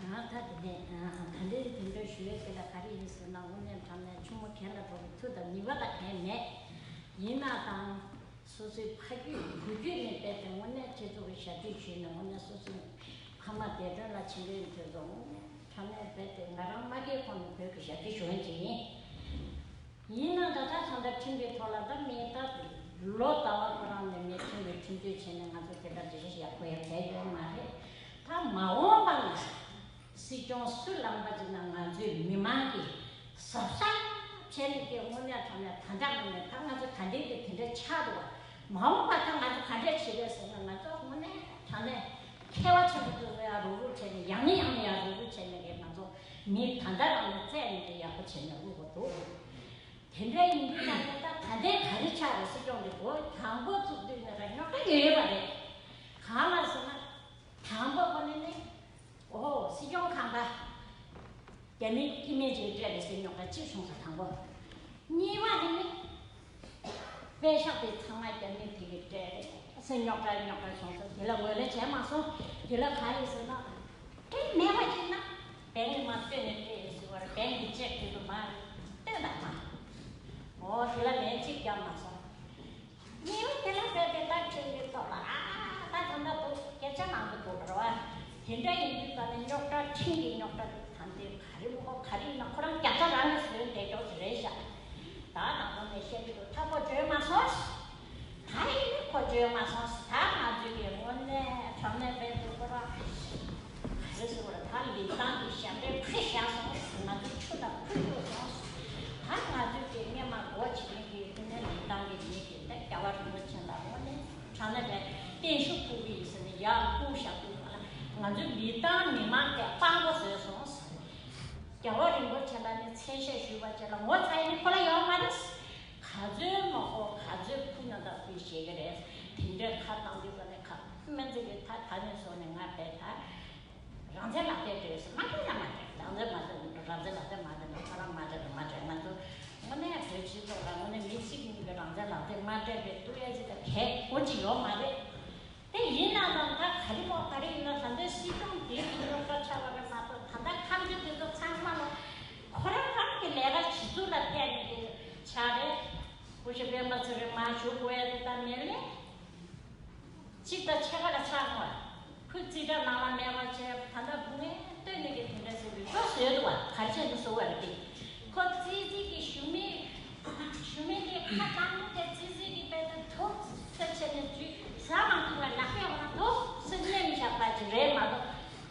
ང་ད་དེ་ནས་ད་འདྲའི་དེ་འདྲ་ཞུ་ཡས་དེ་ལ་ག་རེ་ཡིན་ཟེར་ན་དངོས་གནས་དྲང་གནས་ཆུང་མ་གན་ལ་འགྲོ་གི་མཐུ་དང་ནུས་པ་ལ་གན་མེད། ཡིན་ན་དང་སོ་སོའི་ཕ་རྒྱུད་བུ་རྒྱུད་ནས་རྦད་དེ་དངོས་གནས་སྤྱི་ཚོགས་ཀྱི་ཞབས་ཕྱི་ཞུས་ནས་དངོས་གནས་སོ་སོའི་ཕ་མ་འདས་གྲོངས་ལ་ཕྱི་འབྲེལ་དེ་ཚོ་དངོས་གནས་དྲང་གནས་རྦད་དེ་ང་རང་མ་སྐྱེས་གོང་ནས་བོད་ཀྱི་ཞབས་ཕྱི་ཞུ་མཁན་ཅིག་ཡིན། ཡིན་ན་ད་ལྟ་ཚང་མ་ཁྲིམས་ཀྱི་ཐོག་ལ་ད་མི་ད་ལོ་ཟླ་བ་ཁོ་རང་ནས་མི་ཁྲིམས་ཀྱི་ཁྲིམས་གཅོད་བྱས་ནས་ང་ཚོ་དེ་ལྟར་འགྲེལ་བཤད་ཡག་པོ་ཡང་བྱས་ཡོད་མ་རེད། ད་མ་འོངས་པ་ན་སྲིད་སྐྱོང་སུ་ལངས་པ་ཅིག་ན་ང་ཚོའི་མི་མང་གིས་གཟབ་གཟབ་བྱས་ནས་ཀྱི་དངོས་གནས་དྲང་གནས་ད་ལྟ་ངོས་ནས་ད་ང་ཚོ་ད་ལྟའི་གི་དེ་འདྲ་ཆགས་འདུག་བ། མ་འོངས་པ་ད་ང་ཚོ་ག་འདྲས་བྱེད་རེད་ཟེར་ན་ང་ཚོ་དངོས་གནས་དྲང་གནས་མཁས་པ་ཆེན་པོ་ཚོ་ཡང་རུག་རུག་བྱས་ནས་ཡང་ནས་ཡང་ནས་ཡང་རུག་རུག་བྱས་ནས་ཀྱི་ང་ཚོ་མི་ད་ལྟ་རང་ནས་བཙལ་ནས་ཀྱི་ཡག་པོ་བྱས་ནས་དབུ་བ་འདུག་དེ་འདྲ་ཡིན་དུས་ད་ནི་ད་ད་ལྟའི་ག་རེ་ཆགས་རེད། སྲིད་སྐྱོང་འདི་འགོ་དང་པོ་བཙུགས་དུས་ནས་ར་རྙོག་དྲ་ཡོད་ཡོད་པ་རེད། གང་ལ་ཟེར་ན་དང་པོ་ཁོ་ནས་ནི་ཨོ་སྲིད་སྐྱོང་ཁང་པ་རྒྱ་མི་སྐྱེ་དམན་ཅིག་སྤྲད་རེད་ཟེར་རྙོག་དྲ་གཅིག་བྱུང་སོང་དང་པོ། གཉིས་པ་ནི་ནི་པད་ཤག་དེ་ཚང་མ་རྒྱ་མི་དེ་གིས་སྤྲད་རེད་ཟེར་རྙོག་དྲ་རྙོག་དྲ་བྱུང་སོང་། དེ་ལ་ངོས་ལེན་བྱས་མ་སོང་། དེ་ལ་ག་རེ་ཟེར་ན། དེ་མེད་པ་ཅིག་ན། བན་གྱི་མ་སྤྲད་ནས་སྤྲད་ཡིན་ཟེར་བ་རེད། བན་གྱི་ཅེག་དེ་ཚོ་མ་རེད། སྟོན་དང་མ། འོ་དེ་ལ་ལན་གཅིག་བརྒྱབ་མ་སོང་། གཉིས་པ་དེ་ལ་སྤྲད་དེ་ད་ཁྲིམས་ཀྱི་ཐོག་ལ་ཨ་ད་ད་ད་འདུག་སྐད་ཆ་མང་པོ་འདུག་རེད་བ། དེ་འདྲ་ཡིན་དུས་ད་ནི་རྙོག་དྲ་ཁྲིམས་ཀྱི་རྙོག་དྲ་དེ་ད་འདི་ག་རེ་མོ་ག་རེ་ཡིན་ན་ཁོ་རང་རྒྱ་ཚ་རང་གིས་བཟོས་བསྡད་ཀྱོག་ཅིག་རེད་ཤག་ད་ནང་ཁོ་ནས་བཤད་ཀྱི་འདུག་ད་ཁོ་བྱོན་མ་སོང་། ད་ཡིན་ནི་ཁོ་བྱོན་མ་སོང་། ད་ང་ཚོའི་གི་དངོས་གནས་དྲང་གནས་དཔེ་འདུག་ཁོ་རང་ག་རེ་ཟེར་བ་རེད། ད་ལི་ཐང་གི་ཞབས་འདྲེན་ཕུད་བཞག་སོང་། ང་ཚོ་ཆུ་དང་ རྒྱལ་བ་རིན་པོ་ཆེ་ལ་དངོས་གནས་དྲང་གནས་པའི་བརྟན་བཞུགས་ཕུལ་གྱི་ཡིན་ཟེར་ནས་ཡར་བཀུར་བཞག་དུས་ང་ཚོའི་མི་དང་མི་མང་གིས་དཔང་པོ་བཟོས་སོང་ཟེར། རྒྱལ་བ་རིན་པོ་ཆེ་ལ་ནི་མཚན་ཤས་ཞུས་པ་བཅས་ལ་ངོ་ཚ་ཡས་ནི་ཁོ་ལ་ཡོད་མ་རེད། ག་ཚོད་མ་གོ་ག་ཚོད་ཕུ་ན་ད་ཕུ་ཤེས་ཀྱི་རེད། དེ་འདྲའི་ཁ་བཏང་དུས་ཀ་ནས་ཁ་སྨན་རྩིས་ཀྱི་ད་ད་ནས་བཟུང་ནས་ང་བས་ད་རང་བཙན་ལག་དེབ་སྤྲད་ཟེར་མ་སྤྲད་ན་མ་སྤྲད། རང་བཙན་མ་སྤྲད་ན་རང་བཙན་ལག་དེབ་མ་སྤྲད་ན་ཁོ་རང་མ་སྤྲད་ན་མ་སྤྲད། ང་ཚོ་དངོས་གནས་བོད་སྤྱི་ཚོགས་ལ་དངོས་གནས་མི་གཅིག་གཉིས་ཀྱི་རང་བཙན་ལག་དེབ་མ་སྤྲད་པའི་གཏུག་ཡ་ཅིག་དང་གལ་འགོ་ཅིག་ཡོད་མ་རེད། དེ་ཡིན་ན་ཡང་ད་ག་རེ་མོ་ག་རེ་ཡིན་ན་ད་ལྟའི་སྲིད་སྐྱོང་དེ་ཡིན་ནོ་ཁ་ཆགས་པ་རེད་མ་གཏོགས་ད་ལྟ་ཁམས་ཆུ་དེ་ཚོ་ཚང་མ་ལ་ཁོ་རང་རང་གི་ལས་ཀ་བྱེད་ཚུལ་ལ་བལྟས་ནས་དེ་ཆགས་རེད། སྐུ་ཞབས་སྤེན་པ་ཚེ་རིང་མར་བཞུགས་དགོས་ཡ་དེ་ད་མེད་ལེ། གཅིག་དང་ཕྱེད་ཀ་ལ་ཆགས་སོང་བ། ཁོས་རྩིས་ཁྲ་ནང་ལ་མེད་པ་བྱས་ད་ལྟ་སྒུག་ངས་ལྟོས་ནས་ཀྱི་དེ་འདྲ་ཟེར་བའི་བཟོ་བཟོས་འདུག་བ། ག་རེ་བྱས་འདུག་བཟོ་བ་རེད་དེ། ཁོ་རྩིས་རྩིས་ཀྱི་ཞུ་མི་ཞུ་མི་དེ་ཁ་བཏང་དེ་རྩིས་རྩིས་ཀྱི་དཔེ་དེ་ཐོབ་ས་བྱས་ནས་ཇུས་ཟ་མ་ཐུབ་པ་ལག་པས་འོང་ན་ཐོབ་སེ་ལེན་བཞག་པ་ཅིག་རེད་མ་གཏོགས་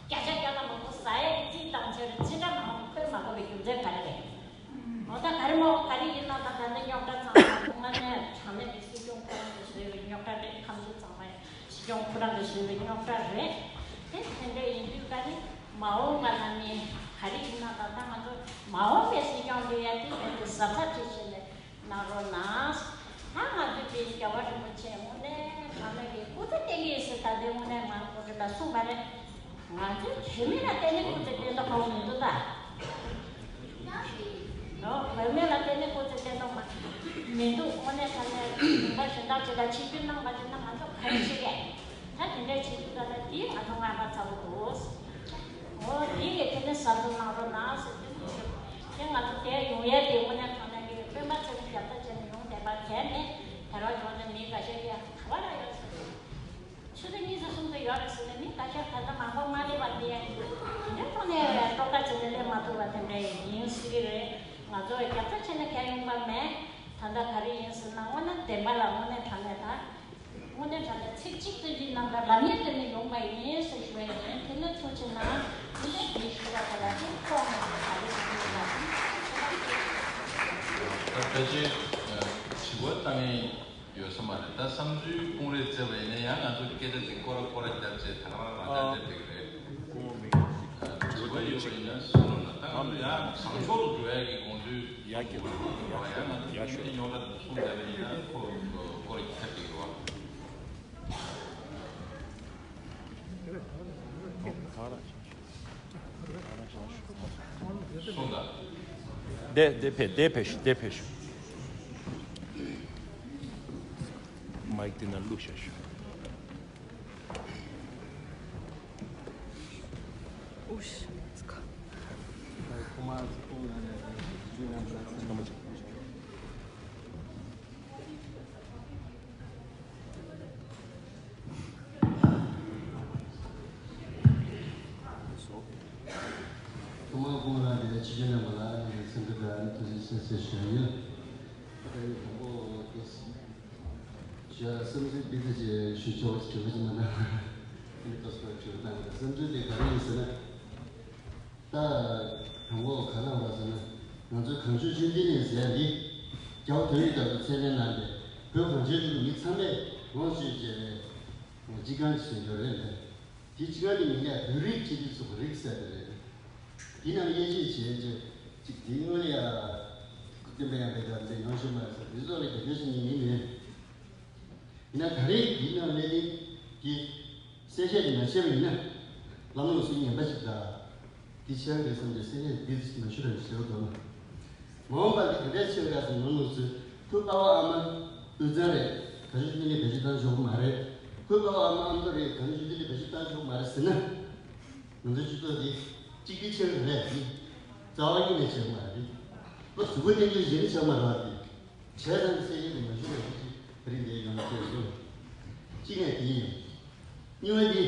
བརྒྱ་ཆ་བརྒྱ་དང་མང་པོ་ཟ་ཡས་རྩིས་བཏང་བྱས་རེད། རྩིས་ཁྲ་ནང་ལ་ཁོས་མ་གོ་བའི་རྒྱུ་མཚན་ག་རེ་རེད། འོ་ད་ག་རེ་མོ་ག་རེ་ཡིན་ན་ད་ད་ནི་རྙོག་དྲ་ཚང་མ་ང་ནས་དྲང་གནས་ཀྱི་སྲིད་སྐྱོང་ཁོ་རང་གིས་བཟོས་པའི་རྙོག་དྲ་རེད། ཁམས་ཚོ་ཚང་མ་སྲིད་སྐྱོང་ཁོ་རང་གིས་བཟོས་པའི་རྙོག་དྲ་རེད། དེ་དེ་འདྲ་ཡིན་དུས་ཀ་ནི་མ་འོངས་པ་ལ་ནི་ག་རེ་ཡིན་ན་ད་ད་ང་ཚོ་མ་འོངས་པའི་སྲིད་སྐྱོང་ལ་ཡ་དེ་བས་དེ་གཟབ་གཟབ་བྱེད་བྱེད་ནས་གནང་རོགས་གནང་། ད་ང་ཚོ་དེ་རྒྱལ་བ་རིན་པོ་ཆེ་དངོས་གནས་དྲང་གནས་ཀྱི་སྐུ་ཚེ་བརྟན་གྱི་ཡིན་ཟེར་ད་དེ་དངོས་གནས་ང་ཁོ་ཚོ་ལ་གསུངས་པ་རེད། ང་ཚོས་བོད་མི་ལ་བརྟེན་ནས་སྐུ་ཚེ་བརྟན་ཐབས་ཁོང་མི་འདུག་ད། ནོ། བོད་མི་ལ་བརྟེན་ནས་སྐུ་ཚེ་བརྟན་ཐབས་མ་མི་འདུག་དངོས་གནས་ད་ནས་ལུང་པ་གཞན་དག་ཅིག་ལ་ཆིབས་བསྒྱུར་གནང་བ་ཅིག་ན་ང་ཚོ་ག་རེ་བྱེད་ཀྱི། ད་དེ་འདྲའི་བྱེད་དུས་ད་ལྟ་དེ་ང་ཚོ་སྔགས་པ་ཚ་བོ་འདུག་འོ་དེ་ཡི་དེ་ནས་གཟབ་གཟབ་གནང་རོགས་གནང་ཟེར་དེ་འདུག་དེ་ང་ཚོ་དེར་ཡོང་ཡས་དེ་དངོས་གནས་དྲང་གནས་ཀྱི་སྤེན་པ་ཚེ་རིང་རྒྱབ་རྩ་བྱས་ནས་ཡོང་བསྡད་པ་གལ་མེད། དེ་རོགས་ཡོང་ནས་མི་འགའ་ཤས་ཀྱིས་ག་བ་ལ་ཡོད་ཟེར། ཆུ་ཚོད་གཉིས་ཙམ་གསུམ་ཙམ་ཡོད་རེད་ཟེར་ནས་མི་འགའ་ཤས་ད་ལྟ་མང་པོ་མ་སླེབས་པ་དེ་ཡང་ཡིན། དེ་འདྲའི་ཐོག་ནས་རྟོགས་པ་བྱས་ནས་སླེབས་མ་ཐུབ་པ་དེ་འདྲ་ཡིན་སྲིད་ཀྱི་རེད། ང་ཚོ་རྒྱབ་སྐྱོར་བྱས་ནས་གང་ཡོང་པ་མེད། ད་ལྟ་ག་རེ་ཡིན་ཟེར་ན་དངོས་གནས་བདེན་པ་ལ་དངོས་གནས་དྲང་གནས་དང་། དངོས་གནས་དྲང་གནས་ཚིག་གཅིག་ཙམ་གྱི་ནང་ལ་ལམ་ཡིག་དེ་ནས་ཡོང་པ་ཡིན་ཟེར་ཞུ་བ་ཡིན། དེ་ནས་ཐུགས་ཆེ་གནང་། དེ་ནས་དེ་ཞུ་བ་དེ་ལ་དེ་ཐོག་ནས་ག་རེ་བྱུང་ཡོད་པ་དང་། ད་ཕལ་ཆེར་དྲི་བ་བཏང་ཡིན། ཡོད་ས་མ་རེད། ད་བསམ་ཚུལ་དཔུང་རེ་བཙལ་བ་ཡིན་ན་ཡང་ང་ཚོ་སྐད་ཆ་ཅིག་སྐོར་ར་སྐོར་ར་བརྒྱབ་བྱས་ད་ག་རང་རང་འཇགས་བསྡད་པའི་རེད། དྲི་བ་ཡོད་པ་ཡིན་ན་གསུང་རོགས་གནང་། ད་ང་ཚོ་ཡང་བཟང་ཕྱོགས་ལ་འགྲོ་ཡ་གི་དགོངས་ཚུལ་ཡ་གི་ཡོད་རེད། ཡང་ང་ཚོ་ཡ་ཤོད་ཉོག་དྲ་གསུང་བསྡད་པ་ཡིན་ན་ཁོ་སྐོར་ར་ཐེབས་ཀྱི་རེད་བ། སོང་ད། དེ་དེ་ཕེ་དེ་ཕེ་ཤུ་དེ་ཕེ་ཤུ། མའིག་དེ་ན་བླུགས་བཞག་ཤུ། ཨུ་ཤ། ཐོག་མར་ཁོང་རང་གི་ཕྱི་རྒྱལ་རྣམ་པ་ལ་ངས་སེམས་ཁྲལ་དང་ཐུགས་རྗེ་ཆེ་ཟེར་ཞུ་ཡ་ཡིན། ད་ཡིན་དང་པོ་དེ་ཞུ་ཡ་སེམས་ཚིག་པི་ཙི་ཅེ་ཞུ་ཆོག་ཅེས་དྲི་བ་ཅིག་མ་གནང་བར་ཨ་ནི་ཏོག་ཙམ་དྲི་བ་གནང་གི། སེམས་ཚིག་དེ་ག་རེ་ཡིན་ཟེར་ན། ད་དང་པོ་ག་ལ་བ་ཟེར་ན། ང་ཚོའི་གངས་ལྗོངས་ཆོས་ལྡན་གླིང་ཟེར་ཡ་འདི་རྒྱལ་བ་དོན་གྱི་བདག་པོས་མཚན་གནས་གནང་སྟེ་བོད་གངས་ཅན་ལྗོངས་ཀྱི་མི་ཚང་མས་ལོངས་སྤྱོད་བྱས་པའི་སྤྱི་ཁང་ཞིག་བཟོས་ཡོད་རེད་འདི། དེ་སྤྱི་ཁང་གི་མིང་ལ་བོད་རིགས་སྤྱི་མཐུན་ཚོགས་པ་རིགས་ཟེར་དེ་རེད། དེ་ནང་དབྱེ་ཞིབ་བྱས་རྗེས་ཅིག་དེའི་སྔོན་ལ་ཡ་སྐུ་བསྟན་པ་ཡང་དེ་གར་འདི་ཡོང་ཤེས་མ་རེད་ཟེར་དེ་ཚོ་ལ་རྒྱབ་སྐྱོར་བྱེད་མཁན་མི་མེད། ཡིན་ན་ད་རེས་འདི་ནང་གནད་དོན་གྱི་གསལ་བཤད་ཅིག་མ་བྱས་པ་ཡིན་ན་ལམ་ལྷོང་སུ་ངན་པ་ཞིག་དང་། འདི་ཆགས་འདུག་བསམ་སྟེ་སེམས་ནས་འདི་ཙམ་མ་ཞུ་ར་ཞུ་དོན། མ་འོངས་པར་འདི་ག་འདྲས་ཆགས་ར་ཟེར་ནོར་ནོར་ཚོས་ཁོའི་པ་ཕ་ཨ་མ་དབུས་གཙང་རེད། གངས་ལྗོངས་ཆོས་ལྡན་གླིང་བེད་སྤྱོད་བཏང་ཆོག་གི་མ་རེད། ཁོའི་པ་ཕ་ཨ་མ་ཨ་མདོ་རེད། གངས་ལྗོངས་ཆོས་ལྡན་གླིང་བེད་སྤྱོད་བཏང་ཆོག་གི་མ་རེད་ཟེར་ན། ང་ཚོའི་སྤྱི་ཚོགས་འདི་གཅིག་སྒྲིལ་ཆགས་ཀྱི་རེད། འདི་རྩ་བ་ཉིད་ནས་ཆགས་ཀྱི་མ་རེད། ལོ་གཟུགས་པོ་བརྟན་རྒྱུ་གཞི་ནས་ཆགས་མ་རེད་པ། འདི་བྱས་ཙང་གི་སེ་ཡིན་དུ་མ་ཞུ་བའི་གཞི་ཕ་རི་འདིའི་ཡོང་ཐེབས་སོང་། གཅིག་ནས་དེ་ཡིན། གཉིས་པ་འདི།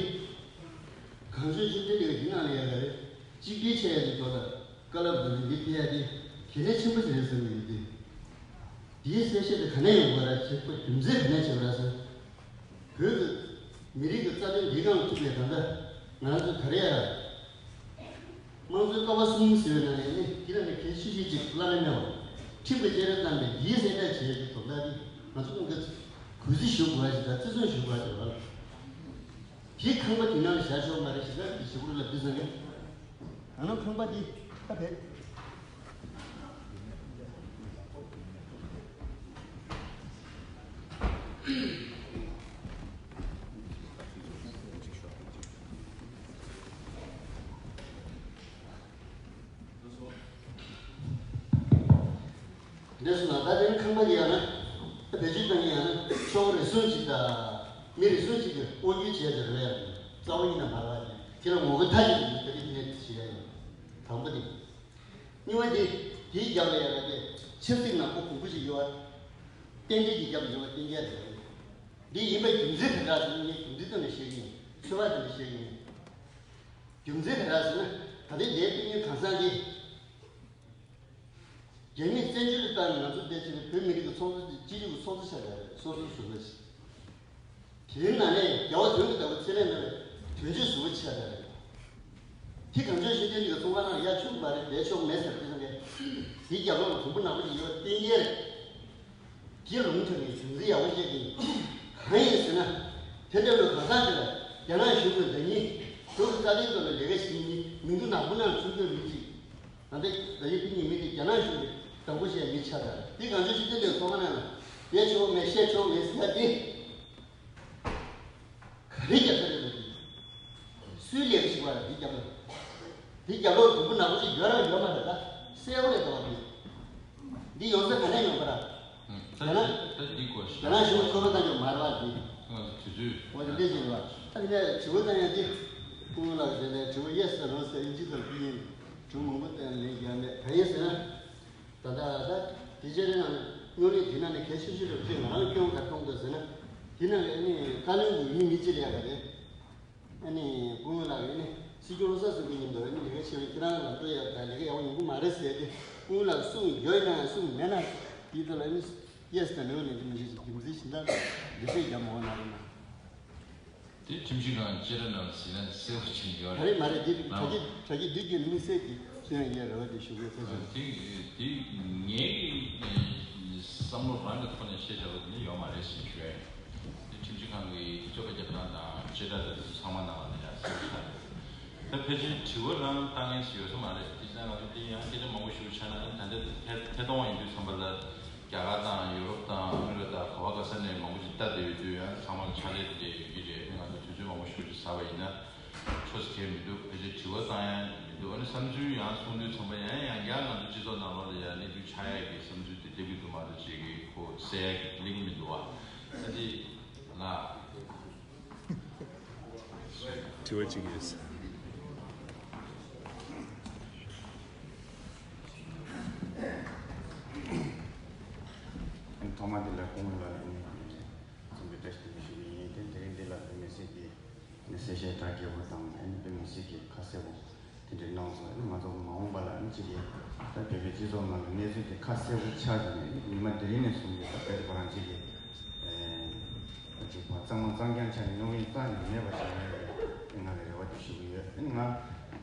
གངས་ལྗོངས་ཆོས་ལྡན་གླིང་འདི་ནང་ལ་ཡ་ག་རེ། གཅིག་སྒྲིལ་ཆགས་ཡ་གི་དོ་ད། བཀའ་སློབ་དང་འདི་ཕེབས་ཡ་དེ་གལ་གནད་ཆེན་པོ་ཞིག་རེད་བསམ་གི་ཡོད་དེ། དེའི་གསལ་བཤད་དེ་ག་ནས་ཡོང་དགོས་ར་བྱེད་པ་རྒྱུ་མཚན་ག་ནས་བྱེད་པ་ར་ཟེར། བོད་ཀྱི་མི་རིགས་ཀྱི་རྩ་དོན་འདི་སྒང་ཐུག་པའི་ད་ལྟ་ང་ཚོ་ག་རེ་ཡ། དམངས་གཙོའི་ཀ་བ་གསུམ་ཟེར་བའི་ནང་ནས་ནི་དེ་ལ་ནི་གལ་ཆེ་ཤོས་གཅིག་བླ་ན་མེད་པ། ཁྲིམས་ཀྱི་བཅའ་ཁྲིམས་བཏང་པའི་འདིའི་གསལ་བསྒྲགས་བྱས་པའི་དོན་དག་འདི་ང་ཚོ་ཀུན་གྱིས་ གུས་བརྩི་ཞུ་དགོས་ཞེས་དང་བརྩི་སྲུང་ཞུ་དགོས་ཞེས་པ། དེའི་ཁང་པ་དེ་ནང་ལ་བཞག་ཆོག་མ་རེད་ཞེས་ན་དེ་ཞུ་དགོས་ལ་འདི་ཟེར་ནས། ད་ནང་ཁང་པ་འདི་ད་བེད། འདས་སོང་ན་ད་དེ་ནི་ཁང་པ་འདི་ཡང་ན་བེད་སྤྱོད་གཏོང་མཁན་ཡང་ན་ཤོག་རེ་ཟུང་གཅིག་དང་མི་རེ་ཟུང་གཅིག་གིས་དབང་སྒྱུར་བྱས་ཏེ་རེད། རྩ་བ་ཉིད་ནས་མ་རེད་པ། དེ་ལ་ངོ་རྒོལ་མཐའ་གཅིག་ཏུ་ཡོད་པ་རེད། དེ་ནས་བྱེད་ཡ་ཡིན། དང་པོ་དེ། གཉིས་པ་དེ། དེའི་རྒྱབ་ལ་ཡ་ར་དེ་ཆབ་སྲིད་ནག་པོ་གོང་བུ་ཞིག་ཡོད་པ། རྟེན་འབྲེལ་གྱི་རྒྱབ་ལ་ཡོད་པ་རྟེན་འབྲེལ་རེད། འདི་ཡིན་པའི་རྒྱུ་མཚན་ག་འདྲ་ཟེར་ན་ངས་རྒྱུ་མཚན་སྟོན་ནས་བཤད་ཀྱི་ཡིན། ཚོད་དཔག་དེ་འདྲ་བཤད་ཀྱི་ཡིན། རྒྱུ་མཚན་ག་འདྲ་ཟེར་ན་ད་ལྟའི་འདིའི་དཔེ་རྙིང་གང་ཟག་འདི། རྒྱ་མིས་བཙན་བྱོལ་དུ་བཏང་ནས་ང་ཚོ་བསྡད་ཕྱིན་ནས་བོད་མི་རིགས་ཀྱི་ཚོགས་གཙོ་དེ་སྤྱི་འཐུས་ཀྱི་ཚོགས་གཙོ་ཆགས་པ་རེད། སོ་སོའི་ཟུར་པ་ཞིག་དེའི་ནང་ནས་རྒྱལ་བ་དོན་གྱི་བདག་པོ་ཚེ་རིང་ལགས་དོན་གཅོད་ཟུར་པ་ཆགས་པ་རེད། དེ་གངས་ལྗོངས་ཤེས་ལྡན་གྱི་ཚོགས་ཁང་ནང་ཡར་ཆུག་མ་རེད། བསྡད་ཆོག་མེད་ཟེར་དེ་ཚོ་གས་དེའི་རྒྱབ་ལོགས་ལ་དུམ་བུ་ནག་པོ་ཞིག་ཡོད་པ་གཏན་འཁེལ་རེད། དེ་ལུང་དྲངས་ནས་རྒྱུ་མཚན་ཡག་པོ་བཤད་ཀྱི་ཡིན། གང་ཡིན་ཟེར་ན། དེ་འདྲ་བའི་གང་ཟག་དེ་ལ་རྒྱ་ནག་གཞུང་གིས་ཟླ་ཉིན་བོད་ཀྱི་རྩ་དོན་ཐོག་ལ་ལས་ཀ་བྱེད་མཁན་མིང་ཐོ་ནག་པོ་ནང་ཚུད་དགོས་མི་གཅིག་ད་ལྟ་ད་ཡོད་པའི་ཉེས་མིང་དེ་རྒྱ་ནག་གཞུང་གིས་བདག་པོ་བྱས་མི་ཆགས་པ་རེད། དེ་གངས་ལྗོངས་ཤེས་ལྡན་གྱི་ཚོགས་ཁང་ནང་ལ་བསྡད་ཆོག་མེད། བཤད་ཆོག་མེད་ཟེར་ཡ་དེ། ག་རེ་རྒྱབ་ས་རེད་འདུག་སུའི་ལས་ཀ་ཞིག་བ་རེད། འདི་རྒྱབ་ལོགས། འདི་རྒྱབ་ལོགས་དུམ་བུ་ནག་པོ་ཞིག་ཡོད་རང་ཡོད་མ་རེད། ད་གསལ་པོ་རེད་འདུག་འདི། འདི་ཡོང་ས་ག་ནས་ཡོང་པ་ར། ད་རྒྱ་ནག་ད་འདི་གོ་ཤ་རྒྱ་ནག་གཞུང་ཁོ་རང་ད་ཡོད་མ་རེད་བ། འདི་ང་ཚོ་དུས་ཚོད། འོ་དེ་འདྲས་ཞིག་རེད་བ། ད་དེ་ནས་དྲི་བ་བཏང་ཡ་འདི། སྐུ་ངོ་ལགས་དེ་ནས་དྲི་བ་ཡེ་སི་དང་ནོ་སི་དབྱིན་ཇི་དང་དབྱིན། དྲི་བ་མང་པོ་བཏང་ལན་རྒྱག་མེད། ག་ཡིན་ཟེར་ན། ད་ལྟ་ད་དེ་རྗེས་རིང་ལ་རྙོག་གླེང་དེ་ནང་ནས་གལ་ཆེ་ཤོས་རེད་ཅེས་ང་རང་སྐྱོན་ག་མཐོང་འདུག་ཟེར་ན། དེ་ནང་གི་ཨ་ནི་བཀའ་བློན་གྱི་འོས་མི་གཅིག་ལ་ཡག་ག་རེད། ཨ་ནི་སྐུ་ངོ་ལགས་ཀྱིས་ཨ་ནི་སྲིད་སྐྱོང་བློ་བཟང་སེང་གེ་མཉམ་དུ་ཨ་ནི་ལས་ཀ་བྱེད་པའི་ཁྱེད་རང་ལམ་འགྲོ་ཡག་དང་ལས་ཀ་ཡག་པོ་ཡོང་གི་མ་རེད་ཟེར་ཏེ། སྐུ་ངོ་ལགས་གསུངས་ཡོད་ན་གསུངས་མེད་ན་དེའི་ཐོག་ལ་ཨ་ནི་ཡེ་སི་དང་ནོ་ལན་འདི་མི་ཤེས་ཤིང་རྒྱུ་མཚན་གཞན་དག་འདི་བཤད་རྒྱག་མ་འོང་ན་རེད་ན། དེ་ཁྲིམས་ཞིབ་ཁང་བཅས་ར་ནང་ཟིན་ན་གསལ་པོ་ཕྱིན་ཡོད་རེད། རེད་མ་རེད། དེ་ལའང་དྲ་རྒྱ་དྲ་རྒྱ་བསྡུས་རྒྱུ་དམིགས་བསལ་གྱི་ཚུལ་ཡང་ཡོད་རེད་བ། དེ་ཞུ་དགོས་ཚོད་ཚོད། དེ་དེ་ངའི་བསམ་བློ་རང་གི་ཐོག་ནས་བཤད་བྱ་བ་དེ་ནི་ཡོད་མ་རེད་ཟེར་ཞུ་ཡ་ཡིན། དེ་ཁྲིམས་ཞིབ་ཁང་གི་རྩོད་པ་རྒྱབ་སྟངས་དང་བཅད་ཁྲ་དང་དེ་ཚོ་ཚང་མ་ནང་ལ་ཡང་གསལ་པོ་ཆགས་ཡོད། ད་ཕལ་ཆེར་དྲི་བ་རང་བཏང་མཁན་ཞིག་ཡོད་ས་མ་རེད། དེ་ཙང་ང་ཚོ་དེ་ཡང་སྐད་ཆ་མང་པོ་ཞུ་ཆགས་ན་ད་ལྟ་ཐད་ཐད་གཏོང་བ་ཡིན་དུས་ཙམ་པ་ལ། རྒྱ་གར་དང་ཡུ་རོབ་དང་ཨ་མི་རི་ཀ་དང་ག་བ་ག་ས་ནས་མང་པོ་ཞིག་ལྟ་བསྡད་ཡོད་དུས་ཡང་ཚང་མ་ལ་ཕྱག་ལས་དེ་འདྲ་ཡོད་ཀྱི་རེད། ང་ཚོ་དུས་ཚོད་མང་པོ་ཞིག་ཅིག་ཟ་བ་ཡིན་ན་ཆོ་ཟེར་མཁན་མི་འདུག་ཕལ་ཆེར་དྲི་བ་བཏང་ཡ་མི་འདུག་ཨ་ནི་བསམ་ཚུལ་ཡང་གསུང་དུས་ཙམ་པ་ཡང་ཡང་བསྐྱར་ང་ཚོ་སྤྱི་ཚོགས་ནང་ལོགས་ལ་ཡང་གནས་ཚུལ་ཆགས་ཡ་གི་བསམ་ཚུལ་དེ་སླེབས་ཀྱི་འདུག་མ་གཏོགས་ཅིག་གི་ཁོ་གསལ་ཡ་གི་གླེང་མི་འདུག་བ། ཨ་ནི་ང་དྲི་བ་གཅིག་ཡོད། ཐོག་མ་དེ་ལ་སྐུ་ངོ་ལ་ནི་འཚམས་འདྲི་བཀྲ་ཤིས་བདེ་ལེགས་ཞུ་གི་ཡིན། དེ་དེ་རིང་འདི་ལ་བོད་མི་སེར་གྱི་ནི་གསལ་བཤད་གྲ་རྒྱས་པོ་དང་ཨ་ནི་བོད་མི་སེར་གྱི་ཁ་གསལ་པོ་དེ་འདྲའི་གནང་སོང་། ཨ་ནི་ང་ཚོ་མ་འོངས་པ་ལ་ཨ་ནི་གཅིག་གིས་ད་བོད་པའི་སྤྱི་ཚོགས་ནང་གི་གནས་ཚུལ་དེ་ཁ་གསལ་པོ་ཆགས་ཀྱི་ནས་ཉི་མ་དེ་རིང་ནས་བཟུང་སྟེ་ད་བོད་དེ་ཁོ་རང་གཅིག་གིས་ཨ་གཅིག་པ་གཙང་མ་གཙང་རྐྱང་ཆགས་ནས་རྙོག་གླེང་རྩ་ནས་མེད་པ་ཞིག་ཡོང་ཡ་ཡོད་ང་ལ་རེ་བ་དེ་ཞུ་གི་ཡོད། ཨ་ནི་ང་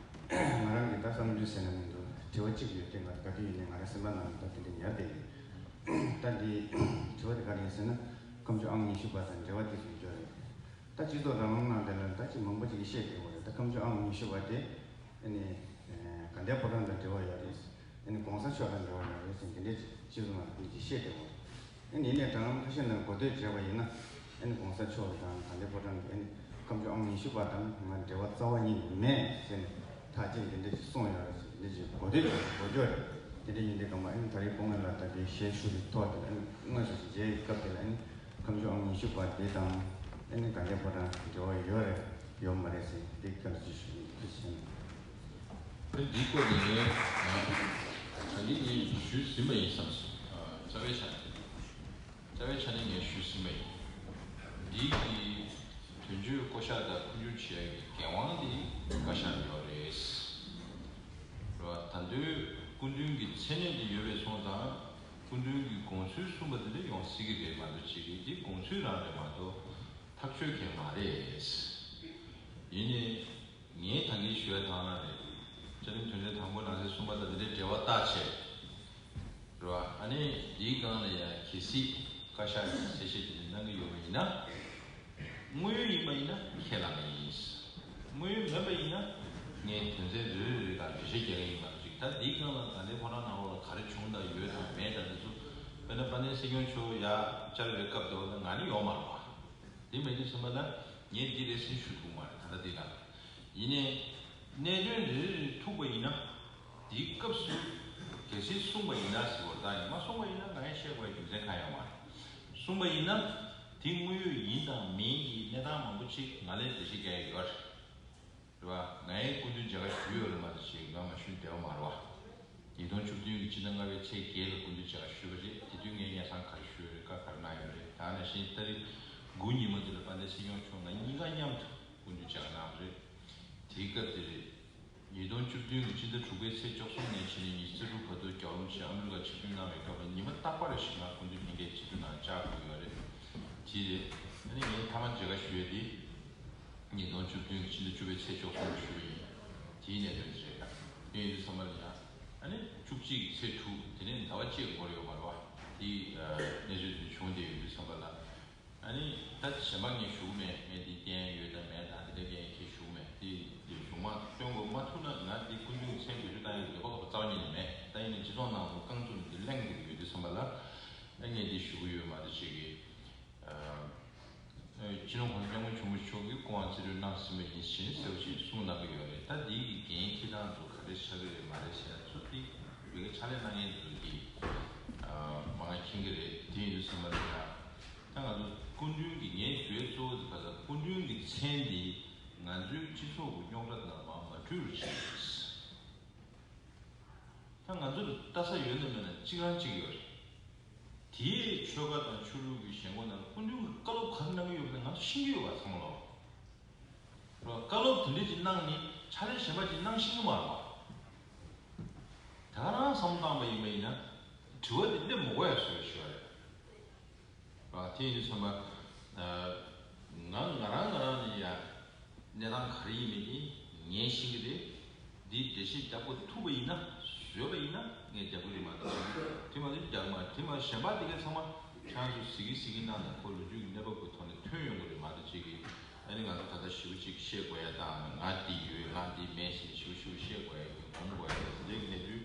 ང་རང་གི་ད་བསམ་ཚུལ་ཟེར་ན་མི་འདུག་དྲི་བ་གཅིག་ཡོད་དེ་ང་ག་དུས་ཡིན་ནའི་ང་རང་སེམས་པ་ནང་ལ་ད་དེ་འདྲ་ཉར་བསྡད་ཡོད། ད་འདི་དྲི་བ་དེ་ག་རེ་ཡིན་ཟེར་ན་ཁམས་ཕྱོགས་ཨང་ཉི་ཤུ་པ་དང་འབྲེལ་བ་དེ་ཚོ་ཡོད་རེད། ད་སྤྱི་ཚོགས་རང་དབང་ནང་དེ་ལ་ད་ཅི་མང་པོ་ཅིག་གིས་བཤད་བསྡད་ཡོད་རེད། ད་ཁམས་ཕྱོགས་ཨང་ཉི་ཤུ་པ་དེ་ཨ་ནི་དགའ་ལྡན་ཕོ་བྲང་དང་འབྲེལ་བ་ཡོད་རེད། ཨ་ནི་གོང་ས་མཆོག་དང་འབྲེལ་བ་ཡོད་རེད་ཟེར་འདི་འདྲའི་སྤྱི་ཚོགས་ནང་མི་གིས་བཤད་བསྡད་ཡོད་རེད། ཨ་ནི་ཡིན་ནའི་དྲ་ལམ་ཁ་ཤས་ནང་གོ་ཐོས་བྱས་པ་ཡིན་ན་ཨ་ནི་གོང་ས་མཆོག་དང་དགའ་ལྡན་ཕོ་བྲང་གི་ཨ་ནི་ཁམས་ཕྱོགས་ཨང་ཉི་ཤུ་པ་དང་ང་འབྲེལ་བ་རྩ་བ་ཉིད་ནས་མེད་ཟེར་ནས་ཐག་བཅད་འདི་འདྲ་ཞིག་གསུངས་ཡོད་རེད་ཟེར་འདི་འདྲ་ཞིག་གོ་ཐོས་བྱས་གོ་ཐོས་རེད། དེ་འདྲ་ཡིན་དུས་སྒང་མ་ཨ་ནི་ད་རེས་སྐུ་ངོ་ལ་ད་ལྟའི་ཞལ་བཞུགས་ཀྱི་ཐོག་དེ་ལ་ཨ་ནི་སྔ་ཕྱོགས་ཀྱི་མཇལ་བའི་སྐབས་དེ་ལ་ཨ་ནི་ཁམས་ཕྱོགས་ཨང་ཉི་ཤུ་པ་དེ་དང་ཨ་ནི་དགའ་ལྡན་ཕོ་བྲང་འབྲེལ་བ་ཡོད་རེད་ཡོད་མ་རེད་ཟེར་འདི་སྐབས་ཅིག་ཞུ་ཡིན། ཐུགས་རྗེ་ཆེ། ཨ་ནི་འདིའི་སྐོར་ནས་ངས་ད་ནི་ངས་ཞུས་ཟིན་པ་ཡིན་བསམ་སོང་། རྩ་བའི་ཆ་ནས། རྩ་བའི་ཆ་ནས་ངས་ཞུས་ཟིན་པ་ཡིན། འདིའི་གི་དོན་གཅོད་བསྐོ་གཞག་དང་འཕོ་འགྱུར་བྱེད་ཡ་གི་འགན་དབང་དེ་བཀའ་ཤག་ལ་ཡོད་རེད། རེད་བ། ད་དུང་སྐུ་མདུན་གྱི་མཚན་གནས་དེ་ཡོད་པའི་སོང་ཙང་སྐུ་མདུན་གྱི་དགོངས་ཚུལ་གསུངས་པ་དེ་འདྲ་ཡོང་སྲིད་ཀྱི་རེད་མ་གཏོགས་བྱེད་ཀྱི་འདི་དགོངས་ཚུལ་རང་རེད་མ་གཏོགས་ཐག་གཅོད་མཁན་མ་རེད། ཡིན་ནའི་ངས་ད་གིན་ཞུ་ཡ་དང་ན་རེད། བཅའ་ཁྲིམས་དོན་ཚན་དང་པོ་ནང་གསེས་གསུམ་པ་དང་དེ་འདྲའི་འབྲེལ་བ་བཏགས་བྱས། རེད་བ། ཨ་ནི་འདིའི་སྒང་ལ་ཡང་གལ་སྲིད་བཀའ་ཤག་གིས་གསལ་བཤད་དེ་འདྲ་གནང་གི་ཡོད་པ་ ན། དངོས་ཡོད་ཡིན་པ་ཡིན་ན་ཁས་བླངས་ཡིན། དངོས་ཡོད་མིན་པ་ཡིན་ན་ངས་དོན་ཚན་རེ་རེ་ལ་འགྲེལ་བཤད་རྒྱག་གི་ཡིན་པ་ཅིག་ད་འདིའི་སྒང་ལ་ད་ལྟའི་ཁོ་རང་ནང་ལོགས་ལ་ག་རེ་བྱུང་དང་ཡོད་དང་མེད་དང་འདི་ཚོ། དཔེར་ན་དཔལ་ལྡན་སྲིད་སྐྱོང་མཆོག་ཡ་བཅར་བའི་སྐབས་དེ་བ་ལ་ང་ནི་ཡོང་མ་རེད་པ། དེ་མེད་དུས་ཙམ་པ་ལ་ངས་འདི་རེད་ཟེར་ཞུ་ཐུབ་མ་རེད་ད་ལྟ་འདི་ལ། ཡིན་ནའི། གནད་དོན་རེ་རེ་ཐུག་པ་ཡིན་ན། དེའི་སྐབས་སུ། གལ་སྲིད་གསུངས་པ་ཡིན་ན་ཟེར་བར་ད་ཡིན་མ་གསུངས་པ་ཡིན་ན་ང་ཡང་བཤད་དགོས་རྒྱུ་མཚན་གང་ཡང་མ་རེད། གསུངས་པ་ཡིན་ན། དེ་དངོས་ཡོད་ཡིན་དང་མིན་གྱི་གནས་སྟངས་མང་པོ་ཅིག་ང་ལ་འགྲེལ་བཤད་རྒྱག་ཡ་ཡོད་རེད། རེད་བ། ང་ཡང་སྐུ་མདུན་མཇལ་ཁ་ཞུས་ཡོད་རེད་མ་གཏོགས་ཅིག་ང་མ་ཞུས་བསྡད་པ་མ་རེད་བ། ཉིས་སྟོང་བཅུ་བདུན་གྱི་སྤྱི་ཟླ་ལྔ་པའི་ཚེས་བརྒྱད་ལ་སྐུ་མདུན་མཇལ་ཁ་ཞུས་པ་རེད། དེ་དུས་ངས་སྙན་སེང་ག་རེ་ཞུས་ཡོད་རེད་བཀའ་ག་རེ་གནང་ཡོད་རེད་ད་ནང་བཞིན་ཏ་རིག་དགུ་ཉིན་མོ་དེ་ལ་དཔལ་ལྡན་སྲིད་སྐྱོང་མཆོག་ང་གཉིས་ཀ་མཉམ་དུ་སྐུ་མདུན་མཇལ་ཁ་གནང་བ་རེད། དེའི་སྐབས་དེ་རེད། ཉིས་སྟོང་བཅུ་བདུན་གྱི་སྤྱི་ཟླ་དྲུག་པའི་ཚེས་བཅུ་གསུམ་ནས་བྱས་ནས་ཉི་ཤུ་རྩ་དྲུག་བར་དུ་རྒྱལ་བ་རིན་པོ་ཆེ་ཨ་མི་རི་ཀར་ཆིབས་བསྒྱུར་གནང་བའི་སྐབས་ལ་ཉི་མ་རྟག་པར་རེ་བཞིན་ང་སྐུ་མདུན་ལྷན་རྒྱས་ཆིབས་བསྒྱུར་གནང་བཅར་དགོས་ཡོད་རེད། དེ་རེད། ཨ་ནི་ངས་མཐའ་མ་མཇལ་ཁ་ཞུས་ཡ་དེ། ཉིས་སྟོང་བཅུ་བདུན་གྱི་ཕྱི་ཟླ་བཅུ་པའི་ཚེས་བཅུ་གསུམ་ཞུ་བ་ཡིན། དེའི་གནད་དོན་དེ་རེད་ད། དེ་ཡིན་དུས་ཙམ་པ་ལ་ཡང་། ཨ་ནི་བཅུ་གཅིག་གི་ཚེས་དྲུག་དེ་ནས་ཟླ་བ་གཅིག་འགོར་ཡོད་མ་རེད་བ། དེའི་གནས་ཚུལ་དེ་བྱུང་བསྡད་ཡོད་དུས་ཙམ་པ་ལ། ཨ་ནི་ད་གཞན་པ་ངས་ཞུ་གི་མེད་ངས་དེ་བསྟན་ཡོད་དང་མེད་དང་དེ་འདྲ་ངས་ཁྱེད་ཞུ་གི་མེད་དེ་དེ་གཞུང་མ་སྟོན་དགོས་མ་ཐུག་ན་ང་དེ་སྐུ་མདུན་གྱི་མཚན་བེད་སྤྱོད་བཏང་ཡོད་འདོད་པ་རྩ་བ་ཉིད་ནས་མེད་ད་ཡིན་ནའི་སྤྱི་ཚོགས་ནང་དུ་རྐང་བཙུགས་ནས་དེ་གླེང་བསྡད་ཀྱི་ཡོད་དུས་ཙམ་པ་ལ། ཨ་ངས་དེ་ཞུ་གི་ཡོད་མ་གཏོགས་ཅིག་གི་སྤྱི་ནོར་༸གོང་ས་༸སྐྱབས་མགོན་ཆེན་པོ་མཆོག་གིས་སྐུ་དབང་རྩིས་སྤྲོད་གནང་ཟིན་པ་ཡིན་ཞེས་གསལ་པོ་ཞིག་གསུངས་གནང་གི་ཡོད་རེད། ད་འདི་གི་འགན་འཁྱེར་སྟངས་དེ་ག་རེ་ཆགས་ཀྱི་རེད་མ་རེད་ཟེར་ན་ཚུར་དེ་བོད་ཀྱི་ཕྱག་ལས་གནང་མཁན་ཚོས་ཀྱིས་མ་མཁྱེན་གྱི་རེད། དེ་ཡིན་དུས་ཙམ་པ་ལ་ཡང་ད་ང་ཚོ་སྐུ་མདུན་གྱི་ངའི་ཞུ་ཡས་གཙོ་བོ་དེ་ག་ས་སྐུ་མདུན་གྱི་མཚན་དེ་ང་ཚོའི་སྤྱི་ཚོགས་ཀྱི་རྙོག་དྲ་ནང་མ་མ་འཁྲུལ་རུ་བྱེད། ད་ང་ཚོར་ལྟ་ས་ཡོད་ན་མེད་ན་གཅིག་རང་གཅིག་ཡོད་རེད། དེའི་ཆོལ་ཁ་དང་ཆོས་ལུགས་ཀྱི་ཞེན་ཁོག་ནང་ལ་སྐུ་མདུན་གྱིས་བཀའ་སློབ་ག་རེ་གནང་གི་ཡོད་པ་དེ་ང་ཚོ་ཤེས་ཀྱི་ཡོད་པ་ཚང་མ་ལོ། རོ་བཀའ་སློབ་དེ་འདྲས་ཅིག་གནང་ནས་ཕྱག་ལས་གཞན་པ་ཅིག་གནང་ཤེས་ཀྱི་མ་རེད་པ། ད་ག་རང་བསམ་བློ་བཏང་པ་ཡིན་པ་ཡིན་ན་དྲི་བ་དེ་སླེབས་མི་དགོས་ཡ་བཟོ་ཡ་ཞུ་བ་རེད། ཨ་དེ་ཡིན་དུས་ཙམ་པ། ང་ང་རང་ང་རང་ནས་ཡ་གནས་སྟངས་ག་རེ་ཡིན་མིན་དེ་ངས་ཤེས་ཀྱི་རེད། འདི་འགྲེལ་བཤད་རྒྱག་དགོས་ཐུག་པ་ཡིན་ན་བཟོས་པ་ཡིན་ན་ངས་རྒྱག་གི་རེད་མ་གཏོགས་དེ་མ་གཏོགས་རྒྱག་མ་རེད། དེ་མ་གཞན་པ་དེ་གའི་ཚང་མ་ཁྱེད་རང་ཚོ་གཟིགས་ཀྱི་གཟིགས་ཀྱི་གནང་དང་ཁོ་ལོ་རྒྱུས་ཀྱི་གནས་བབ་ཀྱི་ཐོག་ནས་ཐོན་ཡོང་གི་རེད་མ་གཏོགས་ཅིག་གིས་ཨ་ནི་ང་ཚོ་ད་ལྟ་ཞེ་པོ་ཅིག་བཤད་དགོས་ཡ་དང་ང་འདི་ཡོད་ང་འདི་མེད་ཟེར་ནས་ཞེ་པོ་ཞེ་པོ་བཤད་དགོས་ཡ་གི་སྒོམ་དགོས་ཡ་དེ་འདྲའི་གནས་ཚུལ་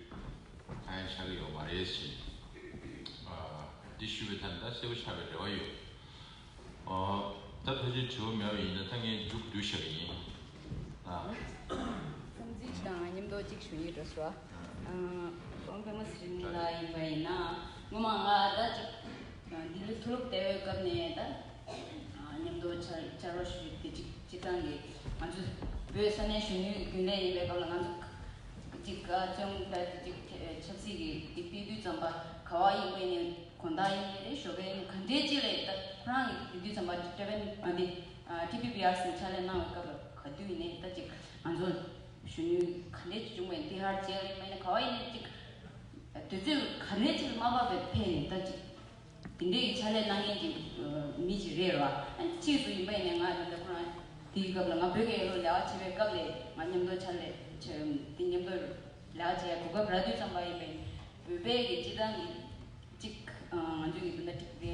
གང་ཡང་ཆགས་ཀྱི་ཡོད་མ་རེད་ཟེར་ནས་འདི་ཞུ་བའི་ཐད་ནས་ད་གསལ་པོ་ཆགས་པའི་རེ་བ་ཡོད། ཨོ། ད་ཕལ་ཆེར་དྲི་བ་མེད་པ་ཡིན་ན་ད་ངས་མཇུག་བསྡུ་བཞག་གི་ཡིན། ཨ། བསམ་ཚུལ་དང་མཉམ་དུ་གཅིག་ཞུ་ཡིན་འགྲོ་སོ། ཨ། ཨོ་པད་མ་ཚེ་རིང་ལགས་ཡིན་པ་ཡིན་ན་ངོ་མ་ང་ད་ཅིག་ལྡི་ལི་མཐོ་སློབ་བསྡད་པའི་སྐབས་ནས་ད་མཉམ་དུ་བཅར་བཅར་བ་ཞུས་ཏེ་ཅིག་སྤྱིར་བཏང་གི་ང་ཚོ་བོད་ས་གནས་གཞོན་ནུའི་རྒྱུན་ལས་ཡིན་པའི་སྐབས་ལ་ང་ཚོ་ཅིག་བཙོན་ད་ཅིག་ཆབ་སྲིད་ཀྱི་ཅིག་སྤེལ་དུས་ཙམ་པ་ག་བ་ཡིན་པའི་ནས། དགོང་དག་ཡིན་ནའི་རེད་ཞོགས་པ་ཡིན་ག་འདྲའི་ཅིག་ལས་ད་ཁོ་རང་གི་དུས་དུས་ཙམ་པ་ཊི་བི་ཨ་འདི་ཊི་བི་བི་ཨར་སི་ཕྱག་ལས་གནང་བའི་སྐབས་ལ་ག་དུས་ཡིན་ནའི་ད་ཅིག་ང་ཚོ་གཞོན་ནུ་ག་འདྲའི་ཅིག་བྱུང་བའི་འདི་ཧར་བཅས་ལ་ཡིན་པ་ཡིན་ན་ག་བ་ཡིན་ནའི་ཅིག་དུས་ཚོད་ག་འདྲའི་ཅིག་ལ་མ་བབས་པའི་ཕན་ནས་ད་ཅིག་དེ་འདྲའི་གི་ཕྱག་ལས་གནང་མཁན་ཅིག་མི་ཅིག་རེད་ར། ཨ་ཕྱིས་སུ་ཡིན་པ་ཡིན་ནའི་ང་ད་ལྟ་ཁོ་རང་དེའི་སྐབས་ལ་ང་བོད་སྐད་ཡིག་སློབ་ལས་ཀ་བྱེད་པའི་སྐབས་ལས་ང་མཉམ་དུ་ཕྱག་ལས་བྱས་དེ་མཉམ་དུ་ལས་ཀ་བྱེད་ཡ་གོ་སྐབས་རག་དུས་ཙམ་པ་ཡིན་པ་ཡིན་བོད་པའི་གི་སྤྱི་བཏང་གི་གཅིག་ང་ཚོའི་གི་འདི་འདྲ་གཅིག་དེ་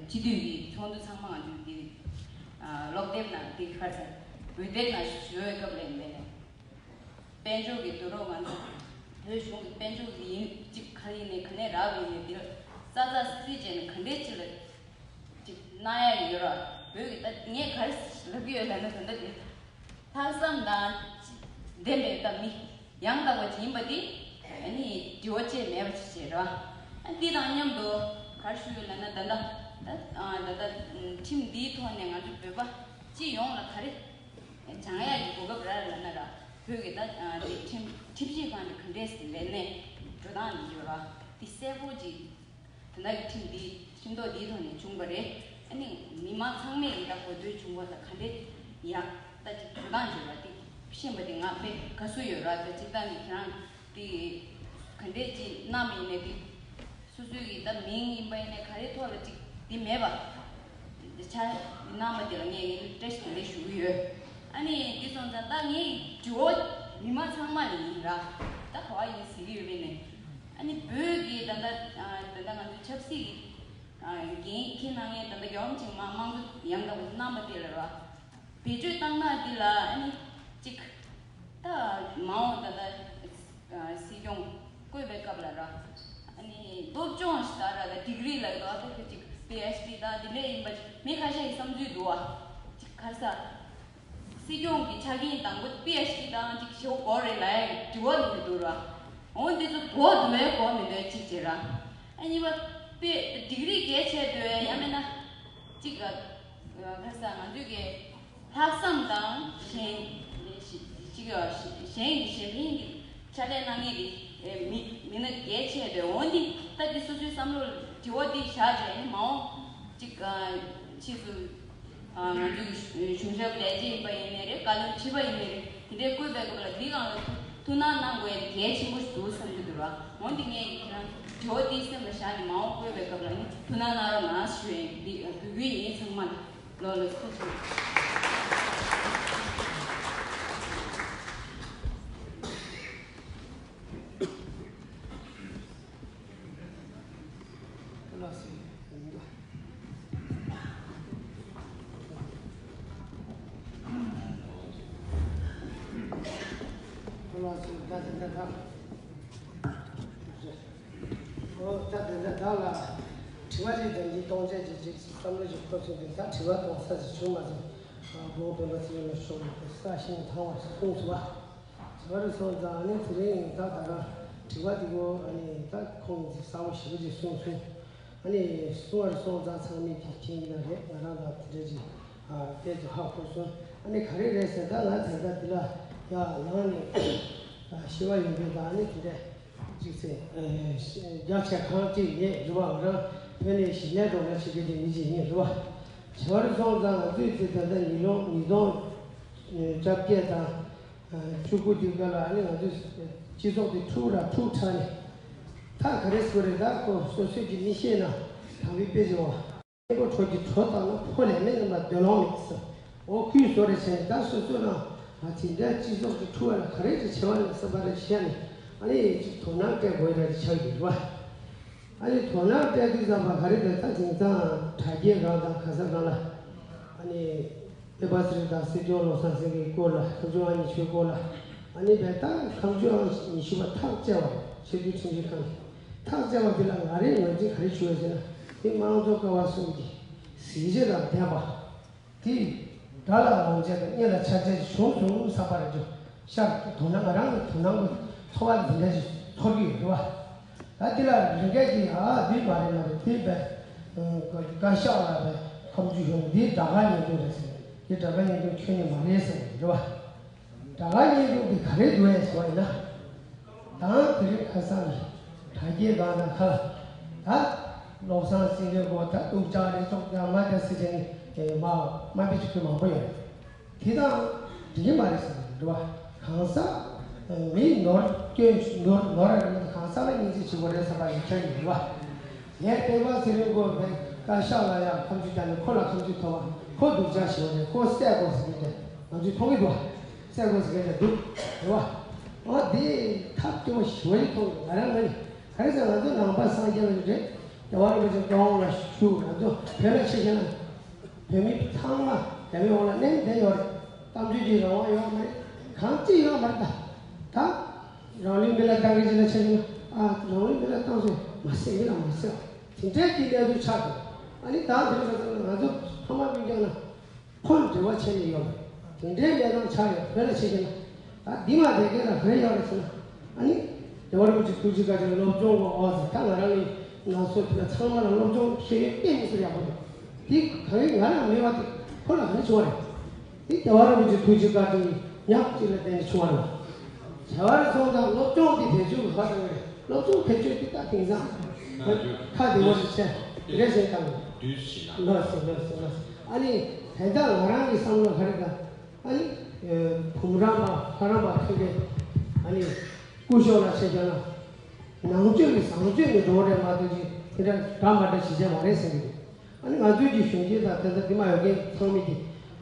སྤྱི་འཐུས་ཀྱི་ཚོགས་འདུ་ཚང་མ་ང་ཚོའི་འདི་ཀློག་དེབ་ནང་འདི་ག་རེ་ཟེར་འོད་སྡེར་ནང་ཞུ་བའི་སྐབས་ལ་ཡིན་པས་ནས་དཔལ་འབྱོར་གྱི་དུ་རོགས་ང་ཚོ་བོད་གཞུང་གི་དཔལ་འབྱོར་གྱི་ཡིན་གཅིག་ག་ཡིན་ནས་ག་ནས་རག་པ་ཡིན་ནས་འདིར་ས་ཚ་སི་སི་བྱས་ནས་ག་འདྲས་ཅིག་ལ་ཅིག་གནང་ཡ་ཡོད་ར། བོད་ཀྱི་ད་ངས་ག་རེ་ལབ་ཀྱི་ཡོད་ལབ་ན་ད་ལྟ་འདི་ལྷག་བསམ་དང་ལྡན་པའི་ད་མི། ཡང་དག་པ་ཅིག་ཡིན་པ་འདི་ཨ་ནི་དྲི་བ་ཅིག་མེད་པ་ཅིག་བྱེད་ར། ཨ་འདི་དང་མཉམ་དུ་ག་རེ་ཞུ་ཡོད་ལབ་ན་ད་ལྟ་ད་ད་ལྟ་ཁྲིམས་འདིའི་ཐོག་ནས་ང་ཚོ་བོད་པ་སྤྱི་ཡོངས་ལ་ག་རེ་སྦྱང་ཡག་གི་གོ་སྐབས་རག་ལབ་ན་ར། བོད་ཀྱི་ད་དེ་ཁྲིམས་ཁྲིམས་ཞིབ་ཁང་གི་ག་འདྲས་ལས་གནས་འགྲོ་སྟངས་ཡོད་ར། འདི་གསལ་པོ་ཅིག་དེ་འདྲ་གི་ཁྲིམས་འདི་ཁྲིམས་ཐོག་འདིའི་ཐོག་ནས་བྱུང་བ་རེད། ཨ་ནི་མི་མང་ཚང་མས་ཡི་ད་གོ་ཐོས་བྱུང་བ་ད་ག་འདྲས་ཡག་ད་ཅིག་འགྲོ་སྟངས་ཡོད་ར། དེ་ཤེས་པ་དེ་ང་དཔེ་དགའ་བསུ་ཡོད་ར། ད་ཅིག་ད་ནི་ཁྱེད་རང་དེ་ག་འདྲས་ཅིག་གནང་མིན་ནས་དེ་སོ་སོའི་གི་ད་མིང་ཡིན་པ་ཡིན་ནས་ག་རེ་ཐོག་ལ་ཅིག་དེ་མེད་པ་དེ་ཆ་གནང་བ་དེ་ལ་ངས་ངས་བཀྲ་ཤིས་བདེ་ལེགས་ཞུ་གི་ཡོད། ཨ་ནི་དེ་སོང་ཙང་ད་ངའི་དྲི་བ་མི་མང་ཚང་མ་ལ་ཡིན་ར། ད་ག་བ་ཡིན་ཟེར་གི་ཡོད་པས་ནས། ཨ་ནི་བོད་ཀྱི་ད་ལྟ་ད་ལྟ་ང་ཚོའི་ཆབ་སྲིད་ འགན་འཁྱེར་གནང་མཁན་ད་ལྟ་རྒྱལ་བ་རིན་པོ་ཆེ་མ་དམངས་གཙོ་ཡང་དག་པ་གནང་བ་དེ་ལ་ར། བེད་སྤྱོད་བཏང་ན་འདི་ལ་ཨ་ནི་གཅིག་ད་མ་འོངས་ད་ལྟ་སྲིད་སྐྱོང་བསྐོས་པའི་སྐབས་ལ་ར། ཨ་ནི་སློབ་སྦྱོང་ཞིག་ད་ར་ད་ཌིག་རི་ལ་ཡོད་ད་ཅིག་པི་ཨེཆ་ཌི་དང་འདི་འདྲ་ཡིན་པ་ཅིག་མི་ཁ་ཤས་ཀྱི་བསམ་ཚུལ་འདུག་བ། ཅིག་ག་རེ་ཟ། སྲིད་སྐྱོང་གི་ཆ་རྐྱེན་དང་པོ་པི་ཨེཆ་ཌི་དང་ཅིག་ཞེ་པོ་དགོས་རེད་ལབ་ཡ་དྲི་བ་འདི་འདུག་ར། འོ་འདི་ཚོ་དགོས་འདུག་མེད་དགོས་མི་འདུག་གཅིག་བྱས་ར། ཨ་གཉིས་པ་པི་ཌིག་རི་གལ་ཆེ་འདུག་ཡང་མིན་ན་ཅིག་ག་རེ་ཟ་ང་ཚོའི་གི་ལྷག་བསམ་དང་གཞན་ཅིག་གཞན་གྱི་གཞན་ཕན་གྱི་ཕྱག་ལས་གནང་མཁན་དེ་མི་མི་སྣ་གལ་ཆེ་འདུག་འོ་འདི་ལྟ་འདི་སོ་སོའི་བསམ་བློ་དྲི་བ་འདི་བཞག་བྱས་ནས་མ་འོངས་ཅིག་ཕྱིས་སུ། ང་ཚོའི་གཞུང་ཞབས་ལས་བྱེད་ཡིན་པ་ཡིན་ནའི་རེད། བཀའ་བློན་ཁྲི་པ་ཡིན་ནའི་རེད། དེ་འདྲའི་བསྐོས་པའི་སྐབས་ལ་འདི་སྒང་ལ་ཐུགས་སྣང་གནང་དགོས་ཡ་གལ་ཆེན་པོ་ཞིག་འདུག་བསམ་གྱི་འདུག་ར། འོན་ཏེ་ངས་ཁྱེད་རང་དྲི་བ་འདི་སེམས་ལ་བཞག་ནས་མ་འོངས་བསྐོས་པའི་སྐབས་ལ་ནི་ཐུགས་སྣང་གནང་རོགས་གནང་ཞུ་ཡ་འདི་འབོད་སྐུལ་ཡིན། ཚང་མ་ལ་ལོ་ལ་སུ་ཆེ། ཨོ་ད་དེ་འདྲ་བདག་ལ་དྲི་བ་ཅིག་དང་གཉིས་གཏོང་བྱས་ཀྱི་ཅིག་བསམ་བློ་ཞིག་འཁོར་སོང་དུས་ད་དྲི་བ་གཏོང་ས་ཞིག་བྱུང་མ་སོང་། དགོངས་དོན་པ་ཚོས་ལ་ཤོག་ས་ཞིང་ཐང་བ་ཞིག་གསུངས་སོང་བ། བྱ་བ་རུ་སོང་ཙང་ཨ་ནི་དེ་རིང་ད་ད་ར་དྲི་བ་དེ་གོ་ཨ་ནི་ད་ཁོང་གིས་གསལ་པོ་ཞེ་པོ་ཅིག་གསུངས་སོང་། ཨ་ནི་གསུང་བར་སོང་ཙང་ཚང་མས་ཀྱི་མཁྱེན་གྱི་ན་རེད། ང་རང་ལ་དེ་འདྲ་ཅིག་ཨ་དཔེ་ཅིག་ཧ་གོ་སོང་། ཨ་ནི་ག་རེ་རེད་ཟེར་ད་ང་ད་ལྟ་འདི་ལ་ཡ་ལངས་ནས་ཨ་ཤི་བ་ཡིན་པས་ད་ཨ་ནི་དེ་འདྲ་ཅིག་ཟེར་རྒྱ་ཆེ་གང་ཅིག་ཡེ་རུ་བ་རང་བོད་ནས་ཞི་ལས་འགྲོ་ལ་བྱེད་མཁན་གྱི་མི་ཅིག་ཡིན་རུ་བ། བྱ་བར་སོང་ཙང་ང་ཚོས་ཚེ་ད་ལྟ་ཉིས་སྟོང་ཉིས་སྟོང་བཅོ་བརྒྱད་དང་བཅུ་དགུ་དེ་ག་ལ་ཨ་ནི་ང་ཚོས་སྤྱི་ཚོགས་དེ་འཁྲུག་ར་འཁྲུག་དྲགས་ནས་ད་ག་རེ་ཟེར་རེད། ད་ཁོ་སོ་སོས་ཀྱི་མི་ཤེས་ན་དམ་པའི་དཔེ་ཆ་བ་གཉེན་པོ་གྲོགས་ཀྱི་གྲོགས་དང་ན་ཕོ་ལས་མེད་རྣམས་ལ་འདོད་ལོང་མེད་ཟེར། འོ་ཁུས་བཟོ་རེ་བྱས་ནས་ད་སོ་སོ་ན་ང་དེ་འདྲ་སྤྱི་ཚོགས་ཀྱི་འཁྲུག་པ་ལ་ག་རེ་ཅིག་བྱེད་པ་རེད་བསམ་པ་རེ་བཤད་ནས་ཨ་ནི་ཅིག་དོ་སྣང་སྤྲད་དགོས་རེད་ཆགས་ཡོད་རེད་བ། ཨ་ནི་དོ་སྣང་སྤྲད་དུས་ཙམ་པ་ག་རེ་རེད། ད་དེང་སང་དྲ་རྒྱའི་སྒང་དང་ག་ས་སྒང་ལ་ཨ་ནི་སྐྱབས་མགོན་ཚེ་རིང་དང་སྲིད་སྐྱོང་བློ་བཟང་སེང་གེའི་སྐོར་ལ་ཁམས་ལྗོངས་ཨང་ཉི་ཤུའི་སྐོར་ལ་ཨ་ནི་བས་ད་ཁམས་ལྗོངས་ཨང་ཉི་ཤུ་པ་ཐག་བཅད་པ་རེད། ཆེས་མཐོའི་ཁྲིམས་ཞིབ་ཁང་གིས་ཐག་བཅད་པ་དེ་ལ་ང་རའི་ངོས་འཛིན་ག་རེ་ཞུ་བ་ཟེར་ན་དེ་དམངས་གཙོ་ཀ་བ་གསུམ་གྱི་གཟི་བརྗིད་དང་ལྡན་པ། དེ་དགྲ་ལ་ལངས་བྱས་དང་གཉེན་ལ་ཆགས་བྱས་ཀྱི་བྱུང་སོང་བསམ་པ་རེད་འདུག་ཤར་དོ་སྣང་ང་རང་གི་དོ་སྣང་གི་ཚོར་བ་འདི་འདྲ་ཞིག་ཚོར་གྱི་ཡོད་རེད་བ། ད་དེ་ལ་རིགས་འགས་ཀྱིས་ཨ་འདི་མ་རེད་མ་རེད་དེ་བས་བཀའ་ཤག་ལ་བས་ཁམས་ཆུ་ཡོང་འདི་དགྲ་དགའ་གཉེན་སྟོན་རེད་ཟེར། འདི་དགྲ་དགའ་གཉེན་སྟོན་ཁྱོན་ནས་མ་རེད་ཟེར་རེད་བ། དགྲ་དགའ་གཉེན་སྟོན་འདི་ག་རེ་འདུག་ཨེ་ཟེར་བ་ཡིན་ན། དང་དེ་རིང་ཁ་སང་གི་དྲ་རྒྱའི་སྒང་ལ་ཁ་ལ་ད་བློ་བཟང་སེང་གེ་གོ་ད་སྡུག་ཅག་རེ་ཙོག་ཀྱང་མ་ད་སི་ཅན་ནི་མ་མ་པི་ཅིག་གི་མང་པོ་ཡོད་རེད། དེ་དང་འགྲིག་གི་མ་རེད་ཟེར་གི་འདུག་བ། གང་ཟག་མི་ནོར་སྐྱོན་ནོར་ནོར་རེད་མ་གང་ཟག་ལ་སྙིང་རྗེ་བྱེད་དགོས་རེད་བསམ་པ་ཞིག་ཁྱེར་གི་འདུག་བ། ངས་སྤེན་པ་ཚེ་རིང་གོ་བའི་བཀའ་ཤག་ལ་ཡང་ཁམས་ཆུ་བརྒྱབ་ནས་ཁོ་ལ་ཁམས་ཆུ་ཐོབ་པ་ཁོ་སྡུག་ཅག་ཞིག་རེད། ཁོ་བསད་དགོས་ཟེར་གི་འདུག་ང་ཚོས་མཐོང་གི་འདུག་བ། བསད་དགོས་ཟེར་མཁན་དེ་འདུག་རེད་བ། འོ་དེ་ཐབས་སྐྱོ་བོ་ཞི་བ་ཡི་ཐོག་ནས་ང་རང་ང་ནི་ག་རེ་ཟེར་ང་ཚོ་ནང་པ་སངས་རྒྱས་པ་རེད། རྒྱལ་བ་རིན་པོ་ཆེ་སྐུ་དབང་ལ་བཞུགས། ང་ཚོ་བོད་ལ་ཆེ་ཆེ་ན་བོད་མི་ཚང་མ་རྒྱ་མི་འོག་ལ་མནན་བསྡད་ཡོད་རེད། གཏམ་བརྗོད་ཀྱི་རང་དབང་ཡོད་མ་རེད། གང་ཅི་ཡོད་མ་རེད། ད་ད་རང་ལུས་མི་ལ་བཏང་གི་ཅི་ལ་ཆེ་ཆེ་ན་ཨ་རང་ལུས་མི་ལ་བཏང་སོང་མ་སྲིད་མི་ལ་མ་སྲིད་དེ་འདྲའི་གི་གནས་ཚུལ་ཆགས་འདུག་ཨ་ནི་ད་དེ་རིང་ང་ཚོ་ཕ་མ་སྤུན་ཀྱག་ན། ཁོ་འབྲེལ་བ་བྱས་ནས་ཡོད་པ་རེད། དེ་འདྲའི་གནས་སྟངས་ཆགས་ཡོད་བོད་ལ་ཆེ་ཆེ་ན། ད་འདི་མ་བསྡད་མཁན་ལ་ག་རེ་ཡོད་རེད་ཟེར་ན། ཨ་ནི་རྒྱལ་བ་རིན་པོ་ཆེ་ཐུགས་རྗེ་བཀའ་དྲིན་སློབ་སྦྱོང་གི་འོག་ཟེར་ད་ང་རང་གི་ང་ཚོ་དེ་ཚང་མ་ལ་སློབ་སྦྱོང་ཤེས་ཡོན་གཏན་ནས་ཟེར་ཡག་པོ་རེད། འདི་ག་རེ་ང་ལ་མེད་པ་དེ་ཁོ་ལ་ག་རེ་བྱུང་བ་རེད། འདི་རྒྱལ་བ་རིན་པོ་ཆེ་ཐུགས་རྗེ་བཀའ་དྲིན་ཉག་གཅིག་ལ་བརྟེན་ནས་བྱུང་བ་རེད། བྱ་བ་རེ་སོང་ཙང་སློབ་སྦྱོང་འདི་བེད་སྤྱོད་གི་ཧ་ཅང་རེད། སློབ་སྦྱོང་བེད་སྤྱོད་འདི་ད་དེང་སང་ཁ་བདེ་བོ་ཞིག་བྱས་རེ་བྱས་བཏང་། ལགས་སོ་ལགས་སོ་ལགས་སོ། ཨ་ནི་དེ་འདྲ་ང་རང་གི་བསམ་བློ་ག་རེ་ད། ཨ་ནི་བུམ་རམས་པ་ལྷ་རམས་པ་ཕེབས་པའི་ཨ་ནི་སྐུ་ཞབས་ལ་བྱས་བྱས་ན་ནང་ཆོས་ཀྱི་བཟང་སྤྱོད་ཀྱི་འགྲོ་བ་རེད་མ་གཏོགས་ཀྱི་དེ་འདྲ་འདྲ་མ་འདྲ་བྱེད་བྱས་མ་རེད་ཟེར་གི་འདུག་ཨ་ནི་ང་ཚོའི་གི་གཞོན་སྐྱེས་དང་དེ་ཚོ་འདི་མ་ཡོད་མཁན་ཚང་མས་ཀྱི་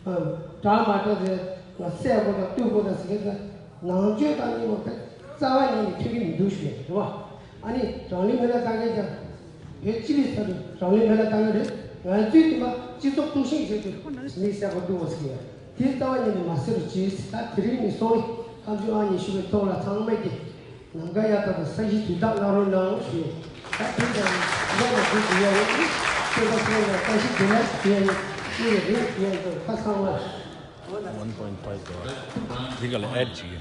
ཨ་འདྲ་མ་འདྲ་དེ་ང་བསད་དགོས་དང་གཏུབ་དགོས་དང་ཟེར་མཁན་དེ་ནང་ཆོས་དང་གཉིས་པ་དེ་རྩ་བ་ཉིད་ནས་མཐུན་གྱི་མི་འདུག་ཞུ་ཡ་རེད་བ། ཨ་ནི་རང་ལུས་མེ་ལ་བཏང་མཁན་ཀྱང་བོད་སྤྱི་པའི་ས་རུ་ གྲངས་ལས་མེད་ལ་བཏང་གི་རེད། ང་ཚོས་དེ་མ་སྤྱི་ཚོགས་དཀྲུག་ཤིང་བྱས་ཏེ་མི་གསར་པ་བསྡུ་བ་ཟེར་གྱི་ཡོད། དེ་རྩ་བ་ཉིད་ནས་མ་ཟེར་རོགས་གྱིས། ད་དེ་རིང་ནས་བཟུང་ཁ་མཆུ་ཨང་ཉི་ཤུ་པའི་ཐོག་ལ་ཚང་མས་ཀྱི་ནམ་མཁའ་གཡའ་དག་དང་ས་གཞི་དུས་དག་བླ་རོགས་གནང་ཞུ། ད་དེ་ལྟར་ལོག་ལ་འགྲོ་དགོས་ཡ་ཡོད། སྤྱོད་པ་སྤྱོད་ཡ་བཀྲ་ཤིས་བདེ་ལེགས་ཞུ་ཡ་ཡིན། ཀྱི་རེད་ཀྱི་ཡ་ཡིན་ཁ་ཚང་བ། One point five དོ། འདི་ག་ལ་add བྱེད་ཀྱི།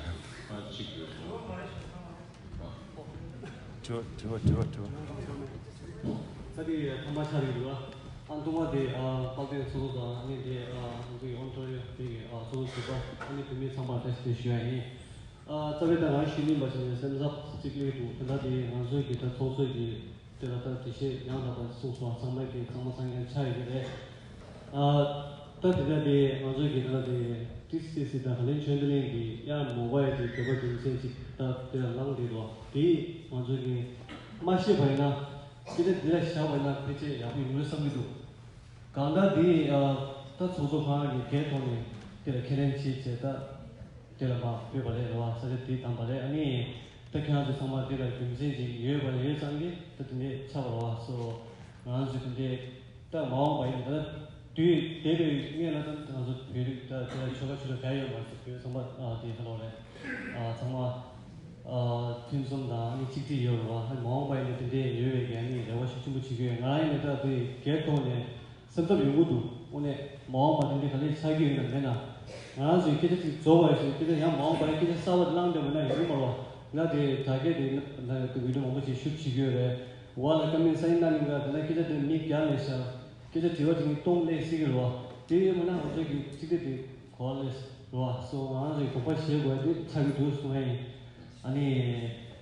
དྲི་བ་དྲི་བ་དྲི་བ་དྲི་བ། ད་དེ་ཐོག་མ་ཆགས་ཡོད་རེད་བ། ཨ་ཐོག་མ་དེ་ཨ་དཔལ་ལྡན་ཚོགས་གཙོ་དང་ཨ་ནི་དེ་ཨ་ང་ཚོ་ཡི་ཨོན་ཊ་རི་ཡོ་དེ་གི་ཨ་ཚོགས་གཙོ་ཟུར་པ་ཨ་ནི་བུད་མེད་ཚང་མར་བཀྲ་ཤིས་བདེ་ལེགས་ཞུ་ཡ་ཡིན། ཨ་རྩ་བའི་ད་ང་ཞུ་ནི་མ་བྱས་ནས་སེམས་འཚབ་ཅིག་སླེབས་འདུག་དེ་འདྲ་དེ་ང་ཚོའི་གི་ད་ཚོགས་གཙོ་གི་དེ་ལ་ད་དེ་བཤད་ཡང་དག་པ་གསུངས་སོང་། ཚང་མ་གི་ཚང་མ་ཚང་མཁན་ཆགས་ཡོད་ཀྱི་རེད། ཨ་ད་དེ་འདྲ་དེ་ང་ཚོའི་གི་དེ་འདྲ་དེ་ཏི་སི་སི་དང་ཧ་ལན་ཆོས་འདི་ལན་གི་ཡང་མོ་བ་ཡ་དེ་བོད་པ་རྒྱུ་མཚན་ཅིག་ད་དེ་ལ་ལངས་བསྡད་འདུག་དེ་ང་ཚོའི་གི་མ་ཤེས་པ་ཡིན་ན། སྐད་ཆ་འདི་ལ་བཞག་པ་ན་ཕལ་ཆེར་ཡག་པོ་ཡོང་གི་བསམ་གྱི་འདུག་གང་ལྟར་འདི་ཨ་ད་ཚོགས་གཙོ་ཁང་གི་སྒེར་ཐོག་ནས་དེ་ལ་ཁས་ལེན་བྱས་བྱས་ད་དེ་ལ་མ་ཕུལ་བ་རེད་རེད་བ། ས་ཆ་འདི་བདམས་པ་རེད། ཨ་ནི་ད་ཁྱེད་རང་ཚོ་ཚང་མ་དེ་ལ་རྒྱུ་མཚན་ཅིག་ཡོད་པ་ཡོད་ཙང་གི་ད་དེ་འདྲས་ཆགས་པ་རེད་བ། སོ་ང་རང་ཚོ་དེ་འདྲས་ད་མ་འོངས་པ་ཡིན་ད་དུས་འདས་པའི་སྔོན་ལ་ད་ང་ཚོ་བོད་རིགས་ད་དེ་ལ་ཆོལ་ཁ་ཆོས་ལུགས་ག་ཡོད་མ་རེད། བོད་ཚང་མ་ཨ་དེ་ཧ་ལོ་རེད། ཨ་ཚང་མ། ཨ་ཕུན་སུམ་དང་ཨ་ནི་གཅིག་སྒྲིལ་ཡོད་རེད་བ། ཧ་མ་འོངས་པ་ཡིན་ན་དེ་འདྲའི་ཡོད་པའི་གི་ཨ་ནི་རེ་བ་ཤུགས་ཆེན་པོ་བྱེད་ཀྱི་ཡོད། ང་རང་ཡིན་ན་ད་དེ་སྒེར་ཐོག་ནས་སེམས་འཚབ་ཡོང་གི་འདུག་དངོས་གནས་མ་འོངས་པ་དེ་འདྲའི་ག་ལེར་ཆགས་ཀྱི་ཡོད་ན་མེད་ན། ང་རང་ཚོའི་སྐད་ཆ་ཅིག་རྫོགས་པ་ཞིག་སྐད་ཆ་ཡང་མ་འོངས་པ་ཡི་སྐད་ཆ་གསར་པ་དེ་བླངས་བསྡད་པ་ན་ཡོང་གི་མ་རེད་བ། ང་དེ་དྲ་རྒྱ་དེ་ན་ན་དེ་བི་ཌིའོ་མང་པོ་ཞིག་ཤུབ་བྱེད་ཀྱི་ཡོད་རེད། འོག་ལ་ཀ་མེན་སའིན་གནང་ནི་འགའ་དེ་ན་སྐད་ཆ་དེ་མི་བརྒྱ་ལས་ཤར་སྐད་ཆ་དྲི་བ་དྲི་ནི་སྟོང་སླེབས་སྲིད་ཀྱི་རེད་བ། དེ་ཡོད་མ་ན་ང་ཚོའི་གི་གཅིག་སྒྲིལ་དེ་གོ་བ་ལེན་རོགས་སོ། ང་རང་ཚོའི་དགོངས་པ་བཞེས་དགོས་དེ་ཆགས་ཀྱི་འདུག་གསུང་ཡ་ཡིན། ཨ་ནི་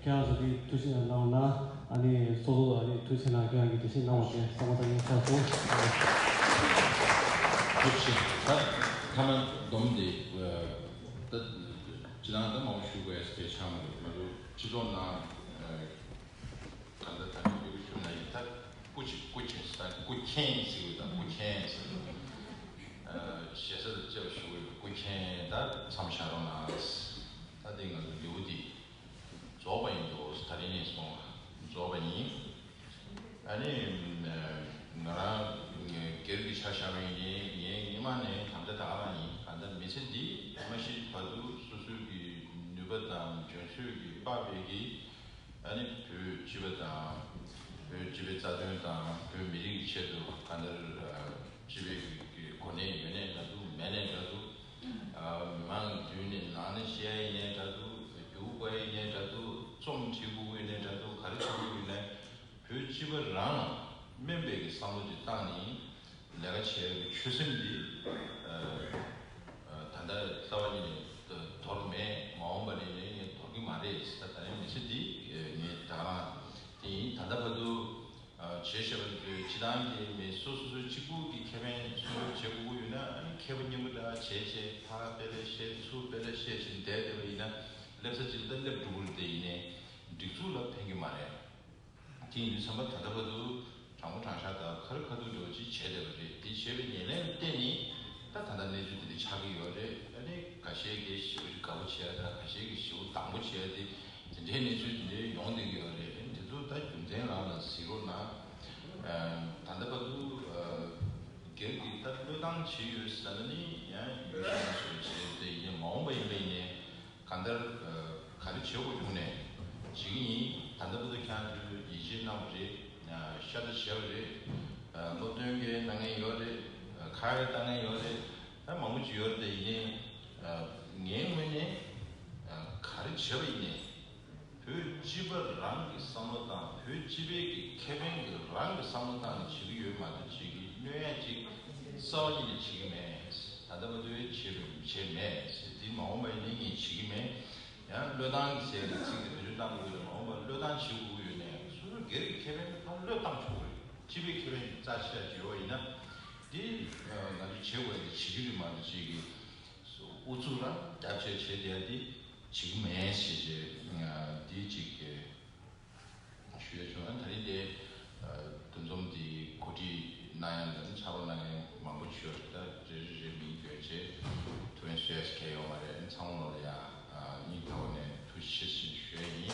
ཁྱེད་རང་ཚོ་དེ་ཐུགས་རྗེ་གནང་ན། ཨ་ནི་སོ་སོ་ཨ་ནི་ཐུགས་རྗེ་གནང་། ཁྱེད་རང་གི་འགྲེལ་བཤད་གནང་བ་དེ་ཚང་མ་ཚང་མ་ཆགས་སོང་། ཐུགས་རྗེ་ཆེ། ད་ཐ་མ་སྡོམ་དེ་ད་སྤྱི་བཏང་ད་མང་པོ་ཞུ་དགོས་ཡ་དེ་ཆགས་མ་འདུག་ང་ཚོ་སྤྱི་ཚོགས་ནང་། གང་ལྟར་ད་ནི་ཡུལ་ཤུལ་ན་ཡིན་ད་སྐུ་མཁྱེན་སྐུ་མཁྱེན་ཟེར་ད་སྐུ་མཁྱེན་ཟེར་ད་སྐུ་མཁྱེན་ཟེར་ཞེ་ས་དང་བཅས་པ་ཞུ་གི་ཡོད། སྐུ་མཁྱེན་ད་མཚམས་བཞག་རོགས་གནང་། ད་དེ་ང་ཚོ་ལེའུ་འདི་རྫོགས་པ་ཡིན་འདུག་ད་རིང་ནས་བཟུང་རྫོགས་པ་ཡིན། ཨ་ནི་ང་རང་སྒེར་གྱི་ཆ་བཞག་པ་ཡིན་ནའི་ངའི་སྔོན་མ་ནས་དམ་བཅའ་ད་ག་རང་ཡིན། གང་ལྟར་མི་ཚེ་འདི་མ་ཤི་བར་དུ་སོ་སོའི་གི་ནུས་པ་དང་འཇོན་ཚོད་ཀྱིས་དཔག་པའི་གི་ཨ་ནི་བོད་སྤྱི་པ་དང་། བོད་སྤྱི་པའི་རྩ་དོན་དང་བོད་མི་རིགས་ཀྱི་ཆེད་དུ་གང་ལྟར་སྤྱི་པའི་གི་གོ་གནས་ཡོད་ནའི་འདྲ་འདུག་མེད་ནའི་འདྲ་འདུག་མི་མང་མདུན་ནས་ནང་ནས་བཤད་ཡ་ཡིན་ནའི་འདྲ་འདུག་རྒྱུགས་དགོས་ཡ་ཡིན་ནའི་འདྲ་འདུག་རྩོམ་བྲིས་དགོས་ཀྱི་ཡིན་ནའི་འདྲ་འདུག་ག་རེ་བྱེད་དགོས་ཀྱི་ཡིན་ནའི་བོད་སྤྱི་པ་རང་དམན་པའི་གི་བསམ་བློ་ཅིག་བཏང་ནས། ལས་ཀ་བྱེད་ཡག་གི་ཆོད་སེམས་འདི་ད་ལྟ་རྩ་བ་ཉིད་ནས་དོར་མེད། མ་འོངས་པ་ནས་ནི་ངས་དོར་གི་མ་རེད། ད་ད་རིང་མི་ཚེ་འདི་ངས་ད་རང་དེ་ཡིན། ད་ལྟ་བར་དུ་བྱས་བཞག་པ་འདི་སྤྱི་བཏང་གི་མི་སོ་སོ་སོའི་གཅིག་པུ་གི་ཁེ་ཕན་སོ་སོར་བྱེད་དགོས་ཀྱི་ཡོད་ན་ཨ་ནི་མཁས་པ་སྙན་པོ་འདྲ་བྱས་བྱས་ཕར་དཔེ་ལེགས་བཤད་ཚུར་དཔེ་ལེགས་བཤད་བཞིན་བསྡད་བསྡད་པ་ཡིན་ན་སླེབས་ས་གཅིག་ལ་ད་སླེབས་འགྲོ་གི་རེད། དེ་ཡིན་ནའི་སྒྲིག་འཛུགས་ལ་ཕན་གི་མ་རེད། དེ་ཡིན་དུས་ཙམ་པ་ད་ལྟ་བར་དུ་དྲང་པོ་དྲང་བཞག་དང་ཁ་རི་ཁ་ཐུག་འདྲ་བོ་ཅིག་བྱས་བསྡད་པ་རེད། དེ་བྱས་པའི་ཉེར་ལེན་ལ་བརྟེན་ནས་ད་ད་ལྟ་གནས་ཚུལ་དེ་འདྲ་ཆགས་ཀྱི་ཡོད་རེད། ཨ་ནི་ཁ་ཤས་ཀྱིས་ཞེ་པོ་ཅིག་དགའ་པོ་བྱས་དང་ཁ་ཤས་ཀྱིས་ཞེ་པོ་སྡང་པོ་བྱས་ཏེ་དེ་འདྲའི་གནས་ཚུལ་དེ་འདྲ་ཡོང་བསྡད་ཀྱི་ཡོད་རེད། དེ་ཚོ་ད་རྒྱུ་མཚན་རང་ལ་གཟིགས་རོགས་གནང་། ད་ལྟ་བར་དུ་སྒེར་གྱིས་ད་བློས་བཏང་བྱས་ཡོད་ཟེར་ན་ནི་ཡང་ཡོད་ཤག་ཟེར་བྱས་ཏེ་ཡིན་ནའི་མ་འོངས་པ་ཡིན་པ་ཡིན་ནའི། གང་ལྟར་ག་རེ་བྱེད་དགོས་བྱུང་ནས་བྱེད་ཀྱི་ཡིན། ད་ལྟ་བར་དུ་ཁྱེད་རང་ཚོས་ཡིད་ཆེས་གནང་བ་རེད། ཤ་ཚ་བྱས་པ་རེད། སློབ་སྟོན་གྱི་གནང་མཁན་ཡོད་རེད། ཁ་ཡོད་བཏང་མཁན་ཡོད་རེད། ད་མང་པོ་ཅིག་ཡོད་རེད། ད་ཡིན་ནའི་ངའི་ངོས་ནས་ག་རེ་བྱས་པ་ཡིན་ནའི་བོད་སྤྱི་པ་རང་གི་བསམ་བློ་དང་བོད་སྤྱི་པའི་གི་ཁེ་ཕན་གྱི་རང་གི་བསམ་བློ་བཏང་ནས་བྱེད་ཀྱི་ཡོད་མ་གཏོགས་བྱེད་ཀྱི་གནོད་ཡ་ཅིག་རྩ་བ་ཉིད་ནས་བྱེད་ཀྱི་མེད། ད་ལྟ་བར་དུ་བྱས་པ་བྱས་མེད། དེ་མ་འོངས་པ་ཡིན་ནའི་ངས་བྱེད་ཀྱི་མེད། ཡང་བློས་བཏང་གི་ཟེར་ནས་ཚིག་དེ་བེད་སྤྱོད་བཏང་དགོས་ཡོད་ན་མ་འོངས་པར་བློས་བཏང་བྱེད་དགོས་ཀྱི་ཡོད་ནའི་སོ་སོ་སྒེར་གྱི་ཁེ་ཕན་དེ་ཕར་བློས་བཏང་ཆོག་གི་རེད། སྤྱི་པའི་ཁེ་ཕན་རྩ་ཆེ་ཡ་ཅིག་ཡོད་པ་ཡིན་ན་དེ་ང་ཚོས་བྱེད་དགོས་ཡ་དེ་བྱེད་ཀྱི་རེད་མ་གཏོགས་ཅིག་གི་ཨུ་ཚུགས་རང་རྒྱབ་ཆེ་བྱེད་བསྡད་ཡ་དེ་བྱེད་ཀྱི་མེད་ཞེས་བྱས་དེ་གཅིག་གི་ཞུ་ཡ་བྱུང་། ད་རིང་དེ་འདུ་འཛོམས་འདི་གོ་སྒྲིག་གནང་ཡ་ལ་ཕྱག་རོགས་གནང་མཁན་མང་པོ་ཞིག་ཡོད་རེད། ད་རེ་རེ་རེ་མིང་བཏོན་བྱས་ཐུགས་ཕན་གསོས་ཡ་ཞིག་གང་ཡང་ཡོད་མ་རེད། ཚང་མ་ལ་ཡ་སྙིང་ཐག་པ་ནས་ཐུགས་རྗེ་ཆེ་ཞེས་ཞུ་ཡ་ཡིན།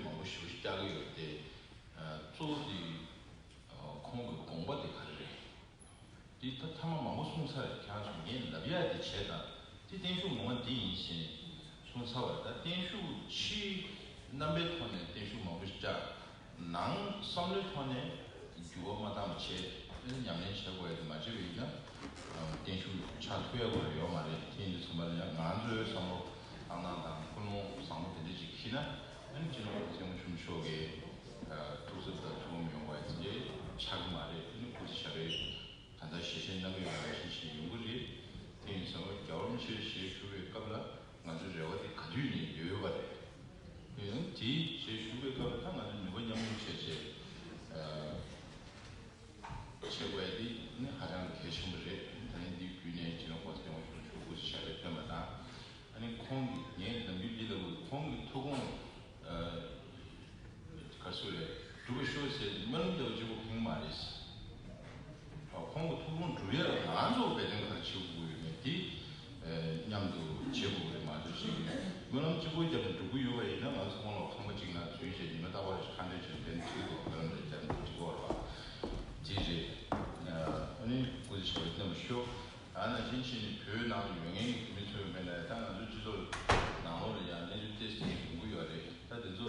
མང་པོ་ཞེ་པོ་ཅིག་བཀྱག་གི་ཡོད་དེ། གཙོ་བོ་དེ་ཁོང་གི་དགོངས་པ་དེ་ག་རེ་རེད། དེ་ད་ཐ་མ་མང་པོ་གསུངས་ཚར་རེད། ཁྱེད་རང་ཚོ་ངས་ལབ་ཡ་དེ་བྱས་དང་། དེ་བརྟན་བཞུགས་ངོ་མ་འདི་ཡིན་ཞེས་གསུངས་ཚར་བ་རེད། ད་བརྟན་བཞུགས་ཕྱིའི་རྣམ་པའི་ཐོག་ནས་བརྟན་བཞུགས་མང་པོ་ཞིག་བཅག་ནང་བསམ་བློའི་ཐོག་ནས་འགྱུར་བ་མ་བཏང་བ་བྱས། ཨ་ནི་ཉམས་ལེན་བྱེད་དགོས་ཡ་དེ་མ་བྱས་པ་ཡིན་ན་བརྟན་བཞུགས་ཆགས་ཐུབ་ཡ་དགོས་ཡ་ཡོད་མ་རེད། དེ་ཡིན་དུས་ཙམ་པ་ལ་ཡང་ང་ཚོའི་བསམ་བློ་བཏང་སྟངས་དང་ཀུན་སློང་བཟང་པོ་དེ་འདྲ་ཅིག་འཁྱེར་ན། ཨ་ནི་སྤྱི་ནོར་གོང་ས་སྐྱབས་མགོན་ཆེན་པོ་མཆོག་གི་ཐུགས་བརྩེ་དང་ཐུགས་དགོངས་ཡོང་བ་ཡིན་ཚེ་ཆགས་ཀྱི་མ་རེད། ཨ་ནི་སྐུ་ཚེ་ཞབས་པད་ད་ལྟ་ཞལ་བཞེས་གནང་གི་ཡོད་པ་ནང་བཞིན་ཞིག་ཡོང་གི་རེད། དེ་ཡིན་ཙང་རྒྱལ་བ་རིན་པོ་ཆེ་ཞལ་བཞུགས་པའི་སྐབས་ལ་ང་ཚོའི་རེ་བ་དེ་ག་དུས་ནས་ཡོད་ཡོད་པ་རེད། དེ་ཡང་དེའི་ཞལ་བཞུགས་པའི་སྐབས་ལ་ད་ང་ཚོ་ནུས་པ་མཉམ་སྤུངས་བྱས་བྱས་བྱེད་དགོས་ཡ་དེ་ནི་ཧ་ཅང་གལ་ཆེན་པོ་རེད། ད་ཡིན་དེའི་བརྒྱུད་ནས་སྤྱི་ནོར་གོང་ས་སྐྱབས་མགོན་ཆེན་པོ་མཆོག་སྐུ་ཚེ་ཞབས་པད་བརྟན་པ་དང་། ཨ་ནི་ཁོང་གིས་ངས་ནམ་རྒྱུན་འདི་ལ་ཁོང་གི་ཐུགས་དགོངས་ག་ཚོད་རེད་སྒྲུབ་པ་ཤོག་ཟེར་ཏེ་སྨོན་ལམ་འདྲ་བོ་གཅིག་པོ་ཕེབས་མ་རེད། ཁོང་གི་ཐུགས་དགོངས་སྒྲུབ་ཡ་ལ་ང་ཚོ་འབད་བརྩོན་ག་རེ་བྱེད་དགོས་ཡོད་མེད་དེ་མཉམ་དུ་བྱེད་དགོས་རེད། མ་གཏོགས་ཅིག་སྨོན་ལམ་གཅིག་པོ་བརྒྱབ་ནས་འགྲུབ་ཀྱི་ཡོད་པ་ཡིན་ན་ང་ཚོ་ཁོང་ལ་ཁང་པ་གཅིག་ནང་འཛུལ་བྱས་ཉི་མ་རྟག་པར་ཁ་འདོན་བྱས་ནས་དེ་ནས་འགྲིག་གི་འདུག་སྨོན་ལམ་རེ་བརྒྱབ་ནས་འགྲིག་གི་འདུག་རེད་པ། དེ་རེད། ཨ་ནི་སྐུ་ཚེ་ཞབས་པད་བརྟན་པར་ཤོག་ཨ་ནང་བཞིན་བྱས་ནས་བོད་ནང་ལ་ཡོད་མཁན་གྱི་བོད་མི་ཚོས་མེད་ན་ད་ང་ཚོའི་སྤྱི་ཚོགས་ནང་ལོགས་ལ་ཡང་གནས་ཚུལ་ཏོག་ཙམ་ཡོང་གི་ཡོད་རེད། ད་དེ་ཚོ་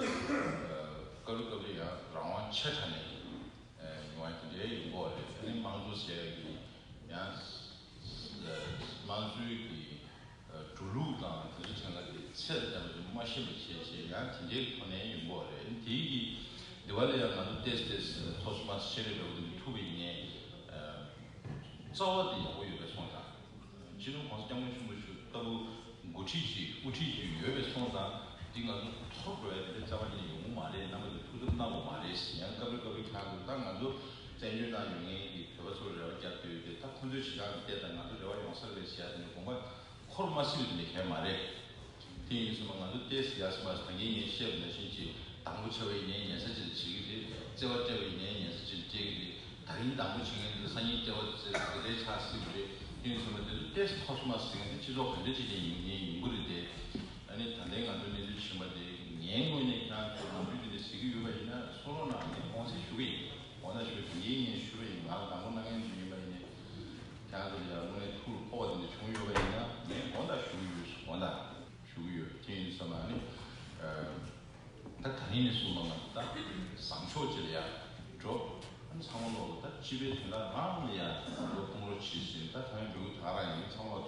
སྐབས་རེ་སྐབས་རེ་ཡང་རང་དབང་ཆེ་དྲགས་ནས་ཡོང་བ་དེ་འདྲའི་ཡོང་གི་ཡོད་རེད། ཨ་ནི་དམངས་གཙོ་ཟེར་ཡག་གི་ཡང་དམངས་གཙོའི་གི་འགྲོ་ལུགས་དང་དེ་ཚོ་ཐད་ཀ་དེ་ཚད་ལ་བསྟན་པ་དེ་མ་ཤེས་པ་བྱས་བྱས་ཡང་དེ་འདྲའི་ཐོག་ནས་ཡོང་གི་ཡོད་རེད། དེའི་གི་འདི་བ་ལ་ཡང་ང་ཚོ་ཏོག་ཙམ་ཏོག་ཙམ་ཐོག་མ་ཤེས་རེ་འདྲ་བོ་དེ་འདྲ་ཐུག་པ་ཡིན་ནའི། རྩ་བ་དེ་ཡག་པོ་ཡོད་པའི་སོང་ཙང་། སྤྱི་ནོར་གོང་ས་སྐྱབས་མགོན་ཆེན་པོ་མཆོག་ལྟ་བུ་འགོ་ཁྲིད་ཅིག་དབུ་ཁྲིད་ཅིག་ཡོད་པའི་སོང་ཙང་། འདི་ང་ཚོ་འཐོར་འགྲོ་ཡ་དེ་འདྲ་རྩ་བ་ཉིད་ནས་ཡོང་གི་མ་རེད། རྣམ་པ་ཚོས་ཐུགས་འཚབ་གནང་དགོས་མ་རེད། ཡང་སྐབས་རེ་སྐབས་རེ་ཁྱེད་རང་ཚོ་ད་ང་ཚོ་བཙན་བྱོལ་ནང་ཡོད་མཁན་གྱི་བོད་པ་ཚོར་རེ་བ་རྒྱག་སྡོད་དེ། ད་ཁོང་ཚོའི་བྱེད་སྟངས་ལ་བལྟས་ད་ང་ཚོ་རེ་བ་ཡོང་ས་རེད་ཟེར་ཡ་དེ་འདྲ་དགོངས་པ་འཁོར་མ་སྲིད་པ་དེ་འདྲ་གང་ཡང་མ་རེད། དེ་ཡིན་ཙང་ང་ཚོ་ཏོག་ཙམ་ཡར་སོང་བ་ད་གིན་ངས་བཤད་པ་ནང་བཞིན་གྱི་དང་པོ་ཆགས་པ་ཡིན་ནའི་ཉན་ས་ཅིག་ལ་བྱེད་ཀྱི་རེད། བརྩེ་བ་སྤྲད་པ་ཡིན་ནའི་ཉན་ས་ཅིག་ལ་སྤྲད་ཀྱི་རེད། ད་རིང་དང་པོ་བྱེད་མཁན་དེ་སང་ཉིན་བརྩེ་བ་བརྩེ་དེ་འདྲའི་ཆགས་སྲིད་པ་རེད། དེ་ཡིན་ཙང་དེ་ཚོ་ཏོག་ཙམ་ཐོག་མ་ཟིན་ཏེ་སྤྱི་ཚོགས་ག་འདྲ་ཅིག་ནས་ཡིན་ནའི་ཡོང་གི་རེད་དེ། ཨ་ནི་ད་ལྟའི་ང་ཚོའི་གནས་ཚུལ་ཕྱིན་པ་དེ་ངའི་ངོས་ནས་ཁྱེད་རང་ཚོ་ནམ་རྒྱུན་དེ་འདྲ་ཟེར་གྱི་ཡོད་པ་ཡིན་ན་ཚུར་ལོག་ནང་ནས་དགོངས་སེལ་ཞུ་གི་ཡིན། དགོངས་དག་ཞུ་གི་ཡིན། ངས་ཞུས་པ་ཡིན། ང་ལ་དང་པོ་གནང་མཁན་ཚོ་ཡིན་པ་ཡིན་ནའི། ཁྱེད་རང་ཚོ་ལ་ཡང་དངོས་གནས་ཐུགས་ལ་ཕོག་པ་དེ་འདྲ་བྱུང་ཡོད་པ་ཡིན་ན་ངས་དགོངས་དག་ཞུ་གི་ཡོད། དགོངས་དག་ཞུ་གི་ཡོད། དེ་ཡིན་ཙང་ཨ་ནི། ད་ད་རིང་ནས་བཟུང་ལ་ང་ཚོ་ད་བཟང་ཕྱོགས་ཅིག་ལ་ཡ་འགྲོ། ཨ་ནི་ཚང་མ་ལོག་ད་སྤྱི་པའི་དོན་དག་རང་ལ་ཡ་འགྲོ་ཁོང་རོགས་བྱེད་ཟིན། ད་ད་ཡང་འགྲོ་གི་ད་རང་ཡིན། ཚང་མ་